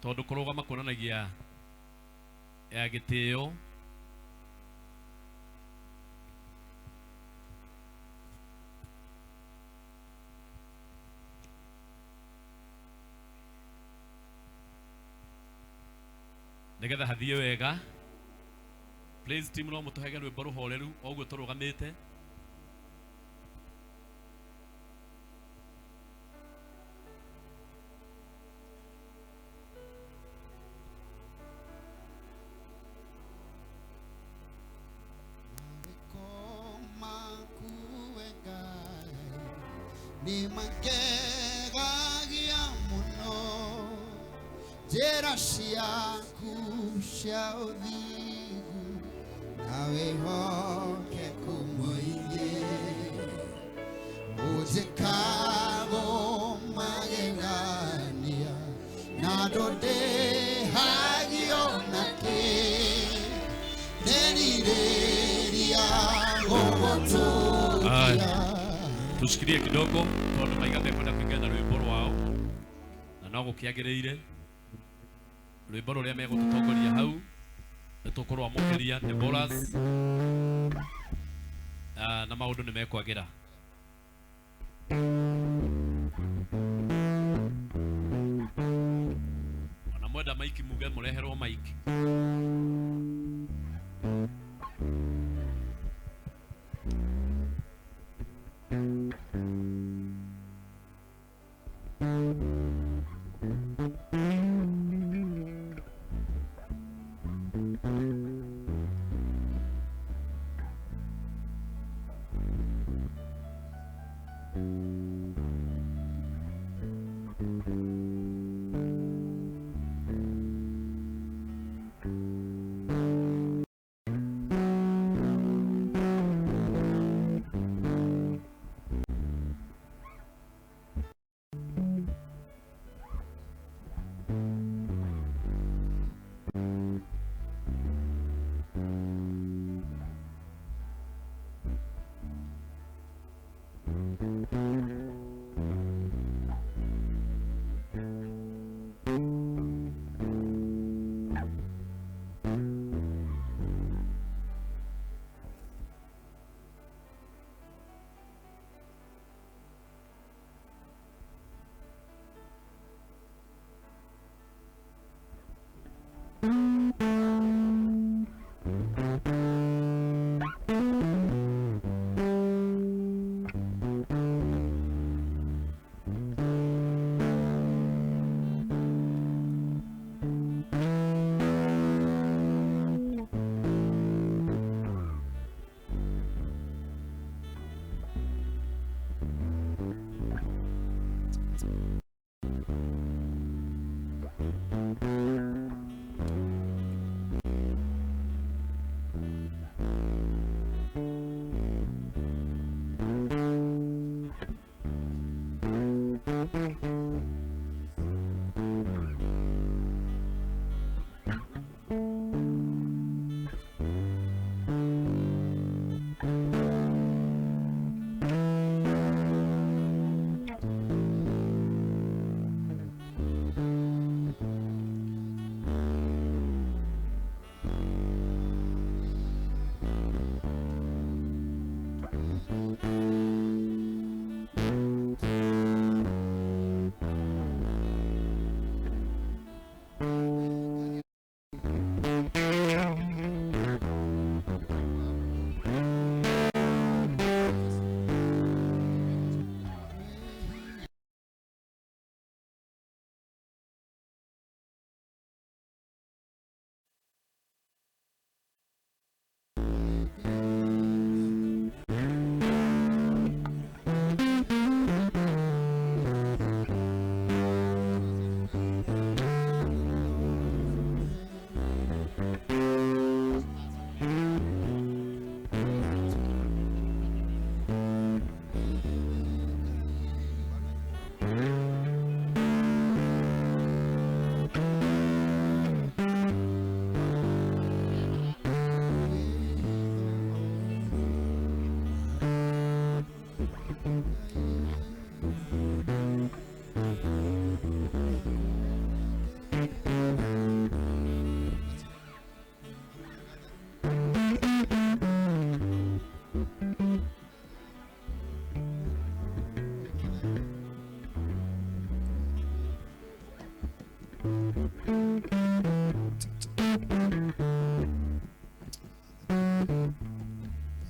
Tondũ kũrũgama kuonanagia ya gĩtĩo. Nĩgetha hathiĩ wega. Please team no mũtũhege rwĩmbo rũhoreru o ũguo tũrũgamĩte. Nĩmangegagia mũno njĩra ciaku cia ũthingu na wĩhokeku mũingĩ ũnjĩkago magegania na ndũndĩhagio nakĩ nderirĩria gũgũtũũria. Tushikilie kidogo tondu maiga mekwenda kuingia na rwimbo rwao na no gukiagiriire rwimbo ruria megututongoria hau ni tukurwamukiria Deborahs na maundu ni mekwagira. Ona mwenda maiki muge mureherwo maiki.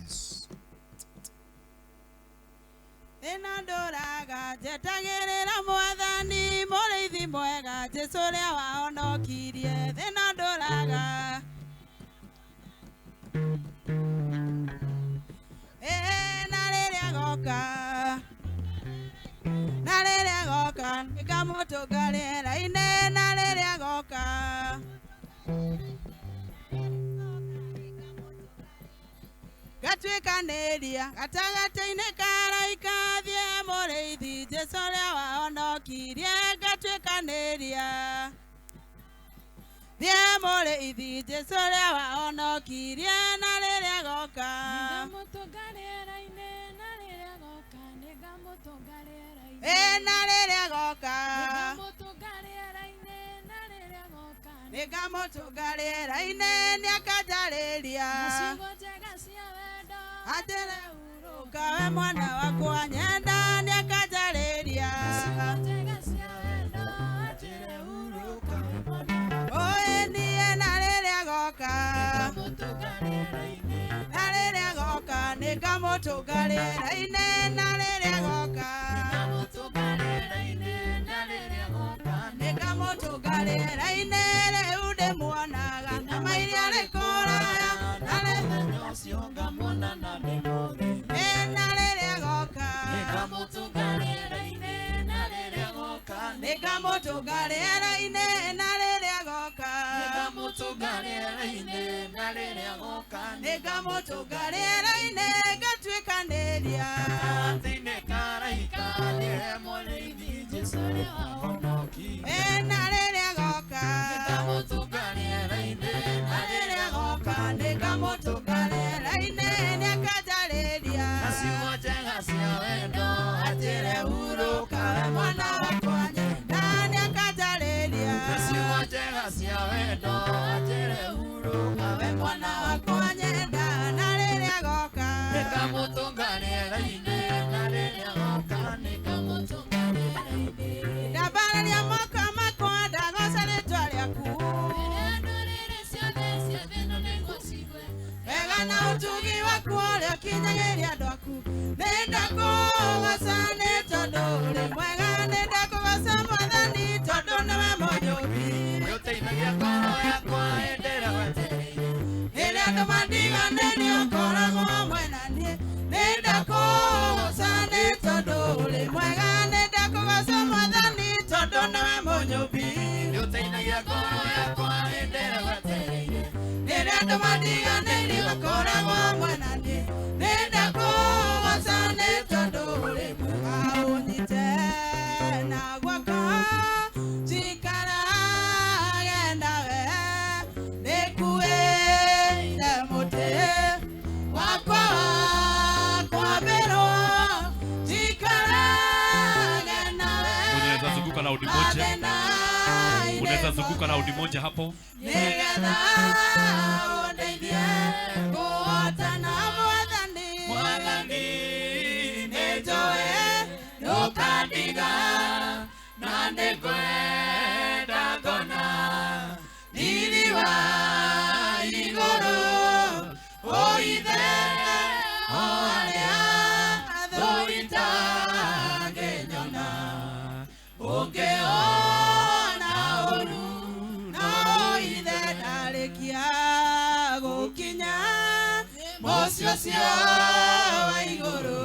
Yes. Thĩna ndũraga njetagĩrĩra mwathani mũrĩithi mwega Jesũ ũrĩa wahonokirie thĩna ndũraga na rĩrĩa goka na rĩrĩa goka nĩngamũtũnga rĩera-inĩ na rĩrĩa goka gatuĩkanĩria gatagatĩ-inĩ ka araika thiĩ mũrĩithi Jesũ ũrĩa wahonokirie ngatuĩkanĩria thiĩ mũrĩithi Jesũ ũrĩa wahonokirie na rĩrĩa goka Nĩngamũtũnga rĩera-inĩ na rĩrĩa goka nĩngamũtũnga rĩera-inĩ na rĩrĩa goka nĩngamũtũnga rĩera-inĩ na rĩrĩa goka nĩngamũtũnga rĩera-inĩ nĩakanjarĩria na ciugo njega cia wendo atĩrĩ hurũka we mwana wakwa nyenda nĩakanjarĩria na ciugo njega cia wendo atĩrĩ hurũka we mwana Oĩ niĩ na rĩrĩa goka nĩngamũtũnga rĩera-inĩ na rĩrĩa goka nĩngamũtũnga rĩera-inĩ na rĩrĩa goka nĩngamũtũnga rĩera-inĩ na rĩrĩa goka nĩngamũtũnga rĩera-inĩ rĩu ndĩmuonaga na mairia rĩkũraya na mũthenya ũcio ngamuona na ndĩmũthĩ na rĩrĩa goka nĩngamũtũnga rĩera-inĩ na rĩrĩa goka nĩngamũtũnga rĩera-inĩ na rĩrĩa goka nĩngamũtũnga rĩera-inĩ na rĩrĩa goka nĩngamũtũnga rĩera-inĩ ngatuĩkanĩria gatagatĩ-inĩ ka araika nĩwe mũrĩithi Jesũ ũrĩa wahonokirie na rĩrĩa goka nĩngamũtũnga rĩera-inĩ na rĩrĩa goka nĩngamũtũnga rĩera-inĩ nĩakanjarĩria na ciugo njega cia wendo atĩrĩ hurũka we mwana wakwa nyenda nĩakanjarĩria na ciugo njega cia wendo atĩrĩ hurũka we mwana wakwa nyenda na rĩrĩa goka nĩngamũtũnga rĩera-inĩ na rĩrĩa goka nĩngamũtũnga rĩera-inĩ ndambararia moko makwa ndagoca rĩtwa rĩaku Rĩrĩa ndũrĩrĩ ciothe cia thĩ ĩno nĩguo ciigue wega na ũtugi waku ũrĩa ũkinyagĩria andũ aku nĩndakũgoca nĩ tondũ ũrĩ mwega nĩndakũgoca mwathani tondũ nĩwe mũnyũmbi nĩũteithagia ngoro yakwa hĩndĩ ĩrĩa gwetereire rĩrĩa andũ mandiganĩirie ũkoragwo hamwe na niĩ nĩndakũgoca nĩ tondũ ũrĩ mwega nĩndakũgoca mwathani tondũ nĩwe mũnyũmbi nĩũteithagia ngoro yakwa hĩndĩ ĩrĩa gwetereire rĩrĩa andũ mandiganĩirie ũkoragwo hamwe na niĩ nĩndakũgoca nĩ tondũ ũrĩ mwega ũnyite na guoko njikarage nawe nĩkuĩire mũtĩ wakwa wa kwambĩrwo njikarage nawe Unaweza zunguka raundi moja. mathĩna-inĩ Unaweza zunguka raundi moja hapo. nĩgetha ũndeithie kũhotana mwathani Mwathani nĩnjũĩ ndũkandiga na nĩngwenda ngona riri wa igũrũ ũithe o arĩa thũ itangĩnyona ũngĩona ũru no ithe ndarĩkia gũkinya mũciĩ ũcio wa igũrũ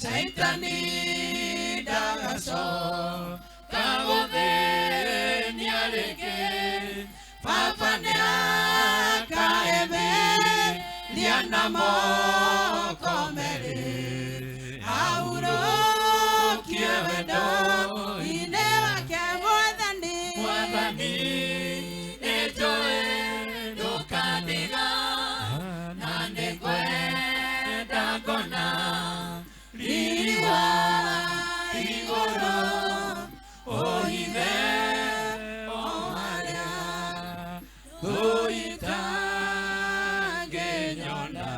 caitani ndagacoka gũthĩnia rĩngĩ baba nĩakaemeria na moko merĩ ahurũkie wendo-inĩ wake mwathani Mwathani nĩnjũĩ ndũkandiga na nĩngwenda ngona riri wa igũrũ ũithe o harĩa thũ itangĩnyona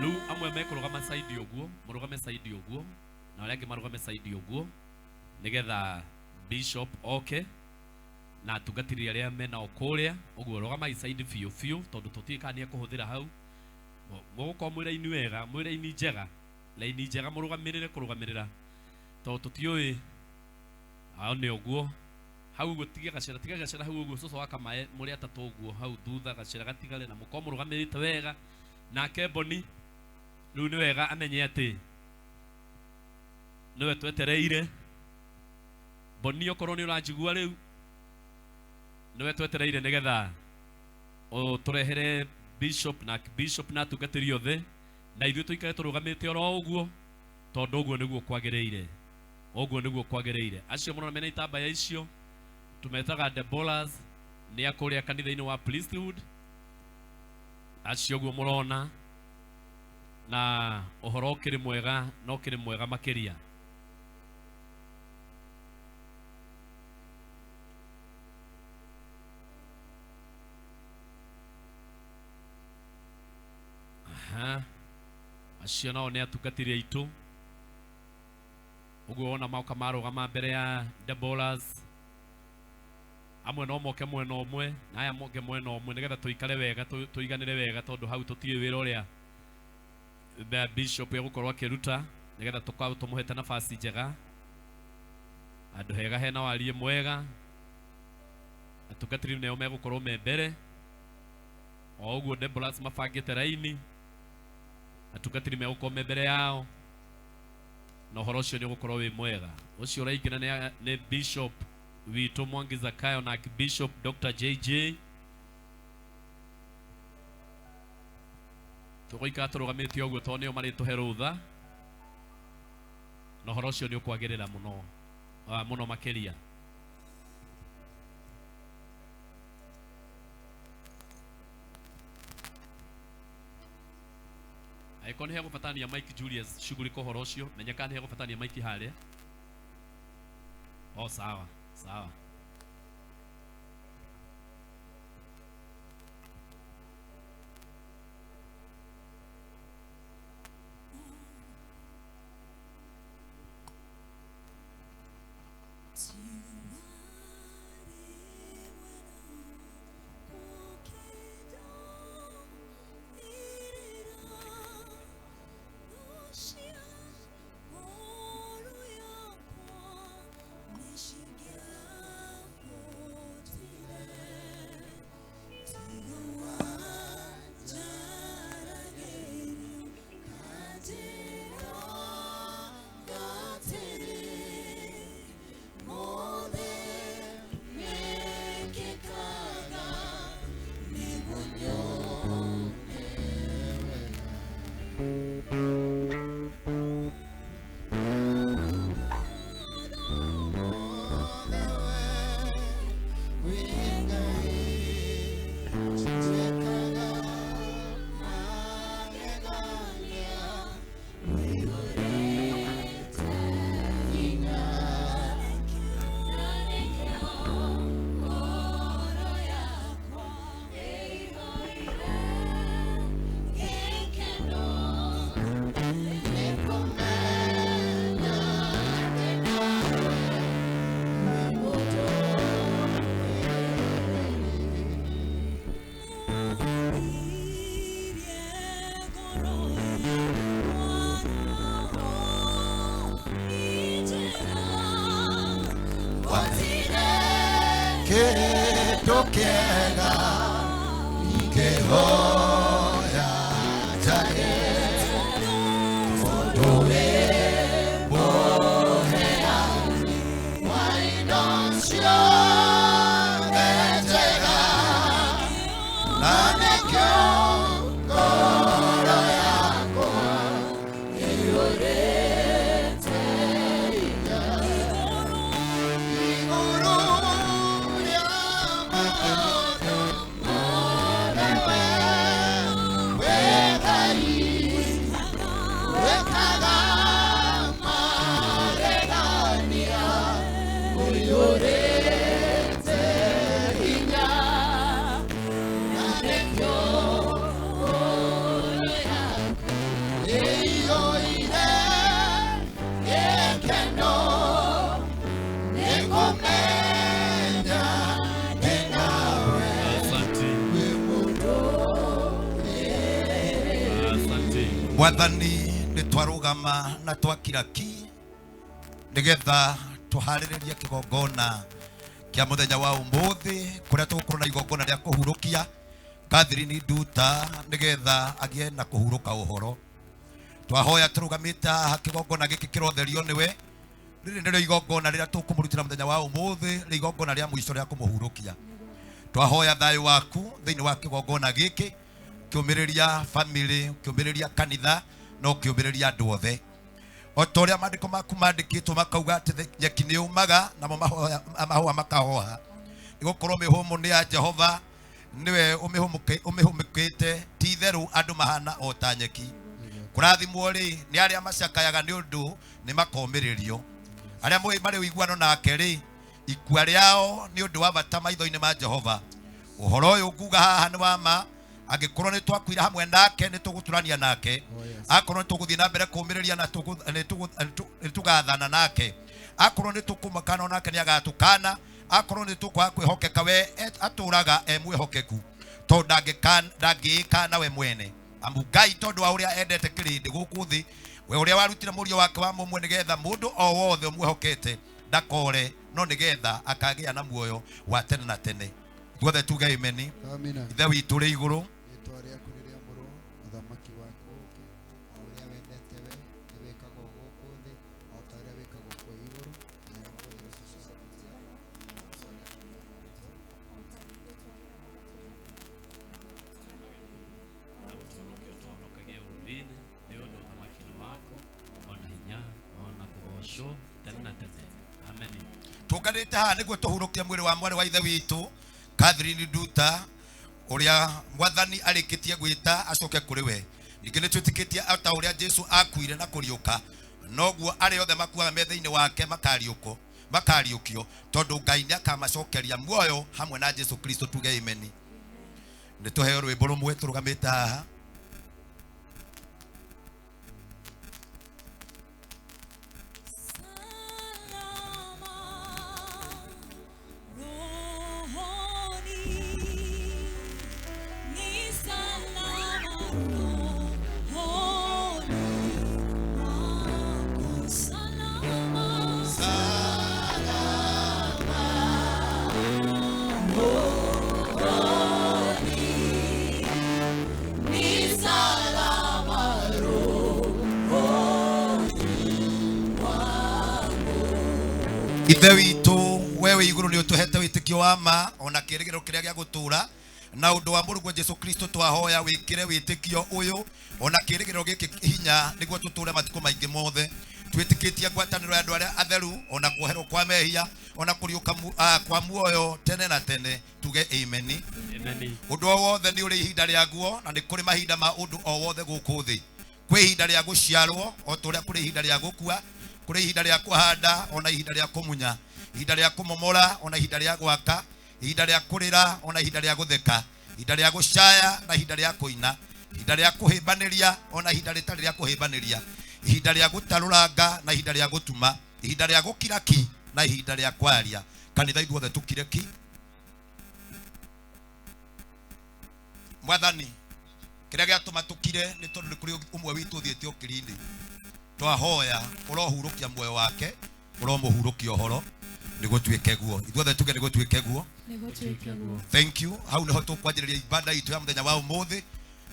Rĩu amwe mekũrũgama side ũguo, mũrũgame side ũguo, na arĩa angĩ marũgame side ũguo, nĩgetha bishop oke na atungatĩri arĩa menao kũrĩa ũguo. Rũgamai side biũ biũ, tondũ tũtiũĩ kana nĩ ekũhũthĩra hau. Mũgũkorwo mwĩ raini wega, mwĩ raini njega, raini njega, mũrũgamĩrĩre kũrũgamĩrĩra, tondũ tũtiũĩ. Hau nĩ ũguo, hau ũguo, tiga gacĩra, tiga gacĩra hau ũguo. Cũcũ wa kamae, mũrĩ atatũ ũguo hau thutha, gacĩra gatigare na mũkorwo mũrũgamĩrĩte wega. Nake Boni rĩu nĩ wega amenye atĩ nĩwe twetereire. Boni, okorwo nĩ ũranjigua rĩu, nĩwe twetereire nĩgetha ũtũrehere bishop na bishop na atungatĩri othe, na ithuĩ tũikare tũrũgamĩte oro ũguo, tondũ ũguo nĩguo kwagĩrĩire, ũguo nĩguo kwagĩrĩire. Acio mũrona mena itambaya icio tũmetaga Deboras, nĩ a kũrĩa kanitha-inĩ wa priesthood acio ũguo mũrona, na ũhoro ũkĩrĩ mwega na ũkĩrĩ mwega makĩria. Aha. Acio nao nĩ atungatĩri aitũ ũguo wona moka marũgama mbere ya Deboras. Amwe no moke mwena ũmwe na aya moke mwena ũmwe, nĩgetha tũikare wega, tũiganĩre wega, tondũ hau tũtiũĩ wĩra ũrĩa the bishop egũkorwo akĩruta, nĩgetha tũkorwo tũmũhete nafasi njega, handũ hega hena wariĩ mwega. Atungatĩri nĩo megũkorwo me mbere o ũguo Deboras mabangĩte raini, atungatĩri megũkorwo me mbere yao, na ũhoro ũcio nĩ ũgũkorwo wĩ mwega. Ũcio ũraingĩra nĩ bishop witũ Mwangi Zakayo na Bishop Dr. JJ. Tũgũikara tũrũgamĩte ũguo tondũ nĩo marĩtũhe rũtha, na ũhoro ũcio nĩ ũkwagĩrĩra mũno, mũno makĩria. Angĩkorwo nĩ hegũbatania Mike Julius, shughulika ũhoro ũcio, menya kana nĩ hegũbatania Mike harĩa. O sawa sawa. Ketokega ikehoya jae odoe bohea wainosio ejega nanekyo ngoro yakwa iyũrĩte hinya igũrũ rĩa maũndũ mothe. Mwathani nĩ twarũgama na twakira ki nĩgetha tũharĩrĩrie kĩgongona kĩa mũthenya wa ũmũthĩ kũrĩa tũgũkorwo na igongona rĩa kũhurũkia Catherine Nduta nĩgetha agĩe na kũhurũka ũhoro. Twahoya tũrũgamĩte haha kĩgongona gĩkĩ kĩrotherio nĩwe. Rĩrĩ nĩrĩo igongona rĩrĩa tũkũmũrutĩra mũthenya wa ũmũthĩ, rĩ igongona rĩa mũico rĩa kũmũhurũkia. Twahoya thayũ waku thĩinĩ wa kĩgongona gĩkĩ, kĩũmĩrĩria family, kĩũmĩrĩria kanitha, no kĩũmĩrĩria andũ othe. O ta ũrĩa maandĩko maku mandĩkĩtwo makauga atĩ nyeki nĩ yũmaga namo mahũa makahoha, nĩgũkorwo mĩhũmũ nĩ ya Jehova, nĩwe ũmĩhũmũkĩte, ti itherũ andũ mahana o ta nyeki. Kũrathimwo rĩ nĩ arĩa macakayaga nĩ ũndũ nĩ makomĩrĩrio, arĩa marĩ ũiguano nake rĩ, ikua rĩao nĩ ũndũ wa bata maitho-inĩ ma Jehova. Ũhoro ũyũ nguga haha nĩ wa ma, angĩkorwo nĩ twakuire hamwe nake nĩ tũgũtũrania nake, akorwo nĩ tũgũthiĩ na mbere kũũmĩrĩria na nĩ tũgathana nake, akorwo nĩ tũkũmakana nake nĩ agatũkana, akorwo nĩ tũkwaga kwĩhokeka we atũraga e mwĩhokeku, tondũ ndangĩĩkana we mwene. Amu Ngai tondũ wa ũrĩa endete kĩrĩndĩ gũkũ thĩ, we ũrĩa warutire mũriũ wake wa mũmwe nĩgetha mũndũ o wothe ũmwĩhokete ndakore, no nĩgetha akagĩa na muoyo wa tene na tene. Ithuothe tuge ameni. Amina. Ithe witũ ũrĩ igũrũ, Rĩĩtwa rĩaku rĩrĩamũrwo, ũthamaki waku ũũke, o ũrĩa wendete we nĩ wĩkagwo gũkũ thĩ o ta ũrĩa wĩkagwo kũu igũrũ. Tũhonokagie ũrũri-inĩ nĩ ũndũ ũthamaki nĩ waku, ona hinya, ona kũgocwo tene na tene. Ameni. Tũnganĩte haha nĩguo tũhurũkie mwĩrĩ wa mwarĩ wa ithe witũ Catherine Nduta, ũrĩa Mwathani arĩkĩtie gwĩta acoke kũrĩ we. Ningĩ nĩ twĩtĩkĩtie ta ũrĩa Jesu akuire na kũriũka, noguo arĩa othe makuaga me thĩinĩ wake makariũkio, tondũ Ngai nĩ akamacokeria muoyo hamwe na Jesu Kristo. Tuge ameni. Nĩ tũheo rwĩmbo rũmwe tũrũgamĩte haha. Ithe witũ we wĩ igũrũ nĩ ũtũhete wĩtĩkio wa ma ona kĩĩrĩgĩrĩro kĩrĩa gĩa gũtũũra, na ũndũ wa mũrũguo Jesu Kristo twahoya wĩkĩre wĩtĩkio ũyũ ona kĩĩrĩgĩrĩro gĩkĩ hinya nĩguo tũtũũre matukũ maingĩ mothe. Twĩtĩkĩtie ngwatanĩro ya andũ arĩa atheru ona kuoherwo kwa mehia ona kũriũka kwa muoyo tene na tene. Tuge ameni. Ameni. Ũndũ o wothe nĩ ũrĩ ihinda rĩaguo, na nĩ kũrĩ mahinda ma ũndũ o wothe gũkũ thĩ. Kwĩ ihinda rĩa gũciarwo o ta ũrĩa kũrĩ ihinda rĩa gũkua, kũrĩ ihinda rĩa kũhanda ona ihinda rĩa kũmunya, ihinda rĩa kũmomora ona ihinda rĩa gwaka, ihinda rĩa kũrĩra ona ihinda rĩa gũtheka, ihinda rĩa gũcaya na ihinda rĩa kũina, ihinda rĩa kũhĩmbanĩria ona ihinda rĩtarĩ rĩa kũhĩmbanĩria, ihinda rĩa gũtarũranga na ihinda rĩa gũtuma, ihinda rĩa gũkira ki na ihinda rĩa kwaria. Kanitha ithuothe tũkire ki. Mwathani, kĩrĩa gĩatũma tũkire nĩ tondũ nĩ kũrĩ ũmwe witũ ũthiĩte ũkiri-inĩ. Twahoya ũrohurũkia muoyo wake, ũromũhurũkia ũhoro, nĩgũtuĩke guo. Ithuothe tuge nĩgũtuĩke guo. Thank you. Hau nĩho tũkwanjĩrĩria ibada itũ ya mũthenya wa ũmũthĩ.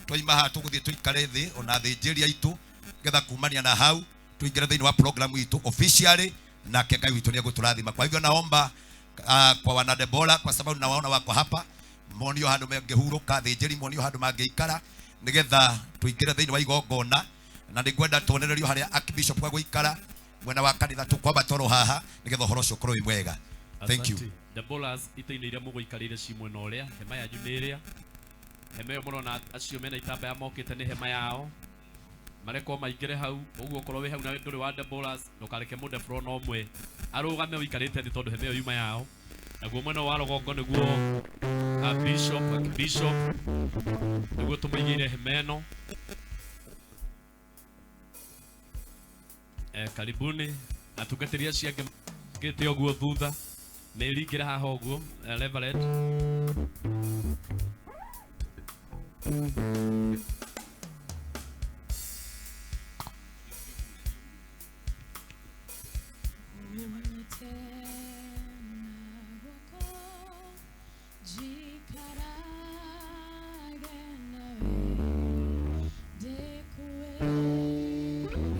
Twaima haha tũgũthiĩ tũikare thĩ ona athĩnjĩri aitũ, nĩgetha kumania na hau tuingĩre thĩinĩ wa program itũ officially, nake Ngai witũ nĩegũtũrathima. Kwa hivyo naomba kwa wana Debora, kwa sababu nawaona wako hapa, monio handũ mangĩhurũka, athĩnjĩri monio handũ mangĩikara, nĩgetha tũingĩre thĩinĩ wa igongona. Na nĩngwenda tuonererio harĩa Archbishop egũikara mwena wa kanitha, tũkwamba toro haha nĩgetha ũhoro ũcio ũkorwo wĩ mwega. Thank you. Asante. Deboras, itĩ-inĩ iria mũgũikarĩire ci mwena ũrĩa, hema yanyu nĩ ĩrĩa. Hema ĩyo mũrona acio mena itambaya mokĩte nĩ hema yao, marekwo maingĩre hau. Ũguo okorwo wĩ hau na ndũrĩ wa Deboras, ndũkareke mũndebora ona ũmwe arũgame ũikarĩte thĩ, tondũ hema ĩyo yuma yao. Naguo mwena wa rũgongo nĩguo Bishop, Archbishop, nĩguo tũmũigĩire hema ĩno. Karibuni atungatĩri acio angĩ ngĩte ũguo thutha, mĩringĩre haha ũguo, Reverend.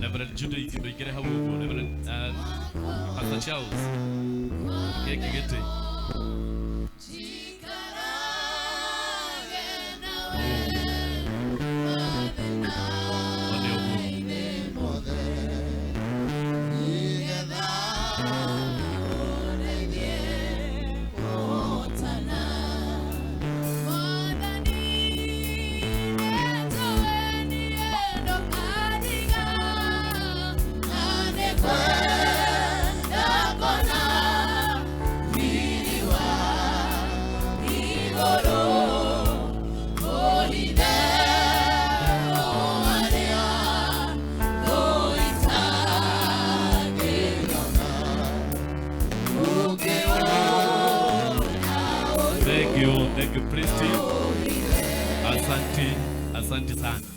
Reverend Jude ndũingĩre hau ũguo. Reverend Pastor Charles gĩkĩ gĩtĩ. One ũguo. Thank you Priest. Asante, asante sana.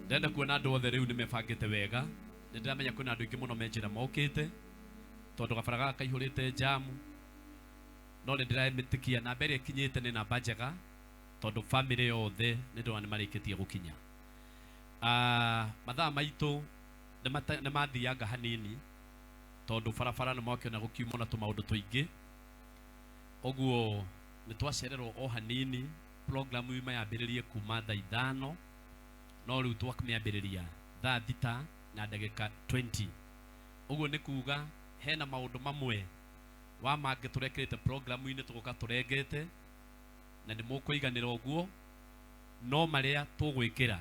Ndenda kuona andũ othe rĩu nĩmebangĩte wega. Nĩndĩramenya kwĩna andũ aingĩ mũno me njĩra mokĩte tondũ gabara gaka kaihũrĩte jamu, no nĩndĩramĩtĩkia namba ĩrĩa ĩkinyĩte nĩ namba njega tondũ family yothe nĩndĩrona nĩmarĩkĩtie gũkinya. Mathaa maitũ nĩmathianga hanini tondũ barabara nĩmwakĩona gũkiumwo na tũmaũndũ tũingĩ, ũguo nĩtwacererwo o hanini. Programu yuma yambĩrĩrie kuma thaa 5 no rĩu twamĩambĩrĩria thaa 6 na ndagĩka 20. Ũguo nĩ kuga hena maũndũ mamwe wa mangĩ tũrekĩrĩte programu-inĩ tũgoka tũrengete na nĩ mũkũiganĩra ũguo, no marĩa tũgwĩkĩra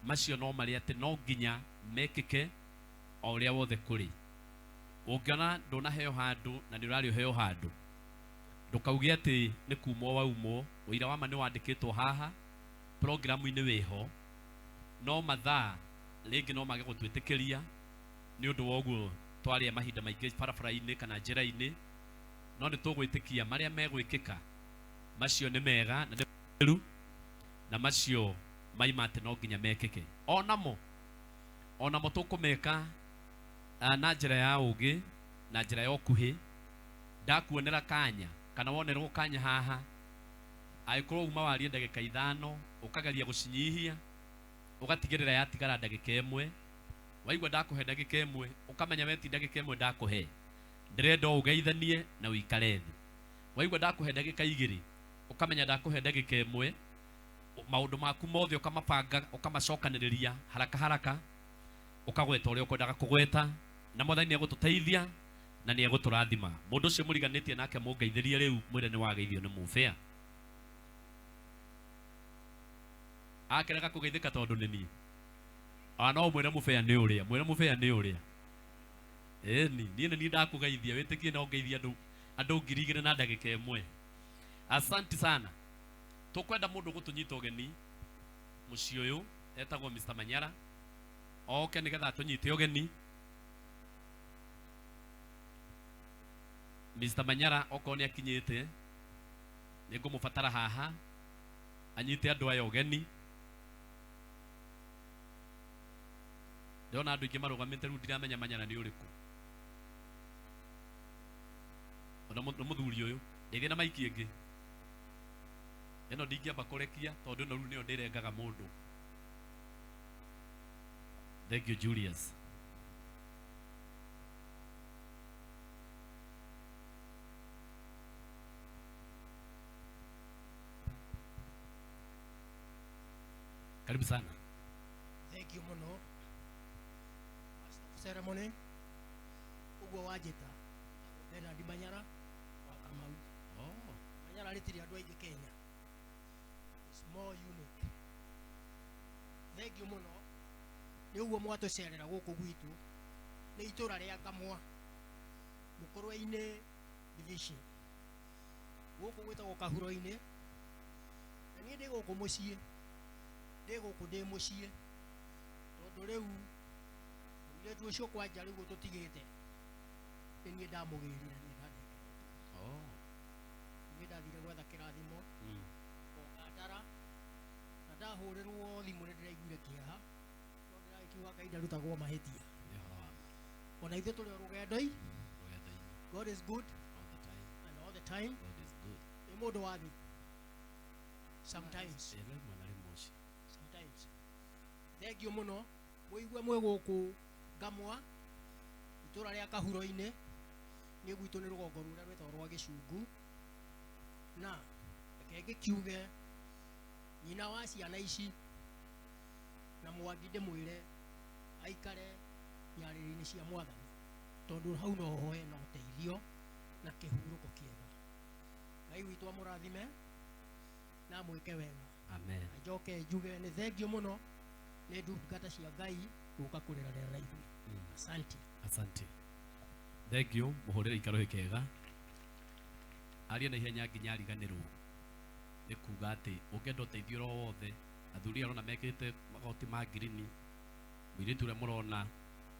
macio no marĩa atĩ no nginya mekĩke o ũrĩa wothe kũrĩ. Ũngĩona ndũnaheo handũ na nĩ ũrarĩ ũheo handũ, ndũkauge atĩ nĩ kumwo waumwo. Ũira wa ma nĩ wandĩkĩtwo haha programu-inĩ wĩho, no mathaa rĩngĩ no mage gũtwĩtĩkĩria nĩ ũndũ wa ũguo twarĩa mahinda maingĩ barabara-inĩ kana njĩra-inĩ, no nĩ tũgwĩtĩkia marĩa megwĩkĩka macio nĩ mega na nĩ na macio maima atĩ no nginya mekĩke. Onamo tũkũmeka na njĩra ya ũgĩ na njĩra ya ũkuhĩ. Ndakuonera kanya kana wonerwo kanya haha, angĩkorwo uma warie ndagĩka 5 ũkageria gũcinyihia ũgatigĩrĩra yatigara ndagĩka 1. Waigua ndakũhe ndagĩka 1 ũkamenya we ti ndagĩka 1 ndakũhe, ndĩrenda ũgeithanie na ũikare thĩ. Waigua ndakũhe ndagĩka 2 ũkamenya ndakũhe ndagĩka 1, maũndũ maku mothe ũkamabanga ũkamacokanĩrĩria haraka haraka, ũkagweta ũrĩa ũkwendaga kũgweta, na Mwathani nĩegũtũteithia na nĩegũtũrathima. Mũndũ ũcio mũriganĩtie nake mũngeithĩrie rĩu mwĩre nĩ wageithio nĩ mũbĩa. Akerega kũgeithĩka tondũ nĩ niĩ. No mwĩre mũbĩa nĩ ũrĩa, mwĩre mũbĩa nĩ ũrĩa. Ĩni, niĩ nĩ niĩ ndakũgeithia, wĩtĩkie no ngeithie andũ 2000 na ndagĩka 1. Asante sana. Tũkwenda mũndũ gũtũnyita ũgeni mũciĩ ũyũ etagwo Mr. Manyara oke nĩgetha atũnyite ũgeni. Mr. Manyara okorwo nĩ akinyĩte nĩngũmũbatara haha anyite andũ aya ũgeni. Ndĩrona andũ aingĩ marũgamĩte rĩu ndiramenya Manyara nĩ ũrĩkũ. Ona mũthuri ũyũ ndeithia na maiki ĩngĩ ĩno ndingĩamba kũrekia tondũ ĩno rĩu nĩyo ndĩrengaga mũndũ. Thank you Julius. Karibu sana. Thank you muno. Master of ceremony. Uguo wajita. Bernard Manyara wa Kamau. Oh. Manyara rĩtirĩ andũ aingĩ Kenya. It's more unique. Thank you muno. Nĩ ũguo mwatũcerera gũkũ gwitũ. Nĩ itũra rĩa Ngamwa. Mũkũrwe-inĩ division. Gũkũ gwĩtagwo Kahuro-inĩ. Na niĩ ndĩ gũkũ mũciĩ. Ndĩ gũkũ ndĩ mũciĩ. Tondũ rĩu mũirĩtu ũcio kwanja rĩu tũtigĩte. Nĩ niĩ ndamũgĩrire nĩ ndanengeretwo. Oh. Niĩ ndathire gwetha kĩrathimo. Ngoka ndara. Na ndahũrĩrwo thimũ nĩ ndĩraiguire kĩeha. No ndĩragĩkiuga Ngai ndarutagwo mahĩtia. Ona ithuĩ tũrĩ o rũgendo-inĩ. God is good and all the time. God is good. Nĩ mũndũ wa thĩ. Sometimes. Sometimes. Thank you muno. Mũigue mwĩ gũkũ Ngamwa itũra rĩa Kahuro-inĩ, niĩ gwitũ nĩ rũgongo rũrĩa rwĩtagwo rwa Gĩcungu. Na reke ngĩkiuge nyina wa ciana ici na Mwangi ndĩmwĩre aikare nyarĩrĩ-inĩ cia Mwathani, tondũ hau no ho hena ũteithio na kĩhurũko kĩega. Ngai witũ amũrathime na amwĩke wega. Amen. Na njoke njuge nĩ thengio mũno nĩ ndungata cia Ngai gũka kũrĩra na ithuĩ. Asante. Asante. Thank you. Mũhũrĩre ikaro kega. Aria na ihenya nginya ariganĩrwo. Nĩ kuga atĩ ũngĩenda ũteithio oro wothe, athuri arona mekĩrĩte magoti ma ngirini, mũirĩtu ũrĩa mũrona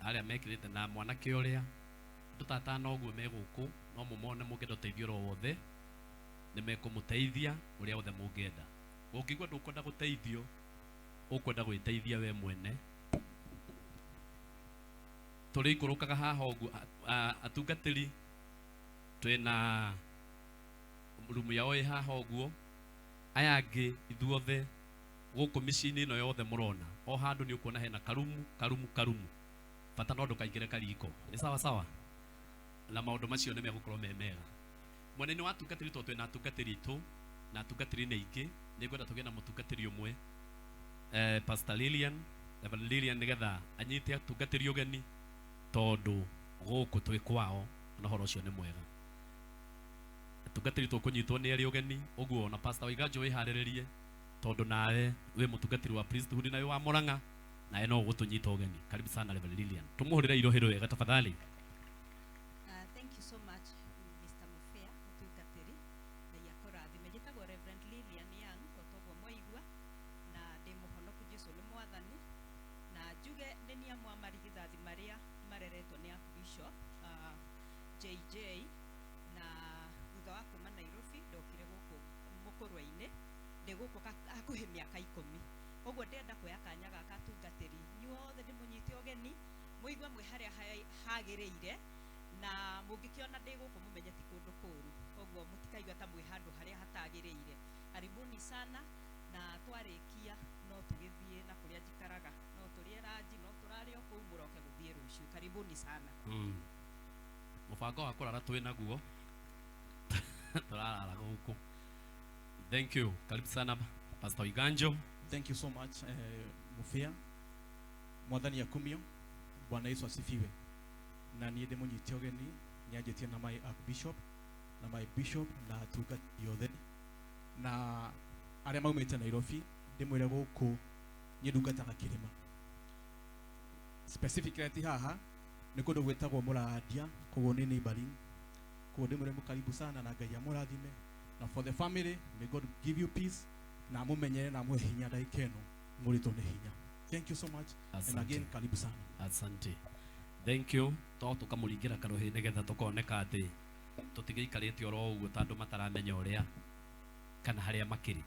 arĩa mekĩrĩte na mwanake ũrĩa andũ ta atano ũguo me gũkũ, no mũmone mũngĩenda ũteithio oro wothe, nĩ mekũmũteithia ũrĩa wothe mũngĩenda. Ũngĩigua ndũkwenda gũteithio, ũkwenda gwĩteithia we mwene. Tũrĩikũrũkaga haha ũguo, atungatĩri twĩna rumu yao ĩ haha ũguo, aya angĩ ithuothe gũkũ mĩciĩ-inĩ ĩno yothe mũrona, o handũ nĩ ũkuona hena karumu karumu karumu, bata no ndũkaingĩre kariko. Nĩ sawa sawa? Na maũndũ macio nĩ megũkorwo me mega. Mwena-inĩ wa atungatĩri, tondũ twĩna atungatĩri aitũ na atungatĩri nĩ aingĩ, nĩ ngwenda tũgĩe na mũtungatĩri ũmwe, Pastor Lilian, Reverend Lilian, nĩgetha anyite atungatĩri ũgeni, tondũ gũkũ twĩ kwao na ũhoro ũcio nĩ mwega. Atungatĩri tũkũnyitwo nĩ erĩ ũgeni, ũguo na Pastor Waiganjo wĩharĩrĩrie, tondũ nawe wĩ mũtungatĩri wa priesthood na wĩ wa Murang'a, nawe no ũgũtũnyita ũgeni. Karibu sana Reverend Lilian. Tũmũhũrĩre irohĩro wega tafadhali. Thank you so much, Mr. Mufea, mũtungatĩri. Ngai akũrathime. Njĩtagwo Reverend Lilian Young, o ta ũguo mwaigua, na ndĩ mũhonoku, Jesũ nĩ Mwathani. Na njuge nĩ niĩ amwe a marigithathi marĩa mareretwo nĩ Archbishop JJ, na thutha wa kuma Nairobi ndokire gũkũ Mũkũrwe-inĩ, ndĩ gũkũ hakuhĩ mĩaka 10. Koguo ndĩrenda kuoya kanya gaka atungatĩri inyuothe ndĩmũnyite ũgeni, mũigue mwĩ harĩa hagĩrĩire, na mũngĩkĩona ndĩ gũkũ mũmenye ti kũndũ kũũru, koguo mũtikaigua ta mwĩ handũ harĩa hatagĩrĩire. Karibuni sana, na twarĩkia no tũgĩthiĩ na kũrĩa njikaraga, no tũrĩe ranji, no tũrare o kũu, mũroke gũthiĩ rũciũ. Karibuni sana. Mũbango wa kũrara twĩ naguo, tũrarara gũkũ. Thank you. Karibu sana Pastor Iganjo. Thank you so much, Mufia. Mwathani akumio. Bwana Yesu asifiwe. Na niĩ ndĩmũnyite ũgeni, nĩanjĩtie na my archbishop, na my bishop, na atungatĩri othe, na arĩa maumĩte Nairobi, ndĩmwĩre gũkũ niĩ ndungataga kĩrĩma. Specifically ti haha, nĩ kũndũ gwĩtagwo Mũrandia, koguo nĩ neighboring. Koguo ndĩmwĩre mũkaribu sana na Ngai amũrathime. Na for the family, may God give you peace, na amũmenyere na amũhe hinya ndagĩka ĩno mũrĩtwo nĩ hinya. Thank you so much. And Asante. again, karibu sana. Asante. Thank you. To tukamũringĩra karuhĩ nĩgetha tũkoneka atĩ tũtigĩikarĩte oro ũguo ta andũ mataramenya ũrĩa kana harĩa makĩrĩ.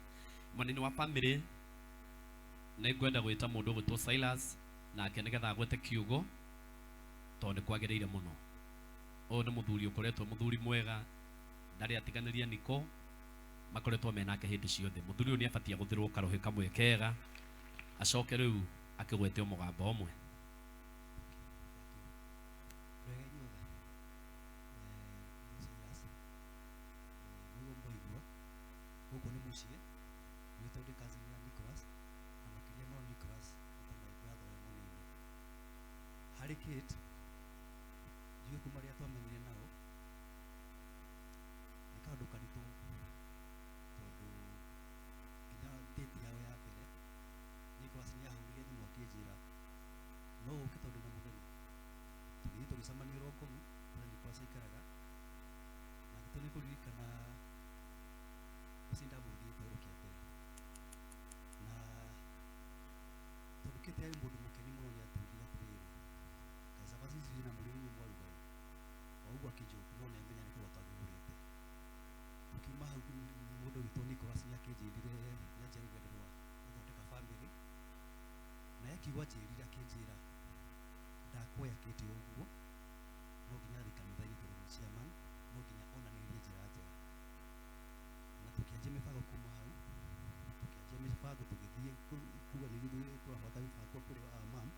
Mwena-inĩ wa family nĩ ngwenda gwĩta mũndũ ũgwĩtwo Silas, nake nĩgetha agwete kiugo, tondũ nĩ kwagĩrĩire mũno. Ũyũ nĩ mũthuri ũkoretwo mũthuri mwega, ndarĩ atiganĩria Niko, makoretwo me nake hĩndĩ ciothe. Mũthuri ũyũ nĩ abatie gũthĩrwo karuhĩ kamwe kega, acoke rĩu akĩgwete mũgambo ũmwe. Wega inyuothe. Nĩ Silas. Nĩguo mwaigua, gũkũ nĩ mũciĩ gwitũ, ndĩ cousin ya Nicholas, na makĩria no Nicholas nĩ ta my brother ũrĩa mũnini. Harĩ Kate, njuge kuma rĩrĩa twamenyire nao nĩ kaũndũ karitũ, tondũ nginya date yao ya mbere Nicholas nĩ ahũrire thimũ akĩnjĩra no ũke tondũ na mũgeni. Tũgĩthiĩ tũgĩcemania Rongomu kũrĩa Nicholas aikaraga, na gĩtũ nĩ kũririkana ũcio ndamũrugire kĩoro kĩa mbere, na tondũ Kate arĩ mũndũ mũkeni mũno nĩ atwĩrire atĩrĩrĩ, kaĩ cabaci ici ciĩna mũrĩo inyuĩ mwaruga ĩ, o ũguo akĩnjoki no nĩamenya nĩ kũgũra twakĩgũrĩte. Tũkiuma hau mũndũ witũ Nicholas nĩ akĩnjĩrire nĩanjia rũgendo rwa gũthondeka family, na akiuga anjĩrire akĩnjĩra ndakuoya Kate ũguo no nginya athiĩ kanitha-inĩ tondũ nĩ chairman, no nginya onanĩrie njĩra njega. Na tũkĩanjia mĩbango kuma hau, tũkĩanjia mĩbango tũgĩthiĩ kuga nĩ ithuĩ tũrabanga mĩbango kũrĩ our mom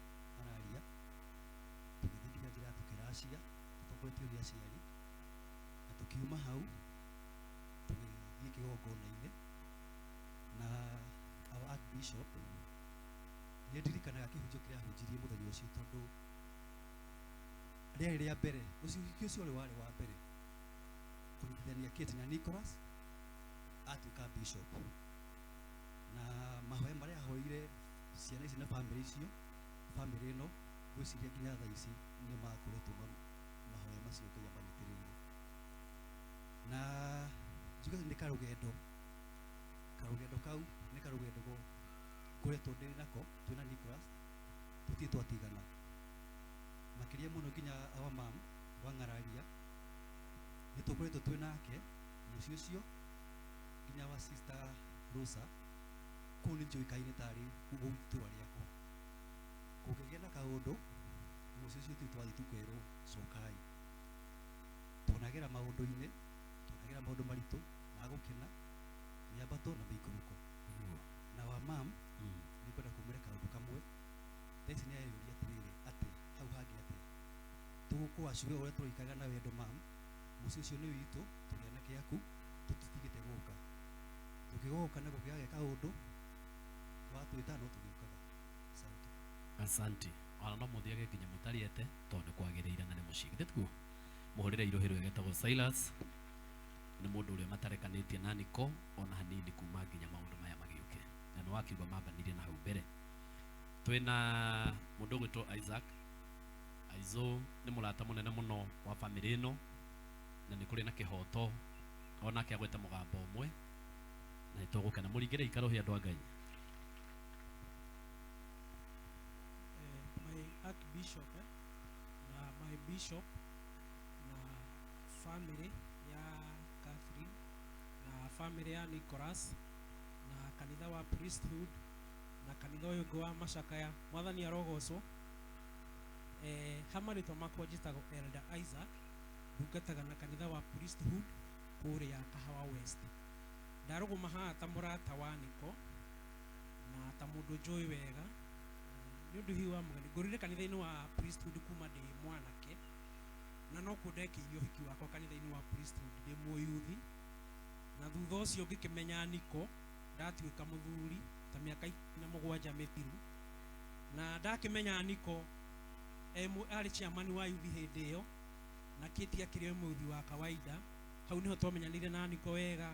tũgeithie aciari na tũkiuma hau tũgĩthiĩ kĩgongona-inĩ na our archbishop. Nĩ ndirikanaga kĩhunjio kĩrĩa ahunjirie mũthenya ũcio tondũ rĩarĩ rĩa mbere, ũhiki ũcio ũrĩ warĩ wa mbere kũnyitithania Kate na Nicholas atuĩka bishop, na mahoya marĩa ahoire ciana ici na bamĩrĩ icio, bamĩrĩ ĩno ngwĩciria nginya thaa ici nĩ makoretwo mahoya macio Ngai amanyitĩrĩire. Na njuge nĩ karũgendo, karũgendo kau nĩ karũgendo ngoretwo ndĩ nako twĩna Nicholas, tũtirĩ twatigana makĩria mũno nginya our mom Wang'araria nĩ tũkoretwo twĩ nake mũciĩ ũcio nginya wa sister Rosa kũu nĩ njũĩkaine tarĩ itũra rĩakwa. Kũngĩgĩa na kaũndũ mũciĩ ũcio ithuĩ twathiĩ tũkerwo cokai, twanagera maũndũ-inĩ, twanagera maũndũ maritũ ma gũkena, mĩambato na mĩikũrũko. Na wa mam nĩ kwenda kũmwĩra kaũndũ kamwe thaa ici nĩ areyũria atĩrĩrĩ, atĩ hau hangĩ atĩa tũgũkũacure ũrĩa tũraikaraga na wendo mam, mũciĩ ũcio nĩ witũ, tũrĩ anake aku, tũtitigĩte gũka, tũngĩgoka na gũkĩgĩa kaũndũ watwĩta no tũgĩũkaga. Asante. Asante. Ona no mũthiage nginya mũtariete tondũ nĩ kwagĩrĩire na nĩ mũciĩ githĩ tiguo? Mũhũrĩre irũhĩ rwĩgetagwo Silas, nĩ mũndũ ũrĩa matarekanĩtie na Niko ona hanini kuma nginya maũndũ maya magĩũke, na nĩ wakiuga mambanirie na hau mbere. Twĩna mũndũ ũgwĩtwo Isaac. Aizo nĩ mũrata mũnene mũno wa bamĩrĩ ĩno na nĩ kũrĩ na kĩhoto onake agwete mũgambo ũmwe na nĩ tũgũkena. Mũringĩre ikarũhĩ andũ a Ngai. My archbishop na my bishop na family ya Catherine na family ya Nicholas na kanitha wa priesthood na kanitha ũyũ ũngĩ wa Macakaya, mwathani arogocwo. Ha marĩtwa makwa njĩtagwo Elder Isaac, ndungataga na kanitha wa priesthood kũrĩa Kahawa West. Ndarũgama haha ta mũrata wa Niko na ta mũndũ njũĩ wega nĩ ũndũ hihi wa mũgeni. Ngũrire kanitha-inĩ wa priesthood kuma ndĩ mwanake na no kuo ndekĩirie ũhiki wakwa kanitha-inĩ wa priesthood ndĩ mũyuthi, na thutha ũcio ngĩkĩmenya Niko ndatuĩka mũthuri ta mĩaka 17 mĩthiru, na ndakĩmenya Niko arĩ chairman wa yuthi hĩndĩ ĩyo na Kate akĩrĩ o mũyuthi wa kawaida. Hau nĩho twamenyanire na Niko wega,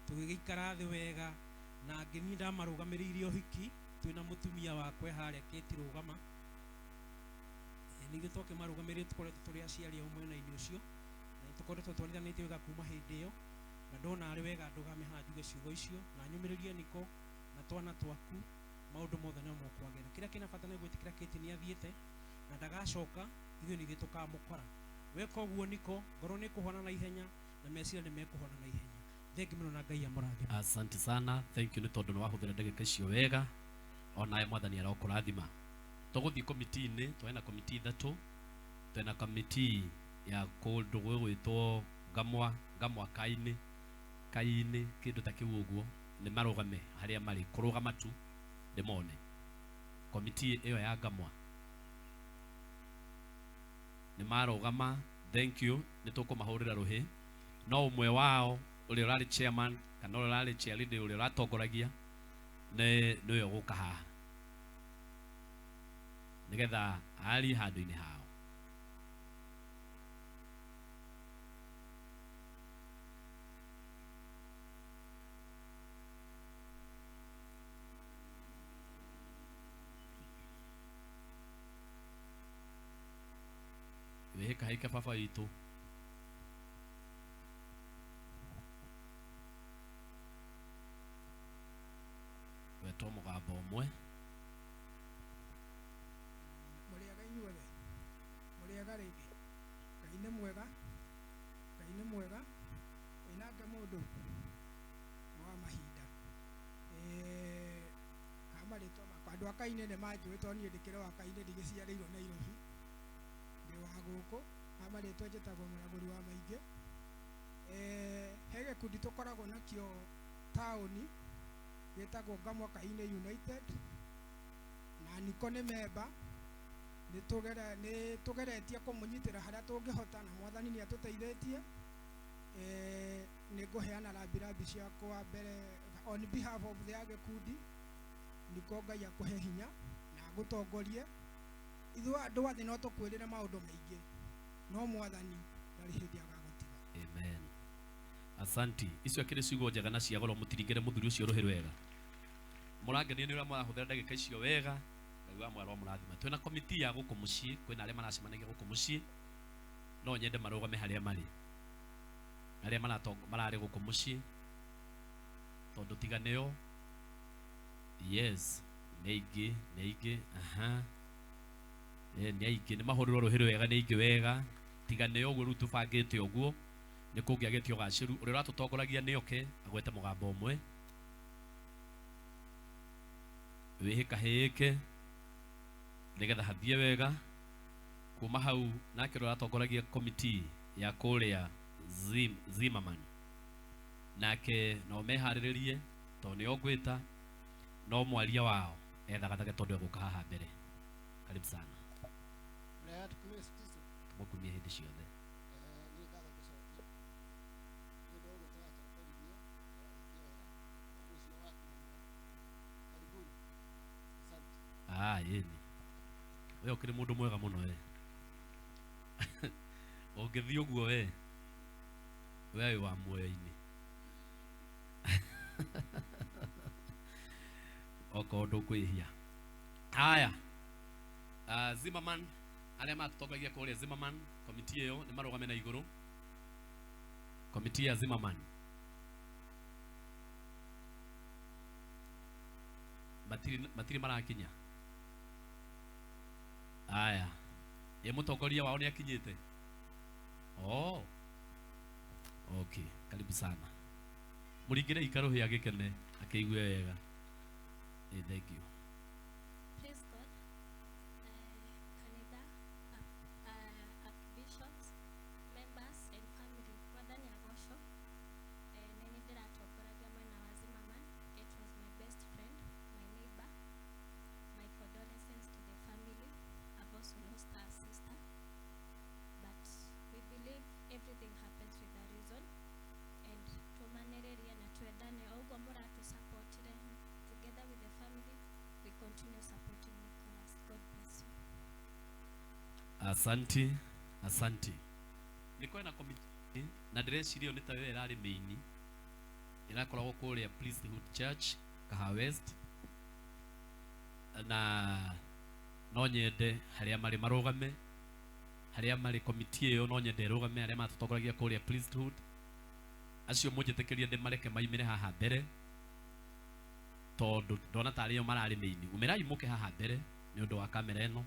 tũgĩgĩikara thĩ wega na ngĩniĩ ndamarũgamĩrĩire ũhiki twĩna mũtumia wakwa harĩa Kate rũgama. Ningĩ twakĩmarũgamĩrĩire tũkoretwo tũrĩ aciari ao mwena-inĩ ũcio na tũkoretwo twarithanĩtie wega kuma hĩndĩ ĩyo, na ndona arĩ wega ndũgame haha njuge ciugo icio na nyũmĩrĩrie Niko na twana twaku maũndũ mothe no mokwagĩra. Kĩrĩa kĩna bata nĩ gwĩtĩkĩra Kate nĩ athiĩte na ndagacoka, ithuĩ nĩ ithuĩ tũkamũkora. Weka ũguo Niko, ngoro nĩ ĩkũhona na ihenya na meciria nĩ mekũhona na ihenya. Thengi mũno na Ngai amũrathime. Asante sana, thank you nĩ tondũ nĩ wahũthĩra ndagĩka icio wega, onawe mwathani arokũrathima. Tũgũthiĩ komiti-inĩ, twĩna komiti ithatũ, twĩna komiti ya kũndũ gũgwĩtwo Ngamwa, Ngamwa Kainĩ, Kainĩ, kĩndũ ta kĩu ũguo, nĩ marũgame harĩa marĩ, kũrũgama tu ndĩmone. Komiti ĩyo ya Ngamwa nĩ marũgama, thank you, nĩ tũkũmahũrĩra rũhĩ. No ũmwe wao ũrĩa ũrarĩ chairman kana ũrĩa ũrarĩ chair leader ũrĩa ũratongoragia nĩ nĩwe ũgũka haha nĩgetha arie handũ-inĩ hao. Wĩhĩka haika baba witũ. Wetwo mũgambo ũmwe. Mũrĩega inyuothe, mũrĩega rĩngĩ. Ngai nĩ mwega, Ngai nĩ mwega, ĩnake mũndũ wa mahinda. Ha marĩtwa makwa, andũ a Kainĩ nĩ manjũĩ tondũ niĩ ndĩkĩrĩ wa Kainĩ, ndigĩciarĩirwo Nairobi, ndĩ wa gũkũ. Ha marĩtwa njĩtagwo Mũragũri wa Maingĩ. He gĩkundi tũkoragwo nakĩo taũni gĩtagwo Ngamwa Kainĩ United, na Niko nĩ memba, Nĩ tũgeretie kũmũnyitĩra harĩa tũngĩhota na mwathani nĩ atũteithĩtie. Nĩ ngũheana rambirambi ciakwa mbere on behalf of the gĩkundi nĩko Ngai akũhe hinya na agũtongorie. Ithuĩ andũ a thĩ no tũkwĩrĩre maũndũ maingĩ no mwathani ndarĩ hĩndĩ agagũtiga. Amen. Asanti. Icio akĩrĩ ciugo njega na cia goro, mũtirigĩre mũthuri ũcio rũhĩ rwega. Mũrangenia nĩ ũrĩa mũrahũthĩra ndagĩka icio wega. Ngai wa mwaro mũrathima. Twĩna komiti ya gũkũ mũciĩ, kwĩna arĩa maracemanagia gũkũ mũciĩ. No nyende marũgame harĩa marĩ. Arĩa mararĩ gũkũ mũciĩ. Tondũ tiga nĩo. Yes, nĩ aingĩ, nĩ aingĩ. Aha. Nĩ aingĩ, nĩ mahũrĩrwo rũhĩ rwega, nĩ aingĩ wega. Tiga nĩo ũguo rĩu tũbangĩte ũguo. Nĩ kũngĩagĩte ũgacĩru. Ũrĩa ũratũtongoragia nĩ oke agwete mũgambo ũmwe. Wĩhĩkahĩke nĩgetha hathiĩ wega. Kuma hau nake ũrĩa ũratongoragia komiti ya kũrĩa Zimmerman nake no meharĩrĩrie tondũ nĩo ngwĩta, no mwaria wao ethagathage tondũ egũka haha mbere. Karibu sana. Tũmũkumie hĩndĩ ciothe. Ĩni. We ũkĩrĩ mũndũ mwega mũno we. Ũngĩthiĩ ũguo we, we wĩ wa muoyo-inĩ. Okorwo ndũkwĩhia. Haya. Zimmerman, arĩa matũtongoragia kũrĩa Zimmerman, komiti ĩyo nĩ marũgame na igũrũ. Komiti ya Zimmerman. Matirĩ marakinya. Aya. Ĩ mũtongoria wao nĩ akinyĩte? Oh. Okay, karibu sana. Mũringĩre ikarũhĩ agĩkene akĩigue wega. Thank you. Praise God. Kanitha, archbishops, members and family. Mwathani agocwo. Nĩ niĩ ndĩratongoragia mwena wa Zimmerman. It was my best friend, my neighbor. My condolences to the family. I've also lost our sister. But we believe everything happens with a reason. And tũmanĩrĩrie na twendane o ũguo mũratũsupportire together with the family, we continue supporting Nicholas. God bless you. Asanti, asanti. Nĩ kwĩna komiti na ndĩreciria nĩ ta yo ĩrarĩ main ĩrakoragwo kũrĩa Priesthood Church Kahawa West, na no nyende harĩa marĩ marũgame, harĩa marĩ komiti ĩyo no nyende ĩrũgame, arĩa matũtongoragia kũrĩa Priesthood acio mũnjĩtĩkĩrie ndĩmareke maimĩre haha mbere tondũ ndona tarĩ o mararĩ main. Umĩrai mũke haha mbere nĩ ũndũ wa kamera ĩno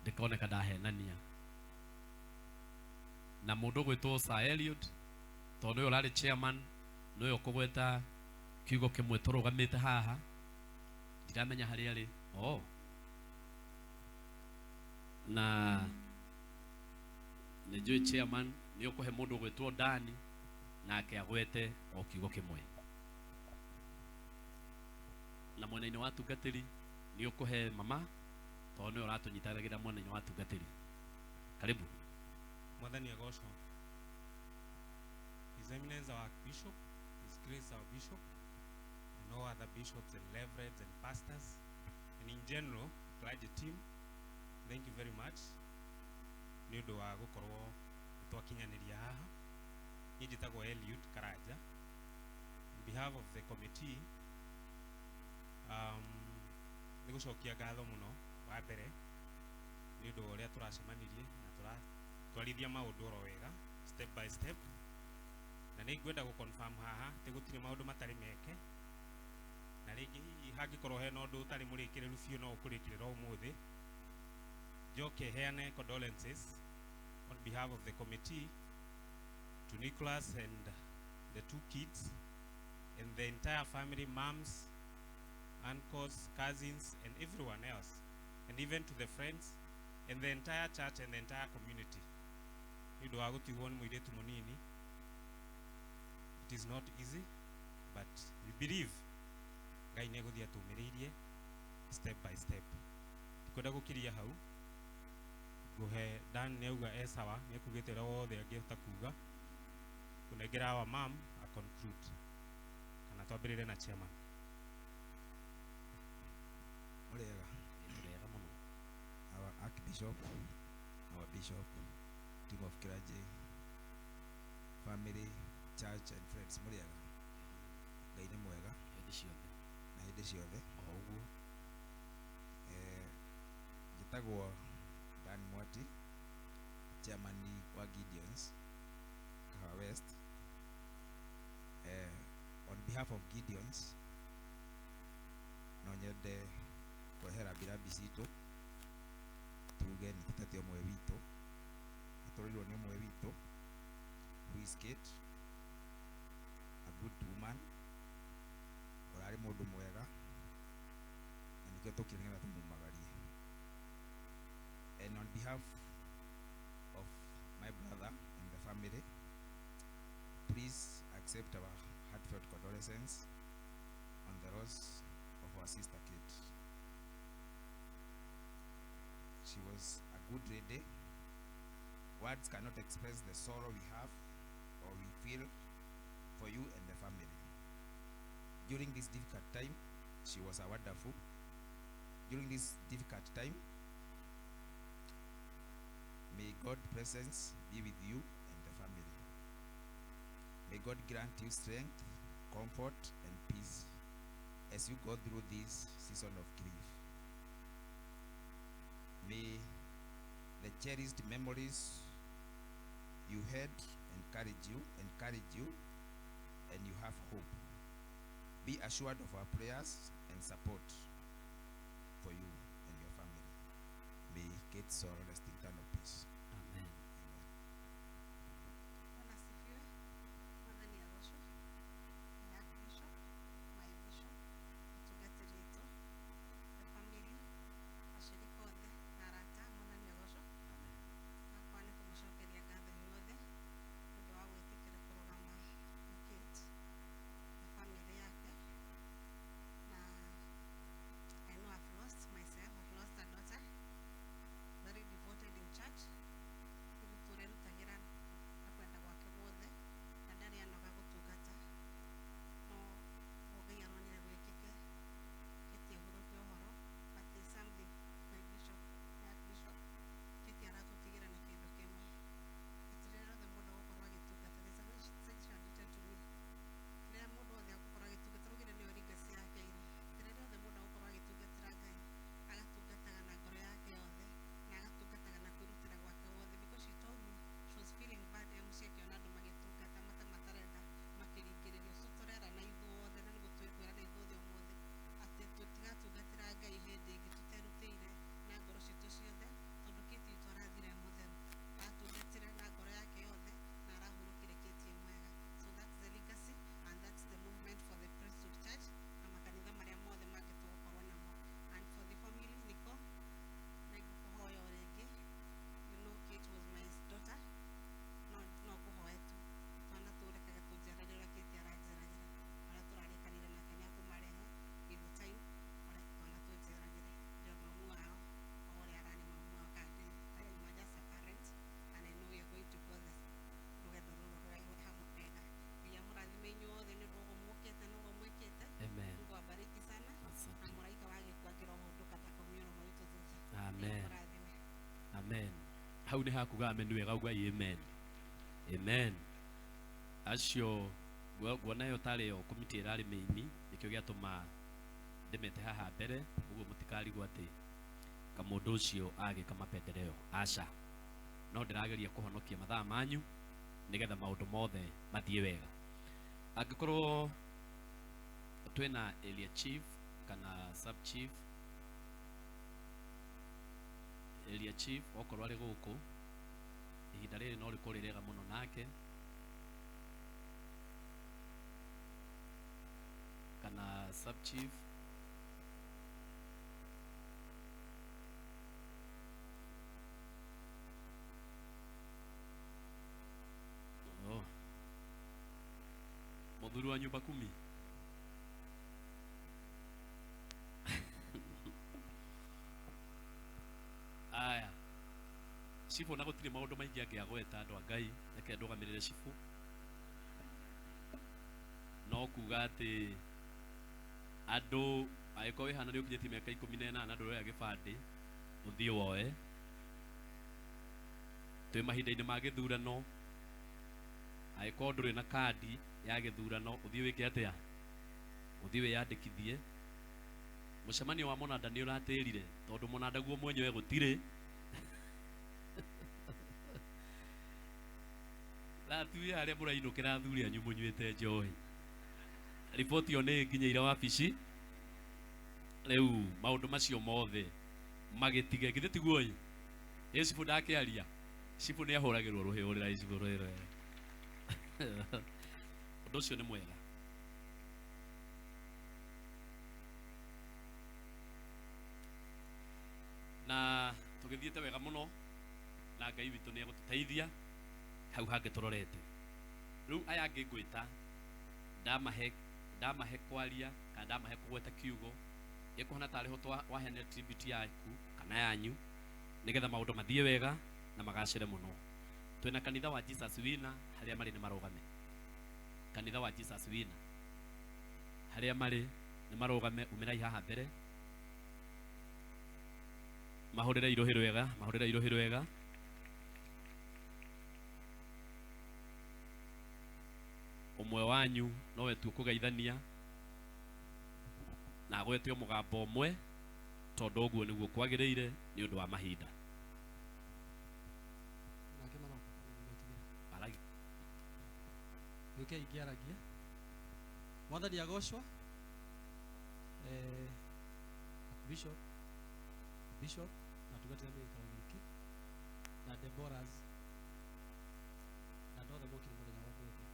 ndĩkoneka ndahenania. Na mũndũ ũgwĩtwo Sir Eliud tondũ nĩwe ũrarĩ chairman, nĩwe ũkũgweta kiugo kĩmwe tũrũgamĩte haha, ndiramenya harĩa arĩ. Oh. Na nĩ njũĩ chairman nĩ ũkũhe mũndũ ũgwĩtwo Dani nake agwete o kiugo kĩmwe. Na mwena-inĩ wa tungatĩri nĩ ũkũhe mama tondũ nĩwe ũratũnyitanagĩra mwena-inĩ wa tungatĩri. Karibu. Mwathani agocwo. His Eminence our Archbishop, His Grace our Bishop, and all other bishops and reverends and pastors, and in general, clergy team, thank you very much. Nĩ ũndũ wa gũkorwo twakinyanĩria haha. Niĩ njĩtagwo Eliud Karanja. On behalf of the committee, nĩ gũcokia ngatho mũno wa mbere nĩ ũndũ wa ũrĩa tũracemanirie na tũratwarithia maũndũ oro wega step by step. Na nĩ ngwenda gũ confirm haha atĩ gũtirĩ maũndũ matarĩ meke, na rĩngĩ hihi hangĩkorwo hena ũndũ ũtarĩ mũrĩkĩrĩru biũ no ũkũrĩkĩrĩra ũmũthĩ. Njoke heane condolences on behalf of the committee to Nicholas and the two kids and the entire family, moms, uncles, cousins, and everyone else, and even to the friends and the entire church and the entire community. Nĩ ũndũ wa gũtigwo nĩ mũirĩtu mũnini. It is not easy, but we believe Ngai nĩ egũthiĩ atũmĩrĩirie step by step. Ndikwenda gũkiria hau, Nguhe Dan nĩ auga e sawa, nĩ ekugĩte ũrĩa wothe angĩhota kuga. Kũnengera our mom a conclude. Kana twambĩrĩre na chairman. Mũrĩega. Mũrĩega mũno. Our Archbishop, our Bishop, team of clergy, family, church and friends, mũrĩega. Ngai nĩ mwega. Hĩndĩ ciothe. Na hĩndĩ ciothe. O ũguo. Njĩtagwo Dan Mwati, chairman wa Gideons, Kahawa West. On behalf of Gideons, no nyende kũrehera rambirambi citũ, tuge nĩ tũtete ũmwe witũ, nĩtũrĩirwo nĩ ũmwe witũ, who is Kate, a good woman, ũrarĩ mũndũ mwega, na nĩkĩo tũkire nĩgetha tũmumagarie. And on behalf of my brother and the family, please accept our heartfelt condolences on the loss of our sister Kate. She was a good lady. Words cannot express the sorrow we have or we feel for you and the family. During this difficult time, she was a wonderful. During this difficult time, may God's presence be with you and the family. May God grant you strength, comfort, and peace as you go through this season of grief. May the cherished memories you had encourage you, and you have hope. Be assured of our prayers and support for you and your family. May Kate's soul rest in eternal peace. Amen. Bwana asifiwe. Mwathani agocwo. My Archbishop, my Bishop, mũtungatĩri witũ, the family, ashirika othe na arata, Mwathani agocwo. Hakwa nĩ kũmũcokeria ngatho inyuothe nĩ ũndũ wa gwĩtĩkĩra kũrũgama na Kate na family yake. Na I know I've lost myself, I've lost a daughter, very devoted in church. Rutagĩra na kwenda gwake guothe na ndarĩ anoga gũtungata no Ngai aronire gwĩkĩke Kate ahurũke ũhoro, but there's something my bishop, my archbishop, Kate aratũtigĩra na kĩndũ kĩmwe atĩ rĩrĩa rĩothe mũndũ agũkorwo agĩtungata, there's a message she had written to me, rĩrĩa mũndũ wothe agũkorwo agĩtungata rũgĩre nĩyo legacy yake ira, atĩ rĩrĩa rĩothe mũndũ agũkorwo agĩtungatĩra Ngai agatungataga na ngoro yake yothe na agatungataga na kwĩrutĩra gwake wothe, because she told me she was feeling bad e mũciĩ akĩona andũ magĩtungata mata matarenda makĩringĩrĩrio. So tũrerana ithuothe na nĩguo twĩkwĩrana ithuothe ũmũthĩ atĩ tũtigatungatĩra Ngai hĩndĩ ĩngĩ tũterutĩire na ngoro citũ ciothe, tondũ Kate witũ arathire mũtheru, atungatĩre na ngoro yake yothe na arahurũkire Kate mwega. So that's the legacy and that's the movement for the priesthood church na makanitha marĩa mothe mangĩ tũgũkorwo namo. And for the family, niko nĩngũkũhoya o rĩngĩ, you know Kate was my daughter, no ngũhoe tu twana tũrekage tũnjerere ũrĩa Kate aranjeragĩra, ũrĩa tũrarĩkanire nake nĩ akũmarehe with the time, ũreke twana tũnjeragĩre ndio mamu wao o ũrĩa ararĩ mamu wao kandi I'm just a parent and I know we are going to go this rũgendo rũrũ rũraihu hamwe wega. Ngai amũrathime inyuothe nĩ ũndũ ũguo mũkĩte na ũguo mwĩkĩte. Amen. Mungu awabariki sana. Asante. Na mũraika wa gĩkuũ angĩrohũndũka ndakomio ũrũme witũ thutha. Ngai Amen. amũrathime. Amen. Hau nĩ hakuga amen wega uga amen. Amen. Acio nguona ĩyo tarĩ yo komiti ĩrarĩ mĩini nĩkĩo gĩatũma ndĩmete haha mbere ũguo mũtikarigwo atĩ kamũndũ ũcio agĩka mapendeleo, aca, no ndĩrageria kũhonokia mathaa manyu nĩgetha maũndũ mothe mathiĩ wega. Angĩkorwo twĩna area chief kana sub chief, area chief okorwo arĩ gũkũ ihinda rĩrĩ no rĩkorwo rĩ rĩega mũno nake, kana sub chief, oh, mũthuri wa nyumba kumi. Aya, Cibũ na gũtirĩ maũndũ maingĩ angĩagweta andũ a Ngai, reke ndũgamĩrĩre cibũ. No kuga atĩ andũ angĩkorwo wĩ hana nĩ ũkinyĩtie mĩaka 18 ndũroya gĩbandĩ, ũthiĩ woe. Twĩ mahinda-inĩ ma gĩthurano, angĩkorwo ndũrĩ na kandi ya gĩthurano, ũthiĩ wĩke atĩa? Ũthiĩ wĩyandĩkithie. Mũcemanio wa mũnanda nĩ ũratĩrire tondũ mũnanda guo mwenyewe gũtirĩ. Ratuĩ harĩa mũrainũkĩra athuri anyu mũnyuĩte njohi. Riboti ĩyo nĩ ĩnginyĩire wabici. Rĩu maũndũ macio mothe magĩtige, githĩ tiguo ĩ? Ĩ cibũ ndakĩaria, cibũ nĩ ahũragĩrwo rũhĩ, hũrĩrai cibũ rũhĩ rwega. Ũndũ ũcio nĩ mwega. Na tũgĩthiĩte wega mũno na Ngai witũ nĩ egũtũteithia hau hangĩ tũrorete. Rĩu aya angĩ ngwĩta ndamahe kwaria kana ndamahe kũgweta kiugo ĩkũhana tarĩ ho waheanire tribute yaku kana yanyu nĩgetha maũndũ mathiĩ wega na magacĩre mũno. Twĩna kanitha wa Jesus Winner, harĩa marĩ nĩ marũgame. Kanitha wa Jesus Winner harĩa marĩ nĩ marũgame, umĩrai haha mbere, mahũrĩre irũhĩ rwega, mahũrĩre irũhĩ rwega. Ũmwe wanyu nowe tu ũkũgeithania na agwete o mũgambo ũmwe tondũ ũguo nĩguo kwagĩrĩire nĩ ũndũ wa mahinda. Nake maroka, nĩmetigĩra. Aragia. Gĩũke ingĩaragia. Mwathani agocwo. Bishop, Bishop na tungatĩra mĩgĩkaro gĩkĩ na Deborahs na andũ othe mokire mũthenya wa ũmũthĩ.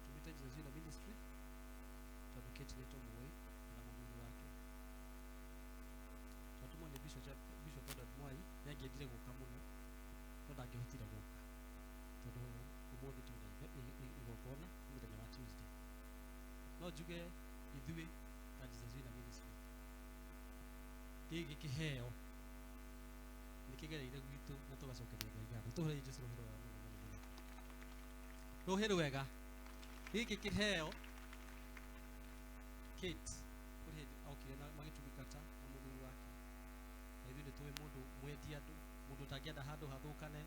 Tumĩte Jesus Winner Ministry tondũ Kate nĩ tũmũĩ na mũthuri wake. Twatũmwo nĩ Bishop Edward Mwai, nĩ angĩendire gũka mũno no ndangĩhotire gũka tondũ ũmũthĩ twĩna igongona nĩ mũthenya wa Tuesday. No njuge ithuĩ ta Jesus Winner Ministry gĩkĩ kĩheo nĩ kĩgereire gwitũ na tũgacokeria Ngai ngatho. Tũhũrei Jesũ rũhĩ rwega mũno mũno mũno. Rũhĩ rwega. Gĩkĩ kĩheo Kate kũrĩ hĩndĩ okire na magĩtungata na mũthuri wake. Na ithuĩ nĩ tũĩ mũndũ mwendi andũ, mũndũ ũtangĩenda handũ hathũkane,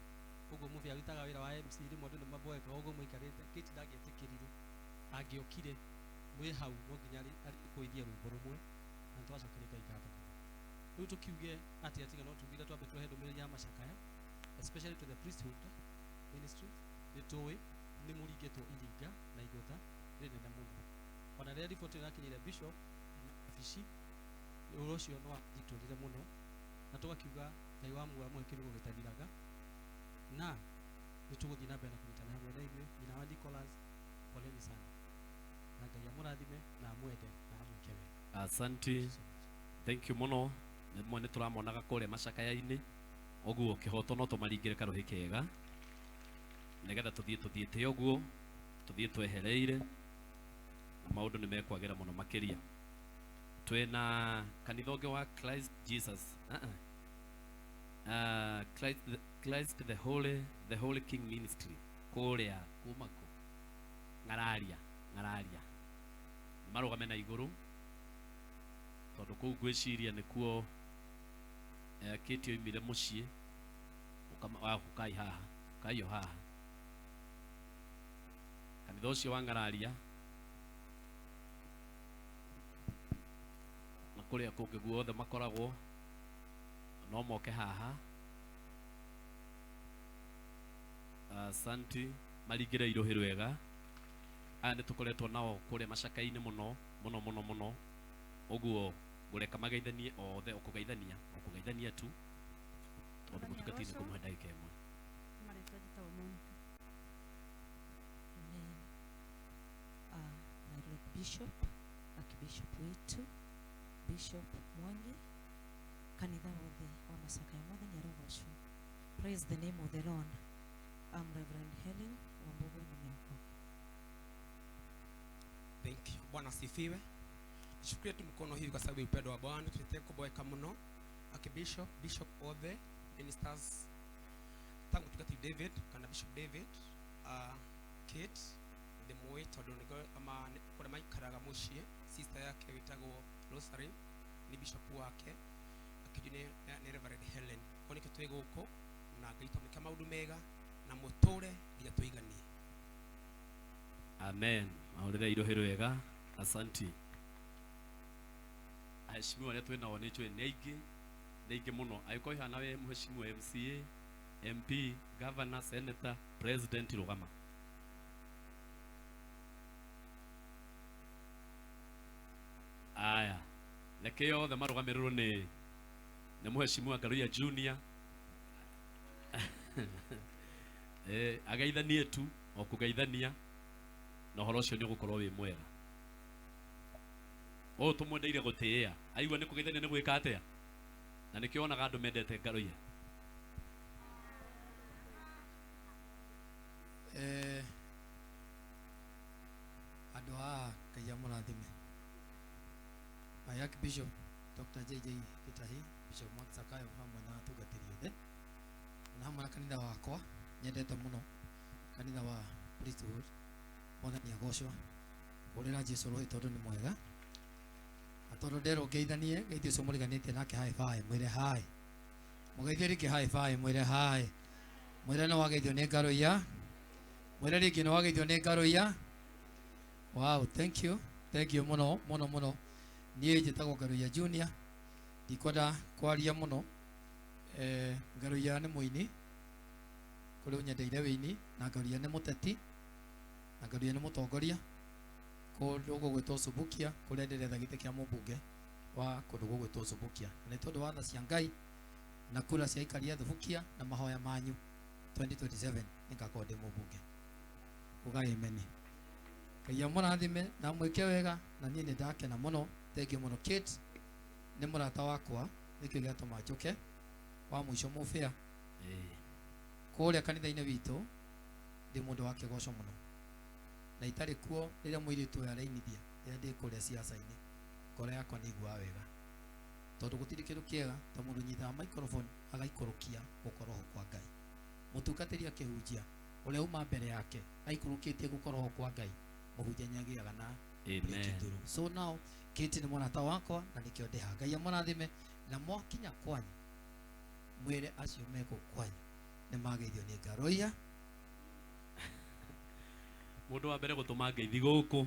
ũguo mũbĩa arutaga wĩra wa MC rĩmwe andũ nĩ maboekaga ũguo mũikarĩte. Kate ndangĩetĩkĩrire, angĩokire mwĩ hau no nginya arĩkũithie rwĩmbo rũmwe na nĩtwacokeria Ngai ngatho mũno. Rĩu tũkiuge atĩa tiga no tugire twambe tũrehe ndũmĩrĩri ya macakaya, especially to the priesthood ministry. Nĩ tũĩ nĩ mũringĩtwo iringa na igũtha rĩnene mũno. Ona rĩrĩa riboti ĩrakinyĩire bishop wabici, ũhoro ũcio nĩ watitũrire mũno na tũgakiuga Ngai wa muoyo amũhe kĩrugo gĩtathiraga, na nĩ tũgũthiĩ na mbere na kũnyitana hamwe na inyuĩ. Nyina wa Nicholas, poleni sana, na Ngai amũrathime na amwende na amwĩke wega. Asante, thank you mũno. Rĩmwe nĩ tũramonaga kũrĩa macakaya-inĩ, ũguo kĩhoto no tũmaringĩre karũhĩ kega nĩgetha tũthiĩ tũthiĩte ũguo, tũthiĩ twehereire na maũndũ nĩ mekwagĩra mũno makĩria. Twĩna kanitha ũngĩ wa Christ Jesus, Christ the Holy King Ministry kũrĩa kuma kũ Ng'araria, Ng'araria marũgame na igũrũ tondũ kũu ngwĩciria nĩkuo Kate oimire mũciĩ. Ũkai haha, ũkai o haha kanitha ũcio wa Ng'araria na kũrĩa kũngĩ guothe makoragwo no moke haha. Asanti, maringĩre irũhĩ rwega. Aya nĩ tũkoretwo nao kũrĩa macaka-inĩ mũno mũno mũno mũno, ũguo ngũreka mageithanie othe, ũkũgeithania, ũkũgeithania tu tondũ mũtungatĩri nĩ kũmũhe ndagĩka ĩmwe. Marĩtwa njĩtagwo Monica. Amen. My Lord Bishop, Archbishop wetu Bishop Mwangi, kanitha wothe wa Macakaya, Mwathani arogocwo. Praise the name of the Lord. I'm Reverend Helen Wambugu Munyoko. Thank you. Bwana asifiwe. Nishukurie tu mkono hivi kwa sababu ya upendo wa Bwana. Tuletee kuboeka mno. Archbishop, Bishop othe, ministers Tagwo Mũtungatĩri David kana Bishop David. Kate ndĩmũĩ tondũ nĩgo ama kũrĩa maikaraga mũciĩ, sister yake wĩtagwo Rosaline nĩ bishop wake, akĩnjũ nĩ Reverend Helen. Koguo nĩkĩo twĩ gũkũ na Ngai tũmwĩke maũndũ mega na mũtũre nginya tũiganie. Amen. Mahũrĩre irohĩ rwega. Asanti. Aheshimiwa arĩa twĩ nao nĩ njũĩ nĩ aingĩ, nĩ aingĩ mũno. Angĩkorwo ihana wĩ mũheshimiwa MCA, MP, Governor, Senator, President, rũgama. Aya, reke othe marũgamĩrĩrwo nĩ mũheshimiwa Ngaruiya Junior. Ageithanie tu o kũgeithania na ũhoro ũcio nĩ ũgũkorwo wĩ mwega. Ũyũ tũmwendeire gũtĩĩa, aigua nĩ kũgeithania nĩ gwĩka atĩa, na nĩkĩo wonaga andũ mendete Ngaruiya. Andũ haha Ngai amũrathime. My Archbishop Dr. JJ Gitahi, Bishop Mark Zakayo hamwe na atungatĩri othe na hamwe na kanitha wakwa nyendete mũno, kanitha wa Priesthood. Mwathani agocwo. Hũrĩra Jesũ rũhĩ tondũ nĩ mwega, na tondũ nderwo ngeithanie, geithie ũcio mũriganĩtie nake high five, mwĩre hi. Mũgeithie rĩngĩ high five, mwĩre hi. Mwĩre nĩ wageithio nĩ Ngaruiya. Mwĩre rĩngĩ nĩ wageithio nĩ Ngaruiya. Wow, thank you. Thank you mũno mũno mũno. Niĩ njĩtagwo Ngaruiya Junior. Ndikwenda kwaria mũno. Ngaruiya nĩ mũini, kũrĩ ũnyendeire wĩini, na Ngaruiya nĩ mũteti, na Ngaruiya nĩ mũtongoria kũndũ gũgwĩtwo Subukia, kũrĩa ndĩretha gĩtĩ kĩa mũmbunge wa kũndũ gũgwĩtwo Subukia. Na nĩ tondũ wa tha cia Ngai na kura cia aikari a Thubukia na mahoya manyu, 2027 nĩngakorwo ndĩ mũmbunge. Ugai amen. Ngai amũrathime na amwĩke wega, na niĩ nĩ ndakena mũno. Thank you mũno. Kate nĩ mũrata wakwa, nĩkĩo gĩatũma njũke wa mũico mũbĩa. Kũrĩa kanitha-inĩ witũ ndĩ mũndũ wa kĩgoco mũno, na itarĩ kuo rĩrĩa mũirĩtu ũyũ arainithia, rĩrĩa ndĩ kũrĩa ciaca-inĩ, ngoro yakwa nĩ iguaga wega, tondũ gũtirĩ kĩndũ kĩega ta mũndũ ũnyitaga microphone agaikũrũkia gũkorwo ho kwa Ngai. Mũtungatĩri akĩhunjia, ũrĩa uma mbere yake aikũrũkĩtie gũkorwo ho kwa Ngai, mũhunjia nĩagĩaga na Amen. breakthrough. So now Kate nĩ mũrata wakwa na nĩkĩo ndĩ haha. Ngai amũrathime, na mwakinya kwanyu mwĩre acio mekũ kwanyu nĩ mageithio nĩ Ngaruiya. Mũndũ wa mbere gũtũma ngeithi gũkũ.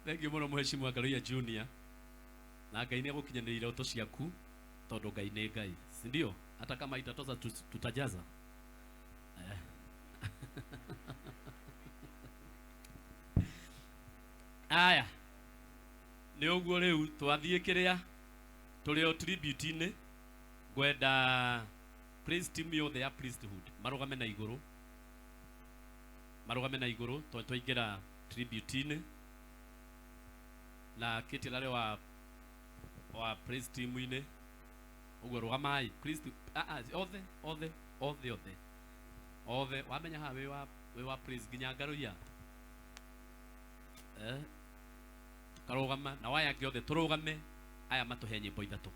Thank you mũno mũheshimiwa Ngaruiya Junior. Na Ngai nĩ egũkinyanĩria iroto ciaku tondũ Ngai nĩ Ngai, si ndio? Hata kama itatoza tutajaza. Aya, nĩ ũguo rĩu twathiĩ kĩrĩa tũrĩ o tribute-inĩ, ngwenda praise team yothe ya priesthood marũgame na igũrũ, marũgame na igũrũ tondũ twaingĩra tribute-inĩ. Na Kate ararĩ wa praise team-inĩ, ũguo rũgamai priest, othe, othe, othe, othe, othe. Wamenya haha wĩ wa praise nginya Ngaruiya. Karũgama na waya angĩ othe tũrũgame, aya matũhe nyĩmbo ithatũ.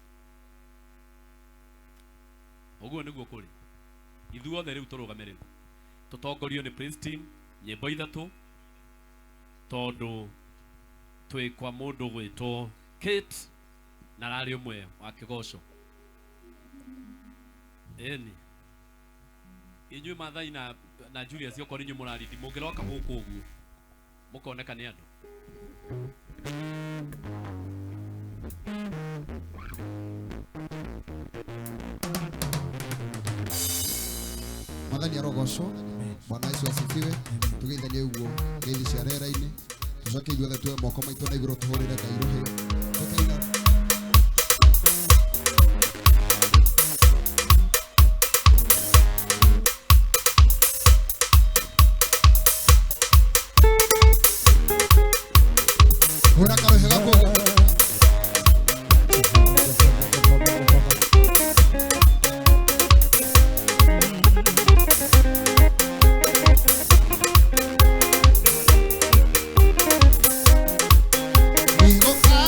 Ũguo nĩguo kũrĩ. Ithuothe rĩu tũrũgame rĩu, tũtongorio nĩ praise team nyĩmbo ithatũ, tondũ twĩ kwa mũndũ gwĩtwo Kate na ararĩ ũmwe wa kĩgoco. Ĩni inyuĩ Maathai na Julius, okorwo inyuĩ mũrarindi, mũngĩroka gũkũ ũguo mũkoneka nĩ andũ. Mwathani arogocwo. Bwana Yesu asifiwe. Tugeithanie ũguo ngeithi cia rĩera-inĩ, tũcoke ithuothe tuoe moko maitũ na igũrũ tũhũrĩre Ngai rũhĩ. Tũkaina. Hũra karũhĩ gaku. Nĩgũka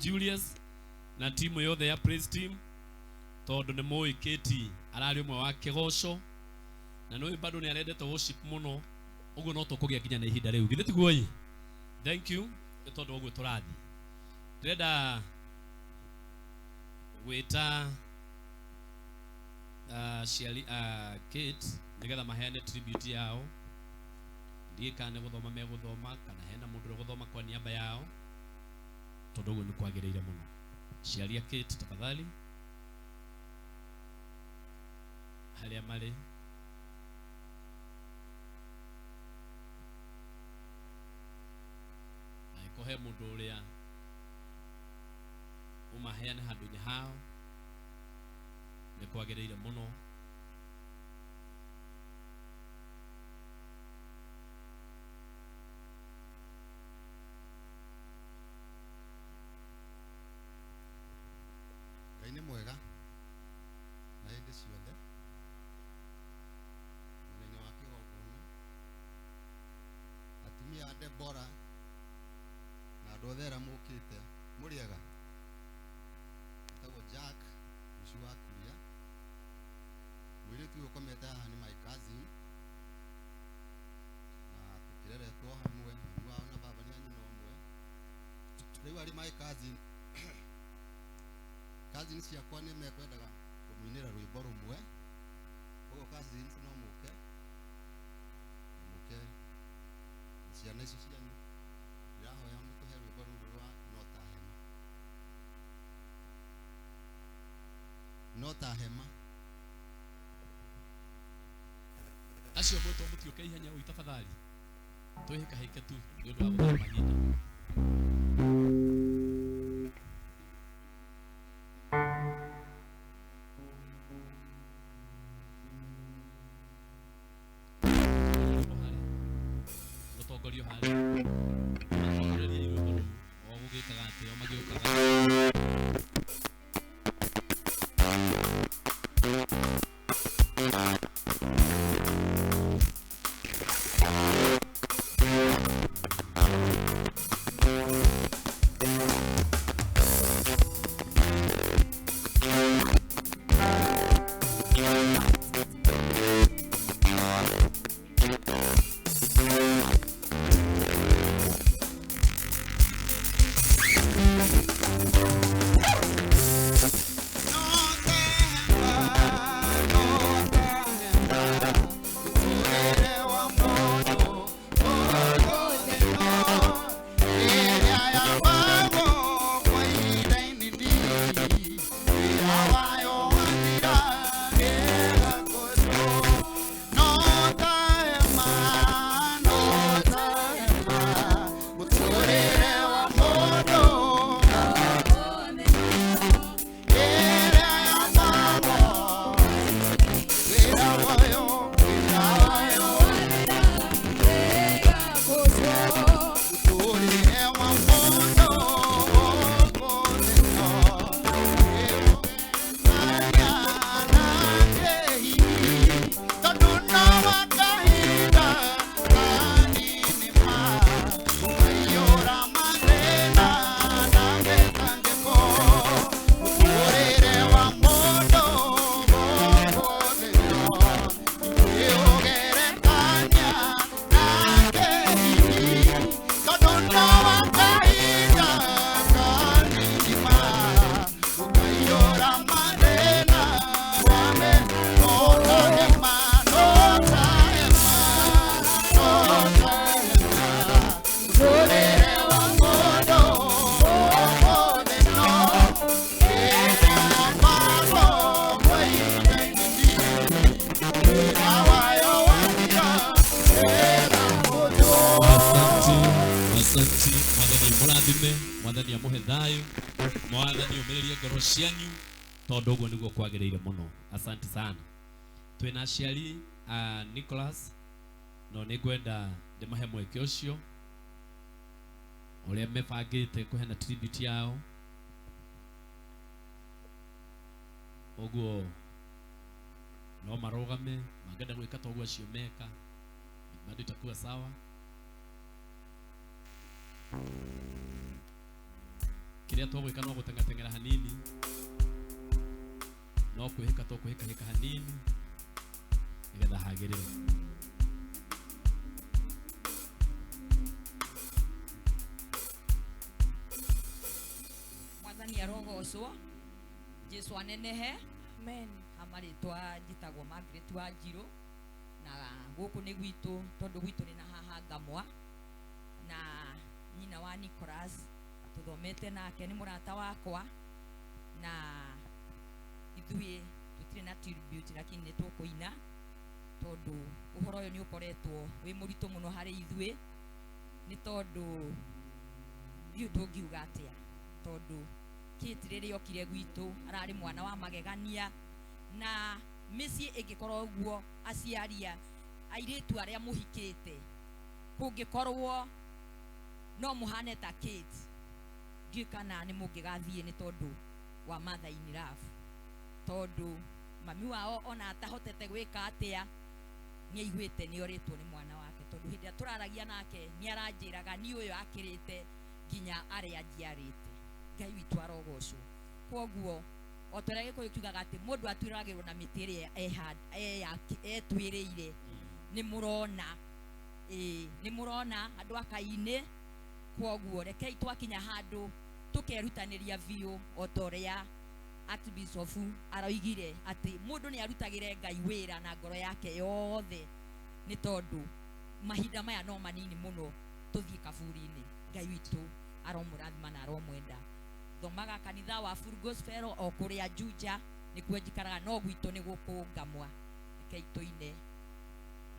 Julius na timu yothe ya praise team tondu ni mũĩ Kate ararĩ ũmwe wa kĩgoco na nĩ bado nĩ arendete worship mũno ũguo no tũkũgĩa nginya na ihinda rĩu githĩ tiguo ĩ. Thank you nĩ tondũ ũguo tũrathiĩ. Ndĩrenda gwĩta aciari a Kate nĩgetha maheane tribute yao. Ndiĩ kana nĩ gũthoma megũthoma kana hena mũndũ ũgũthoma kwa niaba yao tondũ ũguo nĩ kwagĩrĩire mũno. Aciari a Kate tafadhali harĩa marĩ. Angĩkorwo he mũndũ ũrĩa ũmaheane handũ-inĩ hao nĩ kwagĩrĩire mũno. Ngai nĩ mwega na hĩndĩ ciothe. Mũthenya wa kĩgongona atumia a Debora na andũ othe arĩa mũkĩte mũrĩega. Etagwo Jack Mũciĩ wa Kuria. Mũirĩtu ũyũ ũkomete haha nĩ my cousin na tũkĩreretwo hamwe, mami wao na baba nĩ a nyina ũmwe. Rĩu arĩ my cousin, cousins ciakwa nĩ mekwendaga kũmũinĩra rwĩmbo rũmwe, koguo cousins no mũke mũke na ciana ici cianyu. Ndĩrahoya mũtũhe rwĩmbo rũu rwa no ta hema, no ta hema. Acio mwĩtwo mũtiũke ihenya ũi tafadhali twĩhĩkahĩke tu nĩ ũndũ wa gũthoma mahinda. Mũtongorio harĩa matongoreria rwĩmbo rũu o gũgĩkaga atĩ o magĩũkaga. Asante mwathani mũrathime, mwathani amũhe thayũ, mwathani ũmĩrĩrie ngoro cianyu tondũ ũguo nĩguo kwagĩrĩire mũno. Asante sana. Twĩna aciari a Nicholas no nĩngwenda ndĩmahe mweke ũcio ũrĩa mebangĩte kũheana tribute yao. Ũguo no marũgame mangĩenda gwĩka ta ũguo acio meka bado itakuwa sawa. Kiria tũgwĩka no gũteng'ateng'era hanini, no kwĩhĩka tũkwĩhĩkahĩka hanini nĩgetha hagĩrĩre. Mwathani arogocwo, Jesu anenehe. Amen. Hamarĩtwa njĩtagwo Margaret Wanjirũ, na gũkũ nĩ gwitũ tondũ gwitũ nĩ na haha Ngamwa, na nyina wa Nicholas tũthomete nake, nĩ mũrata wakwa, na ithuĩ tũtirĩ na tribute lakini nĩ tũkũina tondũ ũhoro ũyũ nĩ ũkoretwo wĩ mũritũ mũno harĩ ithuĩ, nĩ tondũ ndiũĩ tũngiuga atĩa, tondũ Kate rĩrĩa okire gwitũ ararĩ mwana wa magegania, na mĩciĩ ĩngĩkorwo ũguo aciari airĩtu arĩa mũhikĩte kũngĩkorwo no mũhane ta Kate, ndiũĩ kana nĩ mũngĩgathiĩ nĩ tondũ wa mother in love, tondũ mami wao ona atahotete gwĩka atĩa nĩ aiguĩte nĩ orĩtwo nĩ mwana wake, tondũ hĩndĩ ĩrĩa tũraragia nake nĩ aranjĩraga niĩ ũyũ akĩrĩte nginya arĩa njiarĩte. Ngai witũ arogocwo. Kwoguo o ta ũrĩa Gĩkũyũ kiugaga atĩ mũndũ atuĩragĩrwo na mĩtĩ ĩrĩa etuĩrĩire, nĩ mũrona, nĩ mũrona andũ a Kainĩ. Kwoguo rekei twakinya handũ tũkerutanĩria biũ o ta ũrĩa Archbishop aroigire atĩ mũndũ nĩ arutagĩre Ngai wĩra na ngoro yake yothe, nĩ tondũ mahinda maya no manini mũno tũthiĩ kaburi-inĩ. Ngai witũ aromũrathima na aromwenda. Thomaga kanitha wa Full Gospel o kũrĩa Juja nĩkuo njikaraga, no gwitũ nĩ gũkũ Ngamwa. Rekei tũine.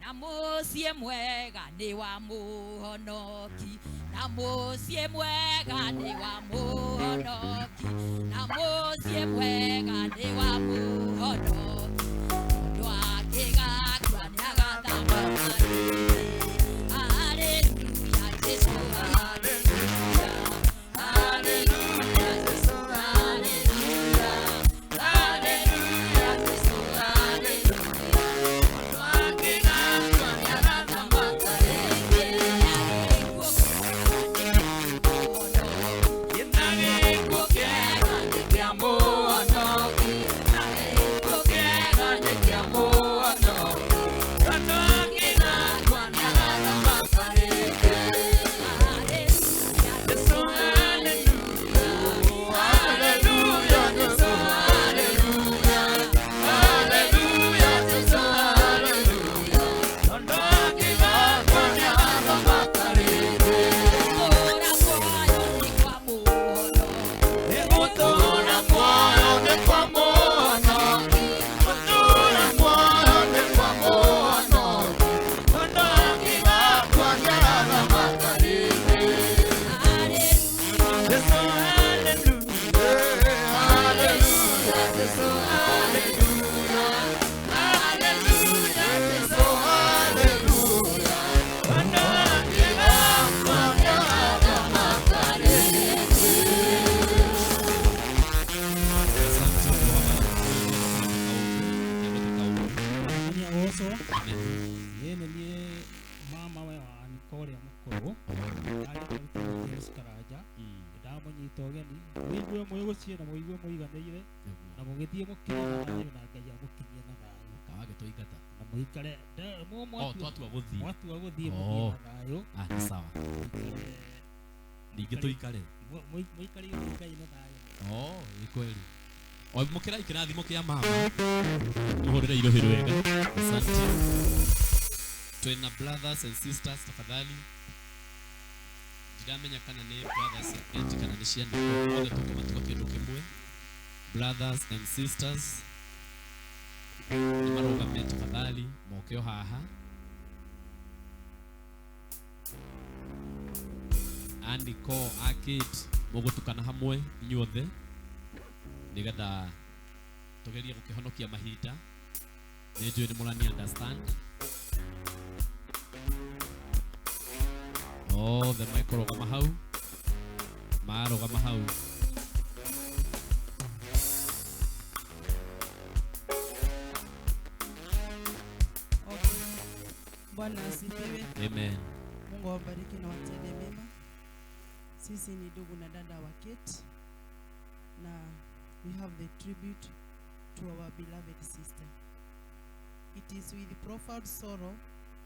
Na mũciĩ mwega nĩ wa mũhonoki, na mũciĩ mwega nĩ wa mũhonoki, na mũciĩ mwega nĩ wa mũhonoki, mũndũ akĩgakua nĩagathamaka rĩngĩ. Hallelujah, Jesu, hallelujah, hallelujah, Jesu, hallelujah, hallelujah, Jesu, hallelujah. Mũndũ akĩgakua nĩagathamaka rĩngĩ. Gĩkuũ kĩega nĩ kĩa mũhonoki, gĩkuũ kĩega nĩ kĩa mũhonoki, mũndũ akĩgakua nĩagathamaka rĩngĩ. Jesu, hallelujah, hallelujah, Jesu, hallelujah, hallelujah, Jesu, hallelujah. Mũndũ akĩgakua nĩagathamaka rĩngĩ. Gũtũũra muoyo nĩ kwa mũhonoki, gũtũũra muoyo nĩ kwa mũhonoki, mũndũ akĩgakua nĩagathamaka rĩngĩ. Jesu, hallelujah, hallelujah, Jesu, hallelujah, hallelujah, Jesu, hallelujah. Mũndũ akĩgakua nĩagathamaka rĩngĩ. Mwathani agocwo. Niĩ nĩ niĩ mama we wa Nika ũrĩa mũkũrũ, arĩtwo James Karanja. Nĩndamũnyita ũgeni mũigue mwĩ gũciĩ na mũigue mũiganĩire, na mũgĩthiĩ mũkinye na thayũ, na Ngai amũkinyie na thayũ. Kawagĩtũingata. Na mũikare Oh, twatua gũthiĩ. Mwatua gũthiĩ mũthiĩ na thayũ. Ah, nĩ sawa. Ningĩ tũikare. Mũikarĩirwo nĩ Ngai na thayũ. Oh, nĩ kweli. O mũkĩrai kĩrathimo kĩa mama. Mũhũrĩre irohi rwega. Asante. Twĩna brothers and sisters tafadhali. Ndiramenya kana nĩ brothers and Kate kana nĩ cia Nicole. Othe tũkũmatuga kĩndũ kĩmwe. Brothers and sisters nĩ marũgame tafadhali, moke o haha. A Nicole, a Kate, mũgũtukana hamwe inyuothe nĩgetha tũgerie gũkĩhonokia mahinda. Nĩ njũĩ nĩ mũrani understand. Othe mekũrũgama hau, marũgama hau. Bwana asifiwe. Amen. Mungu awabariki na watende mema. Sisi ni ndugu na dada wa Kate. we have the tribute to our beloved sister. It is with profound sorrow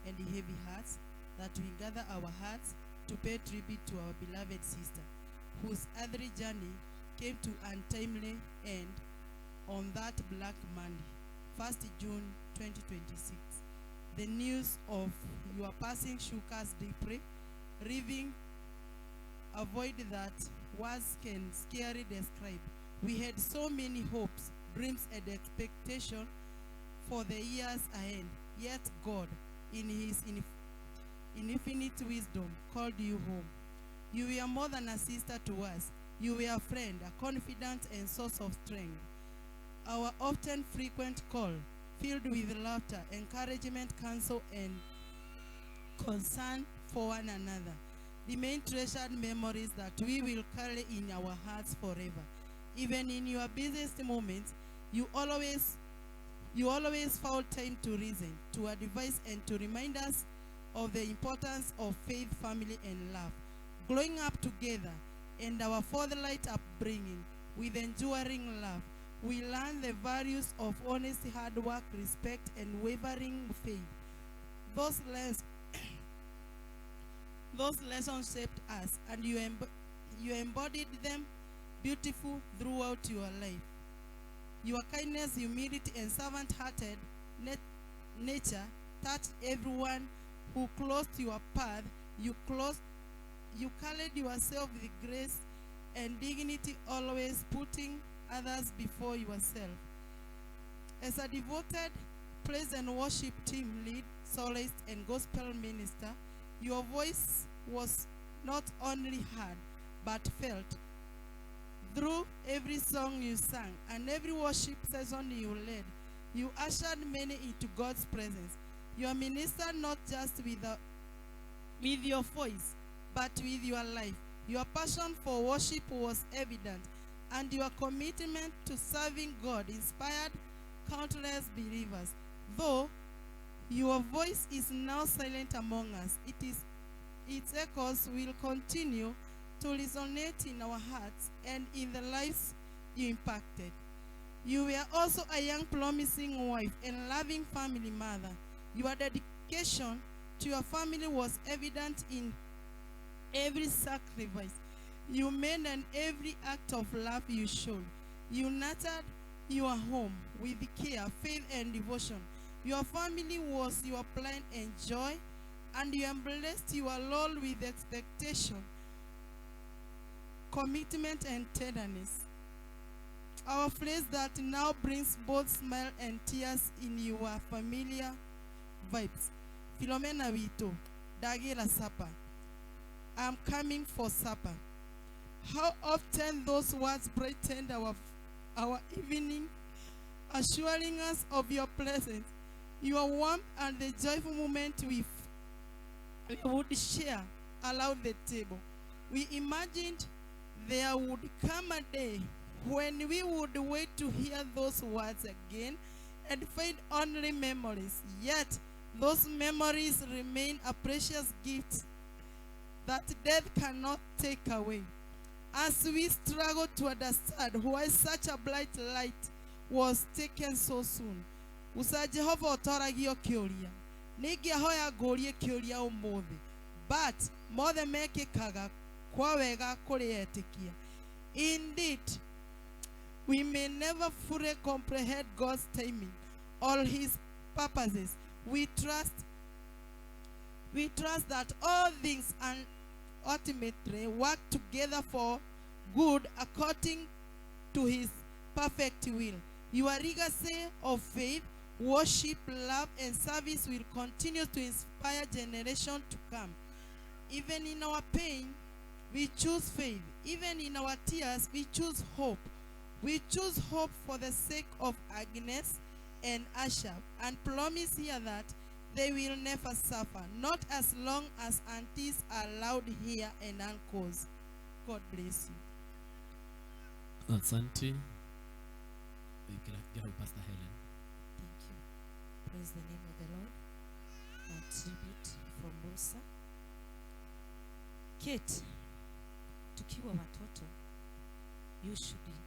and heavy hearts that we gather our hearts to pay tribute to our beloved sister, whose earthly journey came to untimely end on that Black Monday, 1st June 2026. The news of your passing shook us deeply, leaving a void that words can scarcely describe. We had so many hopes, dreams, and expectations for the years ahead. Yet God, in His infinite wisdom, called you home. You were more than a sister to us. You were a friend, a confidant, and source of strength. Our often frequent call, filled with laughter, encouragement, counsel, and concern for one another, remain treasured memories that we will carry in our hearts forever. Even in your busiest moments, you always found time to reason, to advise, and to remind us of the importance of faith, family, and love. Growing up together and our forthright upbringing with enduring love, we learn the values of honesty, hard work, respect, and wavering faith. Those lessons shaped us, and you embodied them beautifully throughout your life. Your kindness, humility, and servant-hearted nature touched everyone who crossed your path. You carried yourself with grace and dignity, always putting others before yourself. As a devoted praise and worship team lead, soloist, and gospel minister, your voice was not only heard, but felt. Through every song you sang and every worship session you led, you ushered many into God's presence. You ministered not just with your voice, but with your life. Your passion for worship was evident, and your commitment to serving God inspired countless believers. Though your voice is now silent among us, its echoes will continue to resonate in our hearts and in the lives you impacted. You were also a young, promising wife and loving family mother. Your dedication to your family was evident in every sacrifice you made and every act of love you showed. You nurtured your home with care, faith, and devotion. Your family was your plan and joy, and you embraced your role with expectation, commitment, and tenderness. Our phrase that now brings both smile and tears in your familiar vibes. Philomena wito, dagira supper. I'm coming for supper. How often those words brightened our evening, assuring us of your presence, your warmth, and the joyful moment we would share around the table. We imagined there would come a day when we would wait to hear those words again and find only memories. Yet, those memories remain a precious gift that death cannot take away. As we struggle to understand why such a bright light was taken so soon, Usa Jehova otoragio kiuria. Ningĩahoya ngũrie kĩũria ũmũthĩ, but mothe mekĩkaga kwa wega kũrĩ etĩkia. Indeed, we may never fully comprehend God's timing or His purposes. We trust that all things and ultimately work together for good according to His perfect will. Your legacy of faith, worship, love, and service will continue to inspire generations to come. Even in our pain, we choose faith. Even in our tears, we choose hope. We choose hope for the sake of Agnes and Asher, and promise here that they will never suffer, not as long as aunties are allowed here and uncles. God bless you. Asante. Pastor Helen. Thank you. Praise the name of the Lord. A tribute from Musa. Kate, tukiwa watoto, usually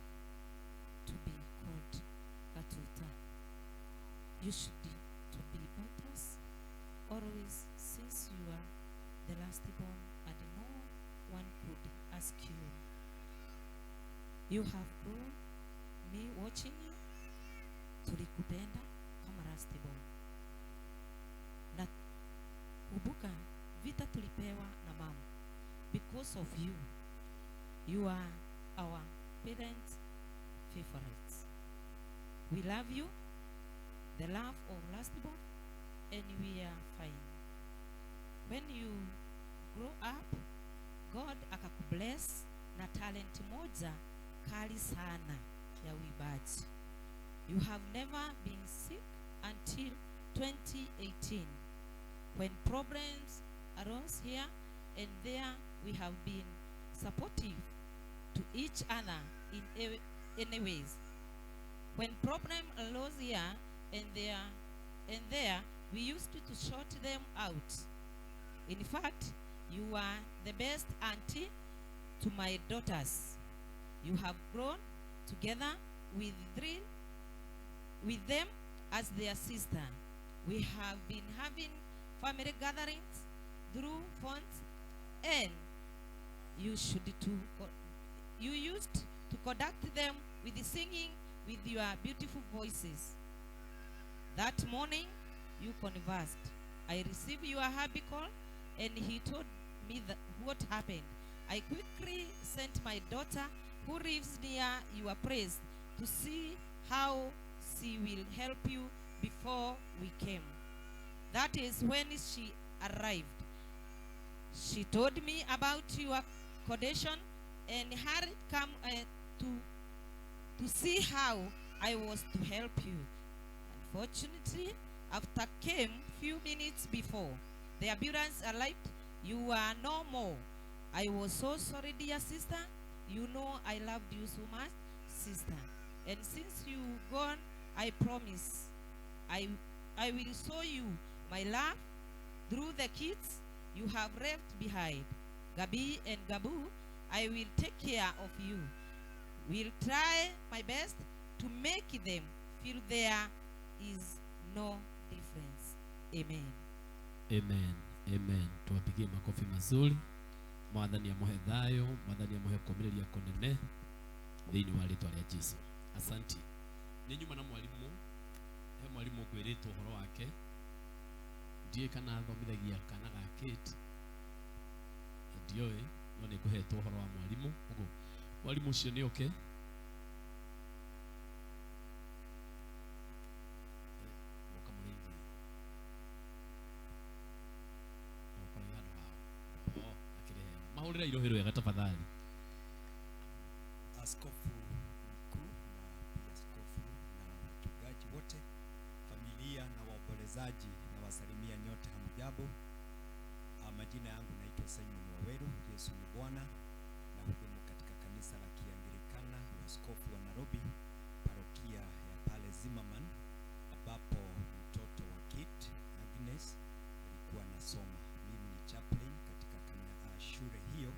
You should to be us always, since you are the last born and no one could ask you. You have grown me watching you. Tulikupenda kama last born. Na kumbuka vita tulipewa na mama because of you. You are our parents' favorites. We love you, the love of last born, and we are fine. When you grow up, God akakubless na talent moja kali sana ya uibaji. You have never been sick until 2018, when problems arose here and there. We have been supportive to each other in any ways. When problem arose here and there, we used to sort them out. In fact, you are the best auntie to my daughters. You have grown together with them as their sister. We have been having family gatherings through phones, and you used to conduct them with the singing with your beautiful voices. That morning, you conversed. I received your happy call, and he told me what happened. I quickly sent my daughter, who lives near your place, to see how she will help you before we came. That is when she arrived. She told me about your condition and had come to see how I was to help you. Unfortunately, after came few minutes before the ambulance arrived, you were no more. I was so sorry, dear sister. You know I loved you so much, sister. And since you gone, I promise I will show you my love through the kids you have left behind. Gabi and Gabu, I will take care of you. Will try my best to make them feel there is no difference. Amen. Amen. Amen. Tuwapigie makofi mazuri. Mwathani amuhe thayo, Mwathani amuhe kumiria kunene thiini wa ritwa ria Jesu. Asanti. Ni nyuma na mwalimu, he mwalimu ngwiritwo horo wake. Ndiĩ kana athomithagia kana ga Kate. Ndioĩ, no nĩ ngũhetwo ũhoro wa mwalimu. Ũguo mwalimu ũcio nĩ oke. Mũka mũrĩ aingĩ. Mũka handũ hao. Akĩrĩ hega. Mahũrĩra irohĩ rwega tafadhali. Askofu mkuu na pia askofu na wachungaji wote, familia na waombolezaji, na wasalimia nyote, hamjambo. Majina yangu naitwa Simon Waweru. Yesu ni Bwana. Na hudumu katika kanisa la Kianglikana, askofu wa Nairobi, parokia ya pale Zimmerman, ambapo mtoto wa Kate Agnes alikuwa anasoma. Mimi ni chaplain katika shule hiyo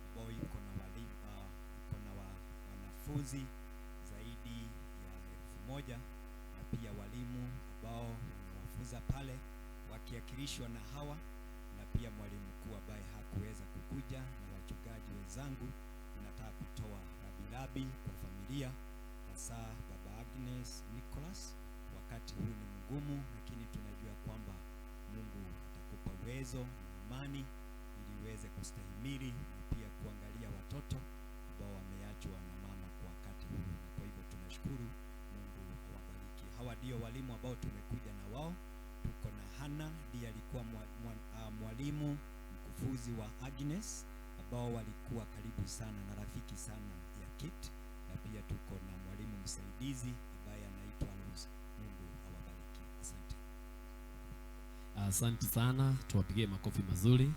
ambayo iko na walimu, iko na wanafunzi zaidi ya 1000 na pia walimu ambao wanawafunza pale wakiakilishwa na hawa, na pia mwalimu mkuu ambaye hakuweza kukuja na wachungaji wenzangu. Ninataka kutoa rabilabi kwa familia, hasa baba Agnes Nicholas. Wakati huu ni mgumu, lakini tunajua kwamba Mungu atakupa uwezo na amani ili uweze kustahimili na pia kuangalia watoto ambao wameachwa na mama kwa wakati huu. Na kwa hivyo tunashukuru Mungu awabariki. Hawa ndio walimu ambao tumekuja na wao. Tuko na Hana, ndiye alikuwa mwalimu mkufuzi wa Agnes, ambao walikuwa karibu sana na rafiki sana ya Kate, na pia tuko na mwalimu msaidizi ambaye anaitwa Rose. Mungu awabariki. Asante. Asante sana, tuwapigie makofi mazuri.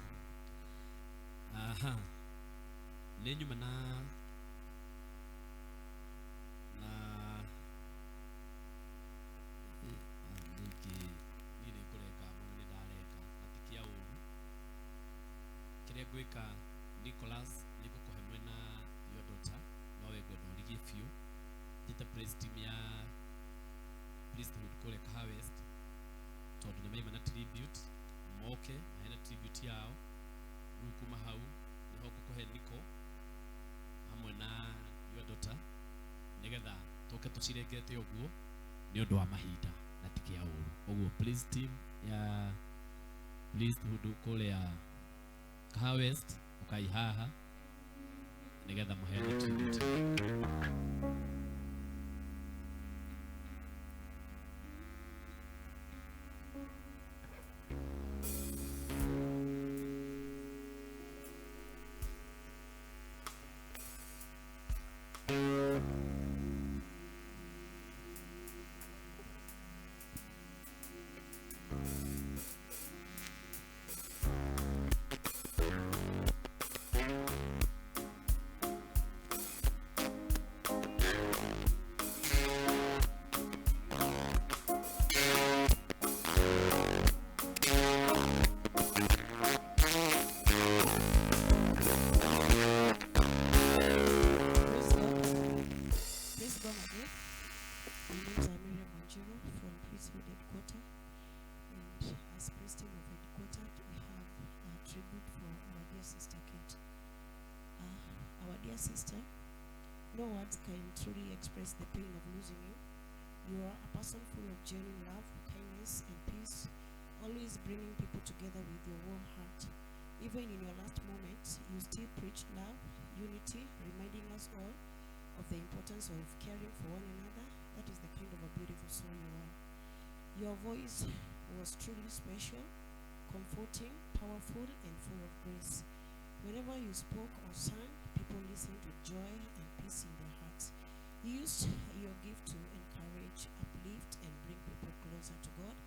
Aha. Nĩ nyuma na ningĩ niĩ nĩ ngũreka mũno, nĩ ndareka na ti kĩa ũru. Kĩrĩa ngwĩka Nicholas, nĩ ngũkũhe mwena your daughter, no we ngwenda ũrigie biũ. Njĩte praise team ya priesthood kũrĩa Kahawa West, tũcirengete ũguo nĩ ũndũ wa mahinda na ti kĩa ũru. Ũguo please team ya please hudu kũrĩa Kahawa West ũkai haha nĩgetha mũheane tribute. Praise God. Praise God again. My name is Miriam Wanjiru from Priesthood Headquarters. And as priest team of headquarters, we have a tribute for our dear sister Kate. Our dear sister, no words can truly express the pain of losing you. You are a person full of genuine love, kindness, and peace, always bringing people together with your warm heart. Even in your last moments, you still preached love, unity, reminding us all of the importance of caring for one another. That is the kind of a beautiful soul you are. Your voice was truly special, comforting, powerful, and full of grace. Whenever you spoke or sang, people listened with joy and peace in their hearts. You used your gift to encourage, uplift, and bring people closer to God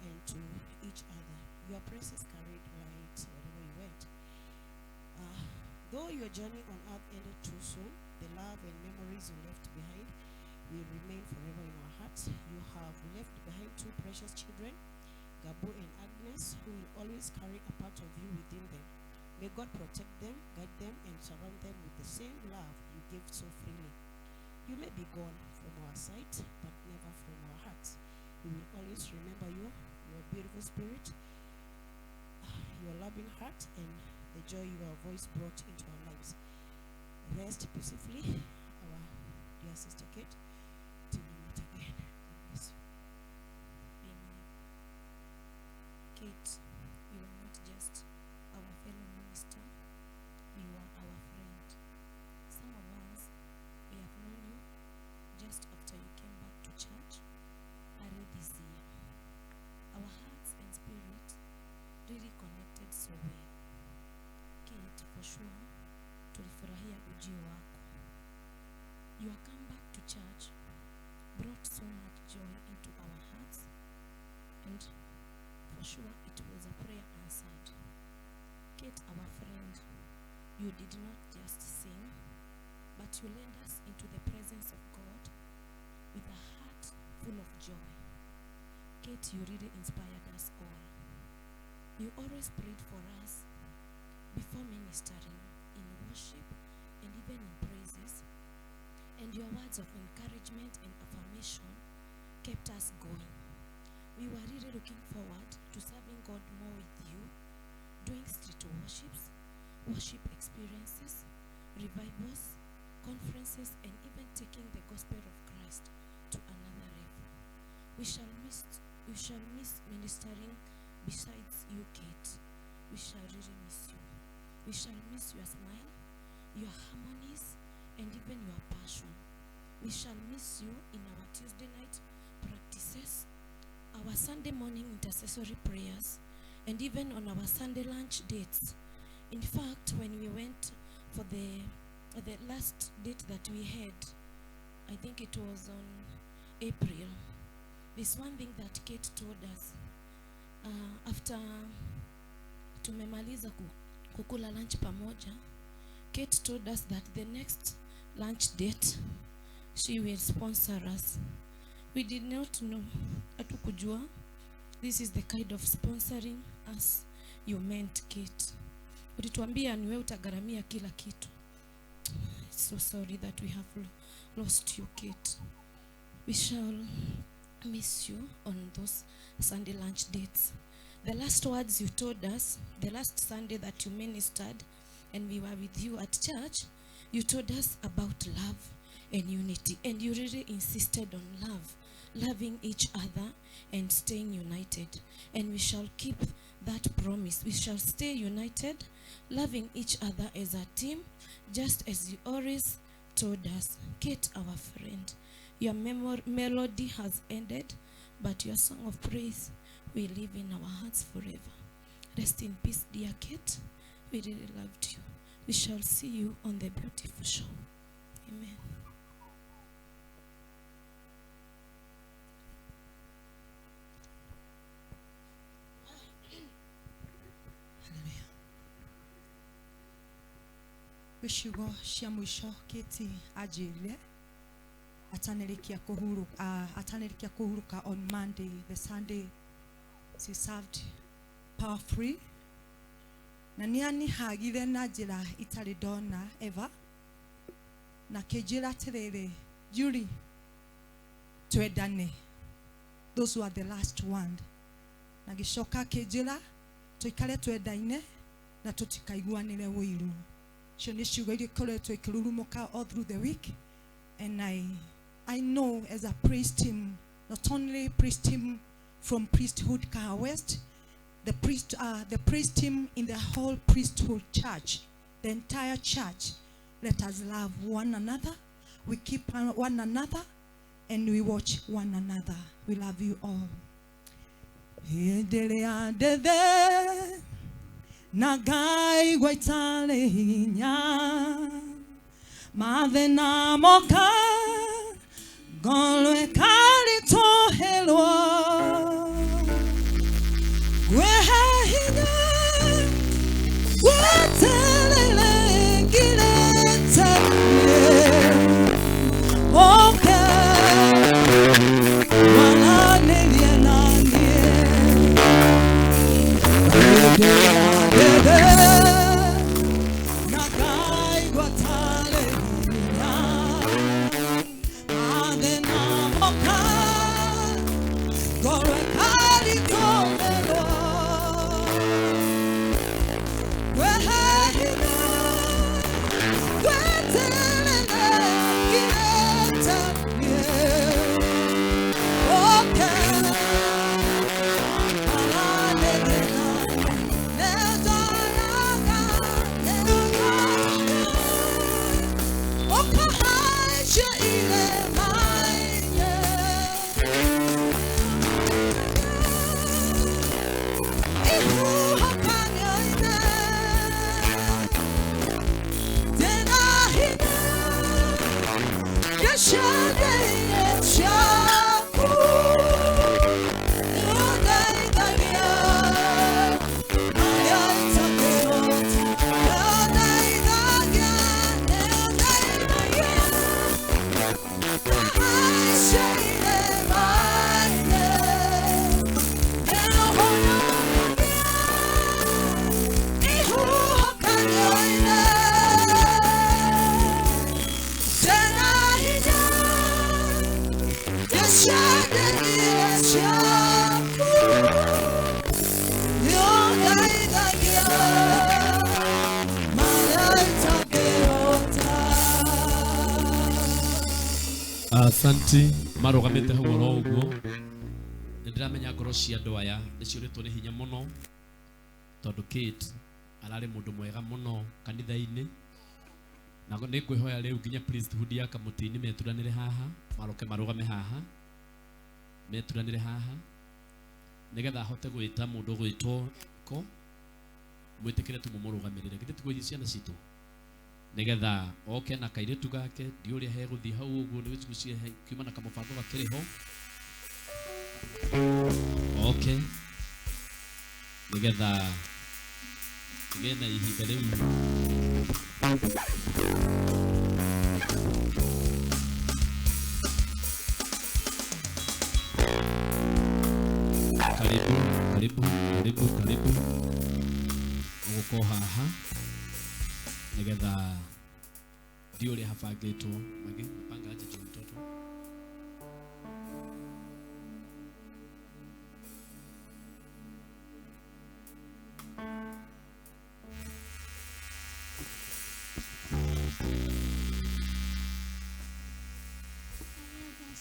and to each other. Your presence carried light wherever you went. Though your journey on earth ended too soon, the love and memories you left behind will remain forever in our hearts. You have left behind two precious children, Gabu and Agnes, who will always carry a part of you within them. May God protect them, guide them, and surround them with the same love you give so freely. You may be gone from our sight, but never from our hearts. We will always remember you, your beautiful spirit, your loving heart, and the joy your voice brought into our lives. Rest peacefully, our dear sister Kate, till we meet again. God bless you. Amen. Kate, you are not just our fellow minister, you are our friend. Some of us, we have known you just after you came back to church early this year. Our hearts and spirit really connected so well. Kate, for sure, tulifurahia ujio wako. Your comeback to church brought so much joy into our hearts, and for sure it was a prayer answered. Kate, our friend, you did not just sing, but you led us into the presence of God with a heart full of joy. Kate, you really inspired us all. You always prayed for us before ministering in worship and even in praises, and your words of encouragement and affirmation kept us going. We were really looking forward to serving God more with you, doing street worships, worship experiences, revivals, conferences, and even taking the gospel of Christ to another level. We shall miss ministering besides you, Kate. We shall really miss you. We shall miss your smile, your harmonies, and even your passion. We shall miss you in our Tuesday night practices, our Sunday morning intercessory prayers, and even on our Sunday lunch dates. In fact, when we went for the last date that we had, I think it was on April, there's one thing that Kate told us. After tumemaliza kukula lunch pamoja, Kate told us that the next lunch date she will sponsor us. We did not know, hatukujua, this is the kind of sponsoring us you meant, Kate. Ulituambia ni wewe utagharamia kila kitu. So sorry that we have lost you, Kate. We shall miss you on those Sunday lunch dates. The last words you told us, the last Sunday that you ministered and we were with you at church, you told us about love and unity. And you really insisted on love, loving each other and staying united. And we shall keep that promise. We shall stay united, loving each other as a team, just as you always told us. Kate, our friend, your melody has ended, but your song of praise will live in our hearts forever. Rest in peace, dear Kate. We really loved you. We shall see you on the beautiful show. Amen. Gwĩ ciugo cia mũico Kate anjĩrire atanĩrĩkia kũhurũka on Monday, the Sunday she served power free, na nĩ anihagire na njĩra itarĩ ndona ever, na kĩnjĩra atĩrĩrĩ, Julie, twendane. Those were the last one. Na gĩcoka akĩnjĩra tũikare twendaine na tũtikaiguanĩre ũiru. Icio nĩ ciugo iria ikoretwo ikĩrurumũka all through the week, and I know as a praise team, not only praise team from Priesthood Kahawa West, the praise team in the whole priesthood church, the entire church, let us love one another, we keep one another, and we watch one another. We love you all. Nagai gwaitale hinya mathena moka golwe kalitohelwa gweha hinya gwetelele giletele oke walanelie nanie. Asanti marugamite hau oro uguo nindiramenya ngoro cia andu aya niciuritwo ni hinya muno tondu Kate arari mundu mwega muno kanitha-ini na ni ngwihoya riu nginya priesthood ya kamutini meturanire haha maroke marugame haha meturanire haha nigetha ahote gwita mundu gwitwo ko mwitikire tu mumurugamirire githĩ tiguo ciana citu nigetha oke na kairitu gake ndiuria heguthi hau uguo ni gĩcugucie kiuma na kamũbango gakĩrĩ ho oke nigetha tũgĩe na ihinda rĩu. Karibu, karibu, karibu, karibu ũgũkorwo haha nigetha ndio ũrĩa habangĩtwo mage mapanga aje juu mtoto.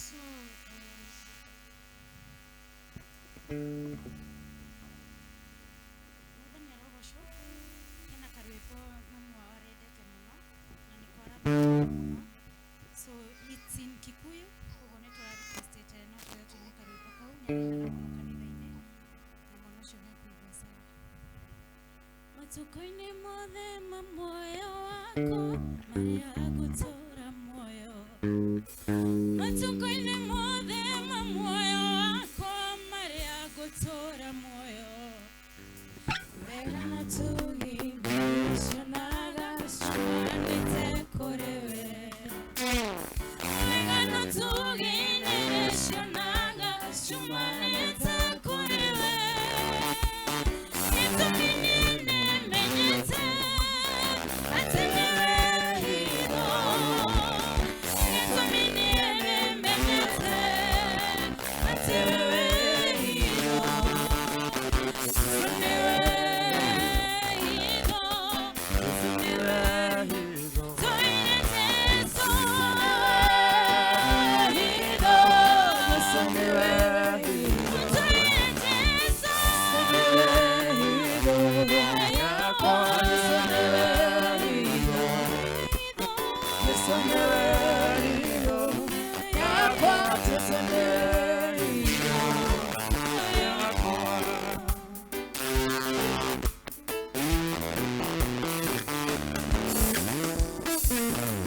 So mwathani arogocwo hena karwĩmbo mamu wao arendete mũno na nĩko arathaka mũno. So it's in Kikuyu, koguo nĩ tũrarequestĩte no twĩre tũine karwĩmbo kau nĩ arehaga mũno kanitha-inĩ na mwana ũcio nĩ ekũigua sawa. Matukũ-inĩ mothe ma muoyo wakwa marĩa ngũtũũra muoyo. Matukũ-inĩ mothe ma muoyo wakwa marĩa ngũtũũra muoyo. Wega na tũũgĩ nĩcionaga ciumanĩte kũrĩ we. Wega na tũũgĩ nĩcionaga ciumanĩte kũrĩ we. Gĩtũmi nĩ nĩmenyete atĩ nĩwe hitho. Gĩtũmi nĩ nĩmenyete atĩ nĩwe hitho. Yesu nĩwe hitho. Yesu nĩwe hitho. Tũine Jesũ hitho. Yesu nĩwe hitho. Tũine Jesũ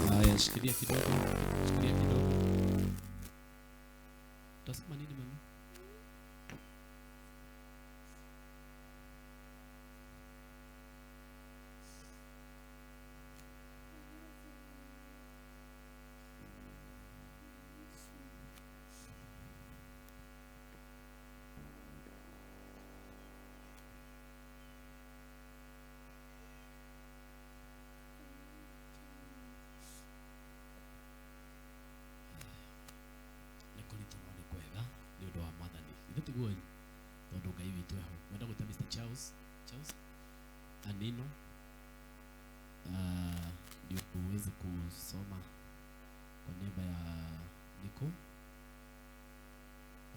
Haya, shikilia kidogo, shikilia kidogo. Utasema nini mami? Nĩ kũritũhwo nĩ kwega nĩ ũndũ wa mwathani ithe tiguo tondũ Ngai witũ eho. Mwenda gwĩta Mr. Charles Charles Anino ndio uweze kusoma kwa niaba ya Niko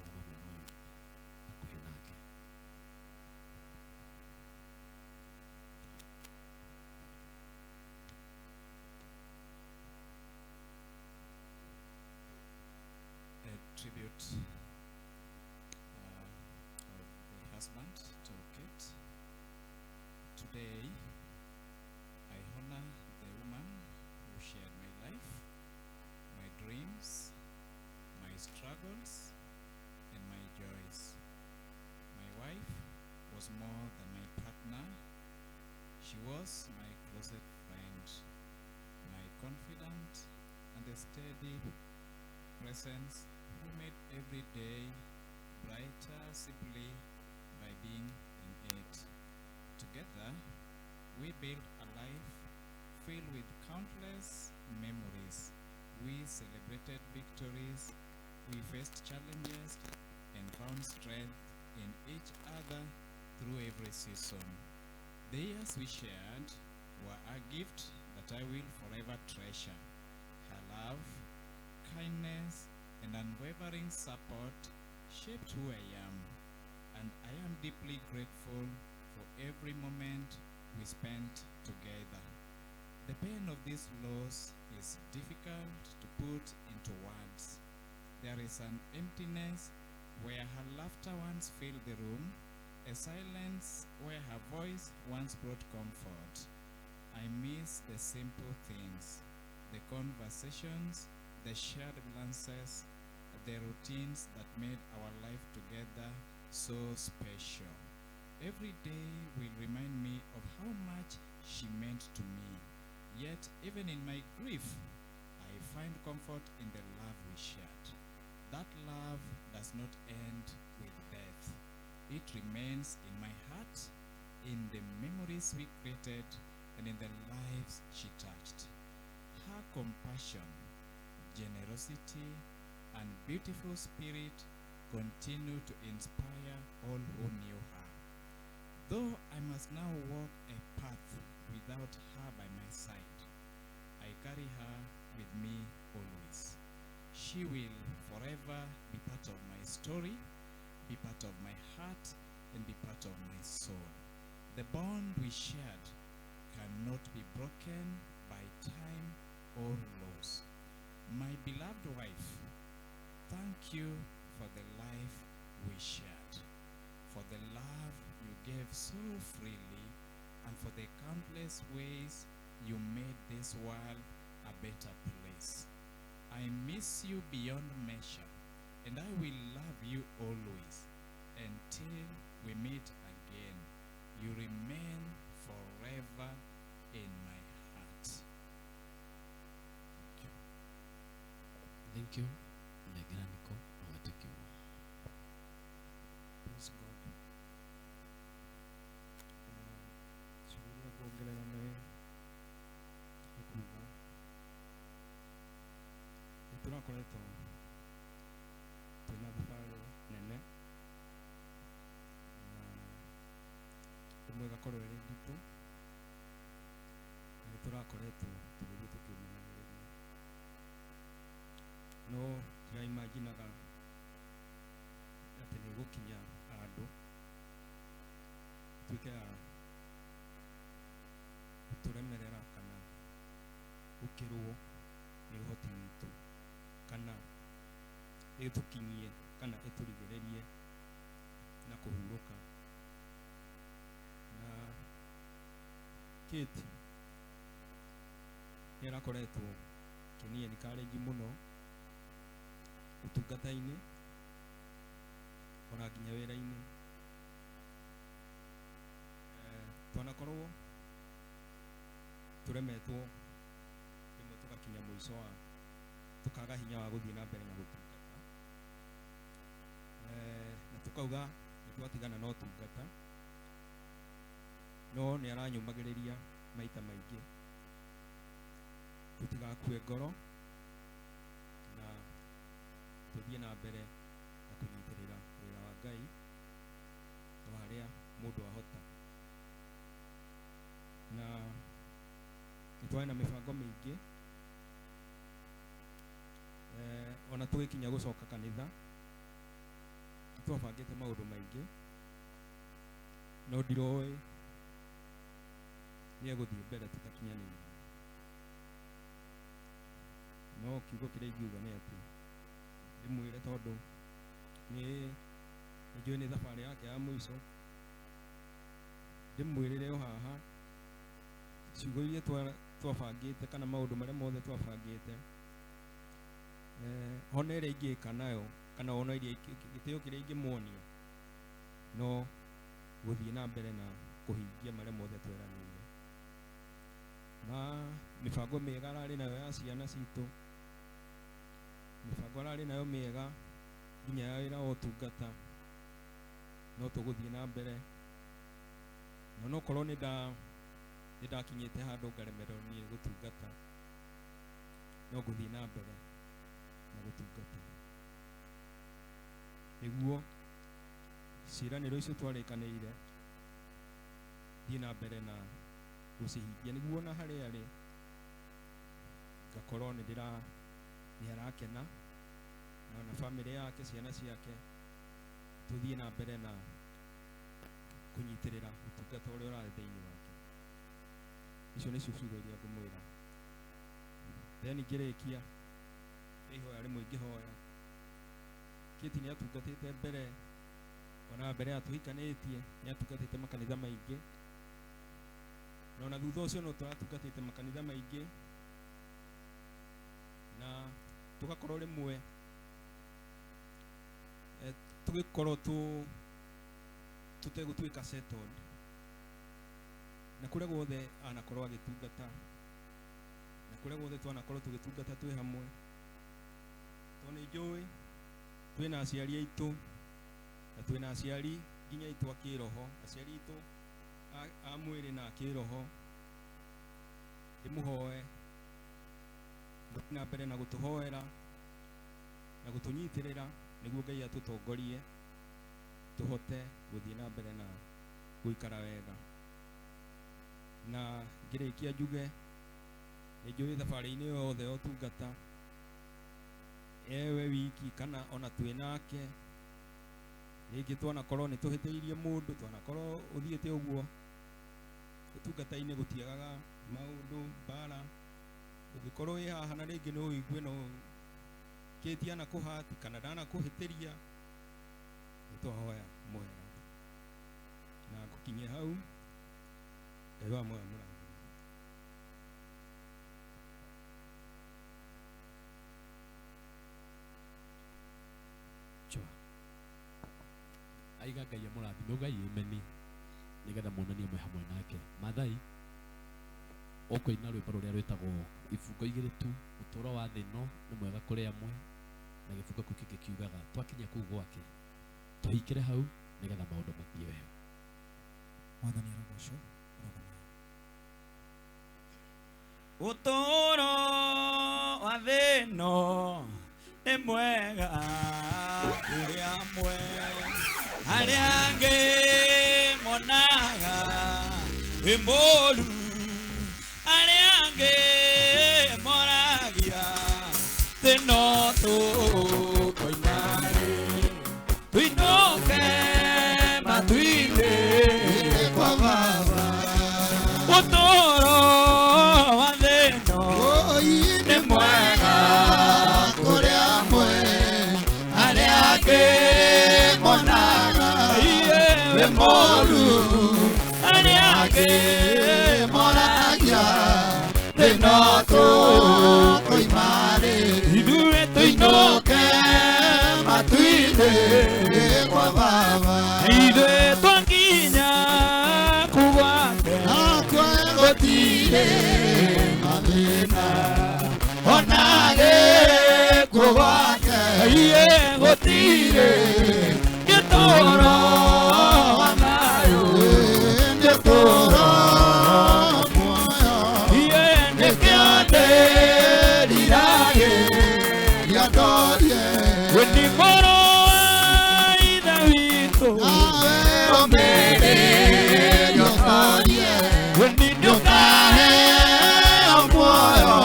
ona mwana ũyũ hakuhĩ nake. A tribute of the husband to Kate. Today, I honor the woman who shared my life, my dreams, my struggles, and my joys. My wife was more than my partner. She was my closest friend, my confidant, and a steady presence who made every day brighter simply by being in it. Together, we built a life filled with countless memories. We celebrated victories, we faced challenges, and found strength in each other through every season. The years we shared were a gift that I will forever treasure. Her love, kindness, and unwavering support shaped who I am, and I am deeply grateful for every moment we spent together. The pain of this loss is difficult to put into words. There is an emptiness where her laughter once filled the room, a silence where her voice once brought comfort. I miss the simple things, the conversations, the shared glances, the routines that made our life together so special. Every day will remind me of how much she meant to me. Yet, even in my grief, I find comfort in the love we shared. That love does not end with death. It remains in my heart, in the memories we created, and in the lives she touched. Her compassion, generosity, and beautiful spirit continue to inspire all who knew her. Though I must now walk a path without her by my side, I carry her with me always. She will forever be part of my story, be part of my heart, and be part of my soul. The bond we shared cannot be broken by time or loss. My beloved wife, thank you for the life we shared, for the love you gave so freely, and for the countless ways you made this world a better place. I miss you beyond measure, and I will love you always until we meet again. You remain forever in my heart. Thank you. Thank you. Nengera niko na wete kiugo. Praise God. Ciugo iria nguongerera nĩ kuuga nĩ tũrakoretwo twĩna thabarĩ nene na ĩmwe ĩgakorwo ĩrĩ nditũ na nĩ tũrakoretwo tũgĩthiĩ tũkĩũmenagĩrĩria no ndĩraimaginaga atĩ nĩ gũkinya handũ ituĩke ya gũtũremerera kana gũkĩrwo nĩ ũhoti witũ kana ĩtũkinyie kana ĩtũrigĩrĩrie na kũhurũka. Na Kate nĩ arakoretwo akĩni encourage mũno ũtungata-inĩ ona nginya wĩra-inĩ. Twanakorwo tũremetwo rĩmwe tũgakinya mũico wa tũkaga hinya wa gũthiĩ na mbere na gũtungata, na tũkauga nĩ twatigana na ũtungata, no nĩ aranyũmagĩrĩria maita maingĩ tũtigakue ngoro na tũthiĩ na mbere na kũnyitĩrĩra wĩra wa Ngai o harĩa mũndũ ahota. Na nĩ twarĩ na mĩbango mĩingĩ, ona tũgĩkinya gũcoka kanitha nĩ twabangĩte maũndũ maingĩ, no ndiroĩ nĩ egũthiĩ mbere tũtakinyanĩirie. No kiugo kĩrĩa ingiuga nĩ atĩ ndĩmwĩre tondũ nĩ njũĩ nĩ thabarĩ yake ya mũico, ndĩmwĩrĩre o haha ciugo iria twabangĩte kana maũndũ marĩa mothe twabangĩte, hona ĩrĩa ingĩka nayo kana ona iria gĩtĩo kĩrĩa ingĩmuonia no gũthiĩ na mbere na kũhingia marĩa mothe tweranĩire. Na mĩbango mĩega ararĩ nayo ya ciana citũ, mĩbango ararĩ nayo mĩega nginya ya wĩra wa ũtungata, no tũgũthiĩ na mbere. Na onokorwo nĩ ndakinyĩte handũ ngaremererwo niĩ gũtungata, no ngũthiĩ na mbere na gũtungata nĩguo ciĩranĩro icio twarĩkanĩire thiĩ na mbere na gũcihingia, nĩguo ona harĩa arĩ ngakorwo nĩ arakena na ona bamĩrĩ yake, ciana ciake, tũthiĩ na mbere na kũnyitĩrĩra ũtungata ũrĩa ũrarĩ thĩinĩ wake. Icio nĩcio ciugo iria ngũmwĩra. Then ngĩrĩkia ihoya rĩmwe ingĩhoya, Kate nĩ atungatĩte mbere, ona mbere atũhikanĩtie nĩ atungatĩte makanitha maingĩ, na ona thutha ũcio no tũratungatĩte makanitha maingĩ, na tũgakorwo rĩmwe tũgĩkorwo tũtegũtuĩka settled, na kũrĩa guothe anakorwo agĩtungata, na kũrĩa guothe twanakorwo tũgĩtungata twĩ hamwe, tondũ nĩ njũĩ twĩna aciari aitũ na twĩna aciari nginya aitũ a kĩroho, aciari aitũ a mwĩrĩ na a kĩroho. Ndĩmũhoe mũthiĩ na mbere na gũtũhoera na gũtũnyitĩrĩra nĩguo Ngai atũtongorie tũhote gũthiĩ na mbere na gũikara wega. Na ngĩrĩkia njuge nĩ njũĩ thabarĩ-inĩ yothe ya ũtungata Ewe wiki kana ona twĩ nake rĩngĩ twanakorwo nĩ tũhĩtĩirie mũndũ twanakorwo ũthiĩte ũguo ũtungata-inĩ gũtiagaga maũndũ mbara ũngĩkorwo wĩ haha na rĩngĩ no ũigue no Kate anakũhati kana ndanakũhĩtĩria nĩ twahoya mũhera na ngũkinyia hau Ngai wa muoyo amũrathime. Chwa aiga Ngai amũrathime ugai imeni nigetha muonanie mwe hamwe nake. Mathai ũkũina rwĩmbo rũrĩa rwĩtagwo ibungo igĩrĩ tu ũtũũro wa thĩ ĩno nĩ mwega kũrĩ amwe na gĩbungo kĩu kĩngĩ kiugaga twakinya kũu gwake tũhikĩre hau nĩgetha maũndũ mathiĩ wega. Mwathani arogocwo. Ũtũũro wa thĩ ĩno nĩ mwega kũrĩ amwe arĩa angĩ monaga wĩ mũũru arĩa angĩ moragia thĩ no tũkoima rĩ tũinũke matu-inĩ kwa Baba. Ũtũũro wa thĩ ĩno nĩ mwega kũrĩ amwe arĩa angĩ monaga wĩ mũũru arĩa angĩ moragia thĩ no tũkoima rĩ ithuĩ tũinũke matu-inĩ kwa Baba. Ithuĩ twakinya kũu gwake gũtirĩ mathĩna ona gĩkuũ gwake iye gũtirĩ gĩtũũro wa thayũ gĩtũũro muoyo iye nĩkĩo ndĩriragĩria ndorie wendi mũrũ wa Ithe witũ ũmĩrĩrie ũtorie wendi nĩũkaheo muoyo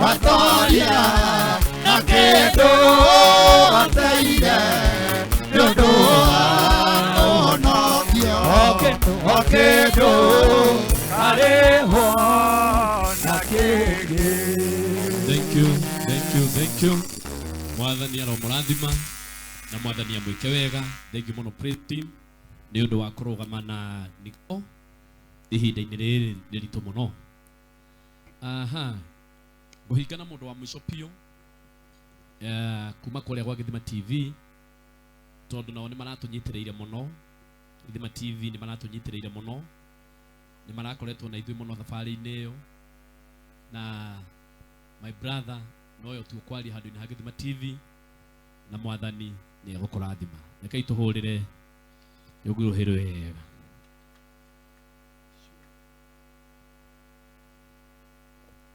watoria na kĩndũ ateire nĩ ũndũ wa ũhonokio o kĩndũ karĩhwo na kĩngĩ. Thank you, thank you, thank you. Mwathani aromũrathima na mwathani amwĩke wega. Thank you mũno praise team nĩ ũndũ wa kũrũgama na Niko ihinda-inĩ rĩrĩ rĩritũ mũno. Aha, ngũhingana mũndũ wa mũico biũ kuma kũrĩa gwa Gĩthima TV tondũ nao nĩ maratũnyitĩrĩire mũno. Gĩthima TV nĩ maratũnyitĩrĩire mũno, nĩ marakoretwo na ithuĩ mũno thabarĩ-inĩ ĩyo, na my brother noyo tũkwaria handũ-inĩ ha Gĩthima TV na mwathani nĩ egũkũrathima. Rekei tũhũrĩre rũhuhĩ wega.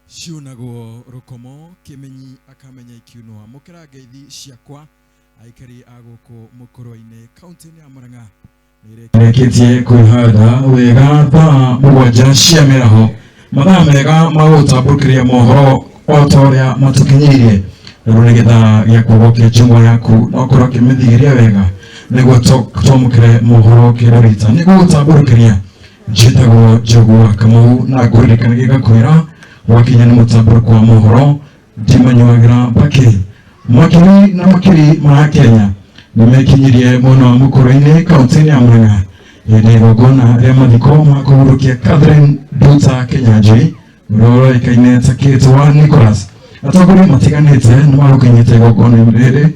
Ciunagwo rukomo kimenyi akamenya ikiunwa mukira ngeithi ciakwa aikari a guku mukoro-ini kaunti-ini ya Murang'a nĩrĩkĩtie kwĩhanda wega thaa mũgwanja cia mĩaraho mathaa mega ma gũtambũrũkĩria mohoro o ta ũrĩa matũkinyĩirie rĩu nĩ gĩthaa gĩa kuogokia njũng'wa yaku na ũkorwo ũkĩmĩthigĩria wega nĩguo twamũkĩre mohoro kĩrorita nĩguo gũtambũrũkĩria njĩtagwo Njogu wa Kamau na ngũririkana gĩgakwĩra wakinya nĩ mũtambũrũko wa mohoro ndimanyuagĩra mbakĩ makiri na makiri ma Kenya nĩmekinyirie mwena wa Mũkũrũ-inĩ kaunti-inĩ ya Murang'a hĩndĩ igongona rĩa mathiko ma kũhurũkia Catherine Nduta Kinyanjui ũrĩa ũroĩkaine ta Kate wa Nicholas. Atongoria matiganĩte nĩmarũkinyĩte igongona rĩrĩ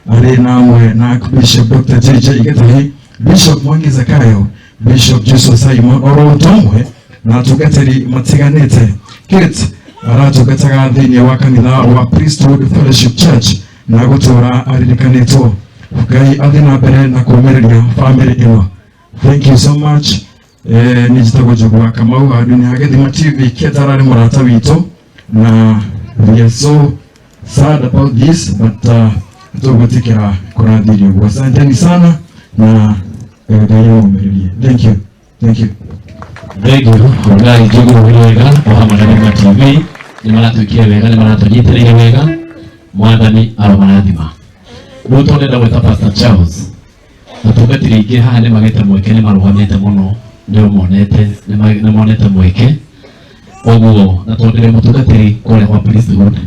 arĩ na amwe na Bishop Dr. JJ Gĩtahi, Bishop Mwangi Zakayo, Bishop Joseph Simon oro ũndũ ũmwe na atungatĩri matiganĩte. Kate aratungataga thĩinĩ wa kanitha wa Priesthood Fellowship Church na gũtũũra aririkanĩtwo. Ngai athiĩ na mbere na kũũmĩrĩria family ĩno. Thank you so much. Nĩ njĩtagwo Njogu wa Kamau handũ-inĩ ha Gĩthima TV. Kate ararĩ mũrata witũ na we are so sad about this but tũgwĩtĩkĩra kũrathirio ũguo. Asanteni sana na Ngai amũũmĩrĩrie. Thank you. Thank you. Thank you. Ngai Njogu wega o hamwe na Gĩthima TV nĩ maratwĩkire wega, nĩ maratũnyitĩrĩire wega Mwathani aromarathima. Rĩu tũrenda gwĩta Pastor Charles. Atungatĩri aingĩ haha nĩ magĩte mweke, nĩ marũgamĩte mũno, nĩ monete, nĩ monete mweke. Ũguo na tondũ ndĩ mũtungatĩri kũrĩa gwa priesthood,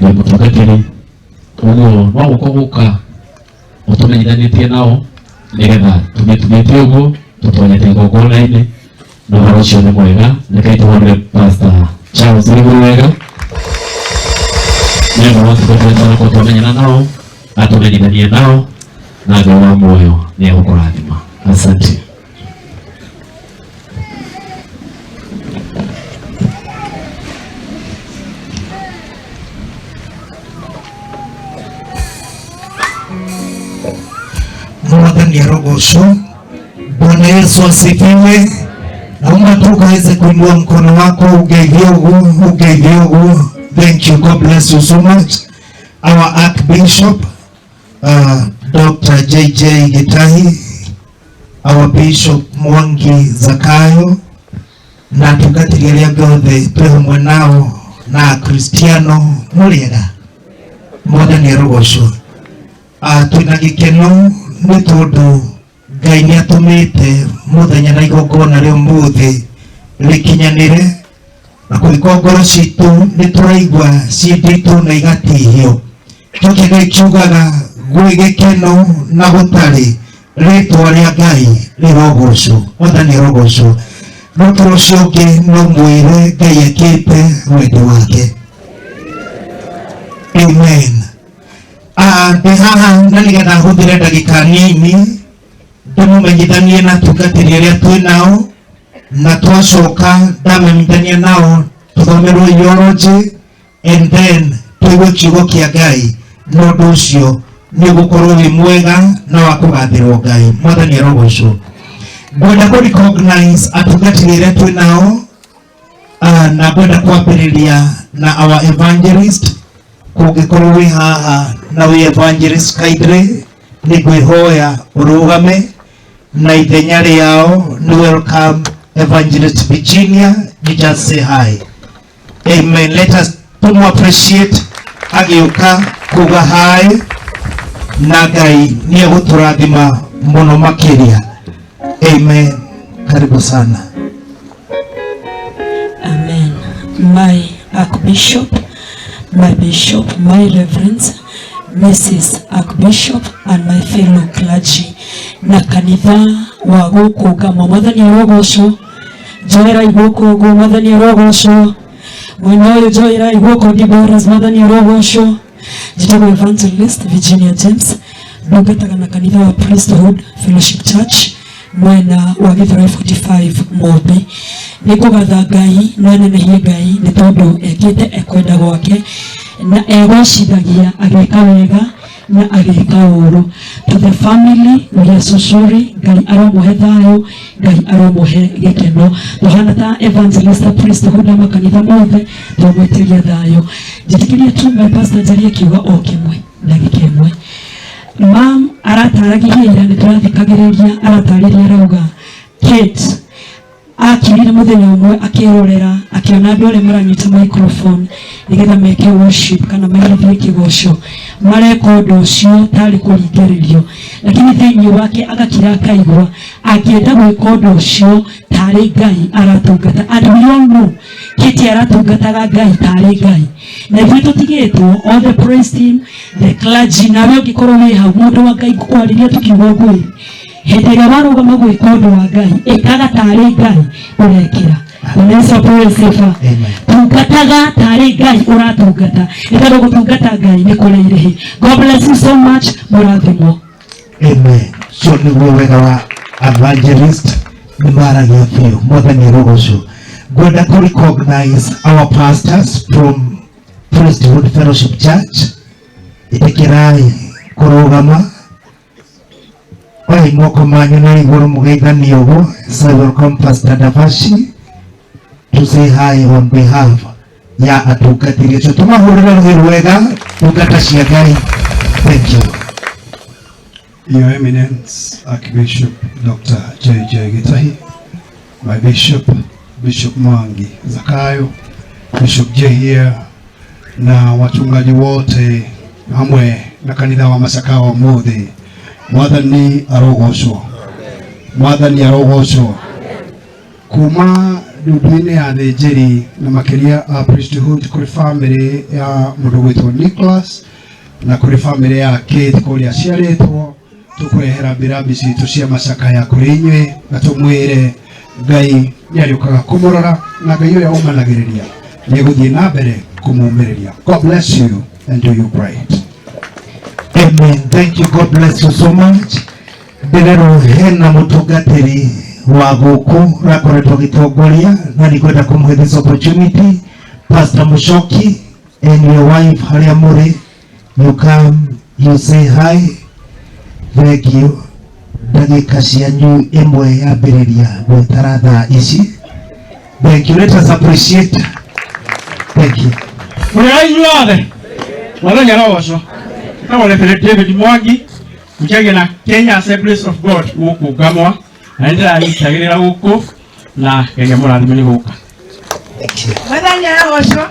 ndĩ mũtungatĩri, ũguo no gũka gũka ũtũmenyithanĩtie nao nĩgetha tũmĩtumĩtie ũguo tũtonyete igongona-inĩ, na ũhoro ũcio nĩ mwega. Rekei tũhũrĩre Pastor Charles igũrũ wega nĩ ũndũ wa atungatĩri tũrakorwo twamenyana nao, atũmenyithanie nao, na Ngai wa muoyo nĩ egũkũrathima. Asante. Mwathani arogocwo. Bwana Yesu asifiwe. Naomba tu ukaweze kuinua mkono wako ugeithie uguo, ugeithie uguo. Thank you. God bless you so much. Our Archbishop, Dr. JJ Gitahi, our Bishop Mwangi Zakayo, na atungatĩri arĩa angĩ othe twĩ hamwe nao na Akristiano mũrĩega. Mwathani arogocwo. Twĩna gĩkeno nĩ tondũ Ngai nĩ atũmĩte mũthenya na igongona rĩa ũmũthĩ rĩkinyanĩre, na kũngĩkorwo ngoro citũ nĩ tũraigua ciĩ nditũ na igatihio. Kĩo kĩa Ngai kiugaga gwĩ gĩkeno na gũtarĩ, rĩtwa rĩa Ngai rĩrogocwo. Mwathani arogocwo. No kĩro ũcio ũngĩ no mwĩre Ngai ekĩte wendi wake. Amen. Ndĩ haha na nĩgetha hũthĩre ndagĩka nini ndĩmũmenyithanie na atungatĩri arĩa twĩ nao, na twacoka ndamenyithania nao tũthomerwo eulogy and then tũigue kiugo kĩa Ngai, na ũndũ ũcio nĩ ũgũkorwo wĩ mwega na wa kũgathĩrwo Ngai. Mwathani arogocwo. Ngwenda kũ recognize atungatĩri arĩa twĩ nao, na ngwenda kwambĩrĩria na our evangelist. Kũngĩkorwo wĩ haha na wĩ evangelist kindly, nĩ ngwĩhoya ũrũgame, na ithenya rĩao nĩ welcome Evangelist Virginia. You just say hi. Amen. Let us tumu appreciate agĩũka kuga hi, na Ngai nĩ egũtũrathima mũno makĩria. Amen. Karibu sana. Amen. My Archbishop, my Bishop, my Reverends, Mrs. Archbishop and my fellow clergy na kanitha wa gũkũ Ngamwa. Mwathani arogocwo. Njoerai guoko ũguo. Mwathani arogocwo. Mwena ũyũ njoerai guoko Deborahs. Mwathani arogocwo. Njĩtagwo Evangelist Virginia James, ndungataga na kanitha wa Priesthood Fellowship Church mwena wa Githurai 45 Mobi. Nĩ ngũgatha Ngai na nenehie Ngai nĩ tondũ ekĩte ekwenda gwake na egocithagia agĩka wega na agĩka ũũru. To the family, we are so sorry. Ngai aromũhe thayũ, Ngai aromũhe gĩkeno. Tũhana ta evangelist priesthood na makanitha mothe twamwĩtĩria thayũ. Njĩtĩkĩrie tu my pastor njarie kiugo o kĩmwe ndagĩka ĩmwe. Mam arataragia ira nĩ tũrathikagĩrĩria, aratarĩria arauga Kate akirire mũthenya ũmwe akĩrorera akĩona andũ arĩa maranyita microphone nĩgetha meke worship kana mairithie kĩgoco, mareka ũndũ ũcio tarĩ kũringĩrĩrio, lakini thĩinĩ wake agakira akaigua akĩenda gwĩka ũndũ ũcio tarĩ Ngai aratungata. And we all know Kate aratungataga Ngai tarĩ Ngai, na ithuĩ tũtigĩtwo all the praise team, the clergy, nawe ũngĩkorwo wĩ hau mũndũ wa Ngai ngũkwarĩria tũkiuga ũguo, hĩndĩ ĩrĩa warũgama gwĩka ũndũ wa Ngai ĩkaga tarĩ Ngai ũrekĩra. Bwana Yesu apewe sifa. Tungataga tarĩ Ngai ũratungata, nĩ tondũ gũtungata Ngai nĩ kũrĩ irĩhi. God bless you so much. Mũrathimwo. Amen. So nĩguo wega wa evangelist nĩ maragia biũ. Mwathani arogocwo. Ngwenda kũ recognize our pastors from Priesthood Fellowship Church. Ĩtĩkĩrai kũrũgama. Oya moko manyu na igũrũ mũgeithanie ũguo. So I welcome Pastor Davashi to say hi on behalf ya atungatĩri acio. Tũmahũrĩre rũhĩ rwega ndungata cia Ngai. Thank you. Your Eminence Archbishop Dr. J.J. Gitahi, my Bishop, Bishop Mwangi Zakayo, Bishop Jehia, Na wachungaji wote hamwe na kanitha wa Masaka wa muthi. Mwathani arogocwo. Mwathani arogocwo. Kuma ndundu-inĩ ya thĩnjĩri na makĩria a priesthood kũrĩ family ya mũndũ gwĩtwo Nicholas na kũrĩ family ya Kate kũrĩa aciarĩtwo, tũkũrehera mbĩrambi citũ cia macakaya kũrĩ inyuĩ na tũmwĩre Ngai nĩarĩũkaga kũmũrora na Ngai ũrĩa ũmanagĩrĩria nĩegũthiĩ na mbere kũmũmĩrĩria. God bless you and do you great. Amen. Thank you. God bless you so much. Ndĩrerwo hena mũtungatĩri wa gũkũ ũrakoretwo agĩtongoria na nĩngwenda kũmũhe this opportunity. Pastor Mushoki and your wife harĩa mũrĩ, you come, you say hi. Thank you. Ndagĩka cianyu ĩmwe yambĩrĩria gwĩtara thaa ici. Thank you. Let us appreciate. Thank you. Mũrĩra inyuothe mwathani arogocwo. Etagwo Reverend David Mwangi njagia na Kenya Assemblies of God gũkũ Ngamwa na nĩ ndĩranyitagĩrĩra gũkũ na Ngai amũrathime nĩ gũka. Mwathani arogocwo.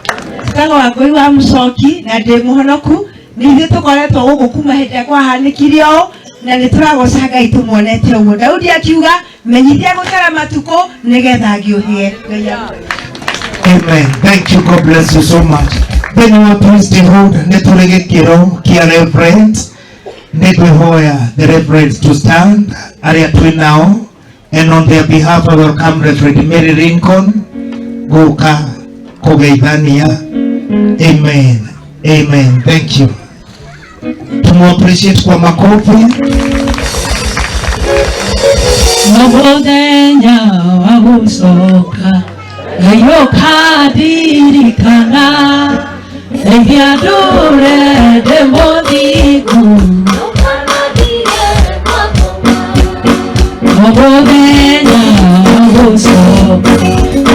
Njĩtagwo Wangũi wa Mũcoki na ndĩ mũhonoku. Nĩ ithuĩ tũkoretwo gũkũ kuma hĩndĩ ĩrĩa kwahanĩkire ũũ na nĩ tũragoca Ngai tũmuonete ũguo. Daudi akiuga menyithia gũtara matukũ nĩgetha ngĩũhĩe. Ngai akũrathime. Amen. Thank you. God bless you so much. Thĩinĩ wa priesthood nĩ tũrĩ gĩkĩro kĩa reverend. Nĩ ngwĩhoya the reverends to stand arĩa twĩ nao, and on their behalf I welcome Reverend Mary Lincoln gũka kũgeithania. Amen. Amen. Thank you. Tumu appreciate kwa makofi. Mũthenya wa gũcoka Ngai ũkandirikana, ndeithia ndũre ndĩ mũthingu. Mũthenya wa gũcoka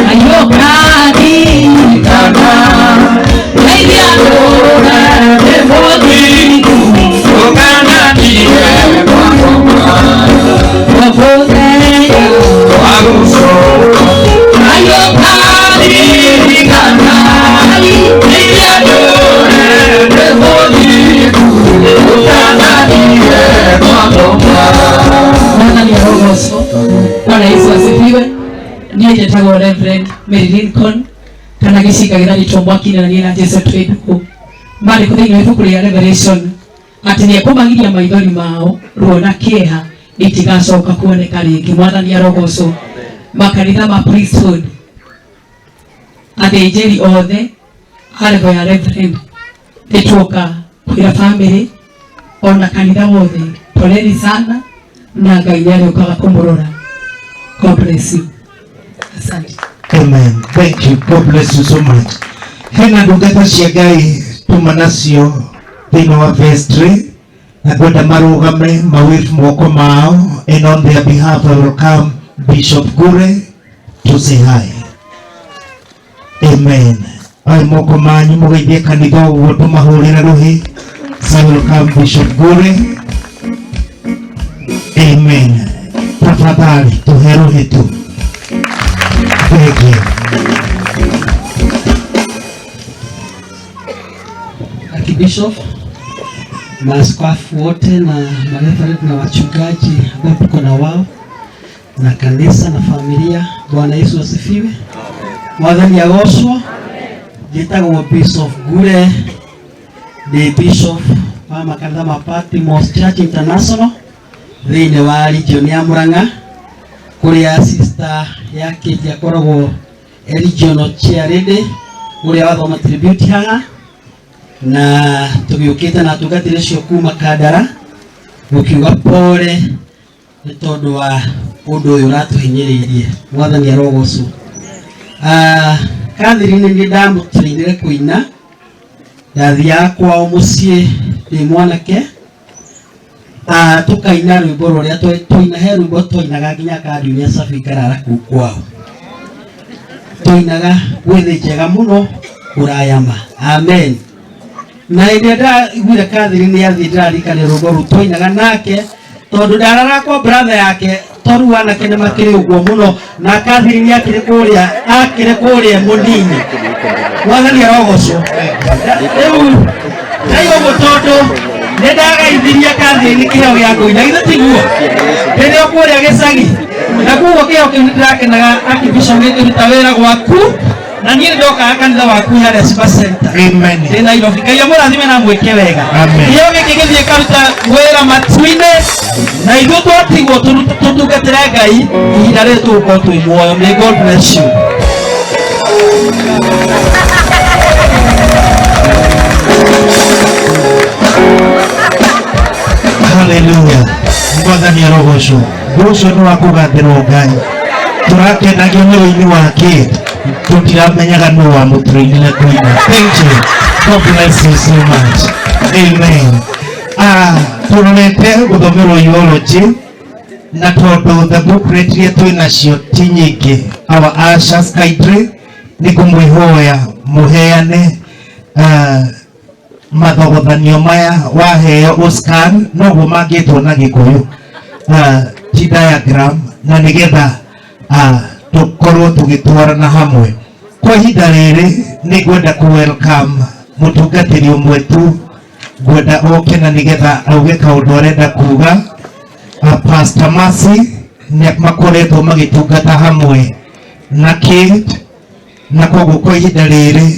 Ngai ũkandirikana, ndeithia ndũre ndĩ mũthingu. Mũthenya wa gũcoka Ngai ũkandirikana, ndeithia ndũre ndĩ mũthingu. Mwathani arogocwo. Bwana Yesu asifiwe. Niĩ njĩtagwo Reverend Mary Lincoln kana gĩcinga gĩtharĩtwo mwaki-inĩ na niĩ na Jesu twĩ ndũgũ. Maandĩko thĩinĩ wa ibuku rĩa Revelation atĩ nĩekũmagiria maithori mao ruo na kĩeha itigacoka kuoneka rĩngĩ. Mwathani arogocwo. Makanitha ma priesthood, athĩnjĩri othe a level ya Reverend nĩtuoka kwĩra family ona kanitha wothe poleni sana na Ngai nĩarĩũkaga kũmũrora. God bless you. Asante. Amen. Thank you. God bless you so much. Hena ndungata cia Ngai tuma nacio thĩinĩ wa vestry na ngwenda marũgame mawave moko mao, and on their behalf I welcome Bishop Gure to say hi. Amen. Ai moko manyu mũgeithie kanitha ũguo tũmahũrĩre rũhĩ. So I welcome Bishop Gure. Amen. Tafadhali tuhe rũhĩ tu. Thank you. Archbishop, maaskofu wote na mareverend na wachungaji ambao tuko na wao na kanisa na familia, Bwana Yesu asifiwe. Mwathani agocwo. Njĩtagwo Bishop Gure, ndĩ Bishop wa makanitha ma Patmos Church International thĩinĩ wa region ya Murang'a, kũrĩa sister ya Kate akoragwo e regional chair lady ũrĩa wathoma tribute haha, na tũgĩũkĩte na atungatĩri acio kuma Kandara gũkiuga pole nĩ tondũ wa ũndũ ũyũ ũratũhinyĩrĩirie. Mwathani arogocwo. Catherine nĩ ndamũtrainire kũina, ndathiaga kwao mũciĩ ndĩ mwanake, tũkaina rwĩmbo rũrĩa twaina, he rwĩmbo twainaga nginya akandiunia cabi ngarara kũu kwao, twainaga gwĩthĩ njega mũno kũraya ma. Amen. Na hĩndĩ ĩrĩa ndĩraiguire Catherine nĩ athiĩ, ndĩraririkanire rwĩmbo rũu twainaga nake, Tondu ndarara kwa brother yake toru anake nĩ makĩrĩ ũguo mũno na Catherine akĩrĩ kũrĩa akĩrĩ kũrĩa mũnini. Mwathani arogocwo. Rĩu ndaiga ũguo tondũ nĩ ndagaithirie Catherine kĩheo gĩa kũina, githĩ tiguo? Rĩrĩa kũrĩa gĩcagi na koguo kĩheo kĩu nĩndĩrakenaga akibisho gĩkĩruta wĩra gwaku na niĩ nĩndokaga kanitha waku harĩa Super Center. Amen. Ndĩ Nairobi. Ngai amũrathime na amwĩke wega. Amen. Kĩheo gĩkĩ gĩthiĩ karuta wĩra matu-inĩ na ithuĩ twatigwo tũtungatĩre Ngai ihinda rĩrĩ tũgũkorwo twĩ muoyo. May God bless you. Haleluya. Mwathani arogocwo. Ũndũ ũcio nĩ wa kũgathĩrwo Ngai. Tũrakenagio nĩ ũini wa Kate. Tũtiramenyaga nũ wamũtrainire kũina. Thank you. God bless you so much. Amen. Ah, tũrorete gũthomerwo eulogy na tondũ the booklet iria twĩ nacio ti nyingĩ, our ushers kindly nĩ ngũmwĩhoya mũheane mathogothanio maya waheo ũscan noguo mangĩtwo na Gĩkũyũ, ti diagram, na nĩgetha tũkorwo tũgĩtwarana hamwe. Kwa ihinda rĩrĩ nĩ ngwenda kũ welcome mũtungatĩri ũmwe tu ngwenda oke na nĩgetha auge kaũndũ arenda kuga. Pastor Mercy nĩ makoretwo magĩtungata hamwe na Kate, na koguo kwa ihinda rĩrĩ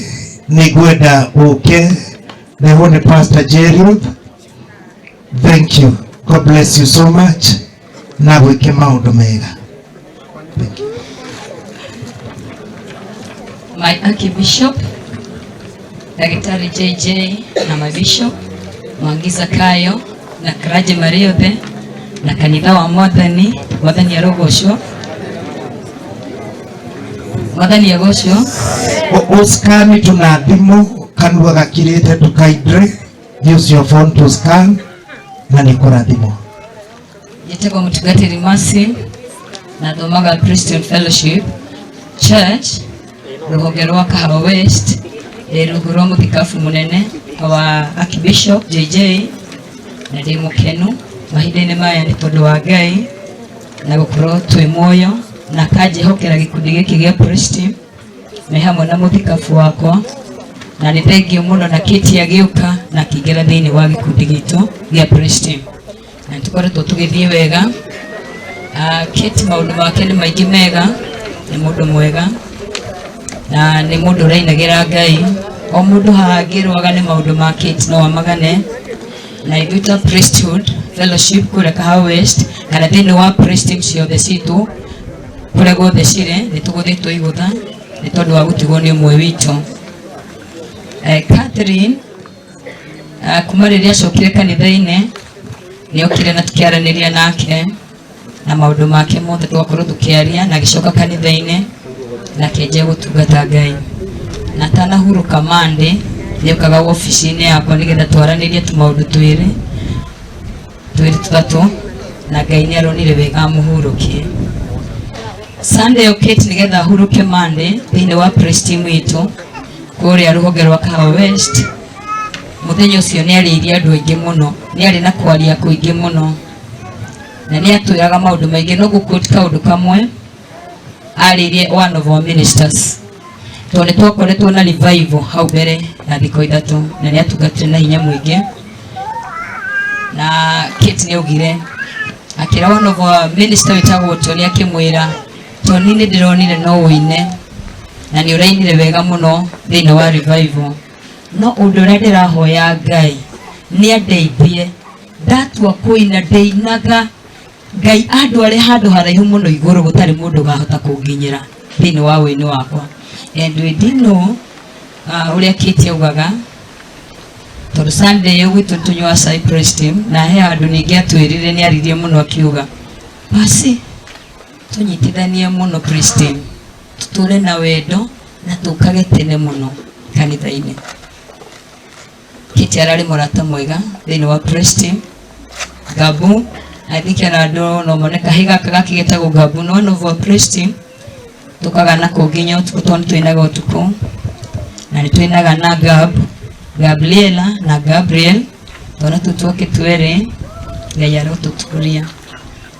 nĩ ngwenda ũke rehwo nĩ Pastor Jerry. Thank you. God bless you so much na gwĩke maũndũ mega. My Archbishop, Daktari JJ na my Bishop Mwangi Zakayo na Karaje Mariothe na kanitha wa Mwathani, Mwathani arogocwo. Mwathani agocwo. Ũscan tuna thimũ kanua gakirĩte tukaindre, use your phone to scan na nĩ kũrathimwo. Njĩtagwo Mũtungatĩri Mercy na thomaga Christian Fellowship Church rũhonge rwa Kahawa West, ndĩ rungu rwa mũthikabu mũnene wa Archbishop JJ na ndĩ mũkenu mahinda-inĩ maya nĩ tondũ wa Ngai na gũkorwo twĩ muoyo na akanjĩhokera gĩkundi gĩkĩ gĩa praise team me hamwe na mũthikabu wakwa, na nĩ thengio mũno na Kate agĩũka na akĩingĩra thĩinĩ wa gĩkundi gitũ gĩa praise team na nĩtũkoretwo tũgĩthiĩ wega. Kate maũndũ make nĩ maingĩ mega, nĩ mũndũ mwega na nĩ mũndũ ũrainagĩra Ngai. O mũndũ haha angĩrwaga nĩ maũndũ ma Kate no amagane, na ithuĩ ta priesthood fellowship kũrĩa Kahawa West kana thĩinĩ wa praise team ciothe citũ kũrĩa guothe cirĩ nĩ tũgũthĩtwo igũtha nĩ tondũ wa gũtigwo nĩ ũmwe witũ. Catherine, kuma rĩrĩa acokire kanitha-inĩ nĩ okire na tũkĩaranĩria nake na maũndũ make mothe tũgakorwo tũkĩaria, na agĩcoka kanitha-inĩ na akĩanjia gũtungata Ngai. Na atanahurũka Monday nĩ okaga wabici-inĩ yakwa nĩgetha twaranĩrie tũmaũndũ twĩrĩ tũtatũ, na Ngai nĩ aronire wega amũhurũkie. Sunday okĩte nĩgetha ahurũke Monday thĩinĩ wa praise team itũ kũrĩa rũhonge rwa Kahawa West. Mũthenya ũcio nĩ arĩirie andũ aingĩ mũno, nĩ arĩ na kwaria kũingĩ mũno na nĩ atwĩraga maũndũ maingĩ, no gũquote kaũndũ kamwe arĩirie one of our ministers, tondũ nĩ twakoretwo na revival hau mbere ya thikũ ithatũ na nĩ atungatire na hinya mũingĩ. Na Kate nĩ augire akĩra one of our minister wĩtagwo Tony, akĩmwĩra Tony nĩ ndĩronire no ũine na nĩ ũrainire wega mũno thĩinĩ wa revival, no ũndũ ũrĩa ndĩrahoya Ngai nĩ andeithie ndatua kũina ndĩinaga Ngai andware handũ haraihu mũno igũrũ gũtarĩ mũndũ ũkahota kũnginyĩra thĩinĩ wa wĩini wakwa. And we didn't know ũrĩa Kate augaga, tondũ Sunday ĩyo gwitũ tũnyuaga cai praise team, na he handũ ningĩ atwĩrire nĩ aririe mũno akiuga basi tũnyitithanie mũno praise team, tũtũre na wendo na tũkage tene mũno kanitha-inĩ. Kate ararĩ mũrata mwega thĩinĩ wa praise team. Gabu, I think ona andũ no mone kahĩ gaka gake getagwo Gabu, no one of our praise team tũkaga nako nginya ũtukũ tondũ nĩ twĩnaga ũtukũ na nĩ twĩnaga na Gab, Gabriela na Gabriel, twana tũu twake twĩrĩ Ngai arotũtũria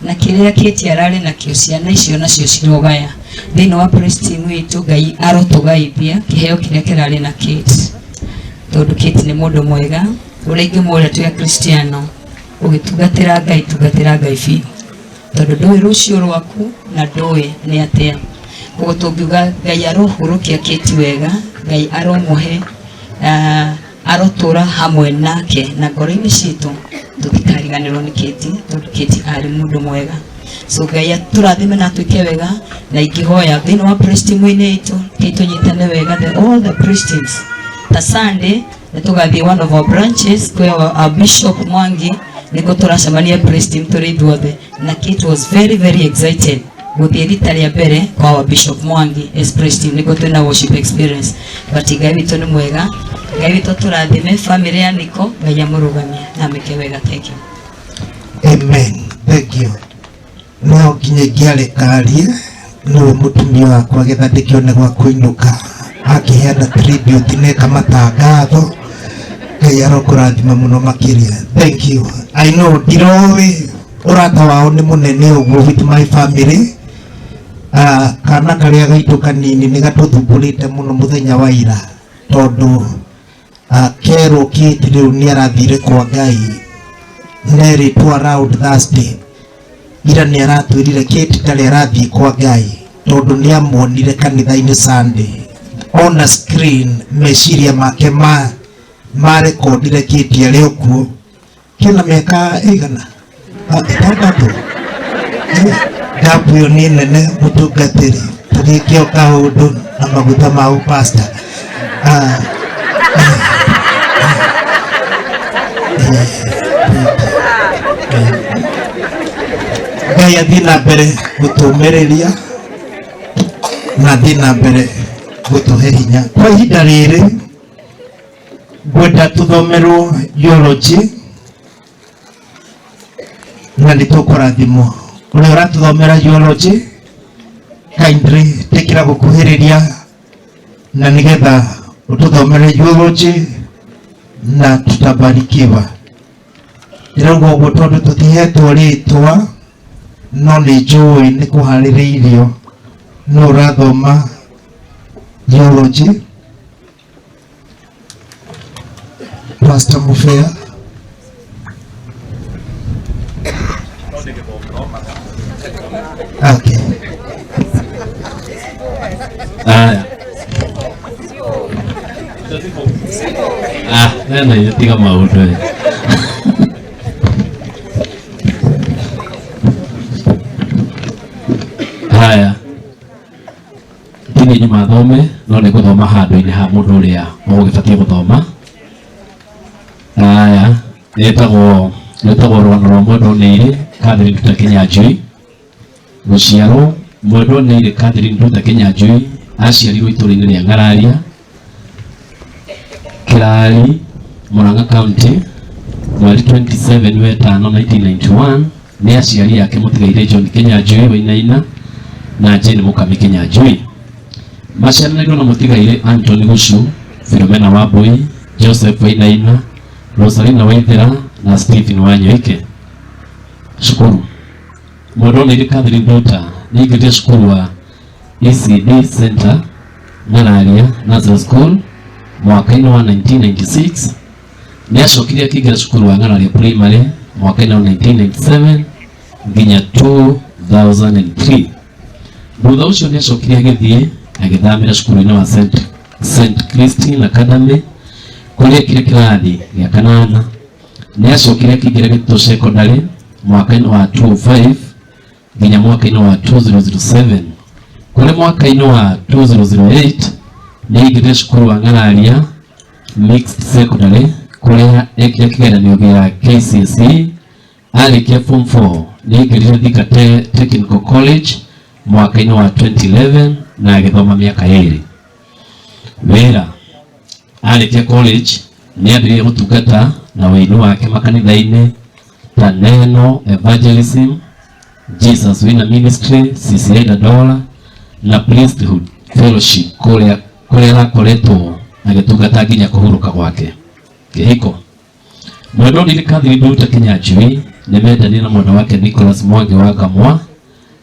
na kĩrĩa Kate ararĩ nakĩo ciana icio nacio cirogaya thĩinĩ wa praise team itũ. Ngai arotũgaithia kĩheo kĩrĩa kĩrarĩ na Kate, tondũ Kate nĩ mũndũ mwega ũrĩa ingĩmwĩra twĩ Akristiano, ũgĩtungatĩra Ngai, tungatĩra Ngai biũ, tondũ ndũĩ rũciũ rwaku na ndũĩ nĩ atĩa. Koguo tũngiuga Ngai arohurũkia Kate wega, Ngai aromũhe arotũra hamwe nake, na ngoro-inĩ citũ tũtikariganĩrwo nĩ Kate, tondũ Kate arĩ mũndũ mwega. So Ngai atũrathime na atwĩke wega, na ingĩhoya thĩinĩ wa praise team-inĩ itũ kĩ tũnyitane wega, all the praise teams. Ta Sunday nĩ tũgathiĩ one of our branches kwĩ our Bishop Mwangi, nĩguo tũracemania praise team tũrĩ ithuothe, na Kate was very very excited gũthiĩ rita rĩa mbere kwa our Bishop Mwangi as praise team, nĩguo twĩna worship experience. But Ngai witũ nĩ mwega, Ngai witũ tũrathime family ya Niko, Ngai amũrũgamie na amĩke wega. Thank you. Amen, thank you. No nginya ingĩarekarie nĩwe mũtumia wakwa getha ndĩkĩone gwa kũinũka akĩheana tribute neka matangatho. Ngai arokũrathima mũno makĩria. Thank you. I know ndiroĩ ũrata wao nĩ mũnene ũguo with my family. Kana karĩa gaitũ kanini nĩ gatũthumbũrĩte mũno mũthenya wa ira, tondũ kerwo Kate rĩu nĩ arathire kwa Ngai nerĩtwo around Thursday. Ira nĩ aratwĩrire Kate ndarĩ arathiĩ kwa Ngai, tondũ nĩ amuonire kanitha-inĩ Sunday ona screen, meciria make ma marekondire Kate arĩ o kuo. Kĩna mĩaka ĩigana? 6. Gapu ĩyo nĩ nene, mũtungatĩri, tũgĩke o kaũndũ na maguta ma ũpasta. Ngai athiĩ na mbere gũtũmĩrĩria na athiĩ na mbere gũtũhe hinya. Kwa ihinda rĩrĩ ngwenda tũthomerwo eulogy na nĩ tũkũrathimwo. Ũrĩa ũratũthomera eulogy, kindly tĩkĩra gũkuhĩrĩria na nĩgetha ũtũthomere eulogy na tutabarikiwa. Ndĩrauga ũguo tondũ tũtihetwo rĩtwa, no nĩ njũĩ nĩ kũharĩrĩirio no ũrathoma eulogy. Pastor Mufea. Okay. Aya. Ah, nena tiga maũndũ ĩ. Haya. Tini nyuma thome no nĩ ngũthoma handũ-inĩ ha mũndũ ũrĩa ũgũgĩbatiĩ gũthoma. Haya, nĩtagwo rũgano rwa Mwendwa Nĩirĩ Catherine Nduta Kinyanjui. Gũciarwo Mwendwa Nĩirĩ Catherine Nduta Kinyanjui aciarirwo itũũra-inĩ rĩa Ng'araria, Kĩrari, Murang'a County, mweri 27 wetano 1991 nĩ aciari ake mũtigairĩ John Kinyanjui Wainaina na Jane Mũkami Kinyanjui. Maciaranĩirwo na mũtigairĩ Anthony Gucu, Philomena Wambui, Joseph Wainaina, Rosalina Waithera na Stephen Wanyoike. Cukuru. Mwendwa Nĩirĩ Catherine Nduta nĩaingĩrire cukuru wa ECD Center Ng'araria Nursery School mwaka-inĩ wa 1996. Nĩacokire akĩingĩra cukuru wa Ng'araria Primary mwaka-inĩ wa 1997 nginya 2003. Thutha ũcio nĩacokire agĩthiĩ agĩthamĩra cukuru-inĩ wa St Christine Academy kũrĩa ekire kĩrathi gĩa kanana. Nĩacokire akĩingĩra Gĩtũ Secondary mwaka-inĩ wa 2005 nginya mwaka-inĩ wa 2007. Kũrĩ mwaka-inĩ wa 2008 nĩaingĩrire cukuru wa Ng'araria Mixed Secondary kũrĩa ekire kĩgeranio gĩa KCSE. Arĩkia form 4 nĩaingĩrire Thika Technical College mwaka-inĩ wa 2011 na agĩthoma mĩaka 2. Wĩra. Arĩkia college nĩambĩrĩirie gũtungata na wĩini wake makanitha-inĩ ta Neno Evangelism, Jesus Winner Ministry, CCI Dandora na Priesthood Fellowship kũrĩa arakoretwo agĩtungata nginya kũhurũka gwake. Kĩhiko. Mwendwa Nĩirĩ Catherine Nduta Kinyanjui Nĩ mendanire na mwana wake Nicholas Mwangi wa Ngamwa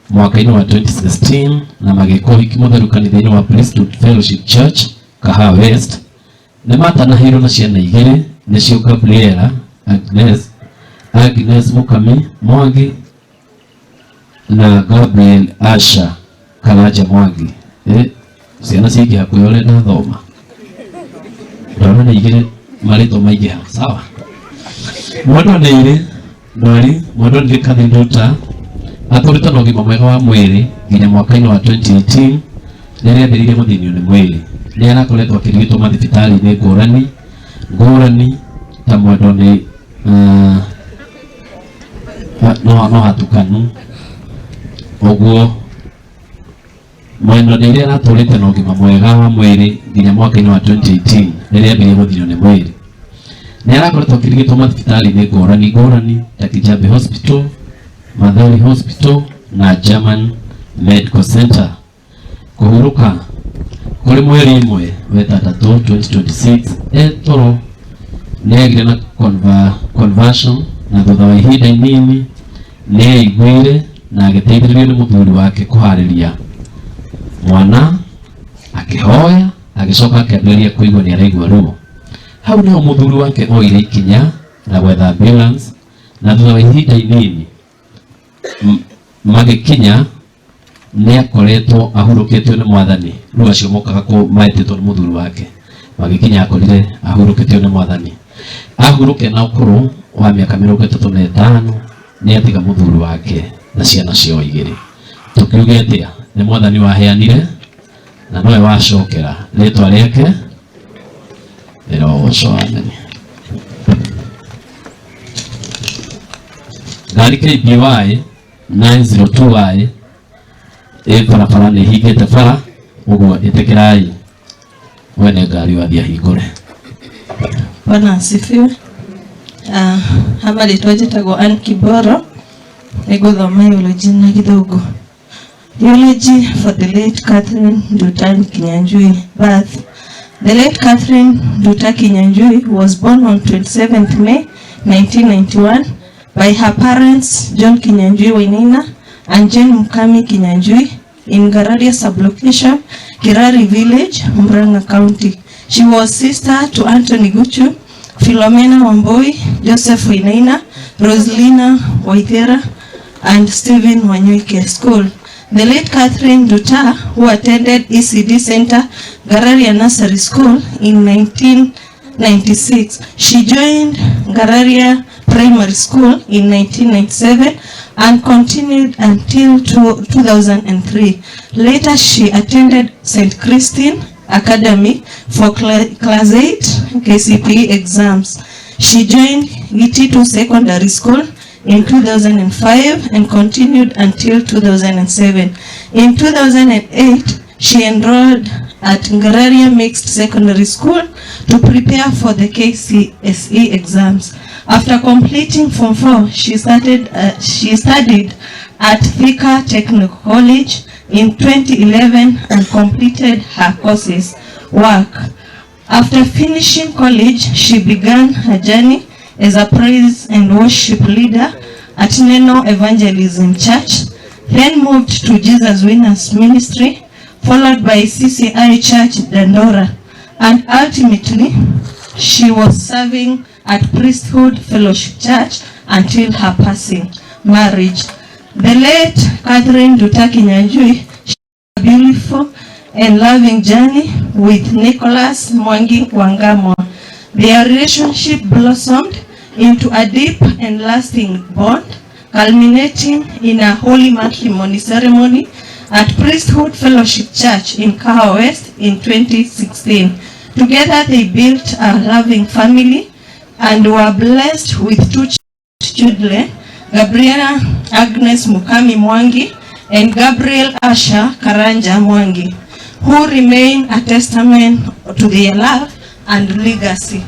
mwaka-inĩ wa 2016 na magĩka ũhiki mũtheru kanitha-inĩ wa Priesthood Fellowship Church Kahawa West. Nĩ matanahĩirwo na ciana igĩrĩ nĩcio Gabriela Agnes Mukami Mwangi na Gabriel Asha Karanja Mwangi. Ciana ciingĩha kwĩ ũrĩa ndathoma ndona nĩ igĩrĩ marĩtwa maingĩha sawa. Mwendwa nĩ irĩ ndwari mwendwa nĩ Catherine Nduta atũrĩte na ũgima mwega wa mwĩrĩ nginya mwaka-inĩ wa 2018 rĩrĩa ambĩrĩirie gũthĩnio nĩ mwĩrĩ. Nĩ arakoretwo akĩrigitwo mathibitarĩ-inĩ ngũrani ngũrani ta mwendwa nĩ no hatukanu ũguo. Mwendwa nĩ irĩ aratũrĩte na ũgima mwega wa mwĩrĩ nginya mwaka-inĩ wa 2018 rĩrĩa ambĩrĩirie gũthĩnio nĩ mwĩrĩ. Nĩ arakoretwo akĩrigitwo mathibitarĩ-inĩ ngũrani ngũrani ta Kijabe Hospital, Mathari Hospital na German Medical Center. Kũhurũka kũrĩ mweri ĩmwe wetandatũ 2026 etoro nĩ agire na conversion na thutha wa ihinda inini nĩ aiguire na agĩteithĩrĩrio nĩ mũthuri wake kũharĩria mwana, akĩhoya agĩcoka akĩambĩrĩria kũigua nĩ araigua ruo. Hau nĩho mũthuri wake oire ikinya na gwetha ambulance na thutha wa ihinda inini magĩkinya nĩ akoretwo ahurũkĩtio nĩ mwathani. Rĩu acio mokaga kũ maĩtĩtwo nĩ mũthuri wake magĩkinya akorire ahurũkĩtio nĩ mwathani. Ahurũke na ũkũrũ wa mĩaka 35 nĩ atiga mũthuri wake na ciana ciao igĩrĩ. Tũkiuge atĩa? Nĩ mwathani waheanire na nowe wacokera rĩtwa rĩake rĩrogocwo. Amen. Ngari KBY 902Y ĩ barabara nĩ ĩhingĩte bara ũguo ĩtĩkĩrai mwene ngari wathiĩ ahingũre. Bwana asifiwe. Hama rĩtwa njĩtagwo Ann Kiboro, nĩngũthoma eulogy na Gĩthũngũ. Eulogy for the late Catherine Nduta Kinyanjui. Birth. The late Catherine Nduta Kinyanjui was born on 27th May 1991 by her parents John Kinyanjui Wainaina and Jane Mukami Kinyanjui in Gararia sublocation, Kirari Village, Murang'a County. She was sister to Anthony Guchu, Philomena Wambui, Joseph Wainaina, Roselina Waithera, and Stephen Wanyuike. School. The late Catherine Nduta, who attended ECD Center, Gararia Nursery School in 1996. She joined Gararia Primary School in 1997 and continued until 2003. Later, she attended St. Christine Academy for Class 8 KCPE exams. She joined Gititu Secondary School in 2005 and continued until 2007. In 2008, she enrolled at Ngararia Mixed Secondary School to prepare for the KCSE exams. After completing Form 4, she studied at Thika Technical College in 2011 and completed her courses work. After finishing college, she began her journey as a praise and worship leader at Neno Evangelism Church, then moved to Jesus Winners Ministry, followed by CCI Church Dandora, and ultimately she was serving at Priesthood Fellowship Church until her passing. Marriage. The late Catherine Nduta Kinyanjui shared a beautiful and loving journey with Nicholas Mwangi Wangamwa. Their relationship blossomed into a deep and lasting bond, culminating in a holy matrimony ceremony at Priesthood Fellowship Church in Kahawa West in 2016. Together they built a loving family and were blessed with two children, Gabriela Agnes Mukami Mwangi and Gabriel Asha Karanja Mwangi, who remain a testament to their love and legacy.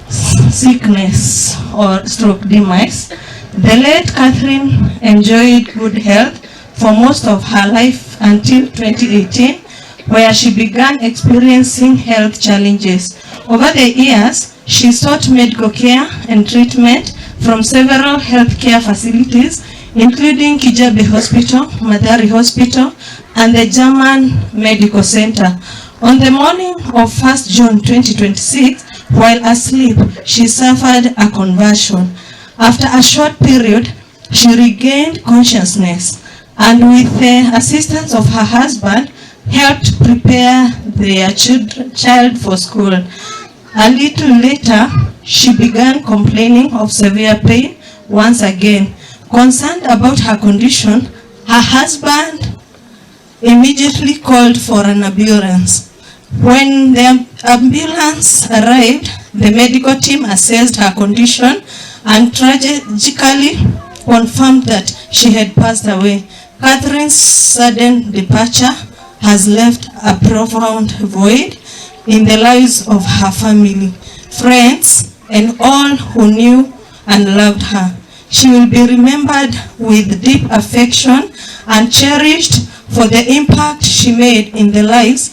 Sickness or stroke demise. The late Catherine enjoyed good health for most of her life until 2018, where she began experiencing health challenges. Over the years, she sought medical care and treatment from several healthcare facilities, including Kijabe Hospital, Mathari Hospital, and the German Medical Center. On the morning of 1st June 2026, while asleep, she suffered a convulsion. After a short period, she regained consciousness and, with the assistance of her husband, helped prepare their child for school. A little later, she began complaining of severe pain once again. Concerned about her condition, her husband immediately called for an ambulance. When the ambulance arrived, the medical team assessed her condition and tragically confirmed that she had passed away. Catherine's sudden departure has left a profound void in the lives of her family, friends, and all who knew and loved her. She will be remembered with deep affection and cherished for the impact she made in the lives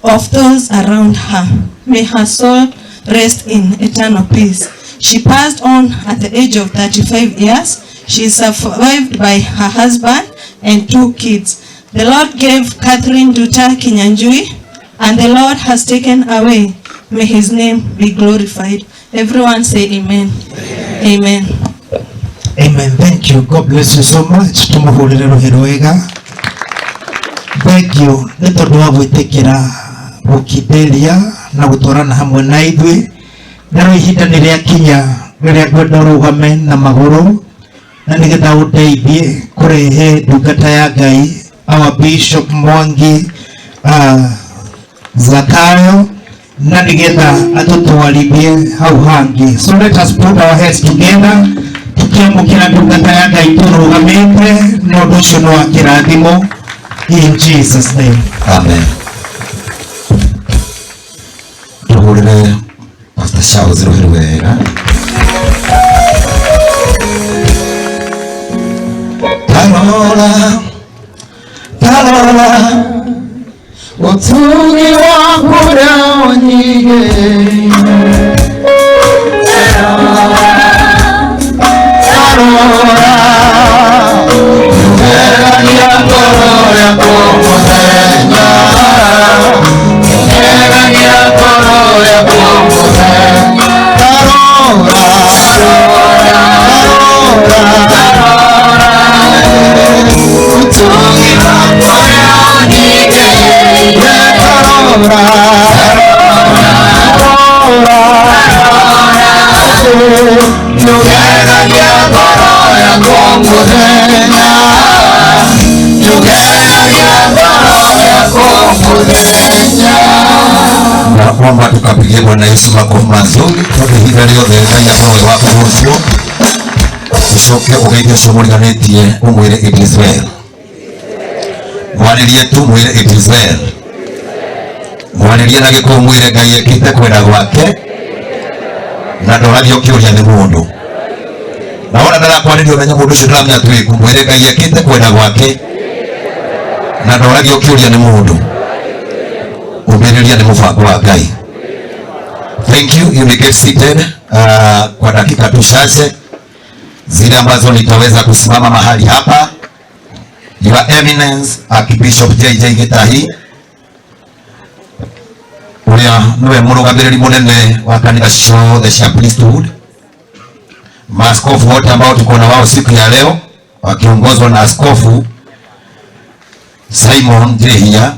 of those around her. May her soul rest in eternal peace. She passed on at the age of 35 years. She is survived by her husband and 2 kids. The Lord gave Catherine Nduta Kinyanjui, and the Lord has taken away. May his name be glorified. Everyone say amen. Amen. Amen. Thank you. God bless you so much. Tumuhurire ruhi rwega. Thank you. Nĩ tondũ wa gwĩtĩkĩra gũkindĩria na gũtwarana hamwe na ithuĩ. Na rĩu ihinda nĩ rĩakinya rĩrĩa ngwenda ũrũgame na magũrũ na nĩgetha ũndeithie kũrehe ndungata ya Ngai, our Bishop Mwangi Zakayo, na nĩgetha atũtwarithie hau hangĩ. So let us put our heads together tukiamũkĩra ndungata ya Ngai tũrũgamĩte, na ũndũ ũcio nĩ wa kĩrathimo. In Jesus' name. Amen. Tuhurire Pastor Charles ruhi rwega. Tarora, tarora, utugi waku ndawonyige. Tarora, tarora, ngeragia ngoro yakwa mũthenya, ngeragia ngoro yakwa mũthenya. Tarora, tarora, tarora, utugi waku ndawonyige. Tarora, tarora, ngeragia ngoro yakwa mũthenya, ngeragia ngoro yakwa mũthenya. Na kwamba tukapigie Bwana Yesu makofi mazuri tondũ ihinda rĩothe Ngai akorwo wa kũgocwo. Ũcoke ũgeithie ũcio mũriganĩtie ũmwĩre it is well. Mwarĩrie tu mwĩre it is well. Mwarĩrie na gĩkũyũ mwĩre Ngai ekĩte kwenda gwake na ndoragio kĩũria nĩ mũndũ. Na wona ndarakwarĩria ũmenye mũndũ ũcio ndaramenya twĩku, mwĩre Ngai ekĩte kwenda gwake na ndoragio kĩũria nĩ mũndũ. Ũmĩrĩria nĩ mũbango wa Ngai. Thank you. You may get seated kwa dakika tu chache zile ambazo nitaweza kusimama mahali hapa. Your Eminence Archbishop JJ Gitahi, uria niwe mũrũgamĩrĩri mũnene wa kanitha ciothe cia priesthood, maaskofu wote ambao tuko na wao siku ya leo wakiongozwa na Askofu Simon Njihia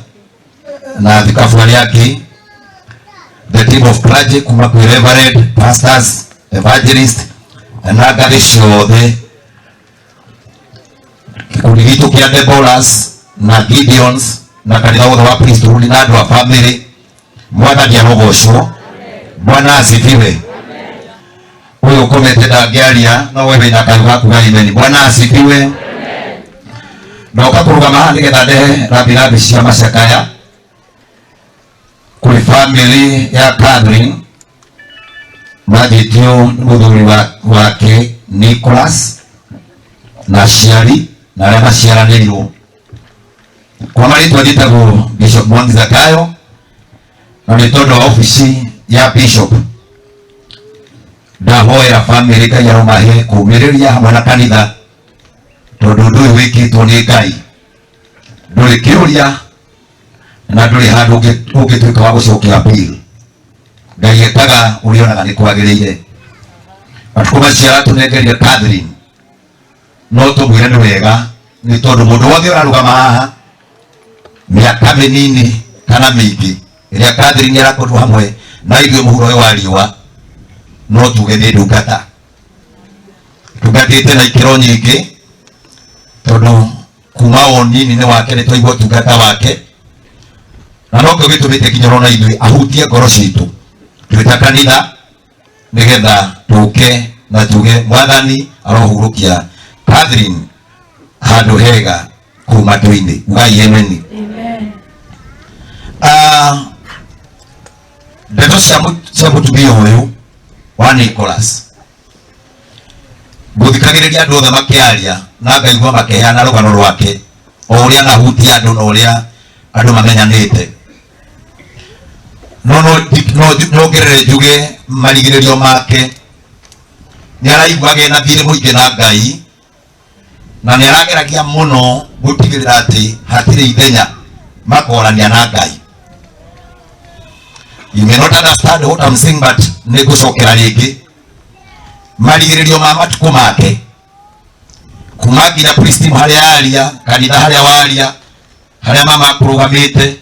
na thikabu arĩa angĩ, the team of clergy kuma kwĩ reverend, pastors, evangelist na ngathĩ ciothe, gĩkundi gitũ kĩa Deborahs na Gideons na kanitha wothe wa priesthood na andũ a family. Mwathani arogocwo. Bwana asifiwe. Ũyũ ũkomete ndangĩaria no we wĩna kayũ ga kuga amen. Bwana asifiwe. Ndoka kũrũgama haha nĩgetha ndehe rambirambi cia macakaya kwĩ family ya Catherine manjĩtio nĩ mũthuri wake Nicholas na aciari na arĩa maciaranĩirwo. Kwa marĩtwa njĩtagwo Bishop Mwangi Zakayo na nĩ tondũ wa obici ya Bishop Ndahoera family Ngai aromahe kũũmĩrĩria hamwe na kanitha tondũ ũndũ ũyũ wĩkĩtwo nĩ Ngai ndũrĩ kĩũria na ndũrĩ handũ ũngĩtuĩka wa gũcokia bill. Ngai ekaga ũrĩa onaga nĩ kwagĩrĩire. Matukũ macio aratũnengerire Catherine, no tũmwĩre nĩ wega nĩ tondũ mũndũ wothe ũrarũgama haha mĩaka mĩnini kana mĩingĩ ĩrĩa Catherine arakorirwo hamwe na ithuĩ mũhuro ũyũ wa riũa, no tuge nĩ ndungata tungatĩte na ikĩro nyingĩ tondũ kuma wonini-inĩ wake nĩ twaigua ũtungata wake, na nokĩo gĩtũmĩte nginya ona ithuĩ ahutie ngoro citũ twĩ ta kanitha nĩgetha tũke na tuge Mwathani arohurũkia Catherine handũ hega kũu matu-inĩ. Ugai amen. Ndeto cia mũtumia ũyũ wa Nicholas ngũthikagĩrĩria andũ othe makĩaria na ngaigua makĩheana rũgano rwake o ũrĩa anahutia andũ na ũrĩa andũ mamenyanĩte, no nongerere njuge marigĩrĩrio make nĩ araiguaga ena thirĩ mũingĩ na Ngai na nĩ arageragia mũno gũtigĩrĩra atĩ hatirĩ ithenya makorania na Ngai. You may not understand what I'm saying, but nĩ ngũcokera rĩngĩ marigĩrĩrio ma matukũ make kuma nginya Pristim harĩa aria, kanitha harĩa waria, harĩa mama akũrũgamĩte,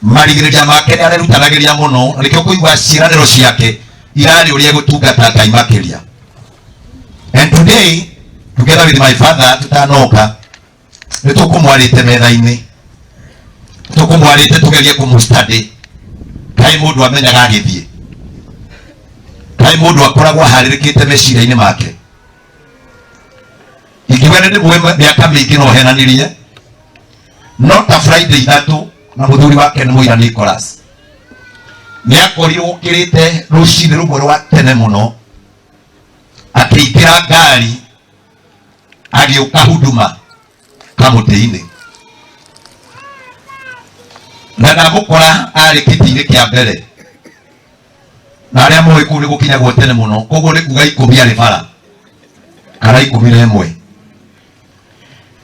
marigĩrĩria make nĩ arerutanagĩria mũno, na nĩkĩo kũigua ciĩranĩro ciake irarĩ ũrĩa egũtungata Ngai makĩria. And today together with my father tutanoka nĩ tũkũmwarĩte metha-inĩ, tũkũmwarĩte tũgerie kũmũstudy kaĩ mũndũ amenyaga agĩthiĩ, kaĩ mũndũ akoragwo aharĩrĩkĩte meciria-inĩ make. Ingiuga nĩ ndĩmũĩ mĩaka mĩingĩ no henanirie, no ta Friday ithatũ na mũthuri wake nĩ mũira Nicholas nĩ akorirwo okĩrĩte rũcinĩ rũmwe rwa tene mũno akĩingĩra ngari agĩũka huduma kamũtĩ-inĩ, na ndamũkora arĩ kĩtĩ-inĩ kĩa mbere, na arĩa moĩ kũu nĩ gũkinyagwo tene mũno, koguo nĩ kuga 10 arĩ bara kana 11.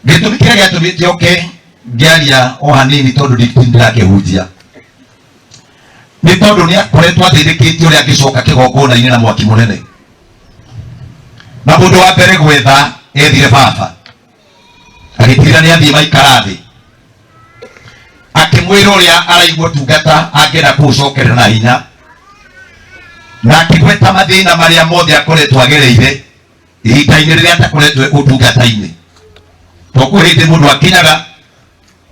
Gĩtũmi kĩrĩa gĩatũmĩte oke ngĩaria o hanini tondũ ndĩrakĩhunjia nĩ tondũ nĩ akoretwo athĩnĩkĩte ũrĩa angĩcoka kĩgongona-inĩ na mwaki mũnene, na mũndũ wa mbere gwetha ethire baba agĩtigĩra nĩ athiĩ maikara thĩ akĩmwĩra ũrĩa araigua ũtungata angĩenda kũũcokerera na hinya, na akĩgweta mathĩna marĩa mothe akoretwo agereire ihinda-inĩ rĩrĩa atakoretwo ũtungata-inĩ. To kwĩ hĩndĩ mũndũ akinyaga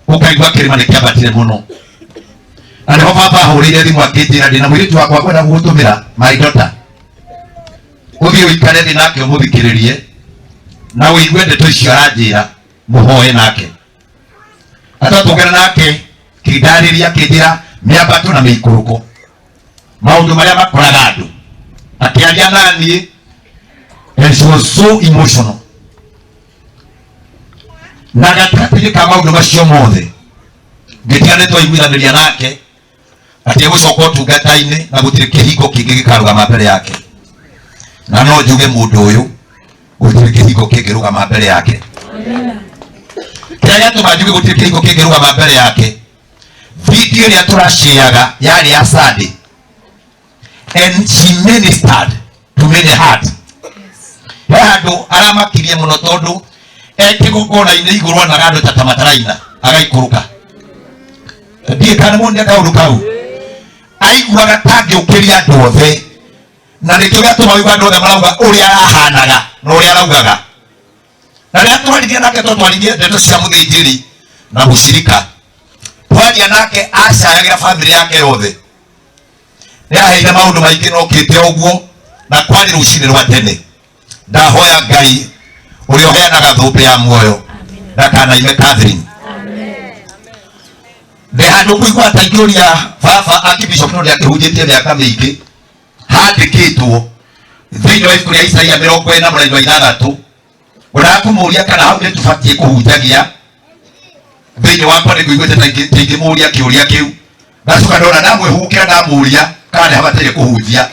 ũkaigua kĩrĩma nĩ kĩambatire mũno, na nĩho baba ahũrĩire thimũ akĩnjĩra ndĩna mũirĩtu wakwa ngwenda gũgũtũmĩra my daughter, ũthiĩ ũikare thĩ nake ũmũthikĩrĩrie na ũigue ndeto icio aranjĩra, mũhoe nake. Atatũngana nake kĩndarĩria akĩnjĩra mĩambato na mĩikũrũko, maũndũ marĩa makoraga andũ, akĩaria na niĩ and she was so emotional. Na gatagatĩ-inĩ ka maũndũ macio mothe ngĩtiga nĩ twaiguithanĩria nake atĩ egũcoka ũtungata-inĩ na gũtirĩ kĩhingo kĩngĩ gĩkarũgama mbere yake, na no njuge mũndũ ũyũ gũtirĩ kĩhingo kĩngĩrũgama mbere yake. Kĩrĩa gĩatũma njuge gũtirĩ kĩhingo kĩngĩrũgama mbere yake, video ĩrĩa tũraciaga yarĩ ya Sunday and she ministered to many heart. He handũ aramakirie mũno tondũ ekĩgongona-inĩ igũrũ onaga andũ ta mataraina agaikũrũka, ndiĩ kana mũndũ kaũndũ kau aiguaga ta angĩũkĩria andũ othe, na nĩkĩo gĩatũma ũigue andũ othe marauga ũrĩa arahanaga na ũrĩa araugaga. Na rĩrĩa twaririe nake to twaririe ndeto cia mũthĩnjĩri na mũcirika, twaria nake acayagĩra bamĩrĩ yake yothe, nĩaheire maũndũ maingĩ no kĩte ũguo, na kwarĩ rũcinĩ rwa tene. Ndahoya Ngai ũrĩa ũheanaga thũmbĩ ya muoyo ndakanaime Catherine. Ndĩ handũ kũigua ta ingĩũria baba Archbishop no nĩakĩhunjĩtie mĩaka mĩingĩ, handĩkĩtwo thĩinĩ wa ibuku rĩa Isaia 46 ngwendaga kũmũria kana hau nĩ tũbatiĩ kũhunjagia. Thĩinĩ wakwa nĩ ngũiguĩte ta ingĩmũria kĩũria kĩu, ndacoka ndona ndamwĩhũkĩra ndamũria kana nĩ habataire kũhunjia,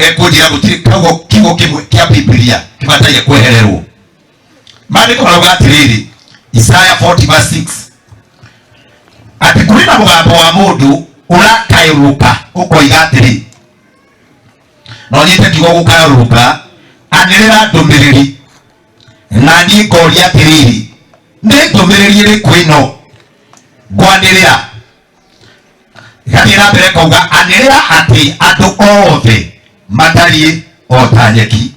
Ekũnjĩra gũtirĩ kiugo kiugo kĩmwe kĩa Biblia kĩbataire kwehererwo. Maandĩko marauga atĩrĩrĩ, Isaya 40 verse 6, atĩ kũrĩ na mũgambo wa mũndũ ũrakayũrũka ũkoiga atĩrĩ, na ũnyite kiugo gũkayũrũka, anĩrĩra ndũmĩrĩri. Na niĩ ngoria atĩrĩrĩ, nĩ ndũmĩrĩri ĩrĩkũ ĩno ngwanĩrĩra? Gathiĩ na mbere kauga, anĩrĩra atĩ andũ othe matariĩ o ta nyeki.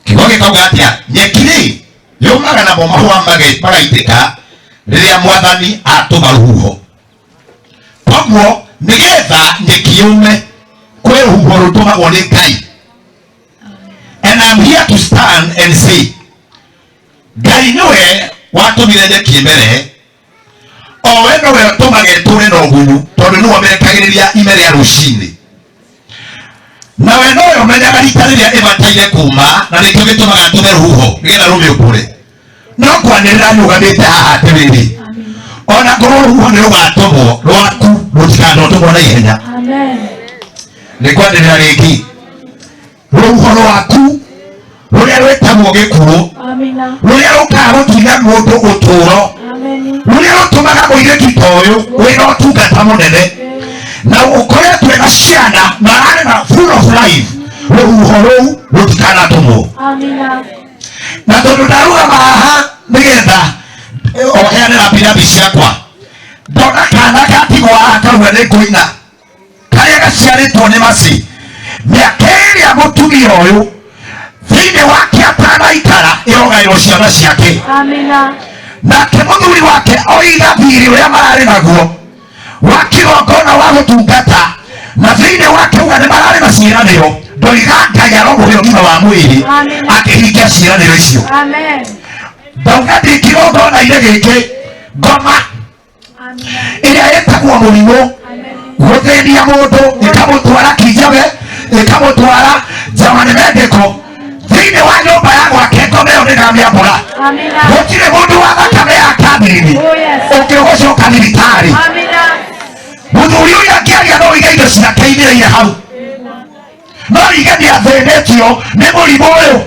Kiugo gĩkauga atĩa? Nyeki rĩ yũmaga namo mahũa magaitĩka rĩrĩa mwathani atũma rũhuho. Koguo nĩgetha nyeki yũme, kwĩ rũhuho rũtũmagwo nĩ Ngai. And I'm here to stand and say, Ngai nĩwe watũmire nyeki ĩmere, o we nowe ũtũmaga ĩtũre na ũgunyu, tondũ nĩwe ũmĩrekagĩrĩria ime rĩa rũcinĩ. Nawe nowe ũmenyaga rita rĩrĩa ĩbataire kuma, na nĩkĩo gĩtũmaga atũme rũhuho nĩgetha rũmĩũmbũre. No kwanĩrĩra nyũgamĩte haha atĩrĩrĩ, ona ngorwo rũhuho nĩ rũgatũmwo rwaku, rũtikanotũmwo na ihenya. Nĩ kwanĩrĩra rĩngĩ, rũhuho rwaku rũrĩa rwĩtagwo gĩkuũ, rũrĩa rũkaga gũtunya mũndũ ũtũũro, rũrĩa rũtũmaga mũirĩtu ta ũyũ wĩna ũtungata mũnene na ũkoretwo ena ciana na ararĩ na full of life, rũhuho rũu rũtikanatũmwo. Na tondũ ndarũgama haha nĩgetha oheane rambirambi ciakwa, ndona kana gatigwo haha kauga nĩ ngũina, karĩa gaciarĩtwo nĩ maci mĩaka ĩrĩa mũtumia ũyũ thĩinĩ wake atanaikara ĩrogaĩrwo ciana ciake. Nake mũthuri wake oiga thirĩ ũrĩa mararĩ naguo wa kĩgongona wa gũtungata, na thĩinĩ wake uga nĩ mararĩ na ciĩranĩro, ndoiga Ngai aromũhe ũgima wa mwĩrĩ akĩhingia ciĩranĩro icio. Ndauga ndĩ kĩgongona-inĩ gĩkĩ ngoma ĩrĩa ĩtagwo mũrimũ gũthĩnia mũndũ, ĩkamũtwara Kijabe, ĩkamũtwara Germany Medical, thĩinĩ wa nyũmba ya gwake ngoma ĩyo nĩngamĩambũra. Gũtirĩ mũndũ wa thakame ya Catherine ũngĩgũcoka thibitarĩ. Mũthuri ũrĩa angĩaria no oige indo ciake imĩrĩire hau, no oige nĩ athĩnĩtio nĩ mũrimũ ũyũ.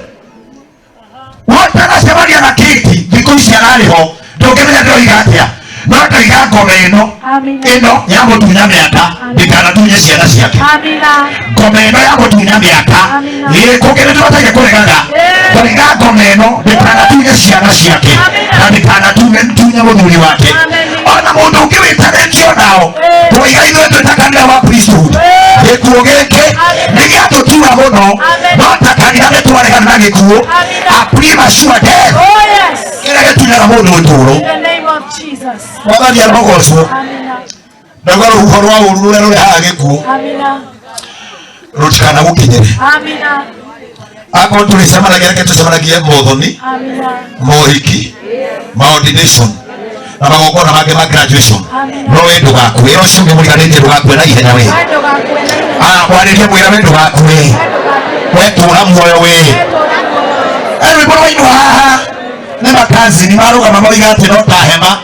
Watanacemania na Kate thikũ ici ararĩ ho, ndũngĩmenya ndĩroiga atĩa, no ndoiga ngoma ĩno ĩno ya mũtunya mĩaka ndĩkanatunye ciana ciake. Ngoma ĩno ya mũtunya mĩaka ĩ kũngĩ nĩ tũbataire kũregaga, ndoiga ngoma ĩno ndĩkanatunye ciana ciake na ndĩkanatunye tunye mũthuri wake ona mũndũ ũngĩ wĩtanĩtio nao. Tũiga ithuĩ twĩ ta kanitha wa priesthood, gĩkuũ gĩkĩ nĩ gĩatũtura mũno, no ta kanitha nĩ twaregana na gĩkuũ, a premature death kĩrĩa gĩtunyaga mũndũ ũtũũro. Mwathani arogocwo. Ndauga rũhuho rwa ũũru rũrĩa rũrehaga gĩkuũ rũtikanagũkinyĩre. Akorwo tũrĩcemanagia, reke tũcemanagie mothoni, mohiki, maordination na magongona mangĩ ma graduation, no we ndũgakue. Ũcio ũngĩ mũriganĩtie, ndũgakue na ihenya we. Mwarĩrie mwĩra we ndũgakue, we tũra muoyo we. Rwĩmbo rwainwo haha nĩ makazini marũgama moiga atĩ no ta hema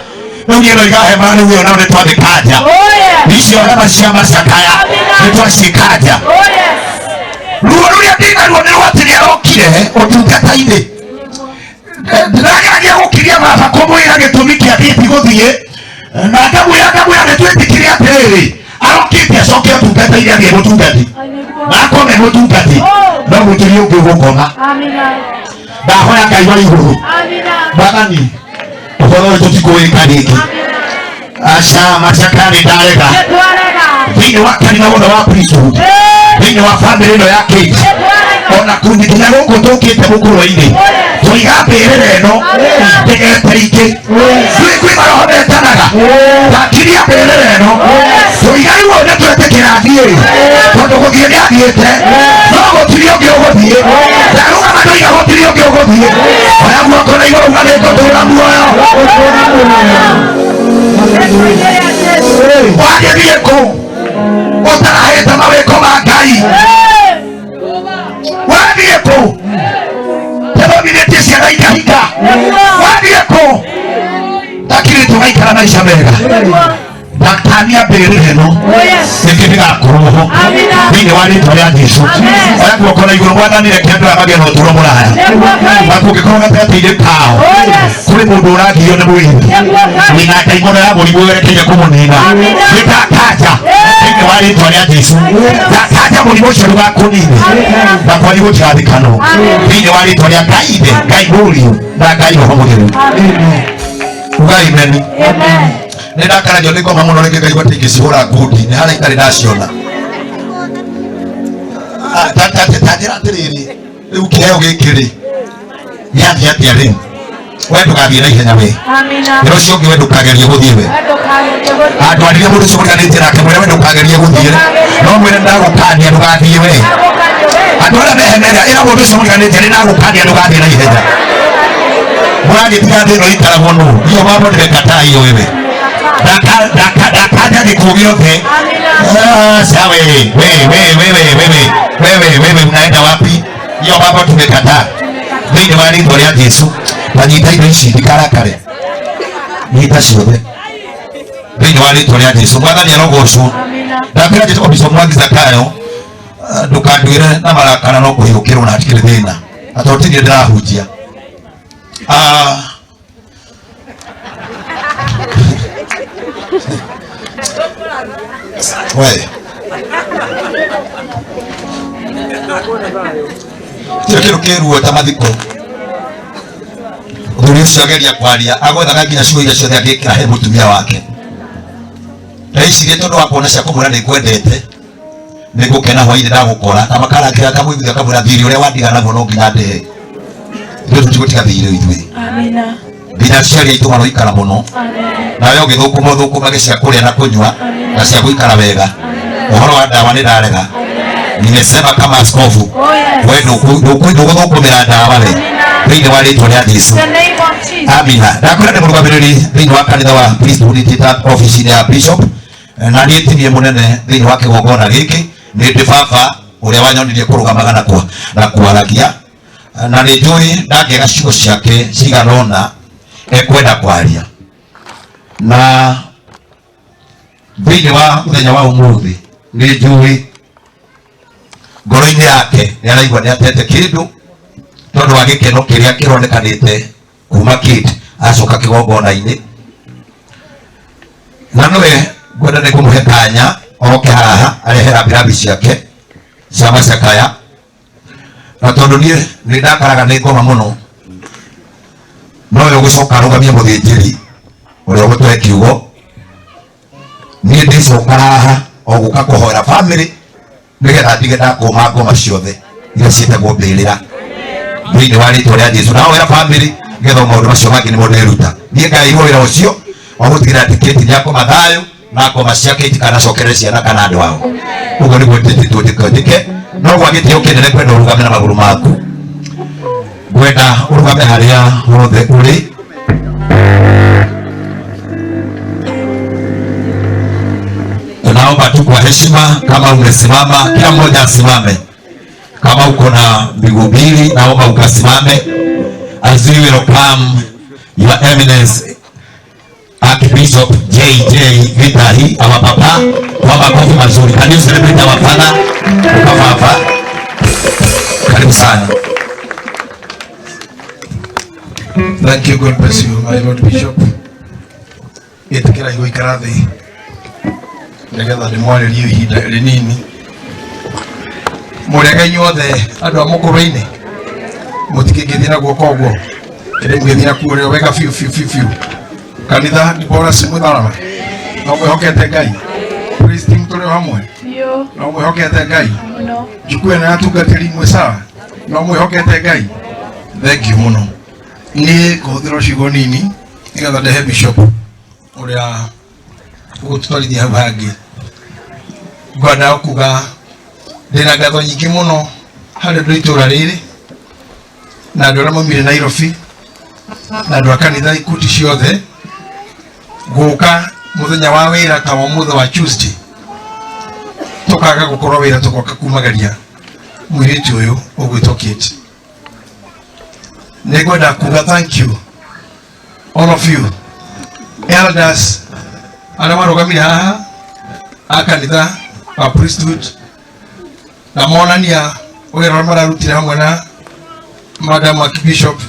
rĩu niĩ ndoiga hema rĩu ĩyo nao nĩ twamĩkanja, icio hema cia macakaya nĩ twacikanja. Ruo rũrĩa ndĩnaruo nĩ rwa atĩ nĩ arokire ũtungata-inĩ, ndĩrageragia gũkiria baba kũmwĩra gĩtũmi kĩa Kate gũthiĩ, na ngamwĩra ngamwĩra nĩ twĩtĩkire atĩrĩrĩ, arokĩte acoke ũtungata-inĩ athiĩ mũtungati, na akorwo me mũtungati no gũtirĩ ũngĩ ũgũkoma. Ndahoya Ngai wa igũrũ, Mwathani, ũhoro ũyũ tũtikũwĩka rĩngĩ. Aca macakaya nĩ ndarega thĩinĩ wa kanitha wothe wa priesthood, thĩinĩ wa famĩlĩ ĩno ya Kate, ona kundi nginya gũkũ tũkĩte mũkũrwe-inĩ, tũiga mbĩrĩra ĩno ndĩgete ingĩ. Kwĩ kwĩ maroho metanaga takiria mbĩrĩra ĩno, tũiga rĩu ũyũ nĩ twetĩkĩra athiĩ, tondũ gũthiĩ nĩ athiĩte, no gũtirĩ ũngĩ ũgũthiĩ. Ndarũgama ndoiga gũtirĩ ũngĩ ũgũthiĩ. Oya guoko na igũrũ uga nĩ ngũtũũra muoyo. Wagĩthiĩ kũ ũtarahĩte mawĩko ma Ngai? Wathiĩ kũ tũthomithĩtie ciana ikahinga? Wathiĩ kũ takiri tũgaikara maica mega? Ndakania mbĩrĩra ĩno rĩngĩ ndĩgakorwo ho thĩinĩ wa rĩtwa rĩa Jesũ. Oya guoko na igũrũ, Mwathani, reke andũ aya magĩe na ũtũũro mũraya, na kũngĩkorwo gatagatĩ-inĩ kao kũrĩ mũndũ ũragirio nĩ mwĩrĩ wĩna ndaimono ya mũrimũ werekeire kũmũnina, nĩndakanja thĩinĩ wa rĩtwa rĩa Jesũ. Ndakanja mũrimũ ũcio ndũgakũnine, na kwanyu gũtigathikanwo thĩinĩ wa rĩtwa rĩa Ngai Ithe, Ngai Mũriũ na Ngai Roho Mũtheru. Ugai amen. Nĩ ndakaragio nĩ ngoma mũno rĩngĩ ngaigua ta ingĩcihũra ngundi, nĩ harĩa itarĩ ndaciona. Ta njĩra atĩrĩrĩ, rĩu kĩheo gĩkĩ rĩ gĩathiĩ atĩa rĩu? We ndũgathiĩ na ihenya we. Wĩra ũcio ũngĩ we ndũkagerie gũthiĩ we. Andũ arĩa mũndũ ũcio mũriganĩtie nake mwĩre we ndũkagerie gũthiĩ, no mwĩre ndagũkania ndũgathiĩ we. Andũ arĩa meheneria, ĩra mũndũ ũcio mũriganĩtie nĩ ndagũkania ndũgathiĩ na ihenya. Mũragĩtiga thĩ ĩno ĩikaragwo nũ? Hiyo mambo nimekataa hiyo wewe. Ndakanja gĩkuũ gĩothe. Sasa wewe wewe wewe wewe wewe wewe unaenda wapi? Hiyo mambo tumekataa. Thĩinĩ wa rĩtwa rĩa Jesũ, na nyita indo ici ndikarakare. Nyita ciothe. Thĩinĩ wa rĩtwa rĩa Jesũ, Mwathani arogocwo. Ndakwĩra Jesũ Bishop Mwangi Zakayo, ndũkanduĩre na marakara no kũhiũkĩrwo na hatikĩrĩ thĩna. Na tondũ ti niĩ ndĩrahunjia. We kĩo kĩndũ kĩruo ta mathiko. Mũthuri ũcio ageria kwaria agwethaga nginya ciugo iria ciothe angĩkĩra he mũtumia wake. Ndecirie tondũ wa kuona cia kũmwĩra nĩ ngwendete, nĩ ngũkena hwainĩ ndagũkora, na makarakĩra akamũiguithia akamwĩra thirĩ ũrĩa wandiga naguo no nginya ndĩhe. Ithuĩ tũtigũtiga thirĩ ithuĩ. Nginya aciari aitũ maroikara mũno, nawe ũgĩthũkũma ũthũkũmage cia kũrĩa na kũnyua na cia gũikara wega. Ũhoro wa ndawa nĩ ndarega. Nimesema kama askofu, we ndũgũthũkũmĩra ndawa we thĩinĩ wa rĩtwa rĩa Jesũ. Amina. Ndakwĩra nĩ mũrũgamĩrĩri thĩinĩ wa kanitha wa Priesthood Theatre ofici-inĩ ya Bishop, na niĩ ti niĩ mũnene thĩinĩ wa kĩgongona gĩkĩ, nĩ ndĩ baba ũrĩa wanyonirie kũrũgamaga na kwaragia, na nĩ njũĩ ndangĩaga ciugo ciake cigana ũna ekwenda kwaria. Na thĩinĩ wa mũthenya wa ũmũthĩ nĩ njũĩ ngoro-inĩ yake nĩ araigua nĩ atete kĩndũ tondũ wa gĩkeno kĩrĩa kĩronekanĩte kuma Kate acoka kĩgongona-inĩ, na nĩwe ngwenda nĩ kũmũhe kanya oke haha arehe rambirambi ciake cia macakaya, na tondũ niĩ nĩ ndakaraga nĩ ngoma mũno, nowe ũgũcoka arũgamie mũthĩnjĩri ũrĩa ũgũtũhe kiugo. Niĩ ndĩcoka haha o gũka kũhoera bamĩrĩ nĩgetha ndige ndakũma ngoma ciothe iria ciĩtagwo mbĩrĩra thĩinĩ wa rĩtwa rĩa Jesũ. Ndahoera bamĩrĩ nĩgetha maũndũ macio mangĩ nĩmo ndĩruta. Niĩ ngairwo wĩra ũcio wa gũtigĩrĩra atĩ Kate nĩakoma thayũ na ngoma ciake itikanacokerere ciana kana andũ ao. Ũguo nĩguo njĩtĩtwo njĩke. No gwa gĩtĩo kĩnene ngwenda ũrũgame na magũrũ maku, ngwenda ũrũgame harĩa hothe ũrĩ. Tunaomba tu kwa heshima, kama umesimama, kila mmoja asimame. Kama uko na miguu mbili, naomba ukasimame. As we welcome Your Eminence Archbishop JJ Gitahi, our papa, kwa makofi mazuri. Can you celebrate our father? Ukafafa. Karibu sana. Thank you, God bless you, my Lord Bishop. Ĩtĩkĩra gũikara thĩ nĩgetha ndĩmwarĩrie ihinda rĩnini. Mũrĩega inyuothe andũ a mũkũrũ-inĩ, mũtikĩngĩthiĩ na guoko ũguo, ĩndĩ mũgĩthiĩ na kuo wega biũ biũ biũ biũ. Kanitha nĩ bora si mũtharaba, no mwĩhokete Ngai. Praise team tũrĩ o hamwe, no mwĩhokete Ngai. Njukuu ĩno ya atungatĩri mwĩ sawa, no mwĩhokete Ngai. Thank you mũno. Niĩ ngũhũthĩra ciugo nini nĩgetha ndehe Bishop ũrĩa ũgũtũtwarithia hau hangĩ. Ngwenda kuga ndĩna ngatho nyingĩ mũno harĩ andũ a itũũra rĩrĩ na andũ arĩa maumire Nairobi na andũ a kanitha ikundi ciothe gũka mũthenya wa wĩra ta wa ũmũthĩ wa Tuesday, tũkaga gũkorwo wĩra tũgoka kumagaria mũirĩtu ũyũ ũgwĩtwo Kate. Nĩngwenda kuga thank you all of you elders Arĩa marũgamire haha a kanitha wa priesthood na monania wĩra ũrĩa mararutire hamwe na madam archbishop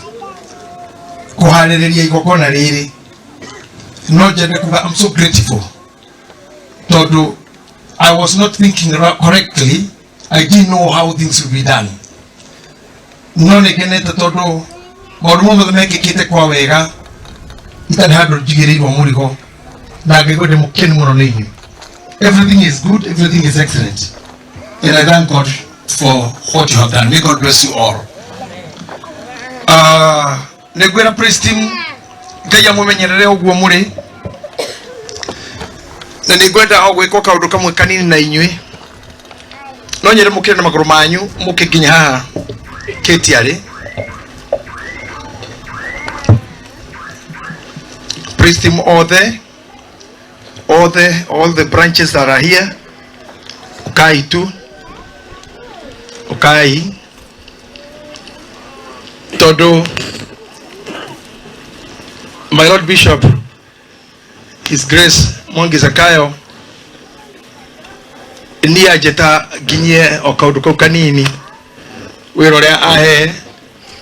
kũharĩrĩria igongona rĩrĩ. No njende kuga I'm so grateful tondũ I was not thinking correctly. I didn't know how things would be done. No nĩ ngenete tondũ maũndũ mothe mekĩkĩte kwa wega, itarĩ handũ njigĩrĩirwo mũrigo, na ngaigua ndĩ mũkenu mũno nĩ inyuĩ. Everything is good, everything is excellent, and I thank God for what you have done. May God bless you all. Nĩ ngwĩra praise team Ngai amũmenyerere ũguo mũrĩ, na nĩ ngwenda o gwĩka kaũndũ kamwe kanini na inyuĩ. No nyende mũkĩre na magũrũ manyu mũke nginya haha Kate arĩ. Praise team othe, othe, all the branches that are here, ukai tu, ukai, tondu my Lord Bishop His Grace Mwangi Zakayo ni anjĩta nginyie o kaũndũ kau kanini. Wĩra ũrĩa ahe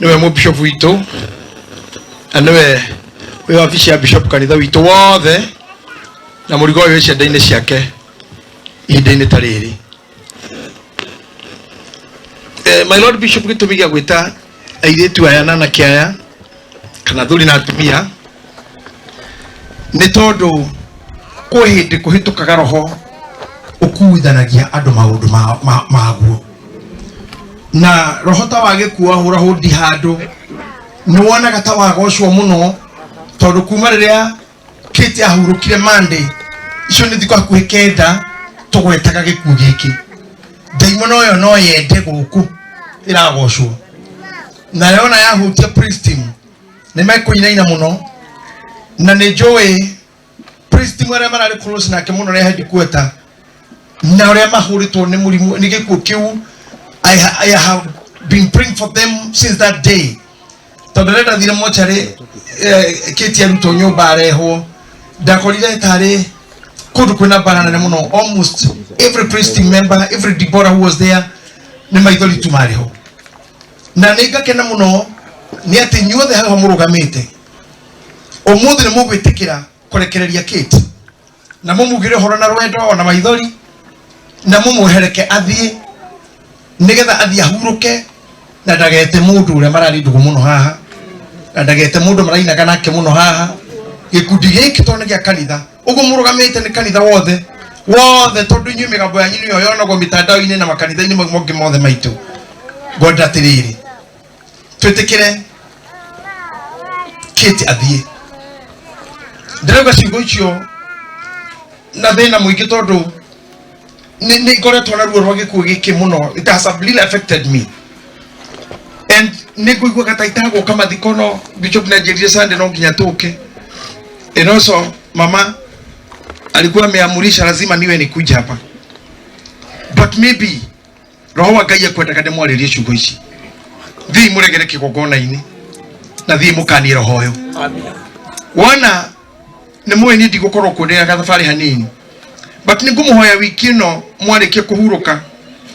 nĩwe mũbishop witũ na nĩwe wĩ wabici ya bishop kanitha witũ wothe, na mũrigo ũyũ wĩ cianda-inĩ ciake ihinda-inĩ ta rĩrĩ. My Lord Bishop, gĩtũmi gĩa gwĩta airĩtu aya na anake aya kana athuri na atumia nĩ tondũ kwĩ hĩndĩ kũhĩtũkaga roho ũkuithanagia andũ maũndũ maguo, na roho ta wa gĩkuũ wahũra hũndi handũ nĩ wonaga ta wagocwo mũno, tondũ kuma rĩrĩa Kate ahurũkire Monday, icio nĩ thikũ hakuhĩ 9 tũgwetaga gĩkuũ gĩkĩ. Ndaimono ĩyo no yende gũkũ ĩragocwo, na yona yahutia praise team nĩ mekũinaina mũno, na nĩ njũĩ praise team arĩa mararĩ close nake mũno rĩa headquarter na ũrĩa mahũrĩtwo nĩ mũrimũ nĩ gĩkuũ kĩu. I have been praying for them since that day, tondũ rĩrĩa ndathire mocarĩ, Kate arutwo nyũmba arehwo, ndakorire tarĩ kũndũ kwĩna mbara nene mũno. Almost every praise team member, every Deborah who was there, nĩ maithori tu marĩ ho. Na nĩ ngakena mũno nĩ atĩ inyuothe haha mũrũgamĩte ũmũthĩ nĩ mũgwĩtĩkĩra kũrekereria Kate na mũmugĩre ũhoro na rwendo ona maithori, na mũmwehereke athiĩ nĩgetha athiĩ ahurũke na ndagete mũndũ ũrĩa mararĩ ndũgũ mũno haha, na ndagete mũndũ marainaga nake mũno haha. Gĩkundi gĩkĩ tondũ nĩ gĩa kanitha, ũguo mũrũgamĩte nĩ kanitha wothe wothe, tondũ inyuĩ mĩgambo yanyu nĩyo yonagwo mĩtandao-inĩ na makanitha-inĩ mau mangĩ mothe maitũ. Ngwenda atĩrĩrĩ, twĩtĩkĩre Kate athiĩ. Ndĩrauga ciugo icio na thĩna mũingĩ tondũ nĩ ngoretwo na ruo rwa gĩkuũ gĩkĩ mũno. It has really affected me, and nĩ ngũiguaga ta itagũka mathiko, no Bishop nĩanjĩrire Sunday no nginya tũke. And also mama alikuwa ameamurisha lazima niwe nikuja hapa, but maybe roho wa Ngai ekwendaga ndĩmwarĩrie ciugo ici. Thiĩ mũregere kĩgongona-inĩ na thiĩ mũkanie roho ũyũ. Wona nĩ mũĩ niĩ ndigũkorwo kuo, ndĩna gathabarĩ hanini, but nĩ ngũmũhoya wiki ĩno mwarĩkia kũhurũka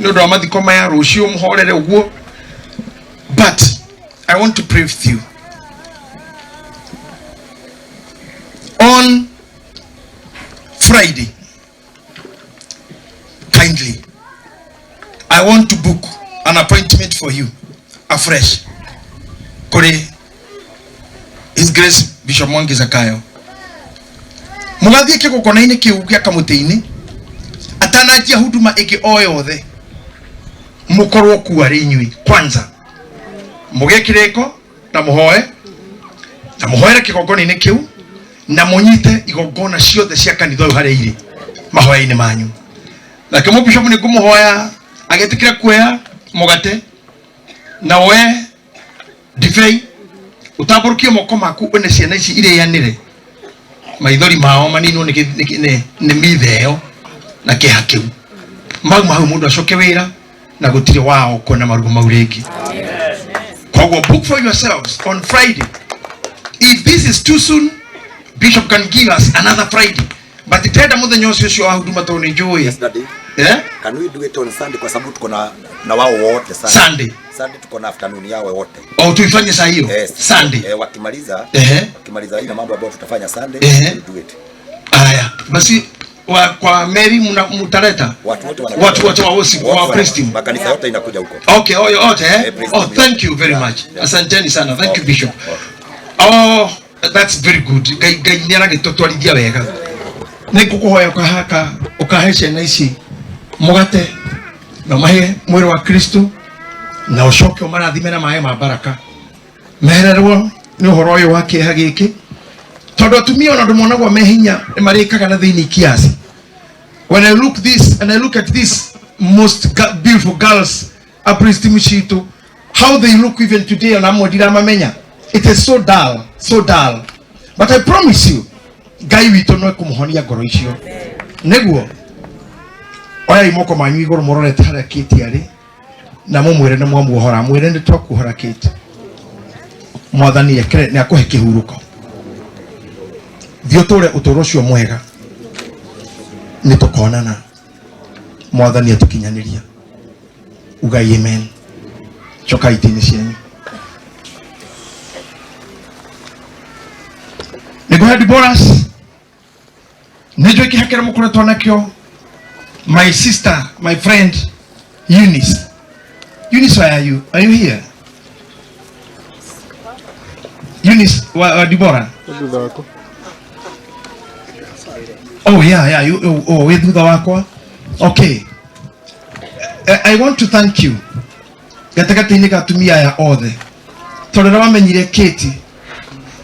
nĩ ũndũ wa mathiko maya, rũciũ mũhorere ũguo, but I want to pray with you on Friday. Kindly, I want to book an appointment for you afresh kũrĩ His Grace Bishop Mwangi Zakayo. Mũgathiĩ kĩgongona-inĩ kĩu gĩa kamũtĩ-inĩ atananjia huduma ĩngĩ o yothe, mũkorwo kuo arĩ inyuĩ kwanza, mũgĩe kĩrĩko na mũhoe na mũhoere kĩgongona-inĩ kĩu, na mũnyite igongona ciothe cia kanitha ũyũ harĩa irĩ mahoya-inĩ manyu. Nake mũbishop nĩ ngũmũhoya agĩtĩkĩra kuoya mũgate na woe ndibei, ũtambũrũkie moko maku one ciana ici irĩanĩre, maithori mao maninwo nĩ mitha ĩyo na kĩeha kĩu. Mauma hau mũndũ acoke wĩra na gũtirĩ wao kuona marugo mau rĩngĩ. Koguo book for yourselves on Friday. If this is too soon, Bishop can give us another Friday. But ndĩrenda mũthenya ũcio ũcio wa huduma tondũ nĩ njũĩ. Yes, daddy. Eh? Can we do it on Sunday kwa sababu tuko na wao wote Sunday. Sunday. Sunday tuko na afternoon yao wote. Oh, tuifanye saa hiyo? Yes. Sunday. Eh, wakimaliza Ehe. wakimaliza ile mambo ambayo tutafanya Sunday, Ehe. we'll do it. Aya, basi kwa Mary mtaleta Watu wote wanakuja. watu wote wa Wosi Wote wa praise team. Makanisa yote inakuja huko. Okay, oh, yote eh? Eh, praise Oh, team thank you very much. Asanteni sana. Thank you Bishop. Oh, that's very good. Ngai Ngai nĩ aragĩtũtwarithia wega. Nĩ ngũkũhoya ũkahaka ũkahe ciana ici mũgate na ũmahe mwĩrĩ wa Kristo na ũcoke ũmarathime na maĩ ma baraka. Mehererwo nĩ ũhoro ũyũ wa kĩeha gĩkĩ tondũ atumia ona andũ monagwo me hinya nĩ marĩkaga na thĩinĩ kiasi. When I look this and I look at these most beautiful girls a praise team citũ, how they look even today ona amwe ndiramamenya. It is so dull, so dull. But I promise you, Ngai witũ no ekũmũhonia ngoro icio. Nĩguo oyai moko manyu igũrũ mũrorete harĩa Kate arĩ na mũmwĩre nĩ mwamuohora, mwĩre nĩ twakuohora Kate. Mwathani ekere nĩ akũhe kĩhurũko. Thiĩ ũtũre ũtũũro ũcio mwega. Nĩ tũkonana. Mwathani atũkinyanĩria. Ugai amen. Cokai itĩ-inĩ cianyu. Nĩngũhe Deborah nĩ njũĩ kĩeha kĩrĩa mũkoretwo nakĩo. My sister, my friend Eunice. Eunice, where are you? Are you here? Eunice wa Deborah. Oh yeah, yeah, you, oh, oh, wĩ thutha wakwa. Okay. I want to thank you. Gatagatĩ-inĩ ga atumia aya othe. Tondũ rĩrĩa wamenyire Kate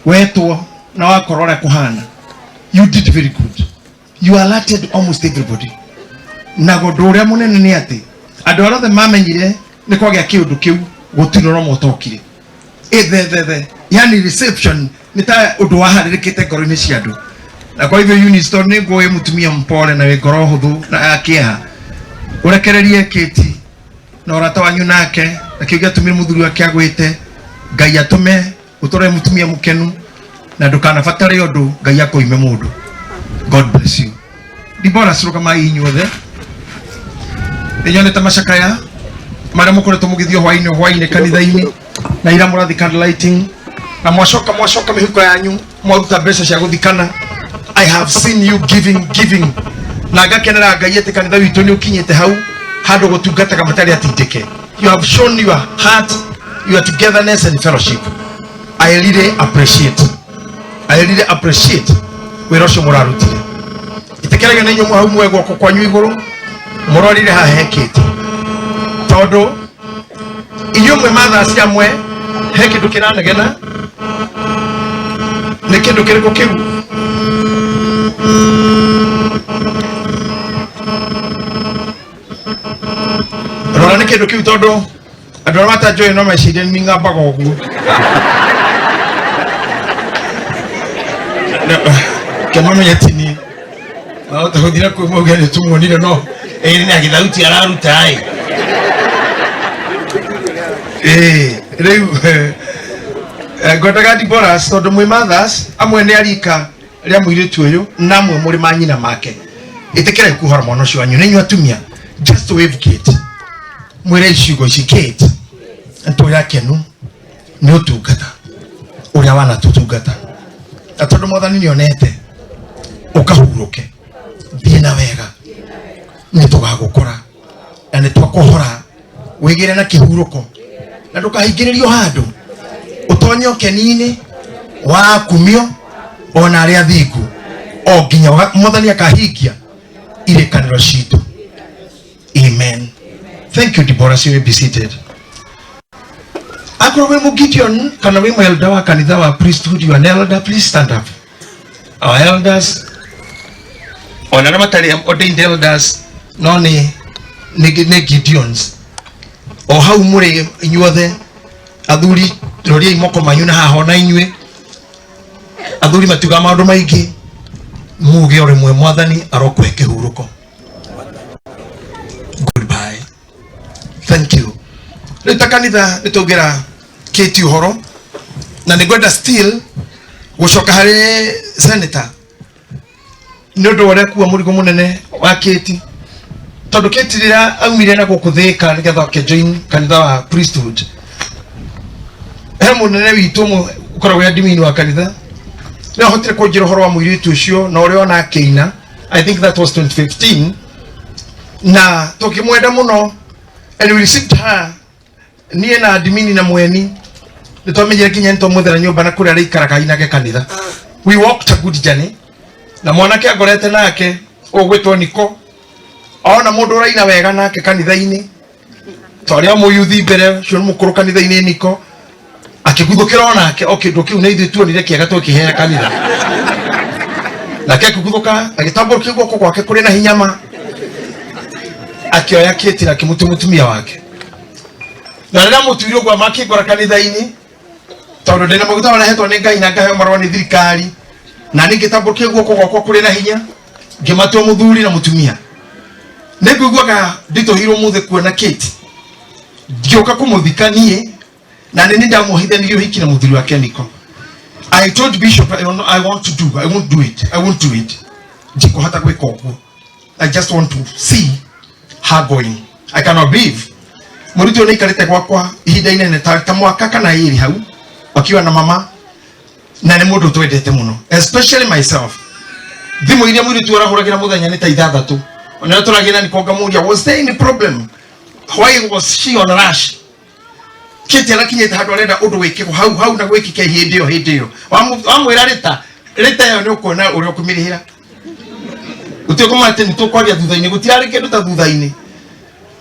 wetwo na wakorwo ũrĩa kũhana. You did very good. You alerted almost everybody. Na ũndũ ũrĩa mũnene nĩ atĩ andũ arĩa othe mamenyire nĩ kwagĩa kĩũndũ kĩu gũtirĩ ũrĩa ũmwe ũtokire. Ĩthethethe. Yani reception nĩ ta ũndũ waharĩrĩkĩte ngoro-inĩ cia andũ. Na kwa hivyo Eunice, tondũ nĩ ngũĩ mũtumia mpole na wĩ ngoro hũthũ na ya kĩeha, ũrekererie Kate na ũrata wanyu nake, na kĩu gĩatũmire mũthuri wake agwĩte. Ngai atũme ũtũre mũtumia mũkenu na ndũkanabatare ũndũ Ngai akũime mũndũ. God bless you. Deborah, rũgamai inyuothe. Nĩ nyonete macakaya marĩa mũkoretwo mũgĩthiĩ hwainĩ hwainĩ kanitha-inĩ na ira mũrathiĩ candle lighting na mwacoka mwacoka mĩhuko yanyu mwaruta mbeca cia gũthikana. I have seen you giving, giving. Na ngakenera Ngai atĩ kanitha witũ nĩ ũkinyĩte hau handũ gũtungataga matarĩ atindĩke. You have shown your heart, your togetherness and fellowship. I really appreciate. I really appreciate wĩra ũcio mũrarutire. Ĩtĩkĩragia na inyuĩ hau muoe guoko kwanyu igũrũ mũrorire haha hekĩte. Tondũ inyuĩ mwĩ mathaa cia amwe he kĩndũ kĩranegena. Nĩ kĩndũ kĩrĩkũ kĩu? Rora nĩ kĩndũ kĩu tondũ andũ arĩa matanjũĩ no mecirie nĩ ng'ambaga ũguo. Kĩmamenye ti niĩ. Mahota gũthiĩ na kwĩ mauge nĩ tũmuonire no ĩĩ nĩ agĩthauti araruta ĩ. Ĩĩ, rĩu, ngwendaga Deborah tondũ mwĩ mothers amwe nĩ arika rĩa mũirĩtu ũyũ na amwe mũrĩ manyina make. Ĩtĩkĩrai kuohora mwana ũcio wanyu nĩ inyuĩ atumia. Just wave Kate. Mwĩre ciugo ici Kate. Tũrĩ akenu nĩ ũtungata ũrĩa wanatũtungata. Na tondũ Mwathani nĩonete ũkahurũke thiĩ na wega nĩ tũgagũkora na nĩ twakũhora wĩgĩre na kĩhurũko na ndũkahingĩrĩrio handũ ũtonye ũkeni-inĩ wa akumio ona arĩa athingu o nginya Mwathani akahingia irĩkanĩro citũ. Amen. Thank you, Deborah. You may be seated. Akorwo wĩ Mũgideon kana wĩ elder wa kanitha wa priesthood, you are an elder, please stand up. Our elders, ona arĩa matarĩ ordained elders, no nĩ Gideons. O hau mũrĩ inyuothe athuri, roriai moko manyu na haha ona inyuĩ. Athuri matiugaga maũndũ maingĩ, muge o rĩmwe Mwathani arokũhe kĩhurũko. Goodbye. Thank you. Rĩu ta kanitha nĩ tũngĩra Kate ũhoro na nĩ ngwenda still gũcoka harĩ senator. Nĩ ũndũ wa ũrĩa kuua mũrigo mũnene wa Kate, tondũ Kate rĩrĩa aumire na gũkũ Thĩka nĩgetha oke join kanitha wa priesthood, he mũnene witũ ũmwe ũkoragwo e admin wa kanitha nĩ ahotire kũnjĩra ũhoro wa mũirĩtu ũcio na ũrĩa ona akĩina. I think that was 2015, na tũkĩmwenda mũno, and we received her. Niĩ na admin na mweni nĩ twamenyire nginya nĩ twamwethera nyũmba na kũrĩa arĩikaraga ainage kanitha. We walked a good journey na mwanake angorete nake ũgwĩtwo Niko, ona mũndũ ũraina wega nake kanitha-inĩ twarĩa mũyuthi mbere ũcio nĩ mũkũrũ kanitha-inĩ. Niko akĩguthũkĩra onake o kĩndũ kĩu na ithuĩ tuonire kĩega twĩkĩhea kanitha, nake akĩguthũka, agĩtambũrũkia guoko gwake kũrĩ na hinya ma, akĩoya Kate na akĩmũtua mũtumia wake. Na rĩrĩa mũtuire ũguo, makĩngora kanitha-inĩ, tondũ ndĩna maguta marehetwo nĩ Ngai na ngaheo marũa nĩ thirikari, na niĩ ngĩtambũrũkia guoko gwakwa kũrĩ na hinya, ngĩmatua mũthuri na mũtumia. Nĩ ngũiguaga nditũhĩirwo mũthĩ kuona Kate ngĩũka kũmũthika niĩ, na nĩ ndamuohithanirie ũhiki na mũthuri wake Niko. I told Bishop, I, don't know, I want to do, I won't do it, I won't do it. Ndikũhota gwĩka ũguo. I just want to see her going. I cannot believe mũrutwo nĩ aikarĩte gwakwa ihinda inene ta mwaka kana ĩrĩ hau akiwa na mama, na nĩ mũndũ twendete mũno, especially myself. Thimũ iria mũirĩtu arahũragĩra mũthenya nĩ ta 6. Ona tũragĩra na niko ngamũria, was there any problem? Why was she on a rush? Kate arakinyĩte handũ arenda ũndũ wĩkĩkwo hau hau na gwĩkĩke hĩndĩ ĩyo hĩndĩ ĩyo. Wamwĩra rĩta rĩta ĩyo, nĩ ũkuona ũrĩa ũkũmĩrĩhĩra. Gũtirĩ kũmenya atĩ nĩ tũkwaria thutha-inĩ, gũtirarĩ kĩndũ ta thutha-inĩ.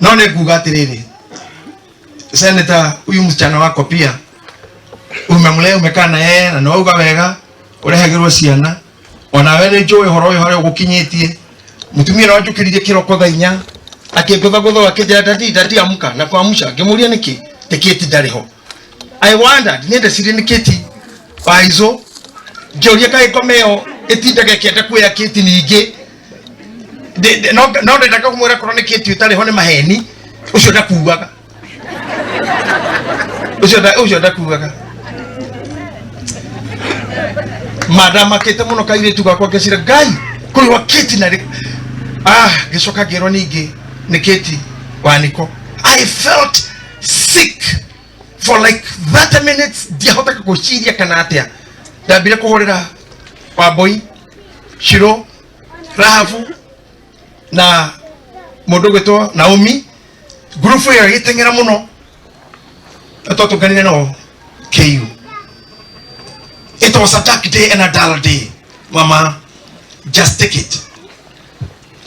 No nĩ nguga atĩrĩrĩ, Senator, huyu msichana wako pia umemlea, umekaa na yeye, na nĩwauga wega ũrehagĩrwo ciana. Onawe nĩ njũĩ ũhoro ũyũ harĩa ũgũkinyĩtie. Mũtumia no anjũkĩririe kĩroko thaa 4, akĩngũthagũtha, akĩnjĩra, "Daddy, daddy, amka." Na kwamsha ngĩmũria nĩkĩ tĩ Kate ndarĩ ho. I wondered, nĩ ndecirie nĩ Kate waizũ. Ngĩũria kaĩ ngoma ĩyo ĩtindaga ĩkĩenda kuoya Kate ningĩ. No ndendaga kũmwĩra korwo nĩ Kate ũtarĩ ho nĩ maheni, ũcio ndakuaga, ũcio ndakuaga. Mandamakĩte mũno kairĩtu gakwa, ngecira Ngai kũrĩwa Kate na rĩ, ah, ngĩcoka ngĩrwo ningĩ nĩ Kate wa Niko. I felt sick for like 30 minutes, ndiahotaga gwĩciria kana atĩa. Ndambire kũhũrĩra Wambui, Shiro, Rahabu na mũndũ ũgwĩtwo Naomi. Ngurubu ĩyo ĩgĩteng'era mũno na twatũnganire nao KU. It was a dark day and a dull day. Mama, just take it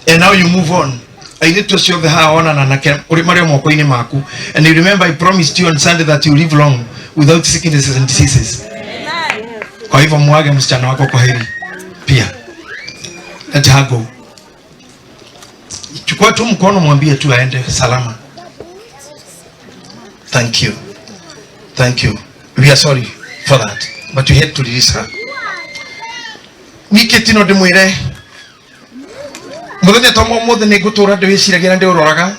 and now you move on. Airĩtu acio othe haha wonana nake ũrĩ marĩ o moko-inĩ maku. And you remember I promised you on Sunday that you live long without sicknesses and diseases. Kwa hivyo muage msichana wako kwa heri pia. Let her go. Chukua tu mkono, mwambie tu aende salama. Thank you, thank you. We are sorry for that, but we had to release her. Nikĩ tino ndĩmwĩre mũthenya ta ũmũthĩ nĩ ngũtũra ndĩwĩciragia na ndĩũroraga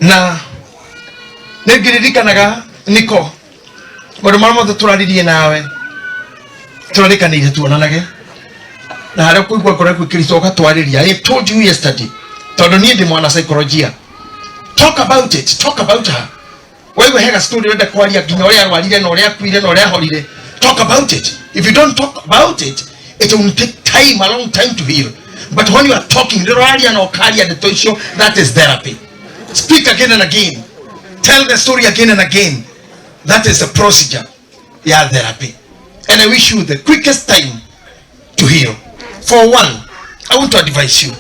na nĩ ngĩririkanaga niko maũndũ marĩa mothe tũraririe nawe, tũrarĩkanĩire tuonanage na harĩa ũkũigua ngoro yaku ĩkĩritũha ũgatwarĩria. I told you yesterday, tondũ niĩ ndĩ mwana psychologia, talk about it, talk about her. Waigua hega story ũrenda kwaria nginya ũrĩa arwarire na ũrĩa akuire na ũrĩa ahorire, talk about it. If you don't talk about it, it will take time, a long time to heal. But when you are talking, rĩrĩa ũraria na ũkaria ndeto icio, that is therapy. Speak again and again, tell the story again and again. That is the procedure ya therapy. And I wish you the quickest time to heal. For one, I want to advise you,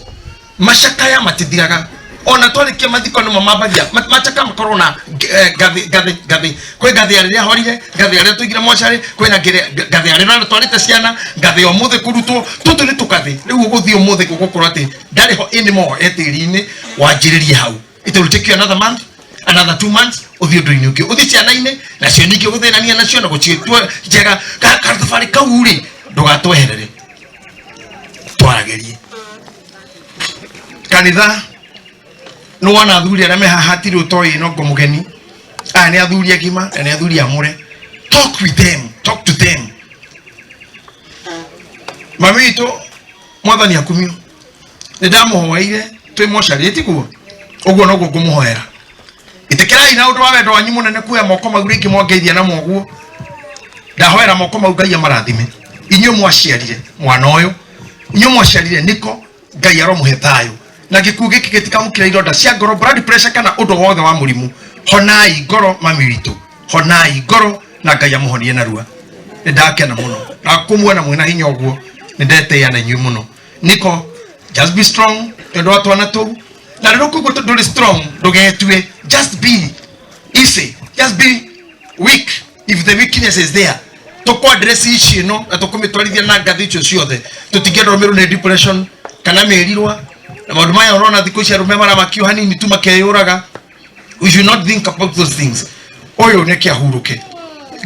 macakaya matithiraga ona twarikia mathiko nĩmo mambagia. Macaka makorwo na ngathĩ ngathĩ ngathĩ. Kwĩ ngathĩ ya rĩrĩa horire, ngathĩ ya rĩrĩa tũigire mocarĩ, kwĩna ngathĩ ya rĩrĩa twarĩte ciana, ngathĩ ya ũmũthĩ kũrutwo. Tũtũ nĩ tũgathĩ. Rĩu ũgũthiĩ ũmũthĩ gũgũkorwo atĩ ndarĩ ho anymore etĩri-inĩ, wanjĩrĩrie hau. It will take you another month, another 2 months, ũthiĩ ũndũ-inĩ ũngĩ, ũthiĩ ciana-inĩ nacio ningĩ gũthĩnania nacio na gũciĩtua njega. Kathabarĩ kau rĩ, ndũgatweherere, twaragĩrie kanitha. Nĩ wona athuri arĩa me haha, hatirĩ ũtoĩ nongo mũgeni. Aya nĩ athuri agima na nĩ athuri amũre. Talk with them, talk to them. Mami witũ mwathani akumio nĩ ndamũhoeire twĩ mocarĩ tiguo ũguo noguo ngũmũhoera ĩtĩkĩrai na ũndũ wa wendo wanyu mũnene kuoya moko mau rĩngĩ mwangeithia na moguo ndahoera moko mau ngai amarathime inyuĩ mwaciarire mwana ũyũ inyuĩ mwaciarire niko ngai aromũhe thayũ na gĩkuũ gĩkĩ gĩtikamũkĩra ironda cia ngoro blood pressure kana ũndũ wothe wa mũrimũ honai ngoro mami witũ honai ngoro na ngai amũhonie narua nĩ ndakena mũno na kũmuona mwĩna hinya ũguo nĩ ndetĩĩa na inyuĩ mũno niko just be strong tondũ wa twana tũu na rĩrĩa ũkũigua ndũrĩ strong ndũgetue just be easy just be weak if the weakness is there tũkũ-address issue ĩno na tũkũmĩtwarithia na ngathĩ icio ciothe tũtingĩenda ũmĩrwo nĩ depression kana mĩrirwa na maũndũ maya ũrona thikũ ici arũme maramakio hanini tu makeyũraga. We should not think about those things. Ũyũ nĩ kĩahurũke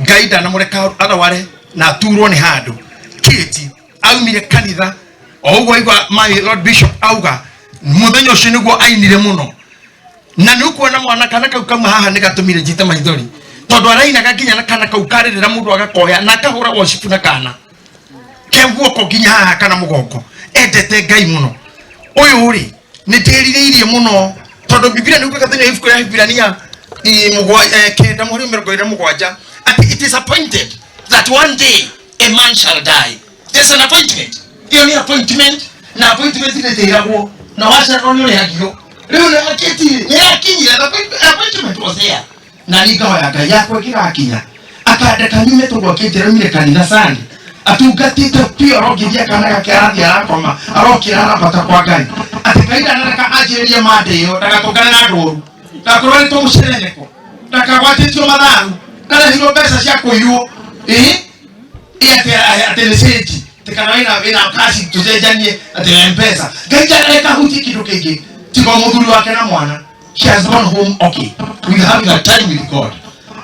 ngai ndanamũreka arware na aturwo nĩ handũ kĩti aumire kanitha o ũguo aigua my lord bishop auga mũthenya ũcio nĩguo ainire mũno na nĩ ũkuona mwana kana kau kauma haha nĩ gatũmire njite maithori tondũ arainaga nginya na kana kau karĩrĩra mũndũ agakoya na akahũra worship na kana ke guoko nginya haha kana mũgongo endete ngai mũno ũyũ rĩ nĩ ndĩrirĩirie mũno tondũ biblia nĩ ugaga thĩinĩ wa ibuku rĩa Hibrania 9 mũhari 27 atĩ it is appointed that one day a man shall die. There's an appointment. Ĩyo nĩ appointment na appointment nĩ ĩtĩragwo na wacererwo nĩ ũrĩhagio rĩu nĩ akĩti nĩ yakinyire. The appointment was there na niĩ ngahoya ngai yakwa ĩngĩgakinya akandeka nyume tondũ akĩnjĩra kanitha sani atungatĩte biũ arongithia kana gake arathiĩ arakoma arokĩra arambata kwa ngai atĩ ngai ndanareka anjĩrĩrie mande ĩyo ndagatũngane na andũ oru ndakũrwarĩtwo mũcereneko ndakagwatĩtio matharu ndarehirwo mbeca cia kũiywo ĩĩ ĩ atĩ atĩ nĩ cĩnji atĩ kana wĩna kaci tũcenjanie atĩ na mpesa ngai ndanareka hutie kĩndũ kĩngĩ tiga o mũthuri wake na mwana. She has gone home, okay, we having a time with God.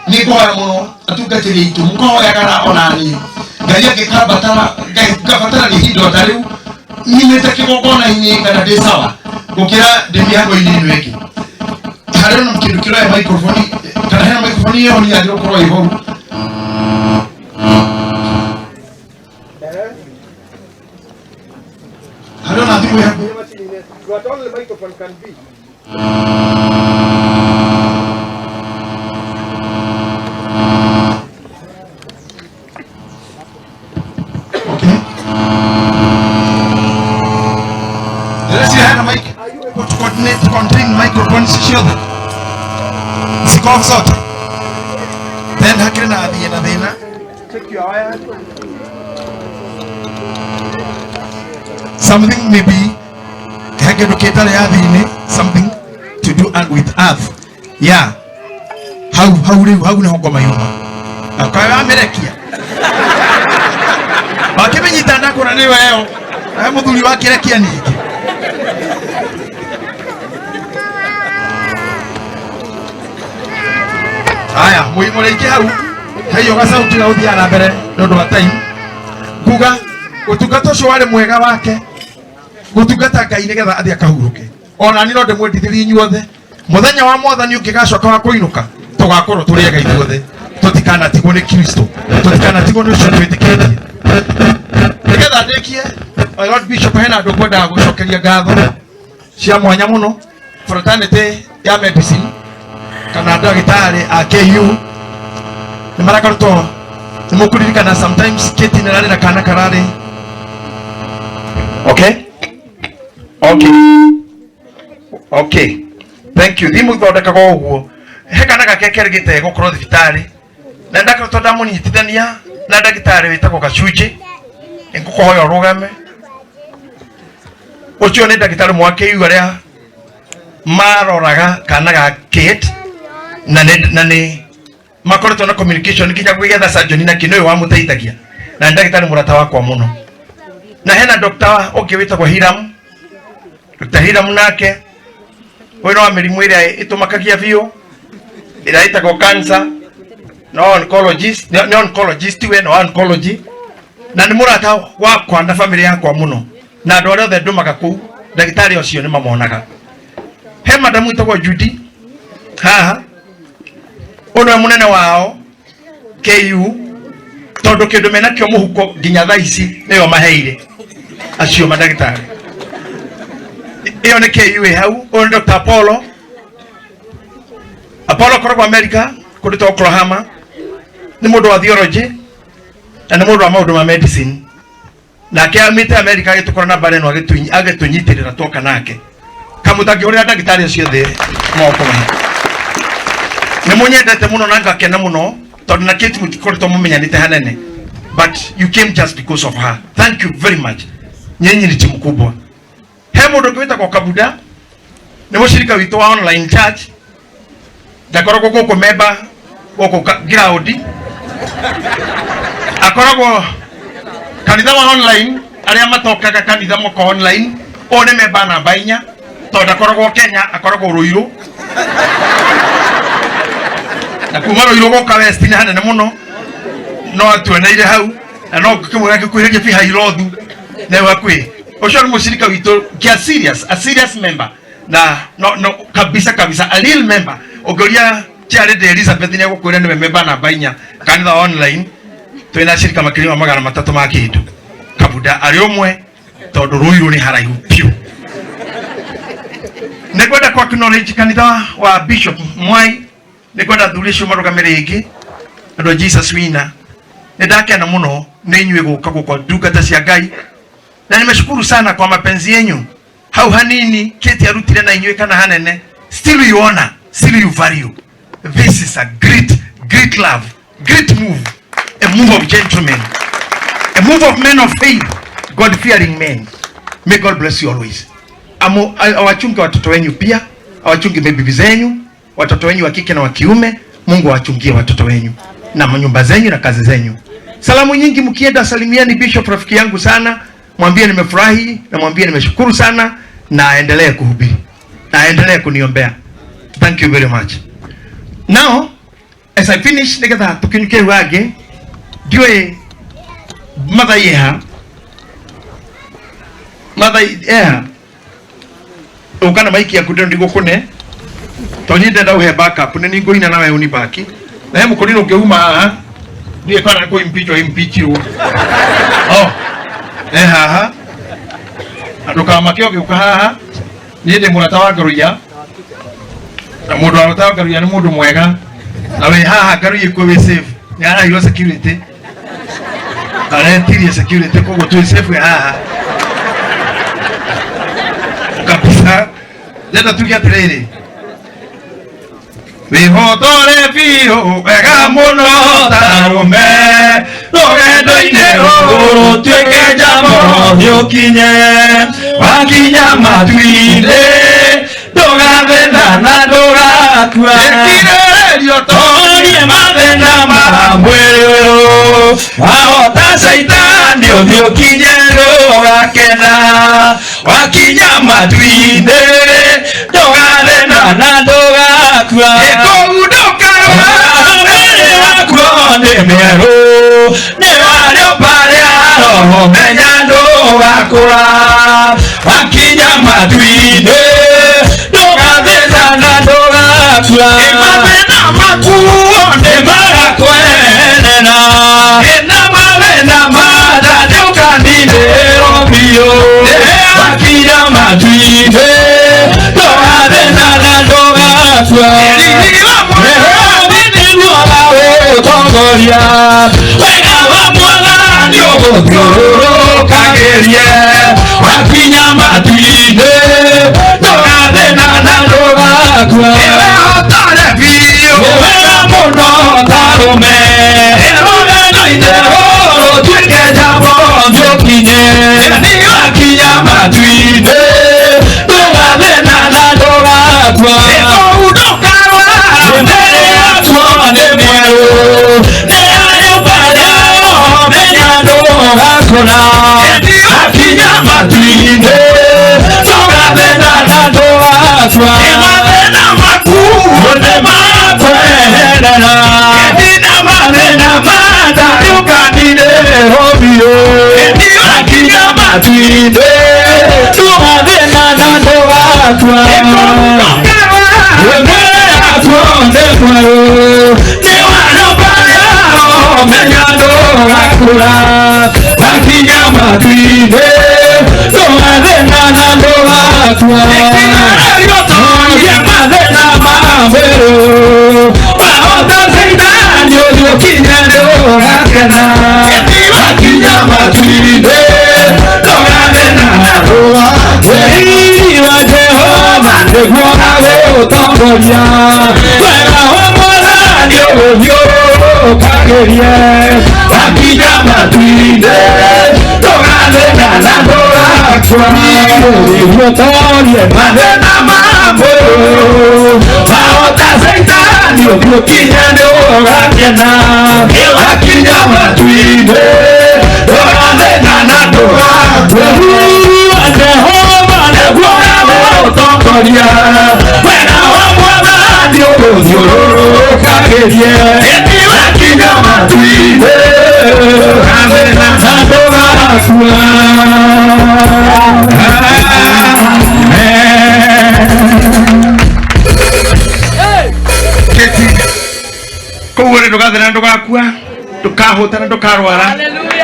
Nĩ ngũhoya mũno atungatĩri aitũ mũkahoyagara ona niĩ ngai angĩkambatara ngai ngabatara nĩ ihinda ta rĩu nyimĩte kĩgongona-inĩ kana ndĩ sawa gũkĩra ndĩ mĩhango-inĩ ĩno ĩngĩ harĩ ona kĩndũ kĩroya microphone kana hena microphone ĩyo nĩ yagĩrĩirwo gũkorwo ĩhoru. Harĩ ona thimũ ĩ hakuhĩ. What only microphone can be. Ndĩreciria hena mic. Are you able to coordinate contain microphones ciothe ziko off zote then hakĩrĩ na thiĩ na thĩna. Check your wire. Something maybe he kĩndũ kĩtarĩ athi-inĩ, something to do and with earth, yeah. Hau hau rĩu hau nĩho ngoma yuma akawe wamĩrekia wakĩmĩnyita ndakũra nĩ weo nawe mũthuri wakĩrekia ningĩ. Haya mũrĩingĩ hau heio gacauti ga gũthiaga na mbere nĩ ũndũ wa time nguga ũtungata ũcio warĩ mwega wake gũtungata ngai nĩgetha athiĩ akahurũke ona niĩ no ndĩmwendithĩrie inyuothe mũthenya wa mwathani ũngĩgacoka wa kũinũka tũgakorwo tũrĩ ega ithuothe tũtikanatigwo nĩ kristo tũtikanatigwo nĩ ũcio twĩtĩkĩtie nĩgetha ndĩkie. My Lord Bishop, hena andũ ngwendaga gũcokeria ngatho cia mwanya mũno fraternity ya medicine kana ndagĩtarĩ a KU nĩ marakoretwo nĩ mũkũririkana sometimes Kate nĩ ararĩ na kana kararĩ okay okay okay thank you. Thimũ ithondekagwo ũguo he kana gake kerĩgĩte gũkorwo thibitarĩ na ndakoretwo ndamũnyitithania na ndagĩtarĩ wĩtagwo Gacunjĩ nĩngũkũhoya ũrũgame ũcio nĩ ndagĩtarĩ mwa KU arĩa maroraga kana ga Kate na nĩ makoretwo na communication nginya gwĩgetha surgeon na kĩnĩ ũyũ wamũteithagia na nĩ ndagĩtarĩ mũrata wakwa mũno na hena doctor ũngĩ wĩtagwo Hiram. Dr. Hiram nake ũyũ nĩ wa mĩrimũ ĩrĩa ĩtũmakagia biũ ĩrĩa ĩtagwo cancer no oncologist nĩ oncologist we no oncology na nĩ mũrata wakwa na family yakwa mũno na andũ arĩa othe ndũmaga kũu ndagĩtarĩ ũcio nĩ mamonaga. He madamu wĩtagwo Judy haha ũyũ nĩwe mũnene wao KU. Tondu kindu menakio muhuko nginya thaa ici niyo maheire acio mandagitari. Iyo ni KU hau. Uyu ni Dr. Apollo. Apollo akoragwo America kundu ta Oklahoma. Ni mundu wa theology na ni mundu wa maundu ma medicine. Nake aumite America agitukora na mbara ino agitunyitirira twoka nake. Kamutangihurira ndagitari acio othe moko mahe. Ni munyendete muno na ngakena muno tondu na Kate mutikoretwo mumenyanite hanene, but you came just because of her. Thank you very much. Nyenyi ni timu kubwa. He mundu ungi witagwo Kabuda, ni mushirika witu wa online church. Ndakoragwo guku memba guku ground, akoragwo kanitha wa online aria matokaga kanitha moko online. Uyu ni memba namba 4 tondu ndakoragwo Kenya, akoragwo Ruiru. Na kuma Ruiru goka West ni hanene muno, no atuoneire hau na no ngikimwira ngikuhĩrĩria biha irothu na hakuhĩ. Ucio ni mushirika witu kia serious, a serious member na no no kabisa kabisa a real member. Ũngĩũria Charity Elizabeth ni egũkwĩra nĩwe member namba 4 kanitha online. Twĩna ashirika makĩria ma 300 ma kĩndũ. Kabuda arĩ ũmwe tondu Ruiru ni haraihu piũ. Nĩngwenda ku acknowledge kanitha wa Bishop Mwai. Nĩngwenda athuri acio marũgame rĩngĩ, andũ a Jesus Winner. Nĩndakena mũno nĩ inyuĩ gũka gũkwa ndungata cia Ngai, na nimeshukuru sana kwa mapenzi yenyu. Hau hanini Kate arutire na inyuĩ kana hanene, still you honor, still you value. This is a great, great love, great move, a move of gentlemen, a move of men of faith, God fearing men. May God bless you always. Awachunge watoto wenyu pia, awachunge bibi zenyu, watoto wenyu wa kike na wa kiume. Mungu awachungie watoto wenyu na manyumba zenyu na kazi zenyu. Salamu nyingi mkienda, salimiani Bishop rafiki yangu sana, mwambie nimefurahi na mwambie nimeshukuru sana, na aendelee kuhubiri na aendelee kuniombea. Thank you very much. Now as I finish, nigetha tukinyuke wage ndiwe mathaieha mathaieha ukana maiki yaku ndino ndigukune to ni ndenda uhe backup ni ninguina nawe unibaki na he mukoriro ngiuma haha ndiye kana ko impeach impeachirwo oh eh haha ndukamake ugiuka haha ni ndi murata wa Ngaruiya na mundu wa murata wa Ngaruiya ni mundu mwega na we haha Ngaruiya ikuo wi safe ni arairwo security aretirie security koguo twi safe haha kabisa. Ndenda tuge atiriri, wihotore biũ wega mũno ta rũme rũgendo-inĩ rũrũ tuĩke njamba ũkinye wakinya matu-inĩ ndũgathĩna na ndũgakua ĩkirĩrĩrio torie mathĩna ma mwĩrĩ ũyũ wahota caitani ũthiĩ ũkinye ndũgakena wakinya matu-inĩ ndũgathĩna na ndũgakua ĩkũu ndũkarwara mwĩrĩ waku nĩ mwerũ nĩ warĩũmba rĩa roho menya ndũgakũra wakinya matu-inĩ ndũgathĩna na ndũgakua mathĩna maku nĩ magakwenena ĩna mathĩna matatĩũkaninĩrwo biũ wakinya matu-inĩ ndũgathĩna na ndũgakua ũtongoria wega wa Mwathani ũgũthiũrũrũkagĩrie wakinya matu-inĩ ndũgathĩna na ndũgakua ĩwehotore biũ wega mũno ta rũme rũgendo-inĩ rũrũ tuĩke njamba ũkinye wakinya matu-inĩ ndũgathĩna na ndũgakua ĩkũu ndũkarwara mbere yaku nĩ mwerũ nĩ arĩũmba rĩa roho menya ndũgakũra wakinya matu-inĩ ndũgathĩna na ndũgakua mathĩna maku nĩ magakweherera na mathĩna matatĩũkaninĩrwo biũ wakinya matu-inĩ ndũgathĩna na ndũgakua mbere yaku nĩ mwerũ nĩ warĩũmba rĩa roho menya ndũgakũra matuinĩ ndũgathĩna na ndũgakua ũtorie mathĩna ma mwĩrĩ wahota Caitani ũthiĩ ũkinye ndũgakena wakinya matuinĩ ndũgathĩna na ndũgakua Riri wa Jehova nĩguo agũtongoria wega wa Mwathani ũgũthiũrũrũkagĩrie wakinya matuinĩ ndũgathĩna na ndũgakua nĩguo ũtorie mathĩna ma mwĩrĩ wahota Caitani ũthiĩ ũkinye ndũgakena wakinya matuinĩ ndũgathĩna na ndũgakua Riri wa Jehova nĩguo agũtongoria wega wa Mwathani ũgũthiũrũrũkagĩrie wakinya matuinĩ ndũgathĩna na ndũgakua. Keti koguo rĩ ndũgathĩna ndũgakua ndũkahũta na ndũkarwara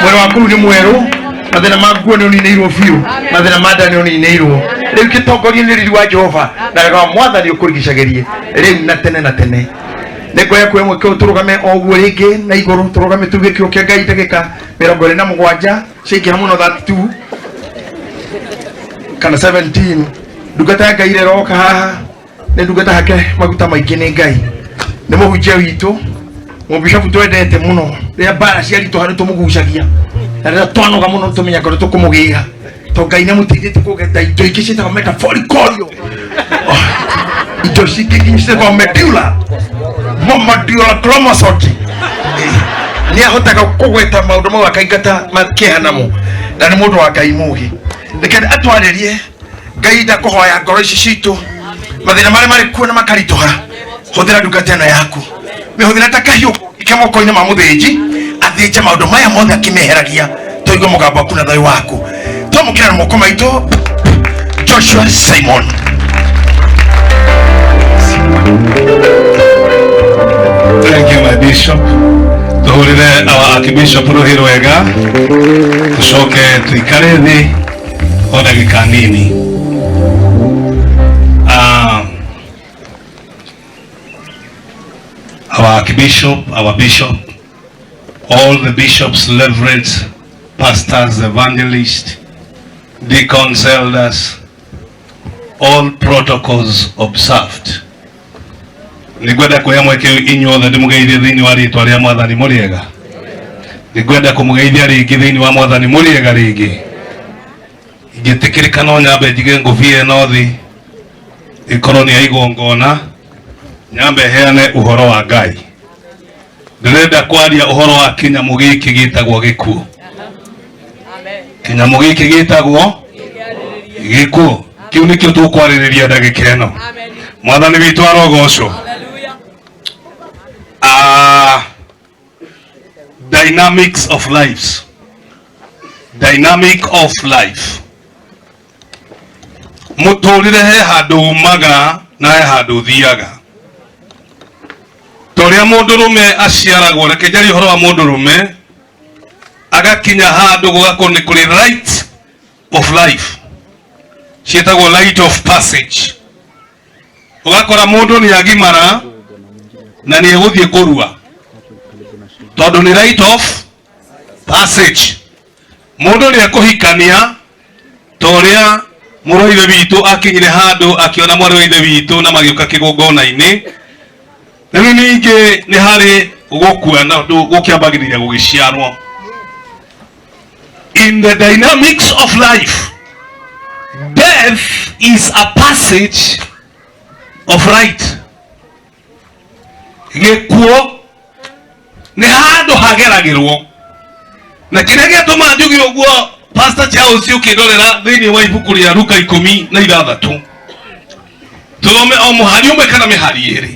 mwĩrĩ waku rĩu nĩ mwerũ mathĩna ma nguo nĩ ũninĩirwo biũ mathĩna ma nda nĩ ũninĩirwo rĩu kĩtongorie nĩ riri wa Jehova na wega wa Mwathani ũkũrigicagĩrie rĩu na tene na tene nĩ ngwenda kuoya mweke ũyũ tũrũgame o ũguo rĩngĩ na igũrũ tũrũgame tuge kĩo kĩa Ngai ndagĩka 27 ciaingĩha mũno 32 kana 17 ndungata ya Ngai ĩrĩa ĩroka haha nĩ ndungata hake maguta maingĩ nĩ Ngai nĩ mũhunjia witũ mũbishopu twendete mũno rĩrĩa mbara ciaritũha nĩ tũmũgucagia na rĩrĩa twanoga mũno nĩ tũmenyaga ũrĩa tũkũmũgĩra to Ngai nĩ amũteithĩtie kũgeta indo ingĩ ciĩtagwo metaphorical indo cingĩ nginya ciĩtagwo medulla medulla chromosome nĩ ahotaga kũgweta maũndũ mau akaingata kĩeha namo na nĩ mũndũ wa Ngai mũgĩ reke atwarĩrie Ngai ndakũhoya ngoro ici citũ mathĩna marĩa marĩ kuo na makaritũha hũthĩra ndungata ĩno yaku mĩhũthĩra ta kahiũ ke moko-inĩ ma mũthĩnji athĩnje maũndũ maya mothe akĩmeheragia tũigue mũgambo waku na thayũ waku twamũkĩra na moko maitũ Joshua Simon. Thank you, my bishop. Tuhurire our archbishop rũhĩ rwega tucoke tuikare thĩ o ndagĩka nini. Our archbishop, our bishop, all the bishops, reverends, pastors, evangelists, deacons, elders, all protocols observed. Nĩngwenda kuoya mweke ũyũ inyuothe ndĩmũgeithie thĩinĩ wa rĩtwa rĩa Mwathani mũrĩega. Nĩngwenda kũmũgeithia rĩngĩ thĩinĩ wa Mwathani mũrĩega rĩngĩ. Ingĩtĩkĩrĩka no nyambe njige ngũbia ĩno thĩ ĩkorwo nĩ ya igongona, nyambe heane ũhoro wa Ngai. Ndĩrenda kwaria ũhoro wa kĩnyamũ gĩkĩ gĩtagwo gĩkuũ. Kĩnyamũ gĩkĩ gĩtagwo gĩkuũ. Kĩu nĩkĩo tũkwarĩrĩria ndagĩka ĩno. Mwathani witũ arogocwo. Dynamics of lives. Dynamic of life. Mũtũrĩre he handũ umaga na he handũ ũthiaga. Ta ũrĩa mũndũrũme aciaragwo, reke njarie ũhoro wa mũndũrũme, agakinya handũ gũgakorwo nĩ kũrĩ right of life, ciĩtagwo right of passage. Ũgakora mũndũ nĩ agimara na nĩ egũthiĩ kũrua tondũ nĩ right of passage. Mũndũ nĩ ekũhikania ta ũrĩa mũrũ wa ithe witũ akinyire handũ akĩona mwarĩ wa ithe witũ na magĩũka kĩgongona-inĩ. Rĩu ningĩ nĩ harĩ gũkua na gũkĩambagĩrĩria gũgĩciarwo. In the dynamics of life, death is a passage of right. Gĩkuũ nĩ handũ hageragĩrwo, na kĩrĩa gĩatũma njuge ũguo, Pastor Charles ũkĩndorera thĩinĩ wa ibuku rĩa Luka 16 tũthome o mũhari ũmwe kana mĩhari ĩrĩ,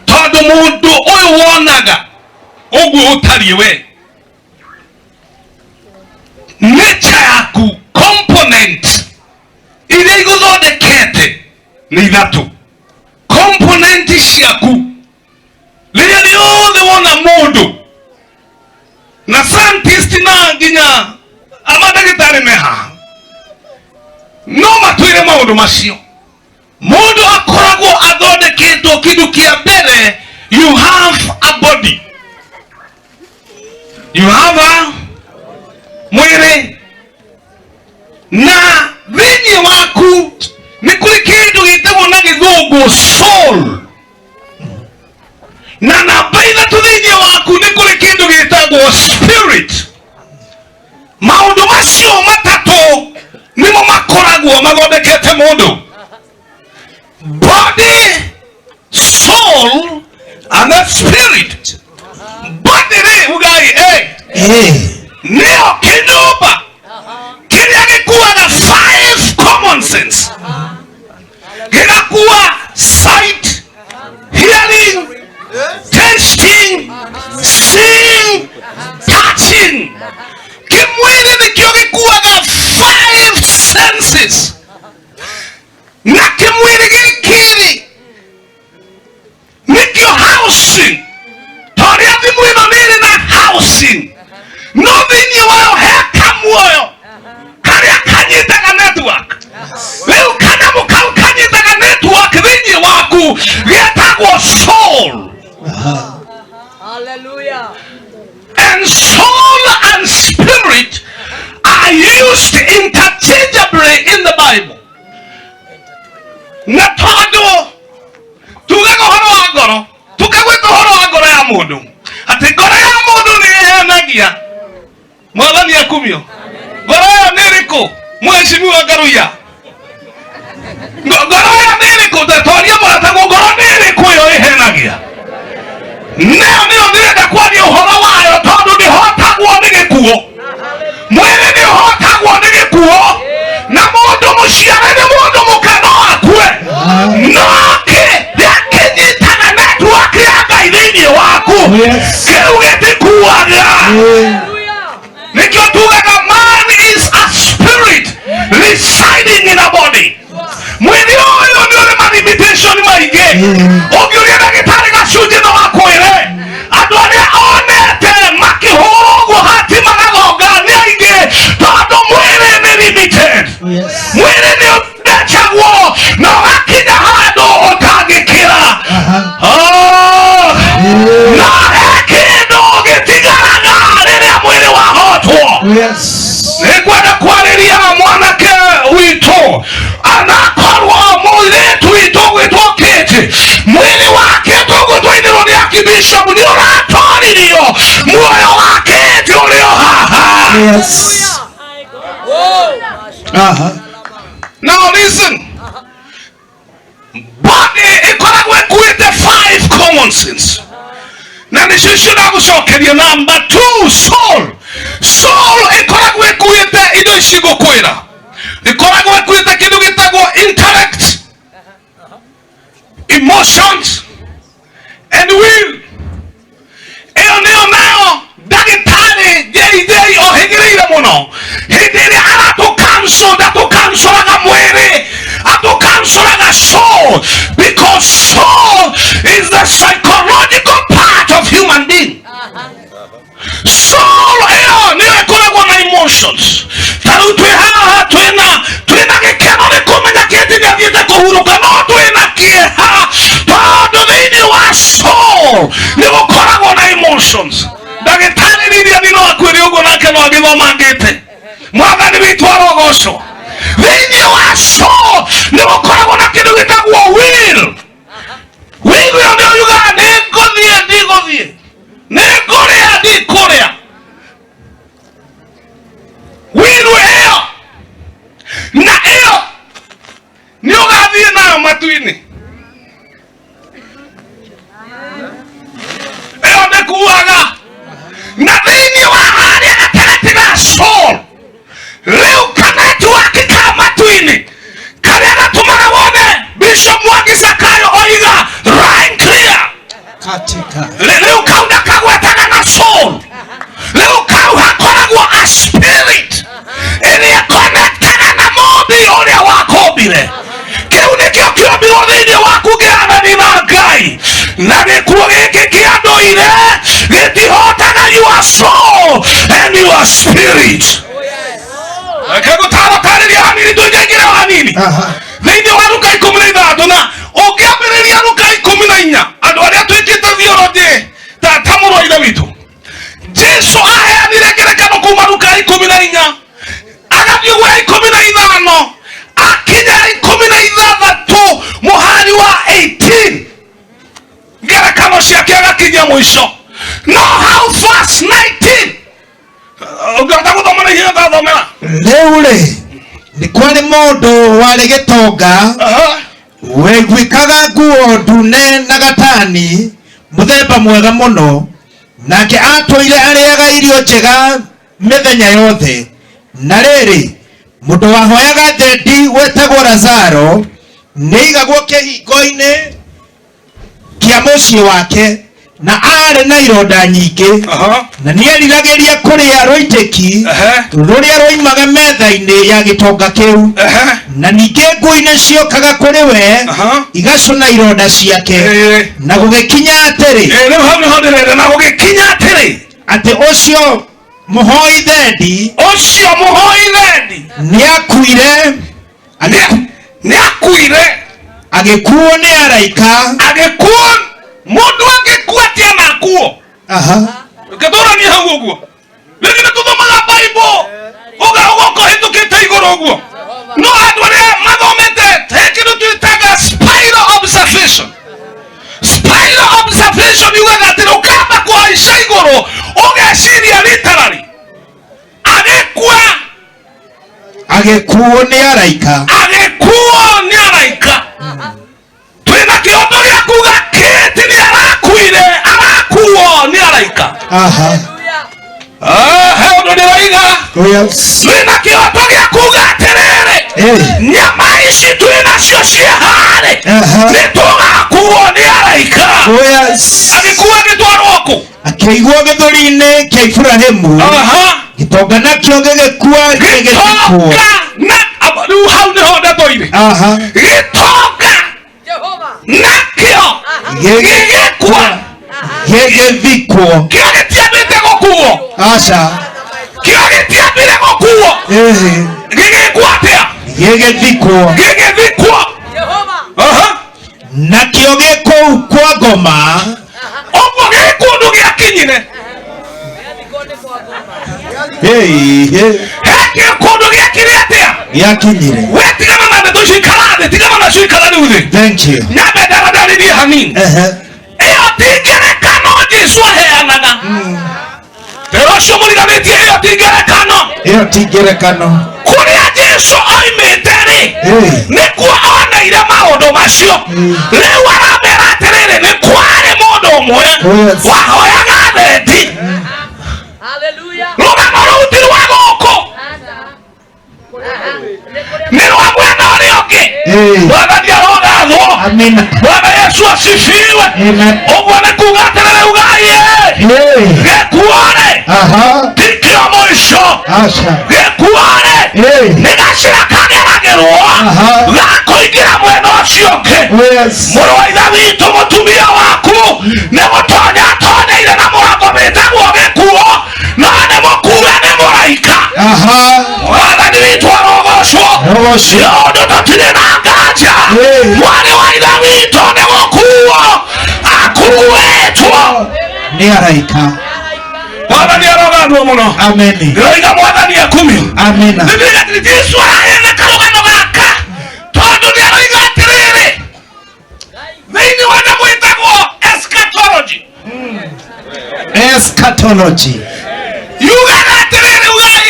tondũ mũndũ ũyũ wonaga ũguo ũtariĩ we, nature yaku, component iria igũthondekete nĩ ithatũ. Component ciaku rĩrĩa rĩothe wona mũndũ na scientist na Ndagĩtarĩ me haha no matwĩre maũndũ macio. Mũndũ akoragwo athondeketwo kĩndũ kĩa mbere, you have a body, you have a mwĩrĩ, na thĩinĩ waku nĩ kũrĩ kĩndũ gĩtagwo na gĩthũngũ soul, na namba ithatũ thĩinĩ waku nĩ kũrĩ kĩndũ gĩtagwo spirit. Maũndũ macio matatũ nĩmo makoragwo mathondekete mũndũ: body, soul and the spirit. Body rĩ, ugai nĩyo kĩnyũmba kĩrĩa gĩkuaga five common sense, gĩgakua sight, hearing, tasting, seeing, touching. Kĩmwĩrĩ nĩkĩo gĩkuaga five senses, na kĩmwĩrĩ gĩkĩ-rĩ nĩkĩo housing. Ta ũrĩa thimũ ĩno nĩ ĩrĩ na housing, no thĩinĩ wayo he kamuoyo karĩa kanyitaga network. Rĩu kanyamũ kau kanyitaga network thĩinĩ waku getagwo soul. Hallelujah. And soul and spirit are used interchangeably in the Bible. Na tondũ tugaga ũhoro wa ngoro, tukagwĩta ũhoro wa ngoro ya mũndũ, atĩ ngoro ya mũndũ nĩ ĩheanagia. Mwathani akumio. Ngoro ĩyo nĩ ĩrĩkũ? Mheshimiwa Ngaruiya, ngoro ĩyo nĩ ĩrĩkũ? Twaria mũrataguo, ngoro nĩ ĩrĩkũ ĩyo ĩhenagia? Nayo nĩyo ndĩrenda kwaria ũhoro wayo, tondũ ndĩhotagwo nĩ gĩkuũ. Mwĩrĩ nĩ ũhotagwo nĩ gĩkuũ, na mũndũ mũciare nĩ mũndũ mũka no akue, no kĩ gĩakĩnyitaga network ya Ngai thĩinĩ waku kĩu gĩtikuaga. Nĩkĩo tugaga man is a spirit residing in a body. Mwĩrĩ ũyũ nĩ ũrĩ ma limitation maingĩ. Ũngĩũria ndagĩtarĩ gacunjĩ no akwĩre andũ arĩa onete makĩhũrwo ũguo hati magagonga nĩ aingĩ, tondũ mwĩrĩ nĩ limited. Mwĩrĩ nĩ ũthecagwo na ũgakinya handũ ũtangĩkĩra. Oh, na he kĩndũ gĩtigaraga rĩrĩa mwĩrĩ wahotwo. Nĩngwenda kwarĩria mwanake witũ anakorwo mũirĩtu witũ gwĩtwo Kate, mwĩrĩ wake tũgũtwainĩrwo nĩ akibishop nĩ ũratoririo, muoyo wa Kate ũrĩ o haha. Now listen. Body ĩkoragwo ĩkuĩte five common sense, na nĩcio icio ndagũcokeria. Number two, soul. Soul ĩkoragwo ĩkuĩte indo ici ngũkwĩra. Ĩkoragwo ĩkuĩte kĩndũ gĩtagwo intellect, emotions and will. Ĩyo nĩyo nayo ndagĩtarĩ JJ ohĩgĩrĩire mũno hĩndĩ ĩrĩa aratũcancel. Ndatũcancelaga mwĩrĩ, atũcancelaga soul, because soul is the psychological part of human being. Soul ĩyo nĩyo ĩkoragwo na emotions. Ta rĩu twĩ haha twĩna gĩkeno nĩ kũmenya Kĩti nĩ athiĩte kũhurũka, no twĩna kĩeha tondũ thĩinĩ wa soul nĩ gũkoragwo na emotions. Ndagĩtarĩ Lilian no akwĩre ũguo, nake no agĩthomangĩte. Mwathani witũ arogocwo. Thĩinĩ wa soul nĩ gũkoragwo na kĩndũ gĩtagwo will. Will ĩyo nĩyo yugaga nĩ ngũthiĩ, ndigũthiĩ, nĩ ngũrĩa, ndikũrĩa. Will ĩyo na ĩyo nĩ ũgathiĩ nayo matu-inĩ. Ĩyo ndĩkuaga. Na thĩinĩ wa harĩa gatagatĩ ga soul rĩu kanetwork ka matu-inĩ karĩa gatũmaga wone Bishop Mwangi Zakayo oiga line clear. Katika Rĩu kau ndakagwetaga na soul. Rĩu kau hakoragwo a spirit ĩrĩa connectaga na mũmbi ũrĩa wakũmbire. Kĩu nĩkĩo kĩombirwo thĩinĩ waku kĩhanani na Ngai, na gĩkuũ gĩkĩ kĩa ndũire gĩtihotaga your soul and your spirit. Reke ngũtarotarĩria hanini tũingaingĩre o hanini thĩinĩ wa Luka 16 na ũngĩambĩrĩria Luka 14 andũ arĩa twĩkĩte theology ta ta mũrũ wa ithe witũ Jesu aheanire ngerekano kuma Luka 14 agathiĩ gwa 15 akinya 16 mũhari wa 18 ngerekano ciake agakinyia mũico no hau verse 19 ũngĩhota gũthoma na ihenya ndathomera Rĩu rĩ, nĩ kwarĩ mũndũ warĩ gĩtonga weguĩkaga nguo ndune na gatani mũthemba mwega mũno, nake atũire arĩaga irio njega mĩthenya yothe. Na rĩrĩ, mũndũ wahoyaga thendi wetagwo Lazaro nĩaigagwo kĩhingo-inĩ kĩa mũciĩ wake, na aarĩ na ironda nyingĩ, na nĩeriragĩria kũrĩa rũitĩki rũrĩa rwoimaga metha-inĩ ya gĩtonga kĩu, na ningĩ ngui nĩciokaga kũrĩ we igacũna ironda ciake. Na gũgĩkinya atĩrĩ, rĩu hau nĩho ndĩrenda, na gũgĩkinya atĩrĩ atĩ ũcio mũhoi thendi, ũcio mũhoi thendi nĩakuire, nĩakuire agĩkuo nĩ araika, agĩkuo. Mũndũ angĩkua atĩa na akuo? Ngĩtũranie hau ũguo rĩngĩ nĩ tũthomaga Bible ũgoka ũhĩtũkĩte igũrũ ũguo, no andũ arĩa mathomete he kĩndũ twĩtaga spiral observation. Spiral observation yugaga atĩ ũkamba kũhaica igũrũ ũgeciria literally agĩkua, agĩkuo nĩ araika, agĩkuo nĩ araika. Twĩna kĩhoto gĩa kuga kĩti nĩ arakuire, arakuo nĩ araika. He ũndũ ndĩroiga, twĩna kĩhoto gĩa kuga atĩrĩrĩ, nyama ici twĩnacio cia harĩ nĩ tũgakuo nĩ araika. Agĩkua agĩtwarwo kũ? Akĩigwo gĩthũri-inĩ kĩa Iburahĩmu. Gĩtonga nakĩo gĩgĩkua gĩgĩthikwo. Na rĩu hau nĩho ndetoire. Gĩtonga nakĩo gĩgĩkua gĩgĩthikwo. Kĩo gĩtiambĩte gũkuo. Aca. Kĩo gĩtiambire gũkuo. Gĩgĩkua atĩa? Gĩgĩthikwo. Gĩgĩthikwo. Nakĩo gĩ kũu kwa ngoma. Ũguo gĩ kũndũ gĩakinyire. He kũndũ gĩakire atĩa? Gĩakinyire. We tigana na ndeto icio, ikara thĩ, tigana nacio, ikara rĩu thĩ. Thank you. Nyambe ndarandarĩrie hanini. Ĩyo ti ngerekano Jesu aheanaga. Rĩrĩa ũcio mũriganĩtie, ĩyo ti ngerekano. Ĩyo ti ngerekano. Kũrĩa Jesu oimĩte rĩ, nĩkuo oneire maũndũ macio. Rĩu aramera atĩrĩrĩ, nĩ kwarĩ mũndũ ũmwe wahoyaga thendi. Rũgano rũu ti rwa gũkũ, nĩ rwa mwena ũrĩa ũngĩ. Mwathani arogathwo. Bwana Yesu asifiwe. Ũguo nĩ kuga atĩrĩrĩ, ugai gĩkuo-rĩ tikĩo mũico. Gĩkuo-rĩ nĩ gacĩra kageragĩrwo ga kũingĩra mwena ũcio ũngĩ. Mũrũ wa ithe witũ, mũtumia waku nĩ gũtonya atonyeire na mũrango wĩtagwo gĩkuo, no nĩ mũkue nĩ mũraika. Mwathani witũ arogocwo. Nĩ ũndũ tũtirĩ na nganja, mwarĩ wa ithe witũ nĩ gũkuo akuĩtwo nĩ araika. Mwathani arogathwo mũno. Amen. Ndĩroiga mwathani akumio. Amina. Nĩndĩroiga atĩ Jesu araheana karũgano gaka tondũ nĩ aroiga atĩrĩrĩ, thĩinĩ wa nyamũ ĩtagwo eschatology. Eschatology. Yugaga atĩrĩrĩ, ugai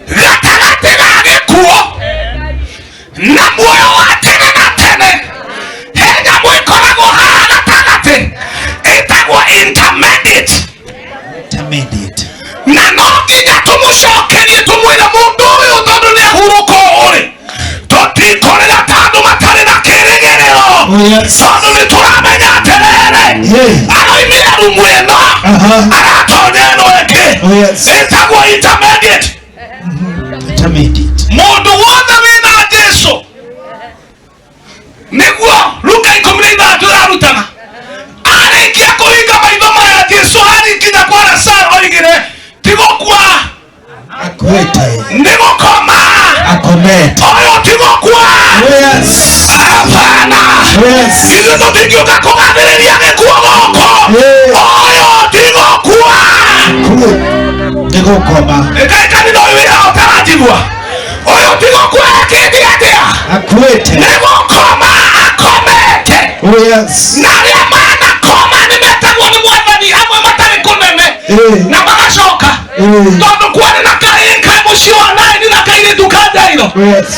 gatagatĩ ga gĩkuo na muoyo wa tene na tene he nyamũ ĩkoragwo haha gatagatĩ ĩtagwo intermediate. Intermediate. Na no nginya tũmũcokerie tũmwĩre mũndũ ũyũ tondũ nĩ ahurũka ũũ rĩ, tũtikũrĩra ta andũ matarĩ na kĩrĩgĩrĩro, tondũ nĩ tũramenya atĩrĩrĩ, aroimire rumu ĩno aratonya ĩno ĩngĩ ĩtagwo intermediate. Intermediate. Mũndũ wothe wĩna Jesu, nĩguo Luka 16 ĩrarutana, arĩkia kũhinga maitho maya Jesu arĩkinya kwa Lazaro oigire ti gũkua Akuĩte. Nĩ gũkoma. Akomete. Ũyũ ti gũkua. Yes. Hapana. Yes. Ithuĩ tũtingĩũka kũgathĩrĩria gĩkuũ gũkũ. Ũyũ ti gũkua. Nĩ gũkoma. Ĩkai kanitha ũyũ wĩ haha ũtaranjigua. Ũyũ ti gũkua ekĩte atĩa? Akuĩte. Nĩ gũkoma akomete. Oh yes. Na arĩa manakoma nĩ metagwo nĩ mwathani amwe matarĩ kũnene na magacoka tondũ kwarĩ na kahĩĩ ka mũciĩ wa Naini na kairĩtu ka Jairo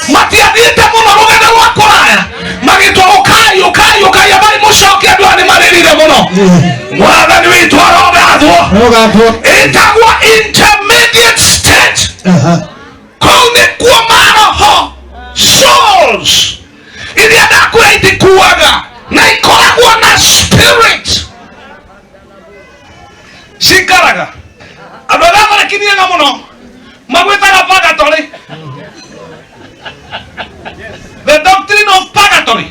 matiathiĩte mũno rũgendo rwa kũraya magĩtwo ũkai ũkai ũkai amarĩ mũcoke andũ aya nĩ marĩrire mũno. Mwathani witũ arogathwo. Ĩtagwo intermediate state. Kũu nĩkuo maroho souls iria ndakwĩra itikuaga na ikoragwo na spirit cikaraga. Andũ arĩa marekiniaga mũno magwĩtaga purgatory. The doctrine of purgatory.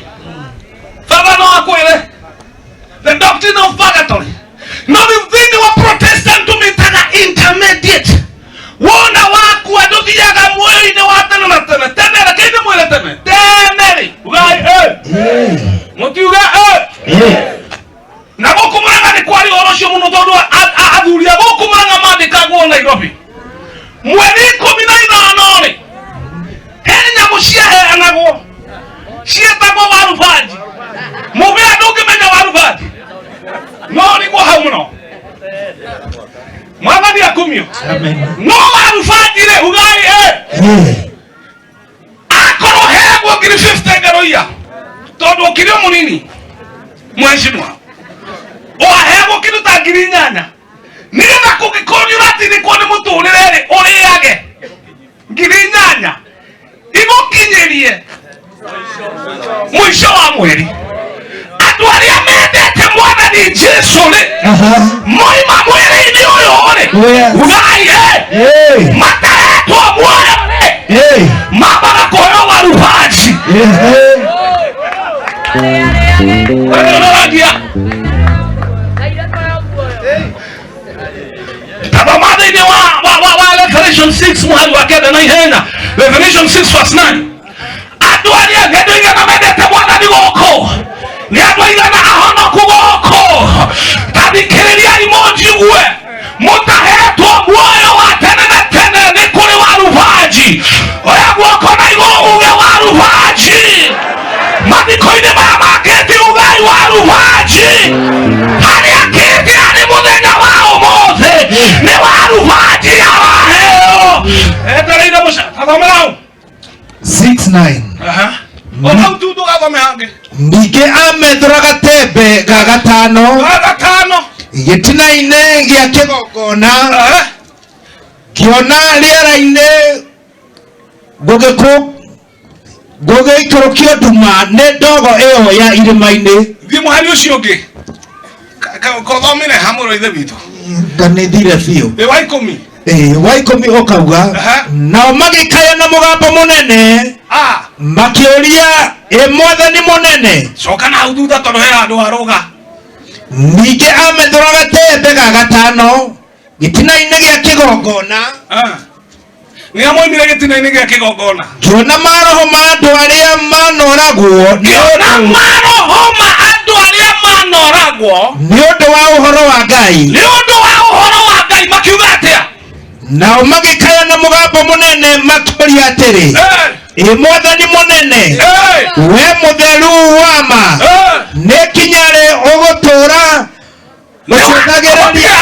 Baba no akwĩre the doctrine of purgatory. No rĩu thĩinĩ wa Protestant tũmĩtaga intermediate. Wona wakua ndũthiaga muoyo-inĩ wa tene na tene. Tene reke ndĩmwĩre tene. Tene rĩ ugai mũtiuge na gũkũ Murang'a nĩ kwarĩ ũhoro ũcio mũno tondũ athuri a gũkũ Murang'a mandĩkagwo Nairobi mweri 15 rĩ he nyamũ ciaheanagwo ciĩtagwo warubanji. Mũbĩa ndũngĩmenya warubanji no rĩguo hau mũno. Mwathani akumio. No warubanji rĩ ugai akorwo heagwo 50 ngaroia tondũ ũkĩrĩ o mũnini mheshimiwa waheagwo kĩndũ ta 8,000 nĩgetha kũngĩkorwo nĩ ũratindĩkwo nĩ mũtũrĩre rĩ ũrĩage 8,000 igũkinyĩrie mũico wa mweri. Andũ arĩa mendete mwathani Jesũ rĩ moima mwĩrĩ-inĩ ũyũ rĩ ugai matahetwo muoyo rĩ mambaga kũheo warubanji. Ũragia tathoma thĩinĩ wa Revelation 6 mũhari wa 9 na ihenya. Revelation 6 verse 9. Andũ arĩa andũ aigana mendete mwathani gũkũ nĩ andũ aigana ahonoku gũkũ. Tathikĩrĩriai mũnjigue mũtahetwo muoyo wa tene na tene nĩ kũrĩ warubanji. Oya guoko na igũrũ uge warubanji. Mathiko-inĩ maya makĩte ugai warubanji. Harĩa kĩte arĩ mũthenya wa ũmũthĩ nĩ warubanji araheo. Etereire athomera hau 6:9. Hau tu ndũgathome hangĩ. Ningĩ amethũra gatembe ga gatano gĩtina-inĩ gĩa kĩgongona kĩona rĩera-inĩ gũgĩikũrũkio nduma nĩ ndogo ĩyo ya irĩma-inĩ. Thiĩ mũhari ũcio ũngĩ kothomire hamwe ithe witũ. Nganĩthire biũ. Wa 10. Wa 10 ũkauga nao magĩkaya na mũgambo mũnene makĩũria ĩ mwathani mũnene. Coka na hau thutha tondũ he handũ harũga. Ningĩ amethũra gatembe ga gatano gĩtina-inĩ gĩa kĩgongona. Nĩ amoimire gĩtina-inĩ gĩa kĩgongona. Ngĩona maroho ma andũ arĩa manoragwo. Ngĩona maroho ma andũ arĩa manoragwo nĩ ũndũ wa ũhoro wa Ngai. Nĩ ũndũ wa ũhoro wa Ngai makiuga atĩa? Nao magĩkaya na mũgambo mũnene makĩũria atĩrĩ ĩ mwathani mũnene we mũtheru wa ma nĩ kinya rĩ ũgũtũũra ũcũthagĩrĩria.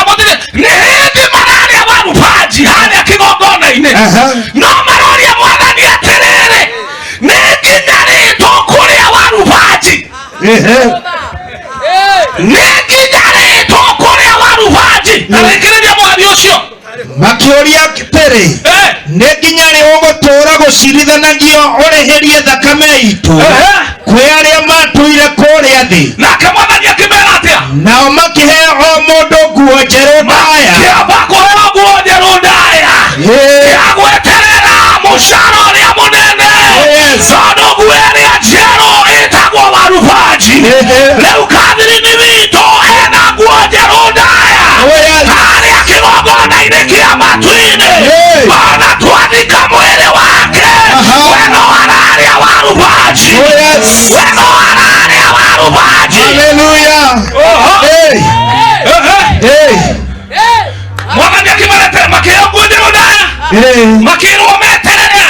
Nĩ hĩndĩ mararĩa warubanji harĩa kĩgongona-inĩ no maroria mwathani atĩrĩrĩ nĩ nginya rĩ tũkũrĩa warubanji. Nĩ nginya rĩ tũkũrĩa warubanji. Tarĩkĩrĩria mũhari ũcio. Makĩũria atĩrĩ nĩ nginya rĩ ũgũtũũra gũcirithanagio ũrĩhĩrie thakame itũ kwĩ arĩa matũire kũrĩa thĩ. Nake mwathani akĩmera atĩa? Nao makĩheo o mũndũ nguo njerũ ndaya. Kĩamba kũheo nguo njerũ ndaya ya gweterera mũcara ũrĩa mũnene tondũ nguo ĩrĩa njerũ ĩtagwo warubanji. Rĩu Kathirini witũ ena nguo njerũ ndaya harĩa kĩgongona-inĩ kĩa matu-inĩ. Ona twa Makĩrwo meterere.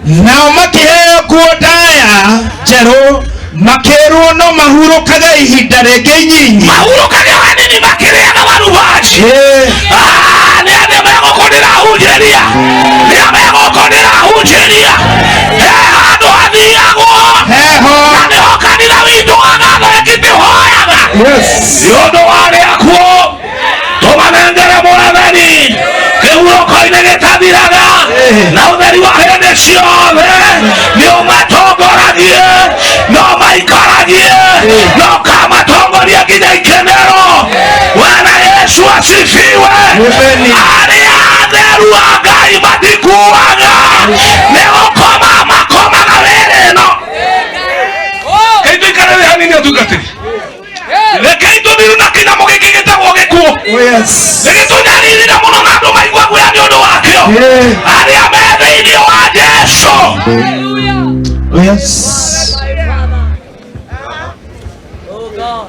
Nao makĩheo nguo ndaya njerũ, makĩrwo no mahurũkage ihinda rĩngĩ inyinyi. Mahurũkage hanini makĩrĩaga marubaji. Nĩ arĩa megũkũ ndĩrahunjĩria, nĩ arĩa megũkũ ndĩrahunjĩria. He handũ hathiagwo na nĩho kanitha witũ wa Gathoreki tũhoyaga nĩ ũndũ wa arĩa akuũ, tũmanengere Mwathani kĩhurũko-inĩ gĩtathiraga, na ũtheri wa hĩndĩ ciothe nĩ ũmatongoragie, no maikaragie, no ũkamatongoria nginya ikenero. Bwana Yesu asifiwe. Arĩa atheru a Ngai matikuaga, nĩ gũkoma makomaga wĩra ĩno. Kĩndũ hanini atungatĩri, rekei tũthiru na kĩnyamũ gĩkĩ gĩtagwo gĩkuũ. Nĩgĩtũnyaririre mũno na andũ maigua guoya nĩ ũndũ wakĩo. Arĩa me thĩinĩ wa Jesũ.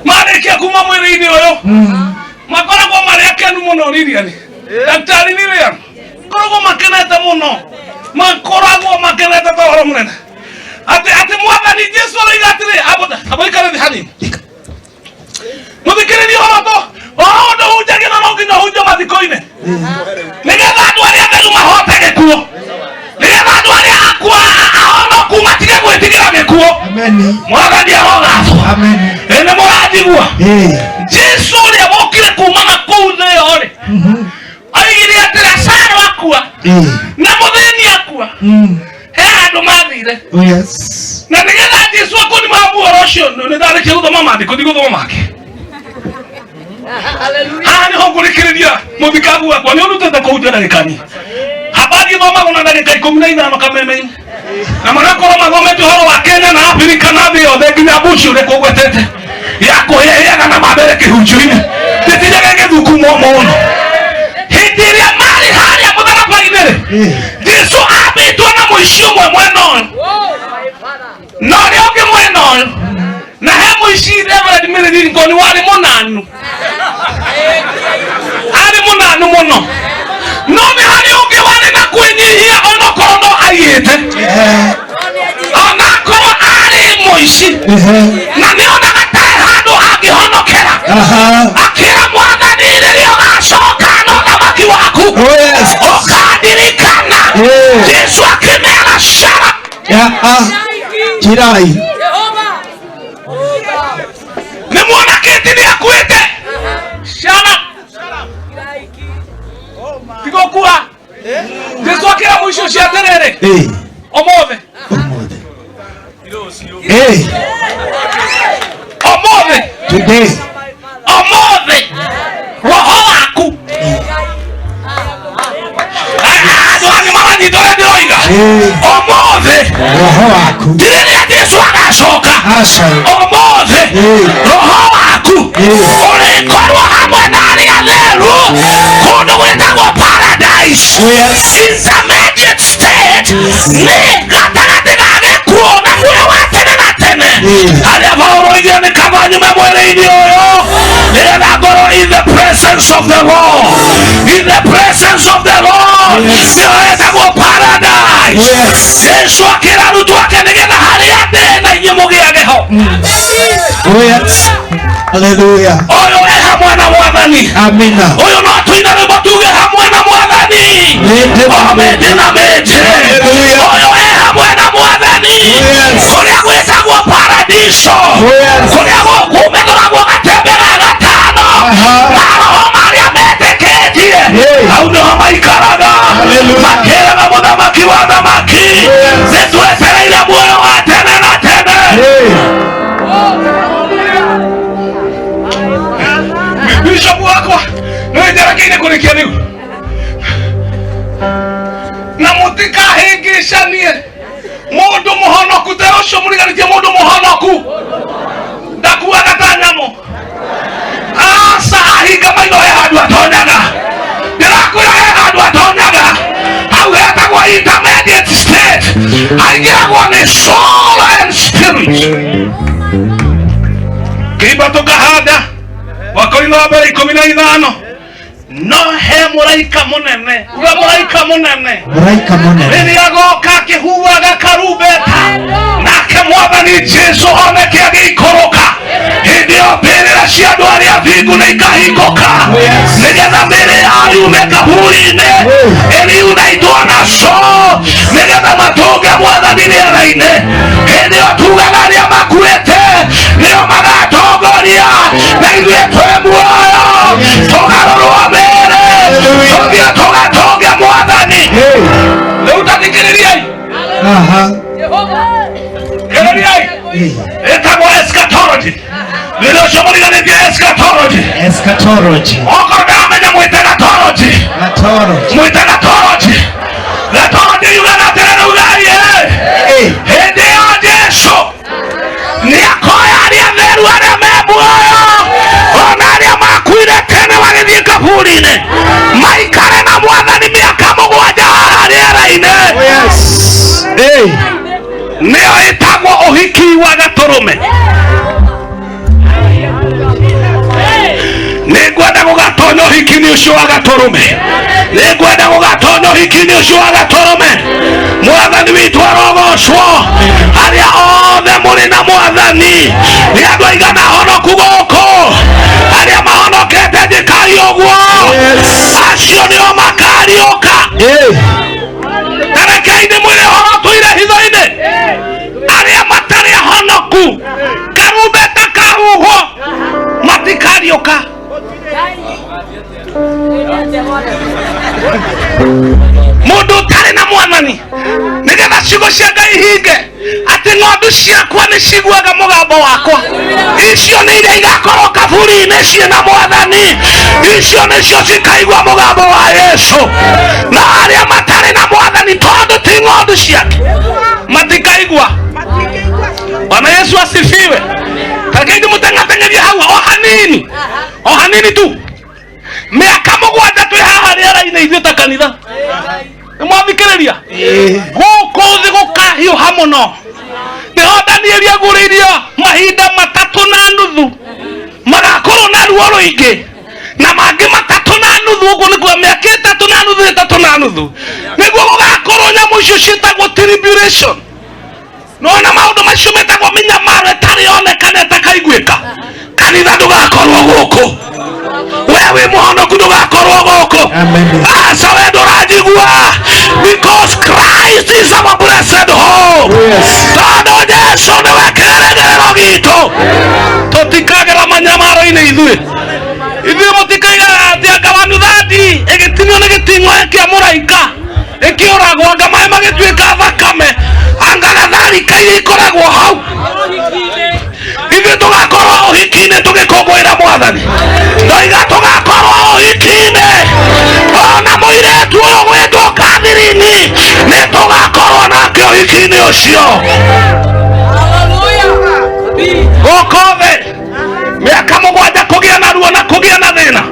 Marĩkia kuma mwĩrĩ-inĩ ũyũ makoragwo marĩ akenu mũno. Lilian, Daktari Lilian, makoragwo makenete mũno, makoragwo makenete ta ũhoro mũnene atĩ Mwathani Jesũ aroiga atĩrĩ, abo ikare thĩ hanini mũthikĩrĩrie ũhoro to ũhoro ũndũ hunjagia na no nginya ũhunjio mathiko-inĩ, nĩgetha andũ arĩa atheru mahote gĩkuũ, nĩgetha andũ arĩa akua ahonoku matige gwĩtigĩra gĩkuũ. Mwathani arogathwo. Ĩ nĩ mũranjigua? Jesũ ũrĩa wokire kuma na kũu thĩ ĩyo rĩ, oigire atĩ Lazaro akua na mũthĩni akua, he handũ mathire. Na nĩgetha Jesũ akũni ma muhoro ũcio, nĩ ndarĩkia gũthoma maandĩko, ndigũthoma mangĩ. Haha nĩho ngũrĩkĩrĩria mũthikabu wakwa, nĩ ũrutĩte kũhunjia ndagĩka nyingĩ. Habari ithomagwo na ndagĩka 15 kameme-inĩ, na magakorwo mathomete ũhoro wa Kenya na Afrika na thĩ yothe, nginya Bush ũrĩa kũgwetete ya kũhĩahĩaga na mambere kĩhunjio-inĩ gĩtinyaga gĩthukumwo mũno. Hĩndĩ ĩrĩa marĩ harĩa mũtharaba-inĩ rĩ, Jesũ ambĩtwo na mũici ũmwe mwena ũyũ na ũrĩa ũngĩ mwena ũyũ, na he mũici Reverend Mary Lincoln warĩ mũnanu, arĩ mũnanu mũno, no nĩ harĩ ũngĩ warĩ na kwĩnyihia onokorwo no aiyĩte, onakorwo arĩ mũici, na nĩ onaga ta he handũ angĩhonokera, akĩra Mwathani, rĩrĩa ũgacoka na ũthamaki waku ũkandirikana. Jesũ akĩmera cara. Kirai. Nĩ muona kĩti nĩ akuĩte cara tigũkua. Jesũ akĩra mũici ũcio atĩrĩrĩ, ũmũthĩ, ũmũthĩ, Today. Ũmũthĩ roho waku. Andũ angĩ maranyita ũrĩa ndĩroiga? Ũmũthĩ roho waku, ti rĩrĩa Jesũ agacoka. Ũmũthĩ roho waku ũrĩkorwo hamwe na arĩa atheru kũndũ gwĩtagwo paradise. Intermediate state nĩ gatagatĩ ga gĩkuũ na muoyo wa tene na tene, harĩa Paulo oigire nĩ kaba nyume mwĩrĩ-inĩ ũyũ nĩgetha ngorwo in the presence of the Lord. In the presence of the Lord nĩyo ĩtagwo paradise. Jesũ akĩra arutwo ake, nĩgetha harĩa ndĩ na inyuĩ mũgĩage ho. Hallelujah. Ũyũ e hamwe na Mwathani. Amina. Ũyũ no tũine rwĩmbo tuge hamwe na Mwathani o mĩndĩ na mĩndĩ. Ũyũ e hamwe na Mwathani kũrĩa gwĩtagwo paradiso, kũrĩa kumethũragwo gatembe ga gatano, maroho marĩa metĩkĩtie hau nĩho maikaraga makĩraga mũthamaki wa thamaki, nĩ twetereire muoyo wa tene na tene. Bishop wakwa nĩ njerekeire kũrĩkia rĩu, na mũtikahĩngĩcanie. Mũndũ mũhonoku ta ũcio mũriganĩtie, mũndũ mũhonoku ndakuaga ta nyamũ. Aca, ahinga maitho he handũ atonyaga. Ndĩrakwĩra he handũ atonyaga, hau hetagwo intermediate state, haingĩragwo nĩ soul and spirit. Kĩimba tũkahanda Wakorintho wa mbere 15, No he mũraika mũnene, uga mũraika mũnene. Mũraika mũnene. Rĩrĩa agoka akĩhuhaga karumbeta, nake mwathani Jesu oneke agĩikũrũka, hĩndĩ ĩyo mbĩrĩra cia andũ arĩa athingu nĩ ikahingũka, nĩgetha mĩĩrĩ yao yume kaburi-inĩ ĩriunaitwo naco, nĩgetha matũnge mwathani rĩera-inĩ. Hĩndĩ ĩyo tugaga arĩa makuĩte nĩo magatongoria, na ithuĩ twĩ muoyo tũgarũrwo mĩĩrĩ tũthiĩ tũgatũnge mwathani. Rĩu ta thikĩrĩriai, thikĩrĩriai, ĩtagwo eschatology. Rĩrĩa ũcio mũriganĩtie eschatology, Eschatology. Okorwo ndaramenya mwĩte gatology, Gatology. Mwĩte gatology. Gatology yugaga atĩrĩrĩ, ugai hĩndĩ ĩyo Jesu nĩakoya arĩa atheru arĩa me muoyo ona arĩa makuire tene magĩthiĩ kaburi-inĩ, maikare na mwathani mĩaka mũgwanja haha rĩera-inĩ. Nĩyo ĩtagwo ũhiki wa gatũrũme. Nĩngwenda gũgatonya ũhiki-inĩ ũcio wa gatũrũme, nĩngwenda gũgatonya ũhiki-inĩ ũcio wa gatũrũme. Mwathani witũ arogocwo. Arĩa othe mũrĩ na mwathani, nĩ andũ aigana honoku gũkũ? Arĩa mahonokete njĩkai ũguo, acio nĩo makariũka. Tarekei ndĩmwĩre ũhoro tũire hitho-inĩ, arĩa matarĩ ahonoku karumbeta kahuhwo matikariũka. Mũndũ ũtarĩ na mwathani, nĩgetha ciugo cia Ngai ihinge atĩ ng'ondu ciakwa nĩ ciguaga mũgambo wakwa, icio nĩ iria igakorwo kaburi-inĩ ciĩna mwathani, icio nĩcio cikaigua mũgambo wa Yesu. Na arĩa matarĩ na mwathani, tondũ ti ng'ondu ciake, matikaigua. Bwana Yesu asifiwe. Kakendi mũteng'ateng'erie hau o hanini, o hanini tu. Mĩaka mũgwanja twĩ haha rĩera-inĩ ithuĩ ta kanitha. Nĩ mwathikĩrĩria? Gũkũ thĩ gũkahiũha mũno. Nĩho Danieli agũrĩirio mahinda 3.5 magakorwo na ruo rũingĩ, na mangĩ 3.5, ũguo nĩguo mĩaka 3.5, 3.5, nĩguo gũgakorwo nyamũ icio ciĩtagwo tribulation. Nona maũndũ macio metagwo mĩnyamaro ĩtarĩ yonekana ĩtakaiguĩka. Kanitha ndũgakorwo gũkũ, we wĩ mũhonoku ndũgakorwo gũkũ. Aca, we ndũranjigua, because Christ is our blessed hope. Tondũ Jesu nĩwe kĩĩrĩgĩrĩro gitũ, tũtikagera manyamaro-inĩ ithuĩ. Ithuĩ mũtikaigaga atĩ anga wanuthandi ĩgĩtinio nĩ gĩting'oe kĩa mũraika ĩkĩũragwo, anga maĩ magĩtuĩka thakame, anga gatharika iria ikoragwo hau. Ithuĩ tũgakorwo ũhiki-inĩ tũgĩkũngũĩra mwathani. Ndoiga tũgakorwo ũhiki-inĩ, ona mũirĩtu ũyũ gwĩtwo Catherine nĩ tũgakorwo nake ũhiki-inĩ ũcio. Gũkũ thĩ mĩaka mũgwanja kũgĩa na ruo na kũgĩa na thĩna.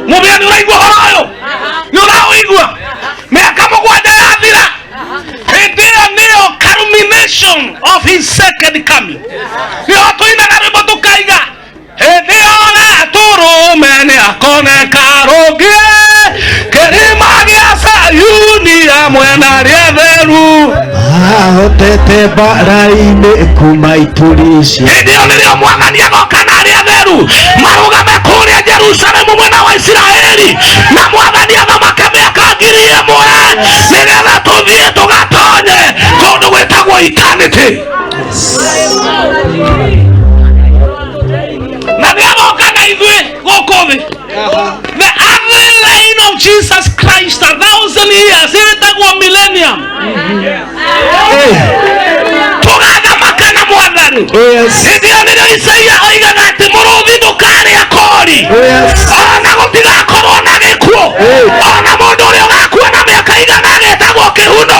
Mũbĩa, nĩ ũraigua ũhoro ũyũ? Nĩ ũraũigua? Mĩaka mũgwanja yathira, hĩndĩ ĩyo nĩyo culmination of his second coming. Nĩho tũinaga rwĩmbo tũkaiga, hĩndĩ ĩyo gatũrũme nĩ akoneka rũngĩ kĩrĩma gĩa Sayuni hamwe na arĩa atheru. Ahotete mbara-inĩ kuma ituri cia. Hĩndĩ ĩyo nĩrĩo mwathani agoka na arĩa atheru marũgame kũrĩa Jerusalemu mwena wa Isiraeli, na mwathani athamake mĩaka 1000, nĩgetha tũthiĩ tũgatonye kũndũ gwĩtagwo eternity. Na nĩ agoka na ithuĩ gũkũ thĩ. The earthly reign of Jesus Christ, 1,000 years, ĩtagwo millennium. Tũgathamaka na mwathani. Hĩndĩ ĩyo nĩrĩo Isaia oigaga atĩ mũrũthi ndũkarĩa kori, ona gũtigakorwo na gĩkuũ, ona mũndũ ũrĩa ũgakua na mĩaka igana agetagwo kĩhuno,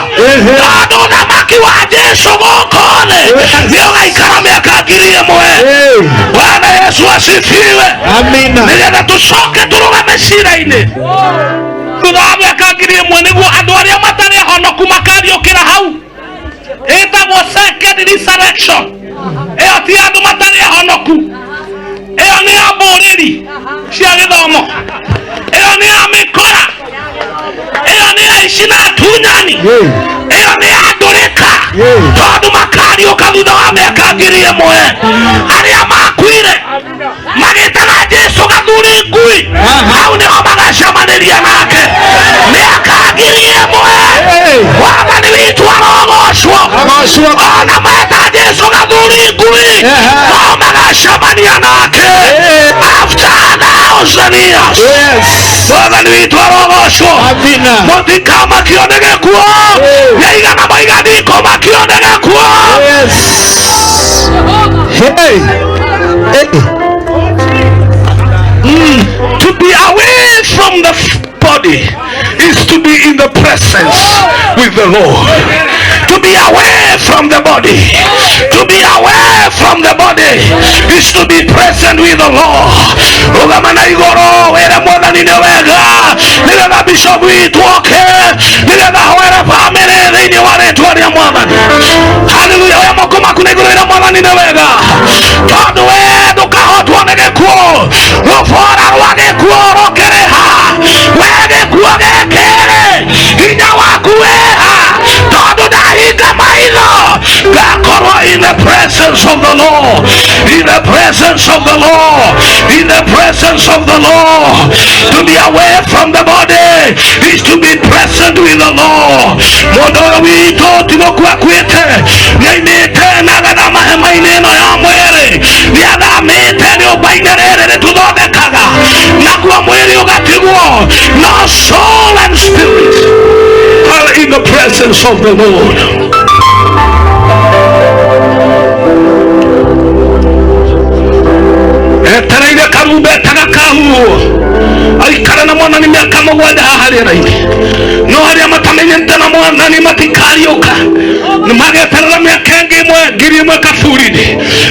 tondũ ũthamaki wa Jesu gũkũ thĩ nĩ ũgaikara mĩaka 1000. Bwana Yesu asifiwe. Amina. Nĩgetha tũcoke tũrũgame cira-inĩ thutha wa mĩaka 1000, nĩguo andũ arĩa matarĩ ahonoku makariũkĩra hau. Ĩtagwo second resurrection. Ĩyo ti andũ matarĩ ahonoku, ĩyo nĩ ya mbũrĩri cia gĩthomo, ĩyo nĩ ya mĩkwa. Aici na atunyani ĩyo nĩ yandũrĩka tondũ makariũka thutha wa mĩaka 1000. Arĩa makuire magĩtaga Jesu gathuri ngui, hau nĩho magacemanĩria nake mĩaka 1000. Mwathani witũ arogocwo. Ona meta Jesu gathuri ngui, no magacemania nake after 1,000 years. Mwathani witũ arogocwo. Mũtikamakio nĩ gĩkuũ. Nĩaigana moiga ndikũmakio nĩ gĩkuũ. Hey. Hey. To be away from the body is to be in the presence with the Lord. To be away from the body, to be away from the body is to be present with the Lord. Rũgama na igũrũ wĩre Mwathani nĩ wega, nĩgetha bishop witũ oke, nĩgetha hoere bamĩrĩ thĩinĩ wa rĩtwa rĩa Mwathani. Haleluya! Oya moko maku na igũrũ wĩre Mwathani nĩ wega, tondũ we ndũkahotwo nĩ gĩkuũ. Rũbora rwa gĩkuũ rũkĩrĩha, we gĩkuũ gĩkĩrĩ hinya waku wĩha, tondũ ndahinga maitho ngakorwo in the presence of the Lord, in the presence of the Lord, in the presence of the Lord. To be away from the body is to be present with the Lord. Mũndũ ũyũ witũ ti gũkua akuĩte, nĩaimĩte na agathama hema-inĩ ĩno ya mwĩrĩ, nĩathamĩte rĩũmba-inĩ rĩrĩ rĩtũthondekaga, naguo mwĩrĩ ũgatigwo, no soul and spirit are in the presence of the Lord. Etereire karumbeta gakahuhwo, aikare na Mwathani mĩaka 7 haha rĩera-inĩ, no arĩa matamenyete na Mwathani matikariũka, nĩ mageterera mĩaka ĩngĩ 1000 kaburi-inĩ.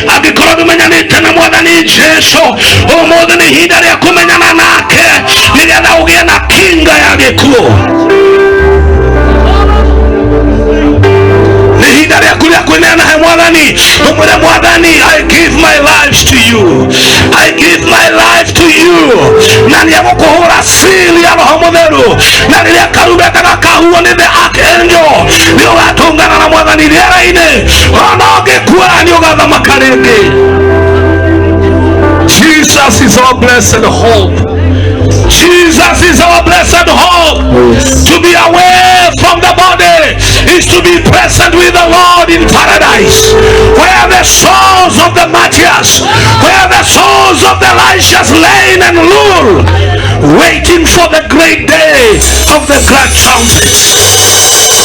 Angĩkorwo ndũmenyanĩte na Mwathani Jesu, ũmũthĩ nĩ ihinda rĩa kũmenyana nake, nĩgetha ũgĩe na kinga ya gĩkuũ. Nĩ ihinda rĩaku rĩa kwĩneana he Mwathani, ũmwĩre Mwathani, I give my life to you, I give my life to you. Na nĩ egũkũhũra seal ya Roho Mũtheru, na rĩrĩa karumbeta gakahuhwo nĩ the archangel, nĩ ũgatũngana na Mwathani rĩera-inĩ, ona ũngĩkua nĩ ũgathamaka rĩngĩ. Jesus is our blessed hope. Jesus is our blessed hope. To be away from the body is to be present with the Lord in paradise, where the souls of the martyrs, where the souls of the righteous lay and rule, waiting for the great day of the great trumpet.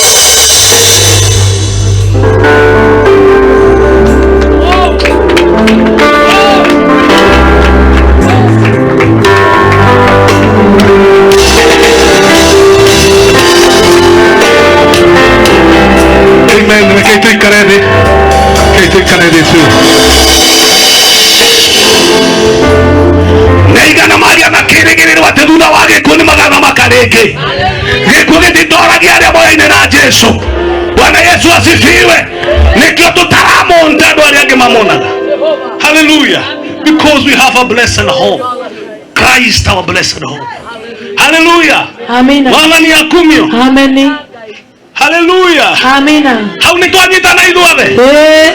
Amen. Rekei tuikare thĩ. Rekei tuikare thĩ tu. Nĩ aigana magĩa na kĩĩrĩgĩrĩro atĩ thutha wa gĩkuũ nĩ magathamaka rĩngĩ. Gĩkuũ gĩtitoragia arĩa moyaine na Jesu. Bwana Yesu asifiwe. Nĩkĩo tũtaramonta andũ arĩa angĩ mamonaga. Hallelujah. Because we have a blessed hope. Christ our blessed hope. Hallelujah. Amina. Mwathani akumio. Amen. Hallelujah. Amina. Hau nĩ twanyitana ithuothe.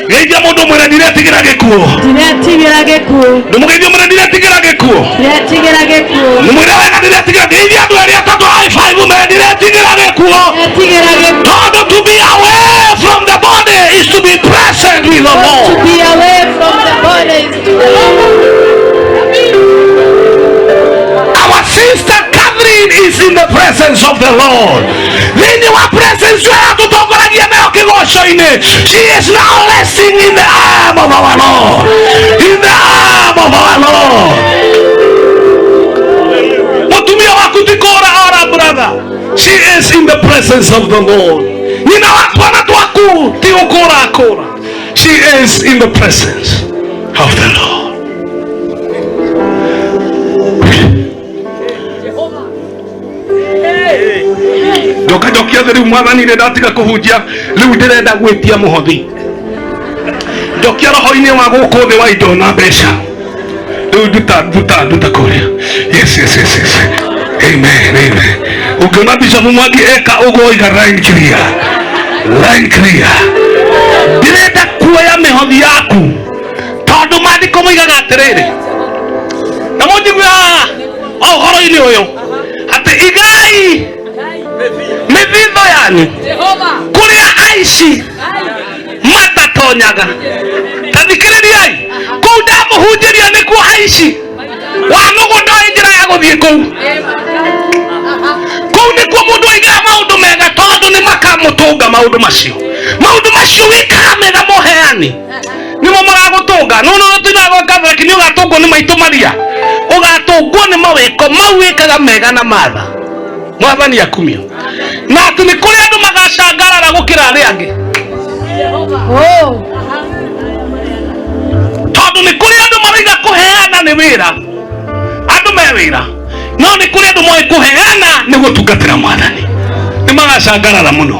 Geithia mũndũ mwĩre ndiretigĩra gĩkuũ. Ndiretigĩra gĩkuũ. Ndũmũgeithie mwĩre ndiretigĩra gĩkuũ. Ndiretigĩra gĩkuũ. Mwĩre wega ndiretigĩra. Geithia andũ erĩ atatũ high five mere ndiretigĩra gĩkuũ. Ndiretigĩra gĩkuũ. Tondũ to be away from the body is to be present with the Lord. To be away from the body is to be. Our sister Catherine is in the presence of the Lord. Thĩinĩ wa presence ĩyo tũtongoragia nayo kĩgoco-inĩ, she is now resting in the arm of our Lord. In the arm of our Lord. Mũtumia waku ti kũra ora, brother. She is in the presence of the Lord. Nyina wa twana twaku ti gũkũra akũra. She is in the presence of the Lord. Ndoka njokia thĩ rĩu Mwathani rĩ ndatiga kũhunjia rĩu ndĩrenda gwĩtia mũhothi. Njokia roho-inĩ wa gũkũ thĩ wa indo na mbeca. Rĩu nduta nduta nduta kũrĩa. Yes, yes, yes, yes. Amen, amen. Ũngĩona Bishop Mwangi eka ũguo iga line clear, line clear. Ndĩrenda kuoya mĩhothi yaku tondũ maandĩko moigaga atĩrĩrĩ, na mũnjigue haha o ũhoro-inĩ ũyũ, atĩ igai mĩthithũ yanyu kũrĩa aici matatonyaga. Ta thikĩrĩriai, kũu ndamũhunjĩria nĩkuo aici wanũgũ ndoĩ njĩra ya gũthiĩ kũu. Kũu nĩkuo mũndũ aigaga maũndũ mega tondũ nĩ makamũtũnga maũndũ macio. Maũndũ macio wĩkaga mega moheani nĩmo magagũtũnga. No no tũinaga gwa Catholic nĩ ũgatũngwo nĩ maitũ Maria, ũgatũngwo nĩ mawĩko mau wĩkaga mega na matha. Mwathani akumio. Na atĩ nĩ kũrĩ andũ magacangarara gũkĩra arĩa angĩ, tondũ nĩ kũrĩ andũ maraiga kũheana nĩ wĩra, andũ me wĩra, no nĩ kũrĩ andũ moĩ kũheana nĩ gũtungatĩra Mwathani. Nĩ magacangarara mũno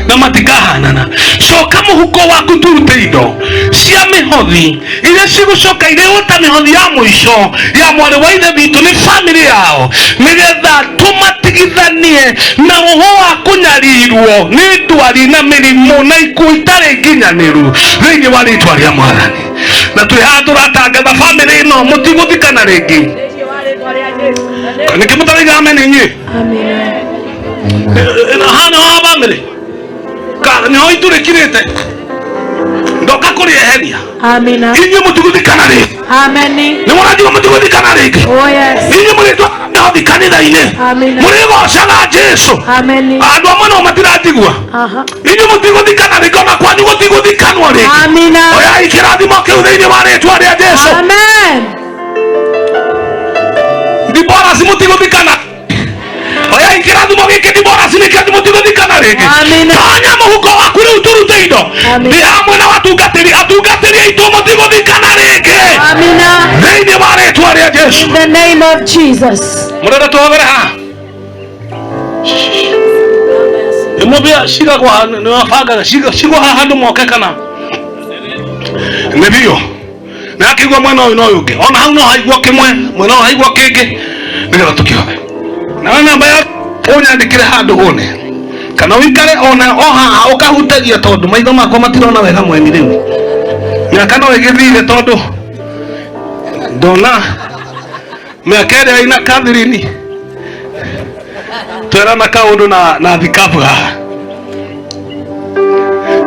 na matikahanana. Coka mũhuko waku turute indo cia mĩhothi iria cigũcoka irĩhwo ta mĩhothi ya mũico ya mwarĩ wa ithe witũ nĩ bamĩrĩ yao, nĩgetha tũmatigithanie na roho wa kũnyarirwo nĩ ndwari na mĩrimũ na ikuũ itarĩ nginyanĩru thĩinĩ wa rĩtwa rĩa Mwathani. Na twĩ haha tũratangatha bamĩrĩ ĩno mũtigũthikana rĩngĩ. Nĩkĩ mũtaraiga amen inyuĩ? Haha nĩho ha bamĩrĩ nĩho itũrĩkirĩte ndoka kũrĩeheria. Amina. Inyuĩ mũtigũthikana rĩngĩ. Ameni. Nĩ mũranjigua mũtigũthikana rĩngĩ. Oh yes. Inyuĩ mũrĩtwaraga mĩhothi kanitha-inĩ. Amina. Mũrĩgocaga Jesu. Ameni. Andũ amwe no matiranjigua. Aha. Inyuĩ mũtigũthikana rĩngĩ, ona kwanyu gũtigũthikanwo rĩngĩ. Amina. Oyai kĩrathimo kĩu thĩinĩ wa rĩtwa rĩa Jesu. Amen. Diborasi mũtigũthikana. Oyai kĩrathimo gĩkĩ, Diborasi, nĩkĩo mũtigũthikana rĩngĩ. Amina. Tonya mũhuko waku rĩu tũrute indo. Amina. Ndĩ hamwe na watungatĩri, atungatĩri aitũ mũtigũthikana rĩngĩ. Amina. Thĩinĩ wa rĩtwa rĩa Jesu. In the name of Jesus. Mũrenda tũhothere haha ĩmwe mbia cigagwo nĩwabangaga cigwo haha andũ moke kana nĩ biũ na akĩigua mwena ũyũ na ũyũ ũngĩ, ona hau no haigua kĩmwe, mwena ũyũ haigua kĩngĩ, nĩgetha tũkĩhothe. Nawe namba ya ũnyandĩkĩre handũ wone kana ũikare ona o haha ũkahutagia, tondũ maitho makwa matirona wega mweni rĩu mĩaka no ĩgĩthire, tondũ ndona mĩaka ĩrĩa ina Catherine twerana kaũndũ na thikabu haha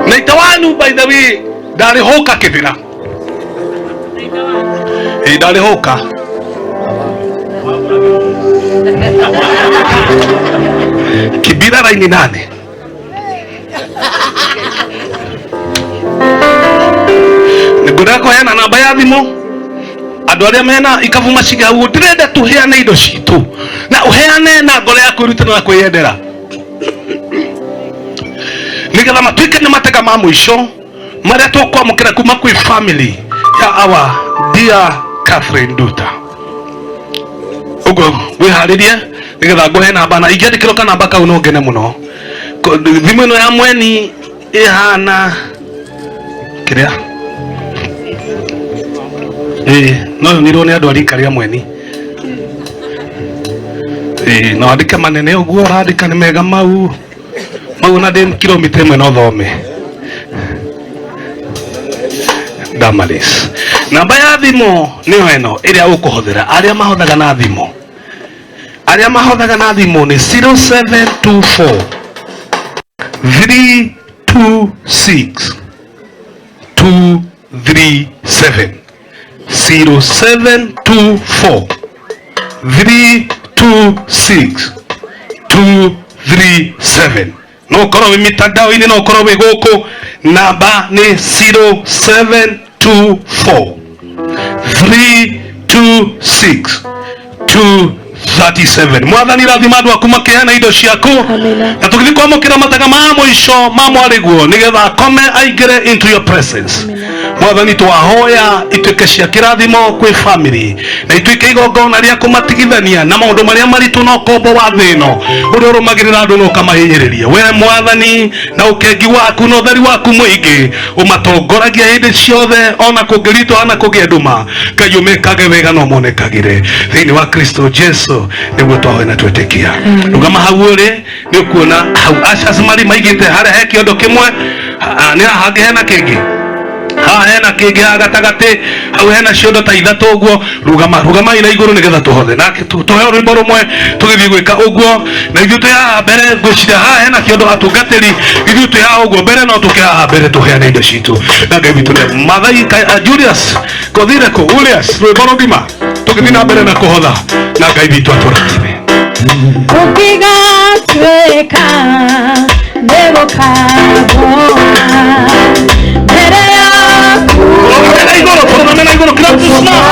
na ita wanyu. By the way, ndarĩ hũka kĩbĩra, ĩ ndarĩ hũka kibira raini nane. Nĩngwenda kũheana namba ya thimũ andũ arĩa mena ikabu macige hau. Ndĩrenda tũheane indo citũ na ũheane na ngoro yaku ĩrute na kwĩyendera, nĩgetha matuĩke nĩ matega ma mũico marĩa tũkwamũkĩra kuma kwĩ family ya our dear Catherine Nduta. Ũguo wĩharĩrie nĩgetha ngũhe namba, na ingĩandĩkĩrwo kanamba kau no ngene mũno. Thimũ ĩno ya mweni ĩhana kĩrĩa ĩĩ no yonirwo nĩ andũ a rika rĩa mweni. Ĩĩ, no andĩke manene ũguo ũrandĩka nĩ mega mau mau, na ndĩ kilomita ĩmwe no thome. Damaris, namba ya thimũ nĩyo ĩno ĩrĩa ũkũhũthĩra. Arĩa mahothaga na thimũ, arĩa mahothaga na thimũ nĩ 0724 326 237, 0724 326 237. No ũkorwo wĩ mitandao-inĩ, no ũkorwo wĩ gũkũ, namba nĩ 0724 326 237. Mwathani rathima andũ aku makĩheana indo ciaku, na tũgĩthiĩ kwamũkĩra matega ma mũico ma mwarĩguo nĩgetha akome aingĩre into your presence. Mwathani twahoya ituĩke cia kĩrathimo kwĩ family na ituĩke igongona rĩa kũmatigithania na maũndũ marĩa maritũ na ũkombo wa thĩ ĩno ũrĩa ũrũmagĩrĩra andũ na ũkamahinyĩrĩria. We Mwathani na ũkengi waku na ũtheri waku mũingĩ ũmatongoragia hĩndĩ ciothe ona kũngĩritũha na kũgĩa nduma. Ngai ũmekage wega na ũmonekagĩre thĩinĩ wa Kristo Jesu nĩguo twahoya na twetĩkia. Rũgama hau ũrĩ nĩ ũkuona hau ushers marĩ maigĩte harĩa he kĩondo kĩmwe, nĩ haha hangĩ hena kĩngĩ, haha hena kĩngĩ, haha gatagatĩ hau hena ciondo ta ithatũ ũguo. Rũgama rũgamai na igũrũ nĩgetha tũhothe na tũheo rwĩmbo rũmwe tũgĩthiĩ gwĩka ũguo. Na ithuĩ twĩ haha mbere ngwĩciria haha hena kĩondo atungatĩri, ithuĩ twĩ haha ũguo mbere no tũke haha mbere tũheane indo citũ na Ngai witũ nĩ Mathai Julius kothire kũ Julius rwĩmbo rũgima tũgĩthiĩ na mbere na kũhotha na Ngai witũ atũrathime. Ũngĩgatuĩka nĩgũkagũa mbere yaku. Rũgame na igũrũ, tũrũgame na igũrũ, kila mtu simama.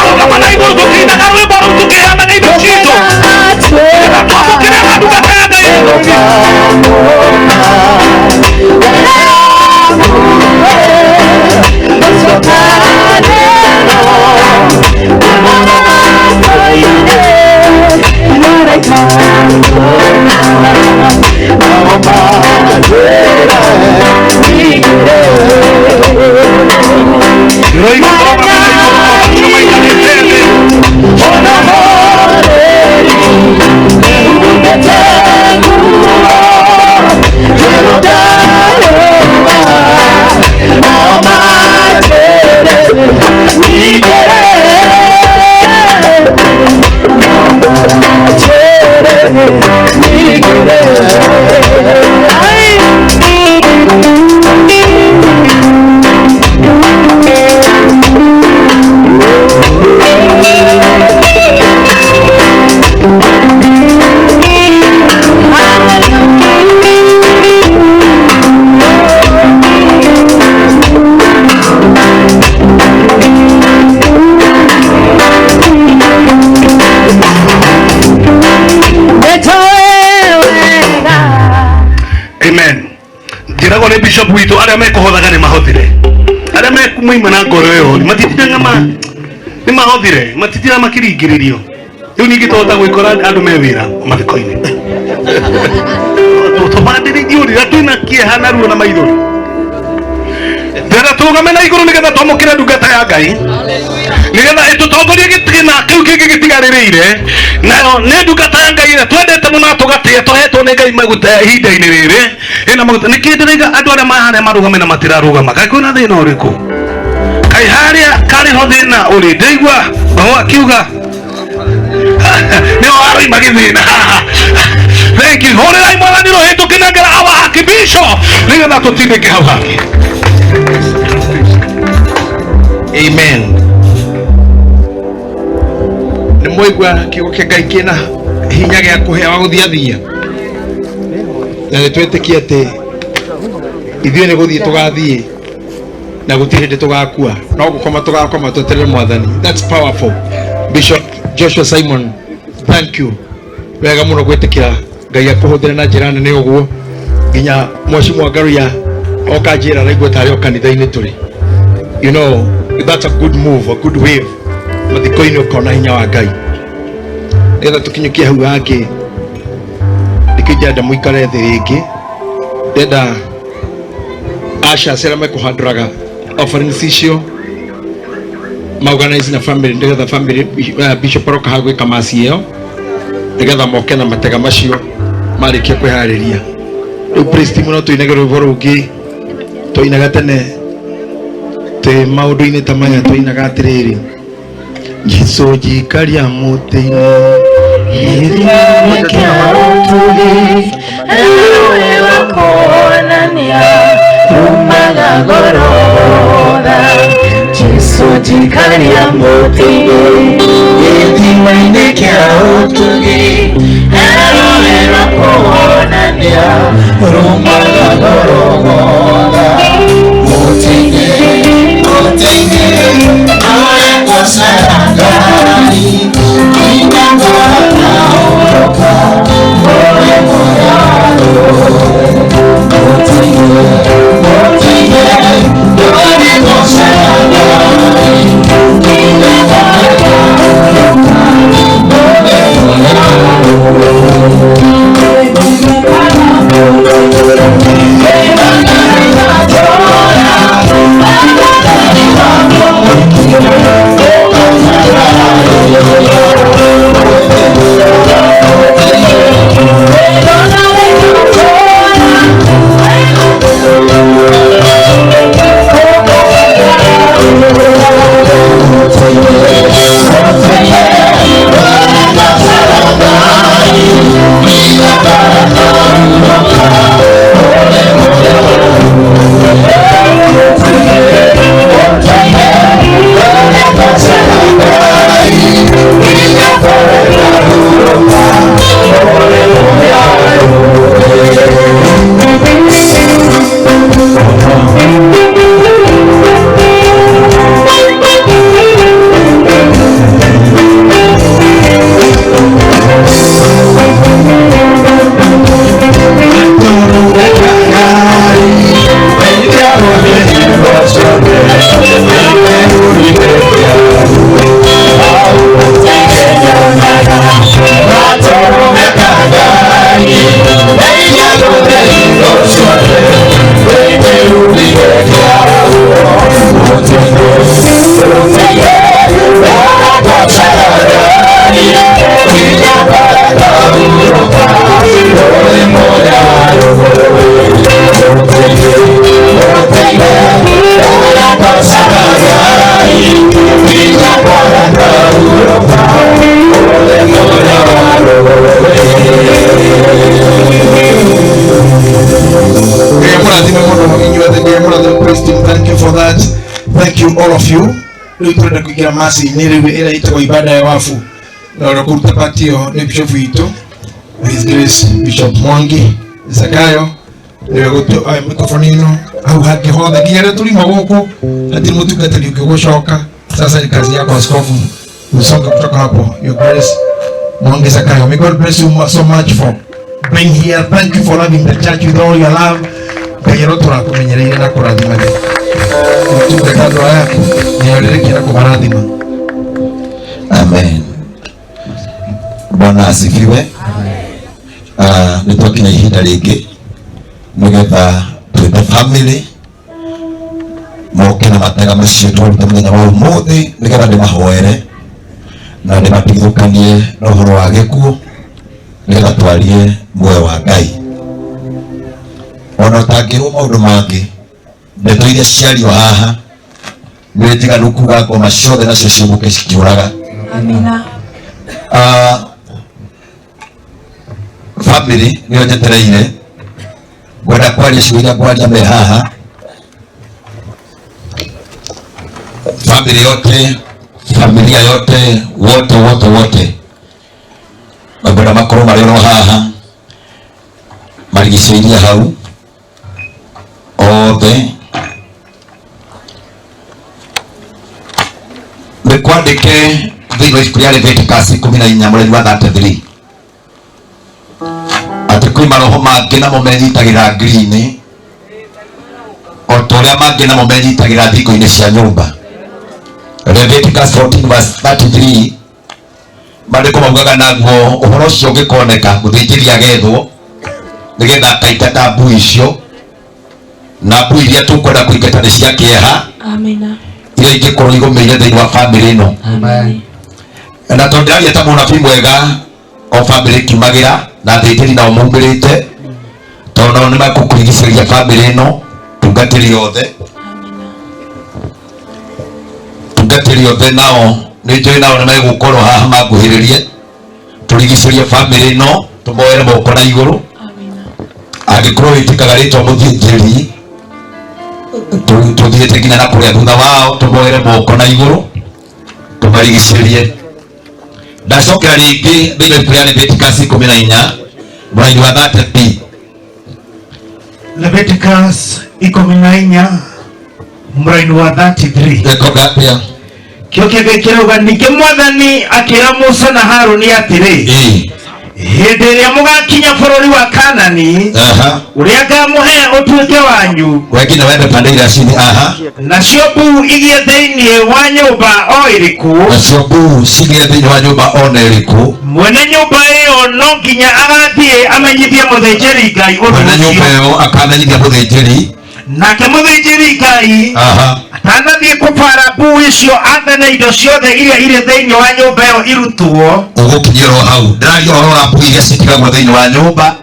Rũgama na igũrũ tũkĩinaga rwĩmbo rũu tũkĩheanaga indo citũ nĩgetha twamũkĩre ndungata ya Ngai. Amen. Njĩragwo nĩ bishop witũ arĩa mekũhothaga nĩ mahothire, arĩa mekũmoima na ngoro ĩyo matitindaga nĩ mahothire, matitindaga makĩringĩrĩrio. Rĩu ningĩ tũhota gwĩkora andũ me wĩra mathiko-inĩ tũbandĩrĩirio rĩrĩa twĩna kĩeha na ruo na maithori. Ndĩrenda tũrũgame na igũrũ nĩgetha twamũkĩre ndungata ya Ngai nĩgetha ĩtũtongorie gĩtina kĩu kĩngĩ gĩtigarĩrĩire. Nayo nĩ ndungata ya Ngai ĩrĩa twendete mũno na tũgatĩĩa tũhetwo nĩ Ngai maguta ihinda-inĩ rĩrĩ ĩna maguta. Nĩkĩ ndĩraiga andũ arĩa harĩa marũgame na matirarũgama? Kaĩ kwĩna thĩna ũrĩkũ? Kaĩ harĩa karĩ ho thĩna ũrĩ? Ndĩraigua roho akiuga nĩho aroima gĩthĩna haha. Thank you. Hũrĩrai Mwathani rũhĩ tũkĩnengera our archbishop nĩgetha tũtindĩke hau hangĩ. Amen. Nĩ mwaigua kiugo kĩa Ngai kĩna hinya gĩa kũhe wa gũthiathia, na nĩ twĩtĩkie atĩ ithuĩ nĩ gũthiĩ tũgathiĩ na gũtirĩ hĩndĩ tũgakua, no gũkoma tũgakoma tweterere Mwathani. That's powerful. Bishop Joshua Simon, thank you wega mũno gwĩtĩkĩra Ngai akũhũthĩre na njĩra nene ũguo nginya Mheshimiwa Ngaruiya oka njĩra araigua tarĩ o kanitha-inĩ tũrĩ. You know, that's a good move, a good wave. Mathiko-inĩ ũkona hinya wa Ngai nĩgetha tũkinyũkie hau hangĩ. Nĩkĩo ndĩrenda mũikare thĩ rĩngĩ, ndĩrenda ushers arĩa mekũhandũraga offerings icio maorganize na family nĩgetha family bishop aroka haha gwĩka maci ĩyo nĩgetha moke na matega macio marĩkia kwĩharĩria. Rĩu praise team no tũinage rwĩmbo rũngĩ twainaga tene twĩ maũndũ-inĩ ta maya, twainaga atĩrĩrĩ, Jesũ njikaria mũtĩ-inĩ Gĩthima kĩa ũtugi rũĩ wa kuonania rumaga gorotha. Jesũ njikaria mũtĩ-inĩ gĩthima-inĩ kĩa ũtugi rũĩ rwa kuonania rumaga gorogotha. Mũtĩ-inĩ, mũtĩ-inĩ, Thank you for that. Thank you all of you. Rĩu tũrenda kũingĩra maci-inĩ rĩu ĩrĩa ĩtagwo ibada ya wabu na ũrĩa kũruta part ĩyo nĩ bishop witũ His Grace Bishop Mwangi Zakayo nĩwe gũtũ microphone ĩno hau hangĩ hothe nginya rĩrĩa tũrima gũkũ hatirĩ mũtungatĩri ũngĩ gũcoka. Sasa ni kazi yako askofu usonga kutoka hapo. Your Grace Mwangi Zakayo, may God bless you so much for being here. Thank you for loving the church with all your love. Ngai arotũrakũmenyereire na kũrathimage ũtungata ndoa yaku nĩorĩrĩkia na kũmarathima. Amen. Bwana asifiwe. Nĩ twakinya ihinda rĩngĩ nĩgetha twĩte family moke na matega macio twaruta mũthenya wa ũmũthĩ nĩgetha ndĩmahoere na ndĩmatigithũkanie na ũhoro wa gĩkuũ nĩgetha twarie muoyo wa Ngai. Ona ũtangĩrwo maũndũ mangĩ, ndeto iria ciario haha nĩ njiganu kuga ngoma ciothe nacio ciũmbũke cikĩũraga. Amina. Family nĩyo njetereire ngwenda kwaria ciugo iria ngwaria me haha. Family yote, familia yote, wote wote wote ngwenda makorwo marĩ oro haha marigicĩirie hau othe. Nĩ kwandĩke thĩinĩ wa ibuku rĩa Leviticus 14 mũreri wa 33 atĩ kwĩ maroho mangĩ namo menyitagĩra ngiri-inĩ o ta ũrĩa mangĩ namo menyitagĩra thingo-inĩ cia nyũmba. Leviticus 14 verse 33 maandĩko maugaga naguo ũhoro ũcio ũngĩkoneka mũthĩnjĩri agethwo nĩgetha akaingata mbui icio, na mbui iria tũkwenda kũingata nĩ cia kĩeha. Amina. Iria ingĩkorwo igũmĩire thĩinĩ wa bamĩrĩ ĩno. Na tondũ ndĩraria ta mũnabii mwega o bamĩrĩ ĩkiumagĩra na athĩnjĩri nao maumĩrĩte tondũ nao nĩmekũkũrigicĩria bamĩrĩ ĩno tungatĩri othe tungatĩri othe nao nĩ njũĩ nao nĩmegũkorwo haha manguhĩrĩrie tũrigicĩrie bamĩrĩ ĩno tũmoere moko na igũrũ. Angĩkorwo wĩtĩkaga rĩtwa mũthĩnjĩri tũthiĩte nginya na kũrĩa thutha wao tũmoere moko na igũrũ tũmarigicĩrie. Ndacokera rĩngĩ thĩinĩ wa ibuku rĩa Leviticus 14 mũraini wa 33. Leviticus 14 mũraini wa 33. Ĩkoga atĩa? Kĩo kĩa Ngai kĩrauga ningĩ Mwathani akĩra Musa na Harũni atĩrĩ, hĩndĩ ĩrĩa mũgakinya bũrũri wa Kanani ũrĩa ngamũhe ũtuĩke wanyu, wengine waende pande ile ya chini. Nacio mbuu igĩe thĩinĩ wa nyũmba o ĩrĩkũ, nacio mbuu cigĩe thĩinĩ wa nyũmba ona ĩrĩkũ, mwene nyũmba ĩyo no nginya agathiĩ amenyithie mũthĩnjĩri Ngai ũndũ mwene nyũmba ũcio. ĩyo akamenyithia mũthĩnjĩri. Nake mũthĩnjĩri Ngai atanathiĩ kũbara mbuu icio athane indo ciothe iria irĩ thĩinĩ wa nyũmba ĩyo irutwo. Ũgũkinyĩrwo hau ndĩraria ũhoro wa mbuu iria citigagwo thĩinĩ wa nyũmba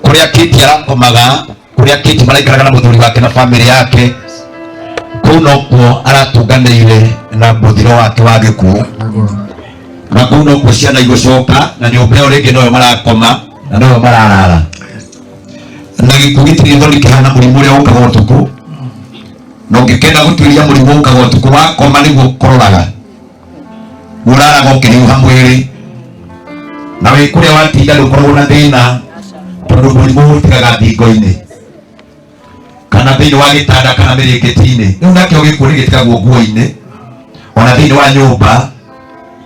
kũrĩa Kate arakomaga, kũrĩa Kate maraikaraga na mũthuri wake na bamĩrĩ yake, kũu nokuo aratunganĩire na mũthiro wake wa gĩkuũ, na kũu nokuo ciana igũcoka na nyũmba ĩyo rĩngĩ noyo marakoma na noyo mararara. Na gĩkuũ gĩtirĩ thoni kĩhana mũrimũ ũrĩa ũkaga ũtukũ, na ũngĩkenda gũtuĩria mũrimũ ũkaga ũtukũ wakoma nĩguo ũkororaga, ũraraga ũkĩhiũha mwĩrĩ na wĩ kũrĩa watinda ndũkoragwo na thĩna tondũ mũrimũ ũtigaga thingo-inĩ kana thĩinĩ wa gĩtanda kana mĩrĩngĩti-inĩ. Rĩu nakĩo gĩkuũ nĩ gĩtigagwo nguo-inĩ ona thĩinĩ wa nyũmba.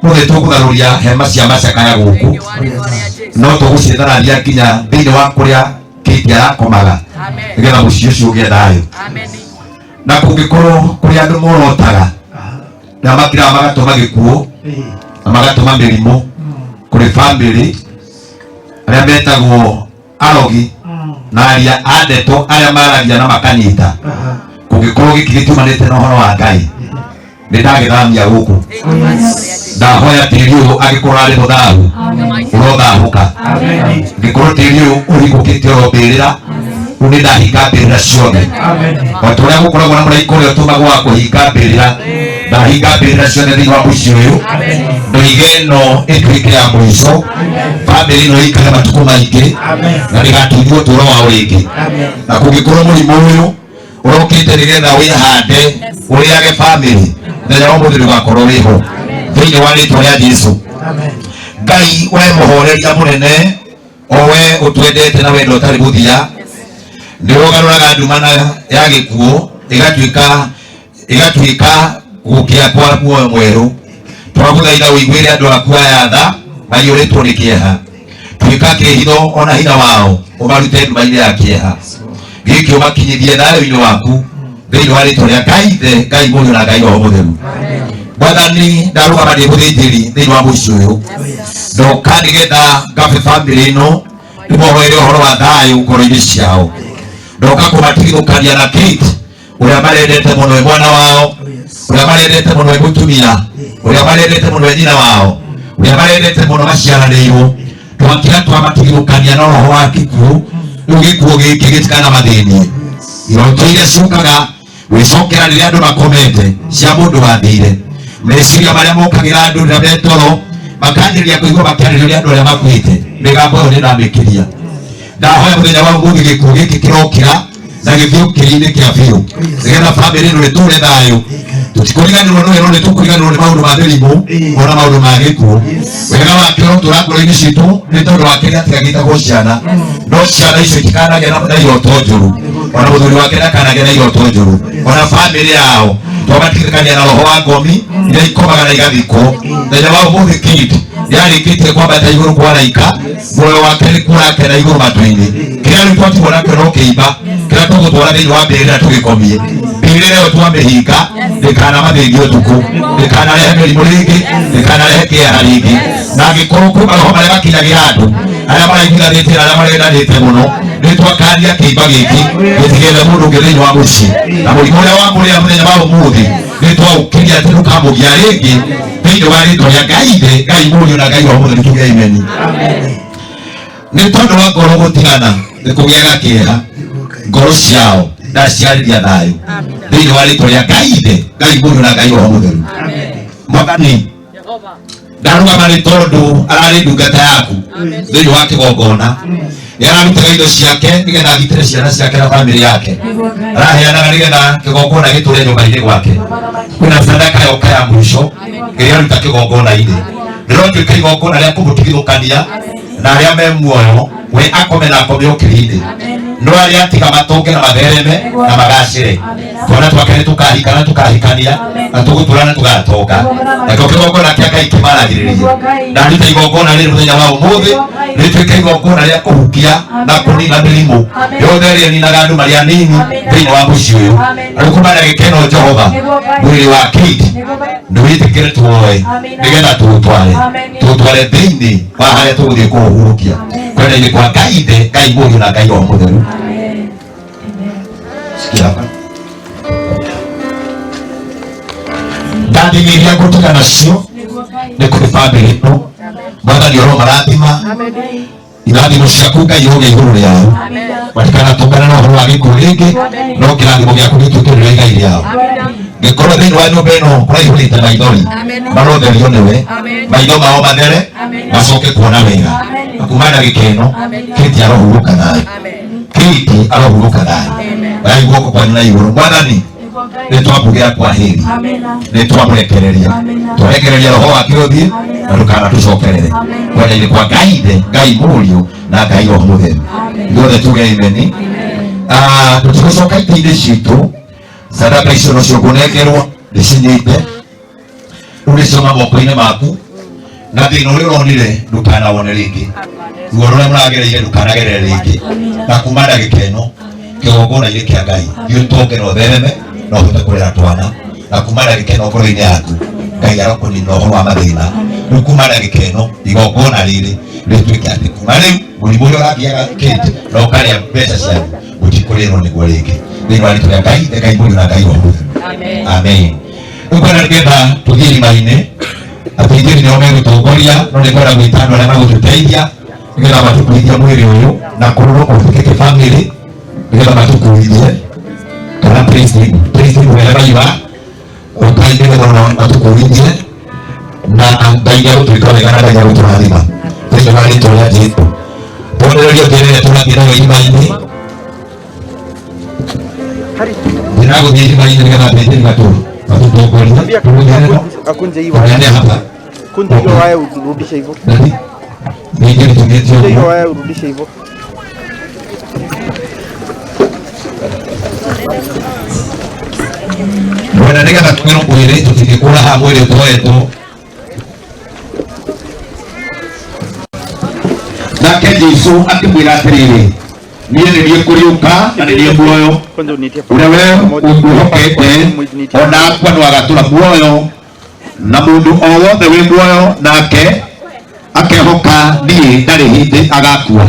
Mũthĩ tũkũgarũria hema cia macakaya gũkũ no tũgũciĩthararia nginya thĩinĩ wa kũrĩa Kate arakomaga nĩgetha mũciĩ ũcio ũgĩe thayũ. Na kũngĩkorwo kũrĩ andũ morotaga na makiraga magatũma gĩkuũ na magatũma mĩrimũ kũrĩ bamĩrĩ arĩa metagwo Arogi na aria a ndeto arĩa maragia na makanyita kũngĩkorwo gĩkĩ gĩtiumanĩte na ũhoro wa Ngai nĩ ndagĩthamia gũkũ. Ndahoya tĩri ũyũ angĩkorwo arĩ mũthahu ũrothahũka, angĩkorwo tĩri ũyũ ũhingũkĩte ũrombĩrĩra, rĩu nĩ ndahinga mbĩrĩra ciothe o ta ũrĩa gũkoragwo na mũraika ũrĩa ũtũmagwo wa kũhinga mbĩrĩra, ndahinga mbĩrĩra ciothe thĩinĩ wa mũciĩ ũyũ, ndoige ĩno ĩtuĩke ya mũico, bamĩrĩ ĩno ĩikare matukũ maingĩ na ndĩgatunywo ũtũũro wao rĩngĩ. Na kũngĩkorwo mũrimũ ũyũ ũrokĩte nĩgetha wĩhande ũrĩage bamĩrĩ, mũthenya wa ũmũthĩ ndũgakorwo wĩho thĩinĩ wa rĩtwa rĩa Jesũ. Ngai we mũhoreria mũnene, o we ũtwendete na wendo ũtarĩ mũthia, nĩ ũgarũraga nduma ya gĩkuũ ĩgatuĩka gũkĩa kwa muoyo mwerũ. Twagũthaitha ũiguĩre andũ aku aya tha maiyũrĩtwo nĩ kĩeha, tuĩka kĩĩhitho ona hinya wao, ũmarute nduma-inĩ ya kĩeha gĩkĩ, ũmakinyithie thayũ-inĩ waku thĩinĩ wa rĩtwa rĩa Ngai Ithe, Ngai Mũriũ na Ngai Roho Mũtheru. Mwathani, ndarũgama ndĩ mũthĩnjĩri thĩinĩ wa mũciĩ ũyũ, ndoka nĩgetha ngabe bamĩrĩ ĩno ndĩmohoere ũhoro wa thayũ ngoro-inĩ ciao, ndoka kũmatigithũkania na Kate ũrĩa marendete mũno mwana wao, ũrĩa marendete mũno mũtumia, ũrĩa marendete mũno nyina wao, ũrĩa marendete mũno maciaranĩirwo. Twakira twamatigithũkania na roho wa gĩkuũ, rĩu gĩkuũ gĩkĩ gĩtikana mathĩnie. Iroto iria ciũkaga gwĩcokera rĩrĩa andũ makomete cia mũndũ wathire, meciria marĩa mokagĩra andũ rĩrĩa me toro makanjĩrĩria kũigua makĩarĩrio nĩ andũ arĩa makuĩte, mĩgambo ĩyo nĩ ndamĩkĩria. Ndahoya mũthenya wa ũmũthĩ gĩkuũ gĩkĩ kĩrokĩra na gĩthiĩ ũkĩri-inĩ kĩa biũ nĩgetha bamĩrĩ ĩno ĩtũre thayũ. Tũtikũriganĩrwo nĩ wega, nĩ tũkũriganĩrwo nĩ maũndũ ma mĩrimũ ona maũndũ ma gĩkuũ. Wega wake ũrotũra ngoro-inĩ citũ nĩ tondũ wa kĩrĩa atigagĩtagwo ciana, no ciana icio itikanagĩa na iroto njũru, ona mũthuri wake ndakanagĩa na iroto njũru, ona bamĩrĩ yao twamatigithũkania na roho wa ngomi iria ikomaga na igathikwo. Mũthenya wa ũmũthĩ Kate nĩarĩkĩtie kwambata igũrũ kwa araika, muoyo wake nĩ kũrakena igũrũ matu-inĩ. Kĩrĩa rĩu twatigwo nakĩo no kĩimba, kĩrĩa tũgũtwara thĩinĩ wa mbĩrĩra tũgĩkomie, mbĩrĩra ĩyo twamĩhinga ndĩkanamathĩnie ũtukũ, ndĩkanarehe mĩrimũ rĩngĩ, ndĩkanarehe kĩeha rĩngĩ. Na angĩkorwo kwĩ maroho marĩa makinyagĩra andũ arĩa maraiguithanĩtie na arĩa marendanĩte mũno, nĩtwakania kĩimba gĩkĩ gĩtigĩre mũndũ ũngĩ thĩinĩ wa mũciĩ, na mũrimũ ũrĩa wamũrĩa mũthenya wa ũmũthĩ nĩtwaũkĩria atĩ ndũkamũgia rĩngĩ thĩinĩ wa rĩtwa rĩa Ngai Ithe, Ngai Mũriũ na Ngai Roho Mũtheru. Tuge amen. Nĩ tondũ wa ngoro gũtigana nĩ kũgĩaga kĩeha, ngoro ciao ndaciarĩria thayũ thĩinĩ wa rĩtwa rĩa Ngai Ithe, Ngai Mũriũ na Ngai Roho Mũtheru. Mwathani, ndarũgama nĩ tondũ ararĩ ndungata yaku thĩinĩ wa kĩgongona, nĩ ararutaga indo ciake nĩgetha agitĩre ciana ciake na bamĩrĩ yake, araheanaga nĩgetha kĩgongona gĩtũre nyũmba-inĩ gwake. Kwĩna sadaka yoka ya mũico ĩrĩa aruta kĩgongona-inĩ, rĩrotuĩka igongona rĩa kũmũtigithũkania na arĩa me muoyo, we akome na akome ũkiri-inĩ, no arĩa atiga matonge na mathereme na magacĩre. Twana twake nĩ tũkahika na tũkahikania na tũgũtũra na tũgatonga, nakĩo kĩgongona kĩa Ngai kĩmaragĩrĩrie. Ndaruta igongona rĩrĩ mũthenya wa ũmũthĩ rĩtuĩke igongona rĩa kũhukia na kũnina mĩrimũ yothe ĩrĩa ĩninaga andũ marĩ anini thĩinĩ wa mũciĩ ũyũ. Rĩu kuma na gĩkeno Jehova, mwĩrĩ wa Kate nĩ wĩtĩkĩre tuoe nĩgetha tũũtware thĩinĩ wa harĩa tũgũthiĩ kũũhurũkia kwenda-inĩ kwa Ngai Ithe, Ngai Mũriũ na Ngai Roho Mũtheru. Sikia hapa. Ndathimi iria ngũtiga nacio nĩ kũrĩ bamĩrĩ ĩno, Mwathani ũromarathima, irathimo ciaku Ngai ũgĩe igũrũ rĩao, matikanatũngane na ũhoro wa gĩkuũ rĩngĩ, no kĩrathimo gĩaku gĩtuĩke nĩrĩo igai rĩao. Ngĩkorwo thĩinĩ wa nyũmba ĩno kũraihũrĩte maithori, marotherio nĩwe, maitho mao mathere, macoke kuona wega na kuma ndagĩka ĩno Kate arohurũka thayũ, Kate arohurũka thayũ. Oyai guoko kwanyu na igũrũ. Mwathani, nĩ twamugĩra kwa heri, nĩ twamũrekereria, twarekereria roho wake ũthiĩ na ndũkanatũcokerere kwenda-inĩ kwa Ngai Ithe, Ngai Mũriũ na Ngai Roho Mũtheru. Ithuothe tuge amen. Tũtigũcoka itĩ-inĩ citũ, sadaka icio nocio ngũnengerwo ndĩcinyite, rĩu nĩcio moko-inĩ maku, na thĩna ũrĩa ũronire ndũkanawone rĩngĩ, ruo rũrĩa mũragereire ndũkanagerere rĩngĩ, na kuma ndagĩka ĩno kĩgongona-inĩ kĩa Ngai thiĩ ũtonge na ũthereme na ũhote kũrera twana, na kuma ndagĩka ĩno ngoro-inĩ yaku Ngai arokũnina ũhoro wa mathĩna Rĩu kuma ndagĩka ĩno igongona rĩrĩ rĩtuĩke atĩ kuma rĩu mũrimũ ũrĩa ũrathiaga Kate na ũkarĩa mbeca cianyu gũtikũrĩrwo nĩguo rĩngĩ thĩinĩ wa rĩtwa rĩa Ngai Ithe, Ngai Mũriũ na Ngai Roho Mũtheru. Amen. Rĩu kwenda nĩgetha tũthiĩ irima-inĩ ateithĩri nĩo megũtongoria no nĩ kwenda gwĩta andũ arĩa megũtũteithia nĩgetha matũkuithie mwĩrĩ ũyũ na kũrũrwo kũhĩtũke kĩbamĩrĩ nĩgetha matũkuithie kana praise team wherever you are ũkai nĩgetha ona matũkuithie na Ngai nĩegũtwĩka wega na Ngai nĩegũtũrathima thĩinĩ wa rĩtwa rĩa Jesũ. Tuonererio njĩra ĩrĩa tũrathiĩ nayo irima-inĩ. Ndĩragũthiĩ irima-inĩ nĩgetha ateithĩri matũtongorie. Tũgũthiĩ Akunje hii Tunaendea hapa. Kunja hiyo waya urudishe hivyo. Nani? Ningine tumetia Kunja hiyo huko. waya urudishe hivyo. Bwana nĩgetha twĩrwo mwĩrĩ tũtingĩkũra haha mwĩrĩ ũtoetwo. Nake Jesũ akĩmwĩra atĩrĩrĩ, niĩ nĩ niĩ kũriũka na nĩ niĩ muoyo, ũrĩa we ũngwĩhokete ona akua no agatũra muoyo, na mũndũ o wothe wĩ muoyo nake akehoka niĩ ndarĩ hĩndĩ agakua.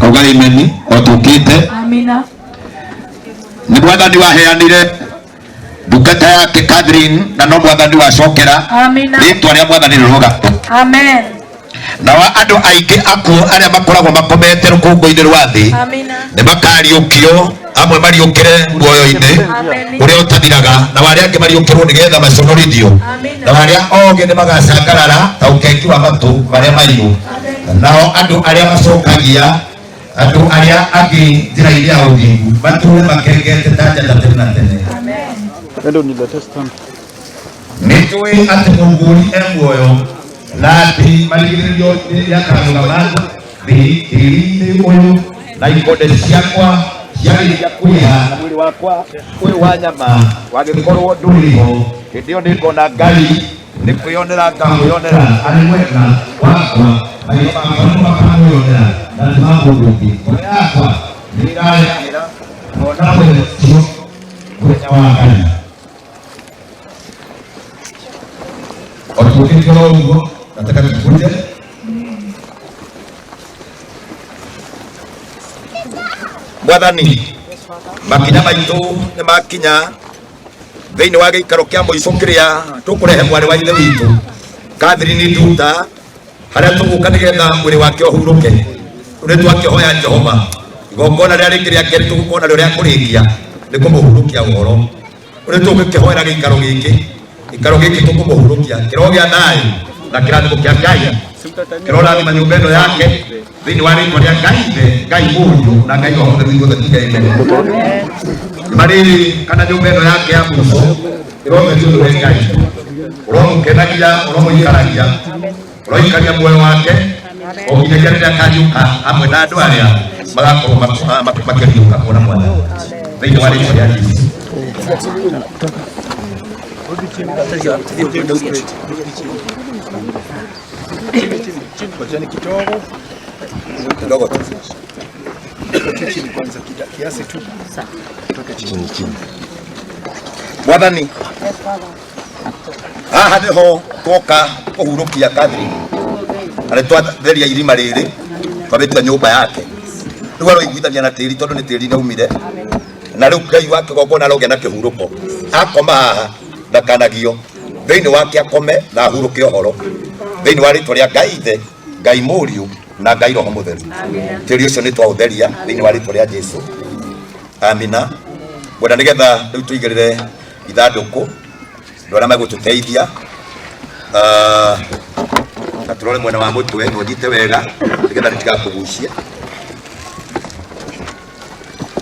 Kauga amen o tũkĩte. Amina. Nĩ mwathani waheanire ndungata yake Catherine na no mwathani wacokera. Amina. Rĩtwa rĩa mwathani rĩroga. Amen. Nao andũ aingĩ akuũ arĩa makoragwo makomete rũkũngũ-inĩ rwa thĩ Amina. nĩ makariũkio, amwe mariũkĩre muoyo-inĩ ũrĩa ũtathiraga, na arĩa angĩ mariũkĩrwo nĩgetha maconorithio, na arĩa ogĩ nĩ magacangarara ta ũkengi wa matũ marĩa mairũ, nao andũ arĩa macokagia andũ arĩa angĩ njĩra-inĩ ya ũthingu matũũre makengete ta njata tene na tene. Endo uniletee stand. Nĩ tũĩ atĩ mũgũri e muoyo na atĩ marigĩrĩrio-inĩ nĩakarũgama thĩ tĩĩri-inĩ ũyũ, na ikonde ciakwa ciarĩkia kwĩha na mwĩrĩ wakwa ũyũ wa nyama wagĩkorwo ndũrĩ ho, hĩndĩ ĩyo nĩngona Ngai, nĩ kwĩyonera ngamwĩyonera arĩ mwega wakwa, maitho makwa nĩmo makamwĩyonera na ti ma mũndũ ũngĩ. Ngoro yakwa nĩĩrarĩrahĩra kuona mũthenya ũcio, mũthenya wa Ngai. Watuokeni kama ũguo, nataka tukuje. Mwathani, makinya maitũ nĩ makinya thĩinĩ wa gĩikaro kĩa mũico kĩrĩa tũkũrehe mwarĩ wa ithe witũ Catherine Nduta, harĩa tũgũka nĩgetha mwĩrĩ wake ũhurũke. Rĩu nĩ twakĩhoya Jehova igongona rĩrĩa rĩngĩ rĩa kerĩ tũgũkorwo narĩo rĩa kũrĩkia nĩ kũmũhurũkia ũhoro. Rĩu nĩ tũgũkĩhoera gĩikaro gĩkĩ, gĩikaro gĩkĩ tũkũmũhurũkia kĩroho gĩa thayũ na kĩrathimo kĩa Ngai kĩrorathima nyũmba ĩno yake thĩinĩ wa rĩtwa rĩa Ngai Ithe, Ngai Mũriũ na Ngai Roho Mũtheru ithuothe tuge amen. Marĩrĩ kana nyũmba ĩno yake ya mũico ĩrometio nĩwe Ngai ũromũkenagia, ũromũikaragia, ũroikaria muoyo wake o nginyagia rĩrĩa akariũka hamwe na andũ arĩa magakorwo makĩriũka kuona Mwathani thĩinĩ wa rĩtwa rĩa Jesũ. Ngojeni kidogo. Kidogo tu. Chini kwanza kiasi tu. Toke chini. Chini. Mwathani, haha nĩho twoka kũhurũkia Catherine na nĩ twatheria irima rĩrĩ twamĩtua nyũmba yake. Rĩu aroiguithania na tĩri tondũ nĩ tĩri aumire, na rĩu Ngai wa kĩgongona arogĩa na kĩhurũko. Akoma haha ndakanagio, thĩinĩ wake akome na ahurũke ũhoro thĩinĩ wa rĩtwa rĩa Ngai Ithe, Ngai Mũriũ na Ngai Roho Mũtheru. Tĩri ũcio nĩ twaũtheria thĩinĩ wa rĩtwa rĩa Jesũ. Amina. Ngwenda nĩgetha rĩu tũigĩrĩre ithandũkũ andũ arĩa megũtũteithia, na tũrore mwena wa mũtwe na ũnyite wega nĩgetha rĩtigakũgucie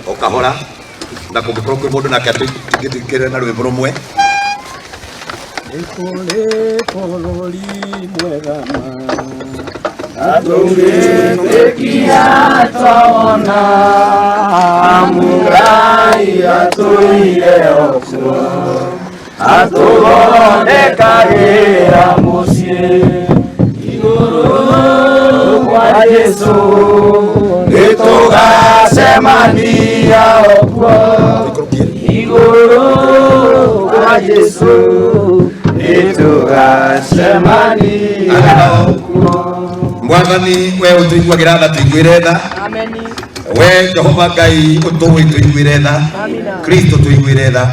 o kahora, na kũngĩkorwo kwĩ mũndũ nake atũingĩrĩre na rwĩmbo rũmwe. Nĩ kũrĩ bũrũri mwega ma na tũngĩtĩkia twawona, amu Ngai atũire okuo atũthondekagĩra mũciĩ igũrũ kwa Jesũ nĩtũgacemania okuo igũrũ kwa Jesũ. Nĩtũgacemania kuo. Mwathani we ũtũiguagĩra tha tũiguĩre tha. We Jehova Ngai ũtũĩ tũiguĩre tha. Kristo tũiguĩre tha.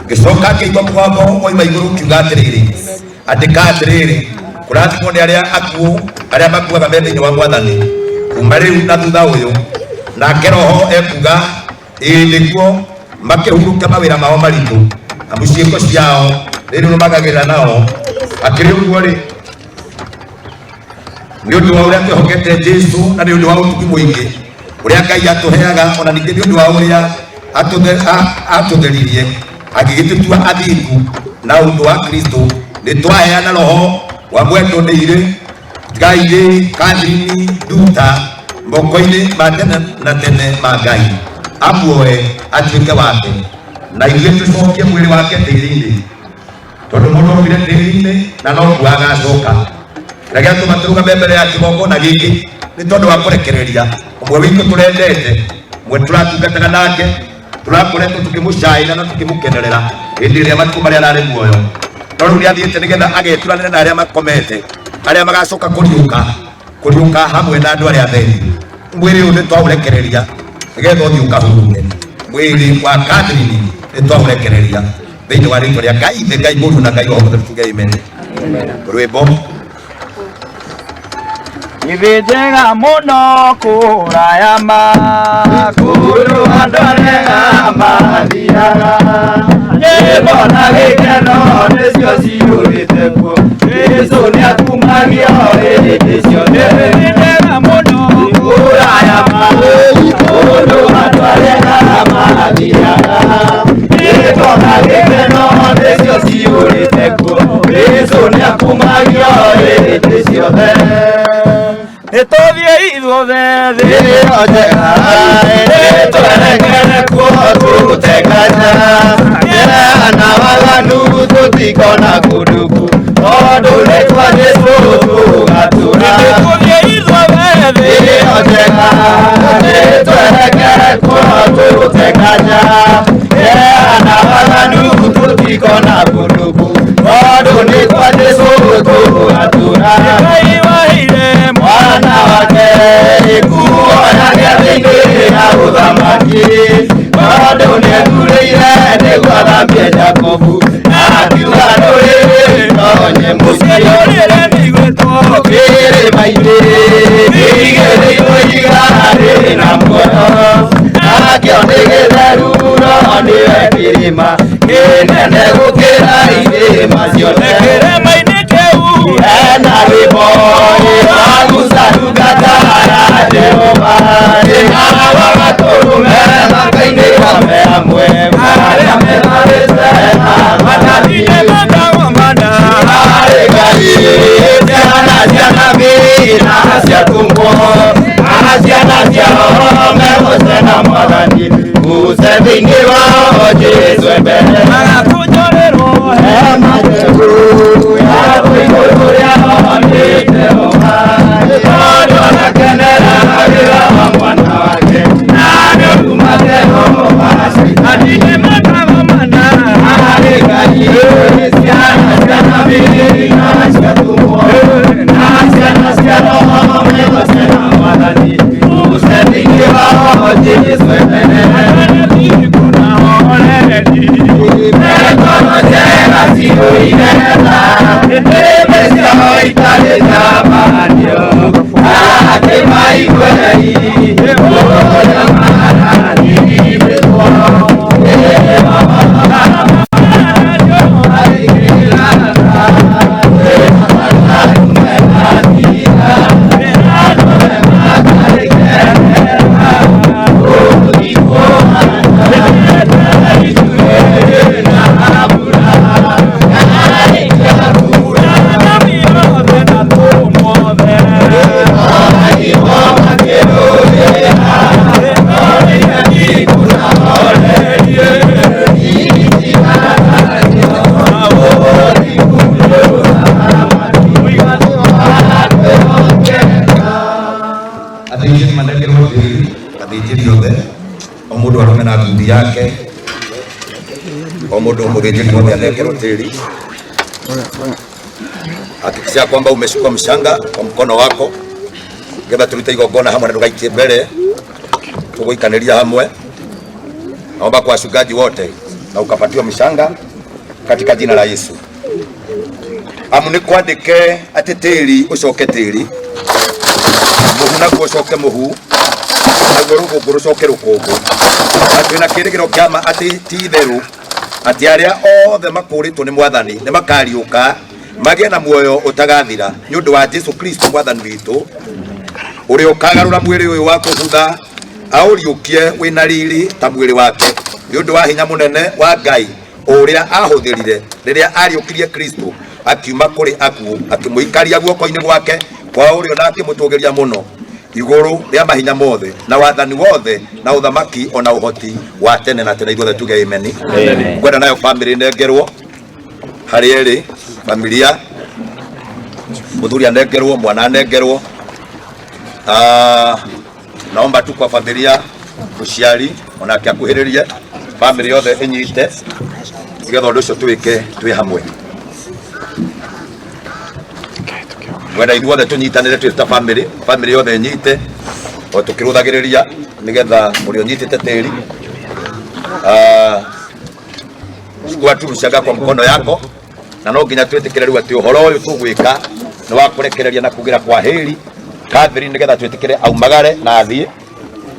Ngĩcoka ngĩigua mũgambo wauma igũrũ ũkiuga atĩrĩrĩ, andĩka atĩrĩrĩ, kũrathimwo nĩ arĩa akuũ arĩa makuaga me thĩinĩ wa Mwathani kuma rĩu na thutha ũyũ. Nake Roho ekuga, ĩĩ nĩguo, makĩhurũke mawĩra mao maritũ, amu ciĩko ciao nĩirũmagagĩrĩra nao. Akĩrĩ ũguo-rĩ, nĩ ũndũ wa ũrĩa twĩhokete Jesũ na nĩ ũndũ wa ũtugi mũingĩ ũrĩa Ngai atũheaga, ona ningĩ nĩ ũndũ wa ũrĩa atũtheririe agĩgĩtũtua athingu na ũndũ wa Kristo, nĩ twaheana roho wa mwendo nĩ irĩ Ngai rĩ Catherine Nduta moko-inĩ ma tene na tene ma Ngai amuoe atuĩke wake, na ithuĩ tũcokie mwĩrĩ wake tĩri-inĩ, tondũ mũndũ aumire tĩri-inĩ na noguo agacoka. Kĩrĩa gĩatũma tũrũgame mbere ya kĩgongona gĩkĩ nĩ tondũ wa kũrekereria ũmwe witũ tũrendete, ũmwe tũratungataga nake, tũrakoretwo tũkĩmũcaĩra na tũkĩmũkenerera hĩndĩ ĩrĩa matukũ marĩa ararĩ muoyo. No rĩu nĩathiĩte nĩgetha ageturanĩre na arĩa makomete, arĩa magacoka kũriũka hamwe na andũ arĩa atheri. Mwĩrĩ ũyũ nĩtwaũrekereria nĩgetha ũthiĩ ũkahurũke. Mwĩrĩ wa Catherine nĩtwaũrekereria thĩinĩ wa rĩtwa rĩa Ngai Ithe, Ngai Mũriũ na Ngai Roho Mũtheru, tuge amen. Rwĩmbo. Nĩ njega mũno kũraya ma kũndũ andũ arĩa mathiaga, nyĩmbo na gĩkeno nĩcio ciyũrĩte kuo. Jesũ nĩakumagio hĩndĩ ciothe. Nĩ njega mũno kũraya ma kũndũ andũ arĩa mathiaga, nyĩmbo na gĩkeno nĩcio ciyũrĩte kuo. Jesũ nĩakumagio hĩndĩ ciothe. Nĩtũthiĩ ithuothe thĩ ĩyo njega, nĩtwerekere kuo tũrute nganja. Na waganu tũtikona kũndũ kũ, tondũ nĩ kwa Jesũ tũgatũra. Nĩtũthiĩ ithuothe thĩ ĩyo njega, nĩtwerekere kuo tũrute nganja. Na waganu tũtikona kũndũ kũ, tondũ nĩ kwa Jesũ tũgatũra. Ngai waheire mwana wake ikuoya gĩathĩ-inĩ ya ũthamaki, tondũ nĩethurĩire nĩguo athambie Jakubu, na akiuga ndũrĩrĩ tonye mũciĩ. Kĩrĩma-inĩ kĩigĩrĩirwo ihiga rĩna muoyo, nakĩo nĩ gĩtheru no nĩwe kĩrĩma kĩnene gũkĩra irĩma ciothe. Kĩrĩma-inĩ kĩu hena rwĩmbo rwa Musa ndungata ya Jehova, ĩnawa gatũrũme maka-inĩ me amwe marĩa metharĩte na manathiĩ harĩ Ngai. Ciana cia nabii na cia atũmwo na ciana cia Roho megũce na Mwathani, guce thĩinĩ wao Jesũ mbere. Hema njerũ ya igũrũ rĩao nĩ Jehova, tondũ arakenera wĩra wa mwana wake, na nĩũruma Jehova Shaitani. Harĩ Ngai ciana cia nabii na cia atũmwo na ciana cia Roho megũce na Mwathani, guce thĩinĩ wao Jesũ mbere. Ngoro njega ciyũire tha, nĩmĩ ciao itarĩ njamanio, atĩ maigue ũrĩa marathimĩtwo. Athĩnjĩri manengerwo tĩri, athĩnjĩri othe, o mũndũ arũme na ngundi yake, o mũndũ mũthĩnjĩri wothe anengerwo tĩri. Hakikisha kwamba umeshukua mshanga kwa mkono wako getha turute igongona hamwe na ndugaikie mbere tuguikaniria hamwe. Naomba kwa wachungaji wote na ukapatiwa mshanga katika jina la Yesu. Amu nĩ kwandĩke atĩ tĩri ũcoke tĩri, mũhu naguo ũcoke mũhu, naguo rũkũngũ rũcoke rũkũngũ. Na twĩna kĩĩrĩgĩrĩro kĩa ma atĩ ti itherũ atĩ arĩa othe makũrĩtwo nĩ Mwathani nĩ makariũka magĩe na muoyo ũtagathira nĩ ũndũ wa Jesu Kristo Mwathani witũ, ũrĩa ũkagarũra mwĩrĩ ũyũ wa kũbutha aũriũkie wĩna riri ta mwĩrĩ wake nĩ ũndũ wa hinya mũnene wa Ngai ũrĩa ahũthĩrire rĩrĩa ariũkirie Kristo akiuma kũrĩ akuũ akĩmũikaria guoko-inĩ gwake kwa ũrĩo na akĩmũtũgĩria mũno igũrũ rĩa mahinya mothe na wathani wothe na ũthamaki ona ũhoti wa tene na tene. Ithuothe tuge amen. Ngwenda nayo family nengerwo harĩ ĩrĩ familia, mũthuri anengerwo, mwana anengerwo. Naomba tu kwa familia mũciari onake akuhĩrĩrie family yothe ĩnyite nĩgetha ũndũ ũcio twĩke twĩ hamwe. Ngwenda ithuothe tũnyitanĩre twĩ ta family, family yothe ĩnyite o tũkĩrũthagĩrĩria nĩgetha ũrĩa ũnyitĩte tĩri chukua tu mchanga kwa mkono yako, na no nginya twĩtĩkĩre rĩu atĩ ũhoro ũyũ tũgwĩka nĩ wa kũrekereria na kugĩra kwa heri Catherine nĩgetha twĩtĩkĩre aumagare na athiĩ.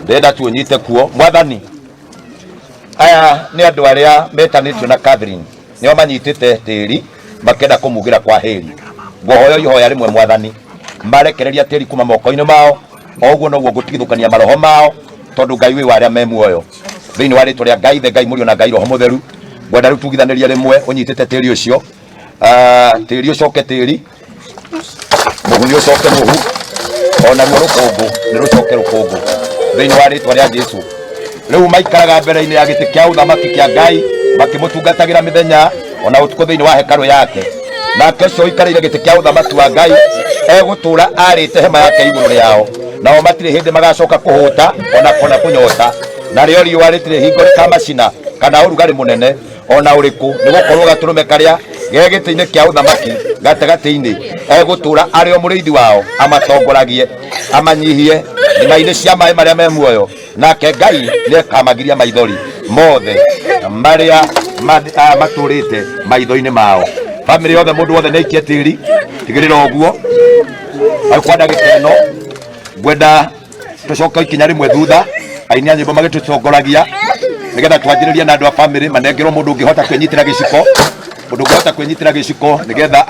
Ndĩrenda tuũnyite kuo. Mwathani, aya nĩ andũ arĩa metanĩtio na Catherine, nĩo manyitĩte tĩri makenda kũmugĩra kwa heri. Ngũhoya ihoya rĩmwe Mwathani, marekereria tĩri kuma moko-inĩ mao, o ũguo noguo ngũtigithũkania maroho mao, tondũ Ngai wĩ wa arĩa me muoyo. Thĩinĩ wa rĩtwa rĩa Ngai the Ngai Mũriũ na Ngai Roho Mũtheru, ngwenda rĩu tugithanĩrie rĩmwe ũnyitĩte tĩri ũcio. Tĩri ũcoke tĩri, mũhu nĩ ũcoke mũhu, onaruo rũkũngũ nĩ rũcoke rũkũngũ thĩinĩ wa rĩtwa rĩa Jesu. Rĩu maikaraga mbere-inĩ ya gĩtĩ kĩa ũthamaki kĩa Ngai makĩmũtungatagĩra mĩthenya ona ũtukũ thĩinĩ wa hekarũ yake. Nake ũcio ũikarĩire gĩtĩ kĩa ũthamaki wa Ngai egũtũũra arĩte hema yake igũrũ rĩao, nao matirĩ hĩndĩ magacoka kũhũta ona kana kũnyota, narĩo riũa rĩtirĩ hingo rĩkamacina kana ũrugarĩ mũnene ona ũrĩkũ, nĩgũkorwo gatũrũme karĩa ge gĩtĩ-inĩ kĩa ũthamaki gatagatĩ-inĩ egũtũũra arĩ o mũrĩithi wao, amatongoragie amanyihie thima-inĩ cia maĩ marĩa me muoyo, nake Ngai nĩakamagiria maithori mothe marĩa matũrĩte maitho-inĩ mao. Family yothe mũndũ wothe nĩaikie tĩri, tigĩrĩra ũguo. Kwa ndagĩka ĩno ngwenda tũcoke ikinya rĩmwe thutha, aini a nyĩmbo magĩtũtongoragia nĩgetha twanjĩrĩrie na andũ a family manengerwo mũndũ ũngĩhota kwĩnyitĩra gĩciko, mũndũ ũngĩhota kwĩnyitĩra gĩciko nĩgetha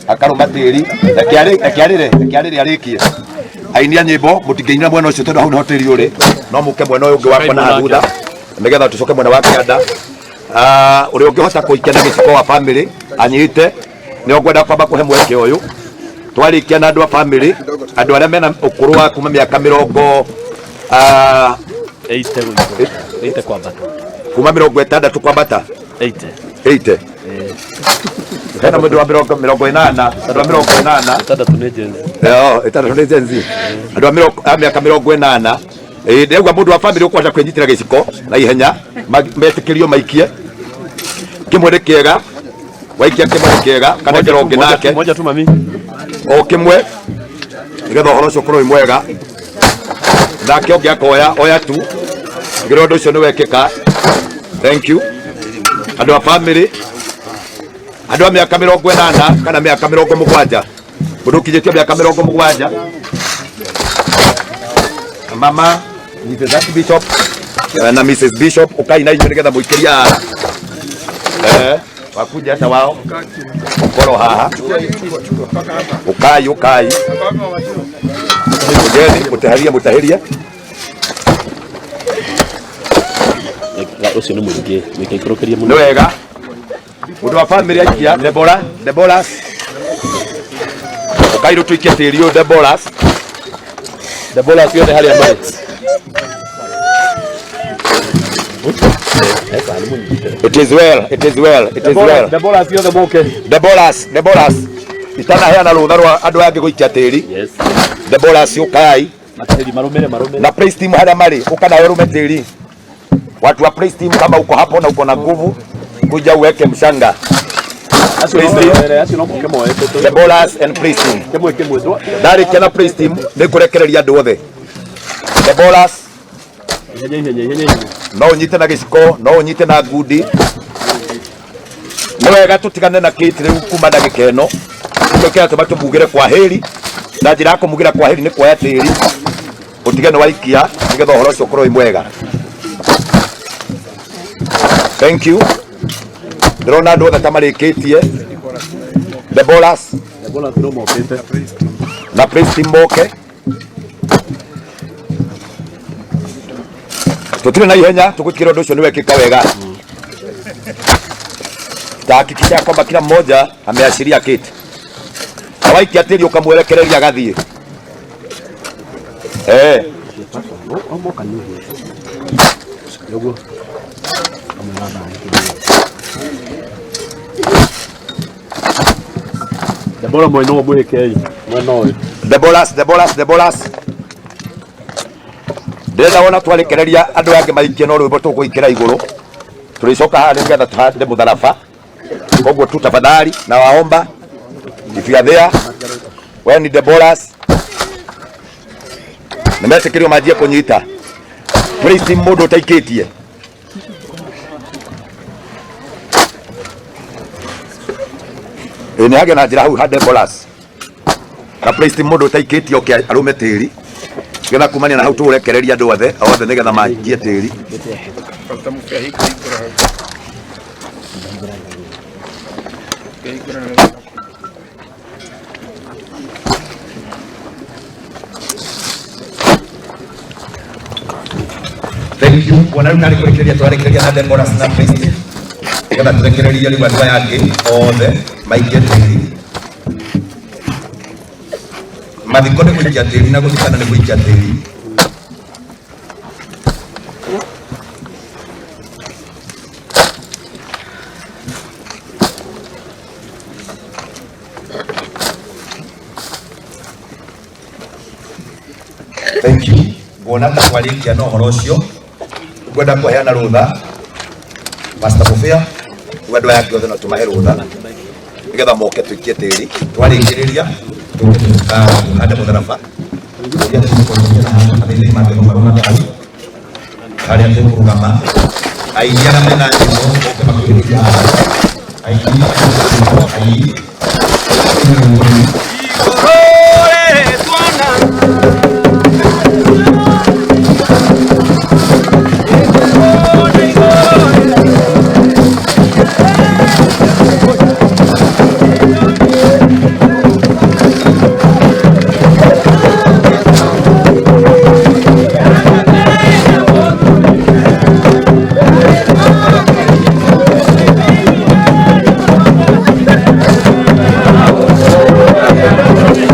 akarũma tĩri. Reke arĩre arĩkie. Aini a nyĩmbo mũtingĩinĩra mwena ũcio tondũ hau nĩho tĩri ũrĩ, no mũke mwena ũyũ ũngĩ wakwa na thutha nĩgetha tũcoke mwena wa kĩanda. Ũrĩa ũngĩhota kũikia na gĩciko wa family anyite, nĩo ngwenda kwamba kũhe mweke ũyũ. Twarĩkia na andũ a family, andũ arĩa mena ũkũrũ wa kuma mĩaka mĩrongo 80 kwambata, kuma 60 kwambata, 80 hena mũndũ wa 80, andũ a 80, 60 nĩ Gen Z. 60 nĩ Gen Z. Andũ a mĩaka 80. Ndĩrauga mũndũ wa family ũkũhota kwĩnyitĩra gĩciko na ihenya, metĩkĩrio maikie. Kĩmwe nĩ kĩega, waikia kĩmwe nĩ kĩega, kana ngero ũngĩ nake. Moja tu mami. O kĩmwe, nĩgetha ũhoro ũcio ũkorwo wĩ mwega. Nake ũngĩ akoya, oya tu. Nĩgetha ũndũ ũcio nĩ wekĩka. Thank you. Andũ a family, andũ a mĩaka 80 kana mĩaka 70, mũndũ ũkinyĩtie mĩaka 70. Mama Mrs. Archbishop na Mrs. Bishop, ukai na inyuĩ nĩgetha mũikĩrie haha. Wakuja hata wao ũkorwo haha. Ukai, ukai. Mugeni, mũteherie, mũteherie. Ũcio nĩ mũingĩ, mũikaikũrũkĩrie mũno. Nĩ wega. Mũndũ wa family aikia, Deborah, Deborah. Ukai rĩu tũikie tĩri ũyũ, Deborah. Deborah ciothe harĩa marĩ. It is well, it is well, it is well. Deborah ciothe mũke. Deborah, Deborah. Itanaheana rũtha rwa andũ aya angĩ gũikia tĩri. Yes. Deborah ũkai. Matĩri marũmĩre, marũmĩre. Na praise team harĩa marĩ, ũka nawe ũrũme tĩri. Watu wa praise team, kama uko hapo na uko na nguvu, kuja uweke mchanga. The bowlers and praise team. Ndarĩkia na praise team nĩ ngũrekereria andũ othe. The bowlers no ũnyite na gĩciko, no ũnyite na ngundi. Nĩ wega tũtigane na Kate rĩu kuma ndagĩka ĩno. Nĩkĩo kĩratũma tũmugĩre kwa heri, na njĩra ya kũmugĩra kwa heri nĩ kuoya tĩri ũtige nĩ waikia nĩgetha ũhoro ũcio ũkorwo wĩ mwega. Thank you. Ndĩrona andũ othe ta marĩkĩtie. The bowlers na praise team moke. Tũtirĩ na ihenya, tũgũtigĩrĩra ũndũ ũcio nĩ wekĩka wega. Tahakikisha ya kwamba kila mmoja ameashiria kiti. Na waikia tĩri ũkamwerekereria agathiĩ. Eh. Debora mwena ũyũ mwĩkei mwena ũyũ. Deboras, Deboras, Deboras. Ndĩrenda wona twarekereria andũ angĩ maikie no rwĩmbo tũgũikĩra igũrũ. Tũrĩcoka haha nĩgetha tũhande mũtharaba. Koguo tu tafadhali na waomba if you are there, we ni Deboras. Nĩmetĩkĩrio manjie kũnyita. Praise team mũndũ ũtaikĩtie. Ĩ nĩ hagĩa na njĩra hau ha Deboras. Na praise team mũndũ ũtaikĩtie oke arũme tĩri. Nĩgetha kumania na hau tũrekereria andũ othe othe nĩgetha manjie tĩri. Pastor Mufia hingũra hau. Hingũra hau. Thank you. Kuona rĩu narĩ kũrĩkĩrĩria tũrarĩkĩrĩria na Deboras na praise team. Nĩgetha tũrekererie rĩu andũ aya angĩ othe maikie tĩri. Mathiko nĩ gũikia tĩri na gũthikana nĩ gũikia tĩri. Thank you. Nguona ta twarĩkia na ũhoro ũcio. Ngwenda kũheana rũtha Pastor Mufia, rĩu andũ aya angĩ othe no tũmahe rũtha nĩgetha moke tũikie tĩri. Twarĩkĩrĩria tũke tũhande mũtharaba ũrĩa tũgũkorwo na athĩnjĩri mangĩrũgarũma hau harĩa tũkũrũgama. Aini arĩa mena nyĩmbo moke makuhĩrĩrie haha. Aini aini Thank you.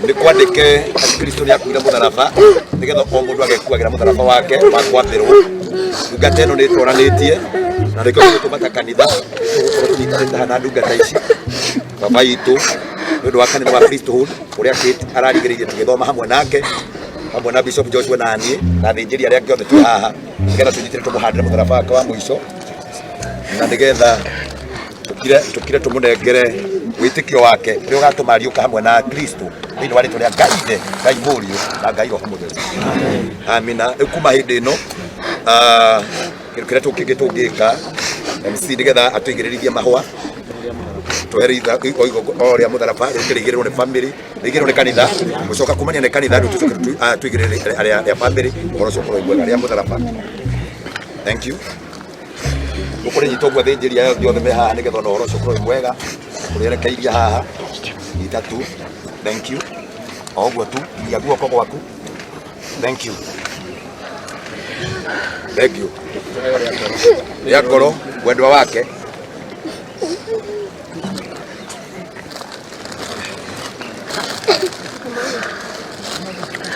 Nĩ kwandĩke atĩ Kristo nĩ akuire mũtharaba nĩgetha o mũndũ agekuagĩra mũtharaba wake wa kwambĩrwo. Ndungata ĩno nĩ ĩtwaranĩtie na nĩkĩo tũgũtũma ta kanitha tũgũkorwo tũnyitanĩte haha na ndungata ici baba itũ nĩ ũndũ wa kanitha wa Priesthood ũrĩa Kate ararigĩrĩirie tũgĩthoma hamwe nake hamwe na Bishop Joshua na niĩ na athĩnjĩri arĩa angĩ othe twĩ haha nĩgetha tũnyitĩre tũmũhandĩre mũtharaba wake wa mũico na nĩgetha tukire tũmũnengere wĩtĩkio wake ũrĩa ũgatũma ariũka hamwe na Kristo thĩinĩ wa rĩtwa rĩa Ngai Ithe, Ngai Mũriũ na Ngai Roho Mũtheru. Amina. Rĩu kuma hĩndĩ ĩno kĩndũ kĩrĩa tũngĩ tũngĩka MC nĩgetha atũigĩrĩrithie mahũa twehere o rĩa mũtharaba rĩu kĩrĩigĩrĩrwo nĩ family rĩigĩrĩrwo nĩ kanitha gũcoka kumania nĩ kanitha rĩu tũcoke tũigĩrĩre arĩa rĩa family ũhoro ũcio ũkorwo wĩ mwega rĩa mũtharaba. Thank you. Ũkũrĩnyita ũguo athĩnjĩri aya othe me haha nĩgetha ona ũhoro ũcio ũkorwo wĩ mwega ũrĩerekeirie haha nyita tu. Thank you. O ũguo tu iga guoko gwaku. Thank you. Thank you. Rĩa ngoro mwendwa wake.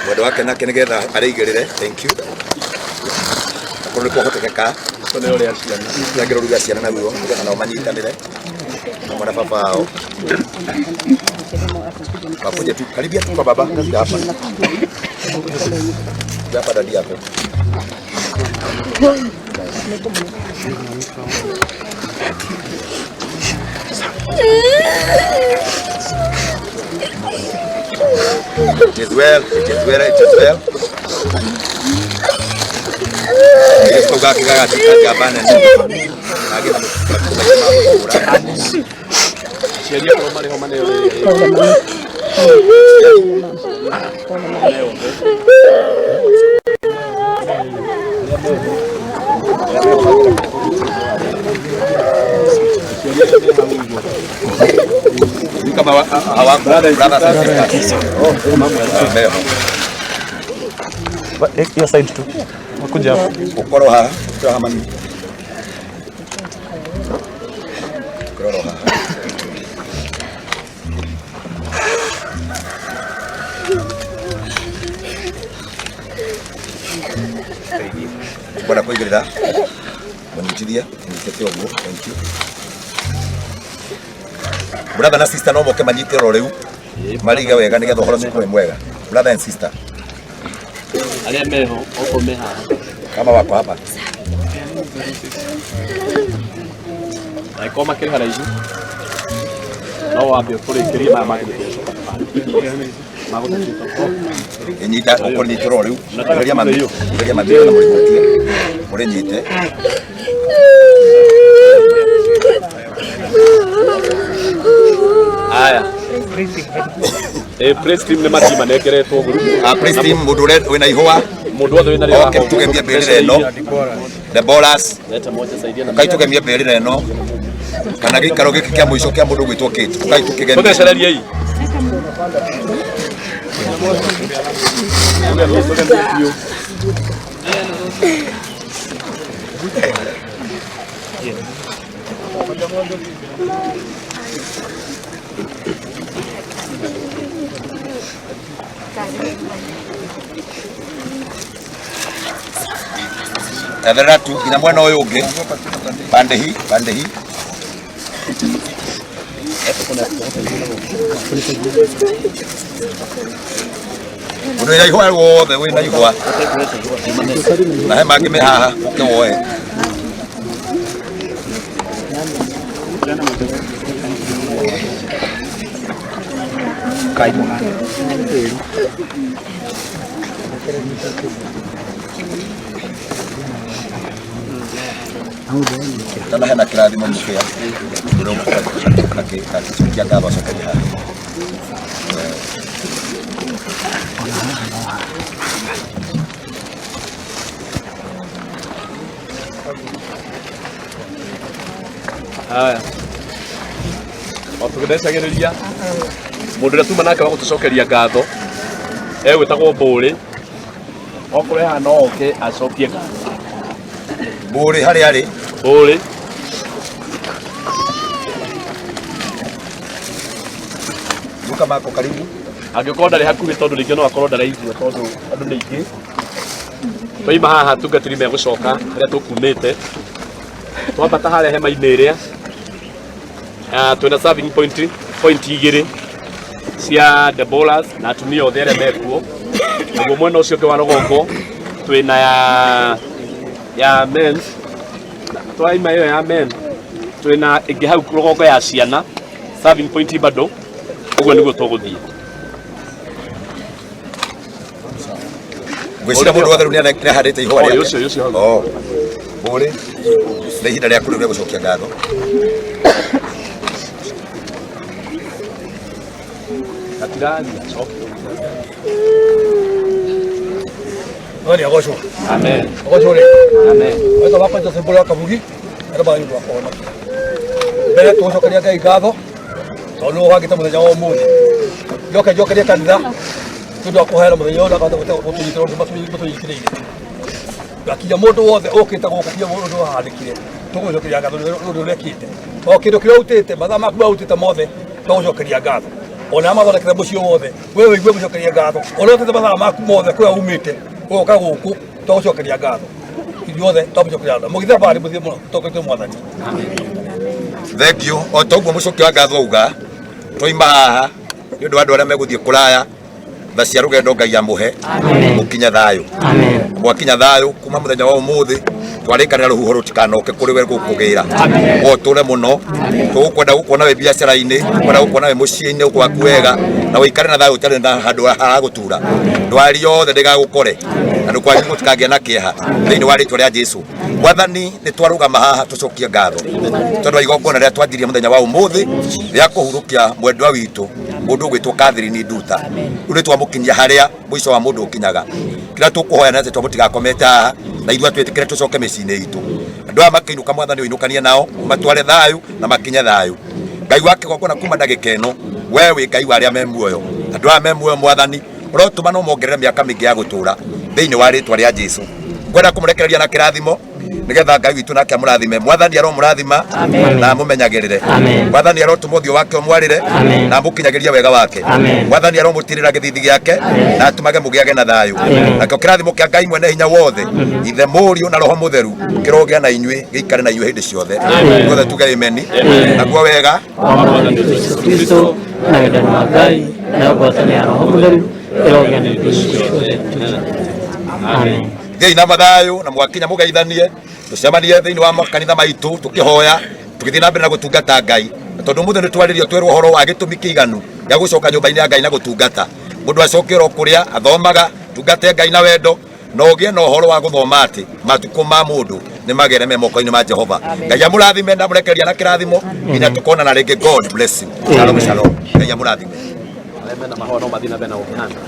Mwendwa wake nake nĩgetha arĩigĩrĩre. Thank you. Akorwo nĩ kwahotekeka nengere ruga ciana naguo nĩgetha nao manyitanĩre hamwe na baba wao. Wakuje tu karibia tu kwa baba kuja hapa. Kuja hapa dadi yako. It is well, it is well, it is well. Kristo gake gagatuĩka njamba nene. Agĩra Aciari akorwo marĩ ho maneo Ni kama hawako brothers and sisters. Oh, Hiyo side tu. Wakuja hapo. Ukorwo haha, ukorwo haha mami. Ukorwo haha. Bwana kuigirira. Munyitithia, nyitĩte ũguo. Thank you. Brother na sister no moke manyite ro rĩu. Mariga wega nĩgetha ũhoro ũcio ũkorwo wĩ mwega. Brother and sister. Arĩa meho okorwo me haha Kama wako hapa. Angĩkorwo makĩrĩ haraihu no wambe ũtũrĩkĩrie maya mangĩ nĩtũgũcoka tũbande. Inyita ũkũnyitĩrwo rĩu. Geria mami. Geria mami na mũrĩhutie. Mũrĩnyite. Aya. Praise team nĩ mati manengeretwo group. Praise team mũndũ ũrĩa wĩna ihũa. Mũndũ wothe wĩna rĩo. Okay, tũgemie mbĩrĩra ĩno. Deborahs. Leta moja saidia na. Ũkai tũgemie mbĩrĩra ĩno. Kana gĩikaro gĩkĩ kĩa mũico kĩa mũndũ ũgwĩtwo Kate. Ũkai tũkĩgemie. Tũthecererie. Etherera tu nginya mwena ũyũ ũngĩ. Pande hii, pande hii. Mũndũ wĩna ihũa wothe wĩna ihũa. Na he mangĩ me haha ũke woe. Tana hena kĩrathimo mũkĩa ũrĩa agĩcokia ngatho acokerie haha. Haya. O tũgĩthecagĩrĩria mũndũ ũrĩa tuma nake wa gũtũcokeria ngatho egwĩtagwo Mbũrĩ. Okorwo e haha no oke acokie ngatho. Mbũrĩ harĩa arĩ. Mbũrĩ. Luka mako karibu. Angĩkorwo ndarĩ hakuhĩ tondũ rĩngĩ no akorwo ndaraigua tondũ andũ nĩ aingĩ. Twaima haha atungatĩri megũcoka harĩa tũkumĩte. Twambata harĩa hema-inĩ ĩrĩa twĩna serving point igĩrĩ cia Deborahs na atumia othe arĩa mekuo. Naguo mwena ũcio ũngĩ wa rũgongo twĩna ya men. Twaima ĩyo ya men twĩna ĩngĩ hau rũgongo ya ciana serving point bado. Ũguo nĩguo tũgũthiĩ. Ngwĩciria mũndũ wothe rĩu nĩahandĩte ihũa Oh, rĩake. ũcio, ũcio hau. Oh. Bũrĩ nĩ ihinda rĩaku rĩu rĩa gũcokia ngatho. Gatiraria, cokia. Mwathani agocwo. Amen. Agocwo rĩ. Amen. Wetwo wakwa Joseph Mbũrũ wa Kabugi, andũ magĩrĩirwo nĩ kũhonokia. Mbere tũgũcokeria Ngai ngatho tondũ nĩwe ũbangĩte mũthenya wa ũmũthĩ. Njoke njokerie kanitha nĩ ũndũ wa kũheana mũthenya ũyũ na akahota gũtũnyitĩrĩra ũndũ matũnyitĩrĩire. Ngakinya mũndũ wothe ũkĩte gũkũ kinya mũndũ wahandĩkire tũgũcokeria ngatho nĩ ũndũ ũrĩa ekĩte. O kĩndũ kĩrĩa ũrutĩte, mathaa maku marutĩte mothe tũgũcokeria ngatho. Ona mathondekete mũciĩ wothe, we wĩigue mũcokerie ngatho. Ona ũrutĩte mathaa maku mothe kũrĩa umĩte ũgoka gũkũ tũgũcokeria ngatho. Ithuothe twamũcokeria ngatho. Mũgĩthiĩ thabarĩ mũthiĩ mũno tũcokerie Mwathani. Thank you. O ta ũguo mũcokia wa ngatho auga, twaima haha nĩ ũndũ wa andũ arĩa megũthiĩ kũraya tha cia rũgendo Ngai amũhe mũkinye thayũ. Mwakinya thayũ kuma mũthenya wa ũmũthĩ twarĩkanĩra rũhuho rũtikanoke kũrĩ we gũkũgĩra. We ũtũre mũno, tũgũkwenda gũkuona wĩ biacara-inĩ, tũkwenda gũkuona wĩ mũciĩ-inĩ gwaku wega, na ũikare na thayũ ũtarĩ na handũ haragũtura. Ndwari yothe ndĩgagũkore na ndũkwanyu gũtikagĩa na kĩeha thĩinĩ wa rĩtwa rĩa Jesũ. Mwathani nĩ twarũgama haha tũcokie ngatho tondũ wa igongona rĩrĩa twanjirie mũthenya wa ũmũthĩ rĩa kũhurũkia mwendwa witũ mũndũ ũgwĩtwo Catherine Nduta. Rĩu nĩ twamũkinyia harĩa mũico wa mũndũ ũkinyaga. Kĩrĩa tũkũhoya nĩ atĩ twamũtigakomete haha na ithuĩ atwĩtĩkĩre tũcoke mĩciĩ-inĩ itũ. Andũ aya makĩinũka Mwathani ũinũkanie nao ũmatware thayũ na makinye thayũ. Ngai wa kĩgongona kuma ndagĩka ĩno we wĩ Ngai wa arĩa me muoyo. Andũ aya me muoyo Mwathani ũrotũma no mongerere mĩaka mĩingĩ ya gũtũra thĩinĩ wa rĩtwa rĩa Jesũ. Ngwenda kũmũrekereria na kĩrathimo nĩgetha Ngai witũ nake amũrathime. Mwathani aromũrathima na amũmenyagĩrĩre. Mwathani arotũma ũthiũ wake ũmwarĩre na amũkinyagĩrie wega wake. Mwathani aromũtirĩra gĩthithi gĩake na atũmage mũgĩage na thayũ. Nakĩo kĩrathimo kĩa Ngai mwene hinya wothe, Ithe, Mũriũ na Roho Mũtheru kĩrogĩa na inyuĩ, gĩikare na inyuĩ hĩndĩ ciothe. Ithuothe tuge ameni. Naguo wega wa Mwathani witũ Jesũ Kristo na wendani wa Ngai na ngwatanĩro ya Roho Mũtheru ĩrogĩa na ithuĩ ciothe. Amen. Thiĩi na mathayũ na mwakinya mũgeithanie, tũcemanie thĩinĩ wa makanitha maitũ tũkĩhoya tũgĩthiĩ na mbere na gũtungata Ngai. Na tondũ ũmũthĩ nĩ twarĩrio twerwo ũhoro wa gĩtũmi kĩiganu gĩa gũcoka nyũmba-inĩ ya Ngai na gũtungata. Mũndũ acoke oro kũrĩa athomaga, tungate Ngai na wendo, na ũgĩe na ũhoro wa gũthoma atĩ matukũ ma mũndũ nĩ magere me moko-inĩ ma Jehova. Ngai amũrathime na amũrekereria na kĩrathimo nginya tũkonana rĩngĩ. God bless you. Shalom shalom. Ngai amũrathime. Arĩa mena mahũa no mathiĩ na mbere na gũkĩhanda.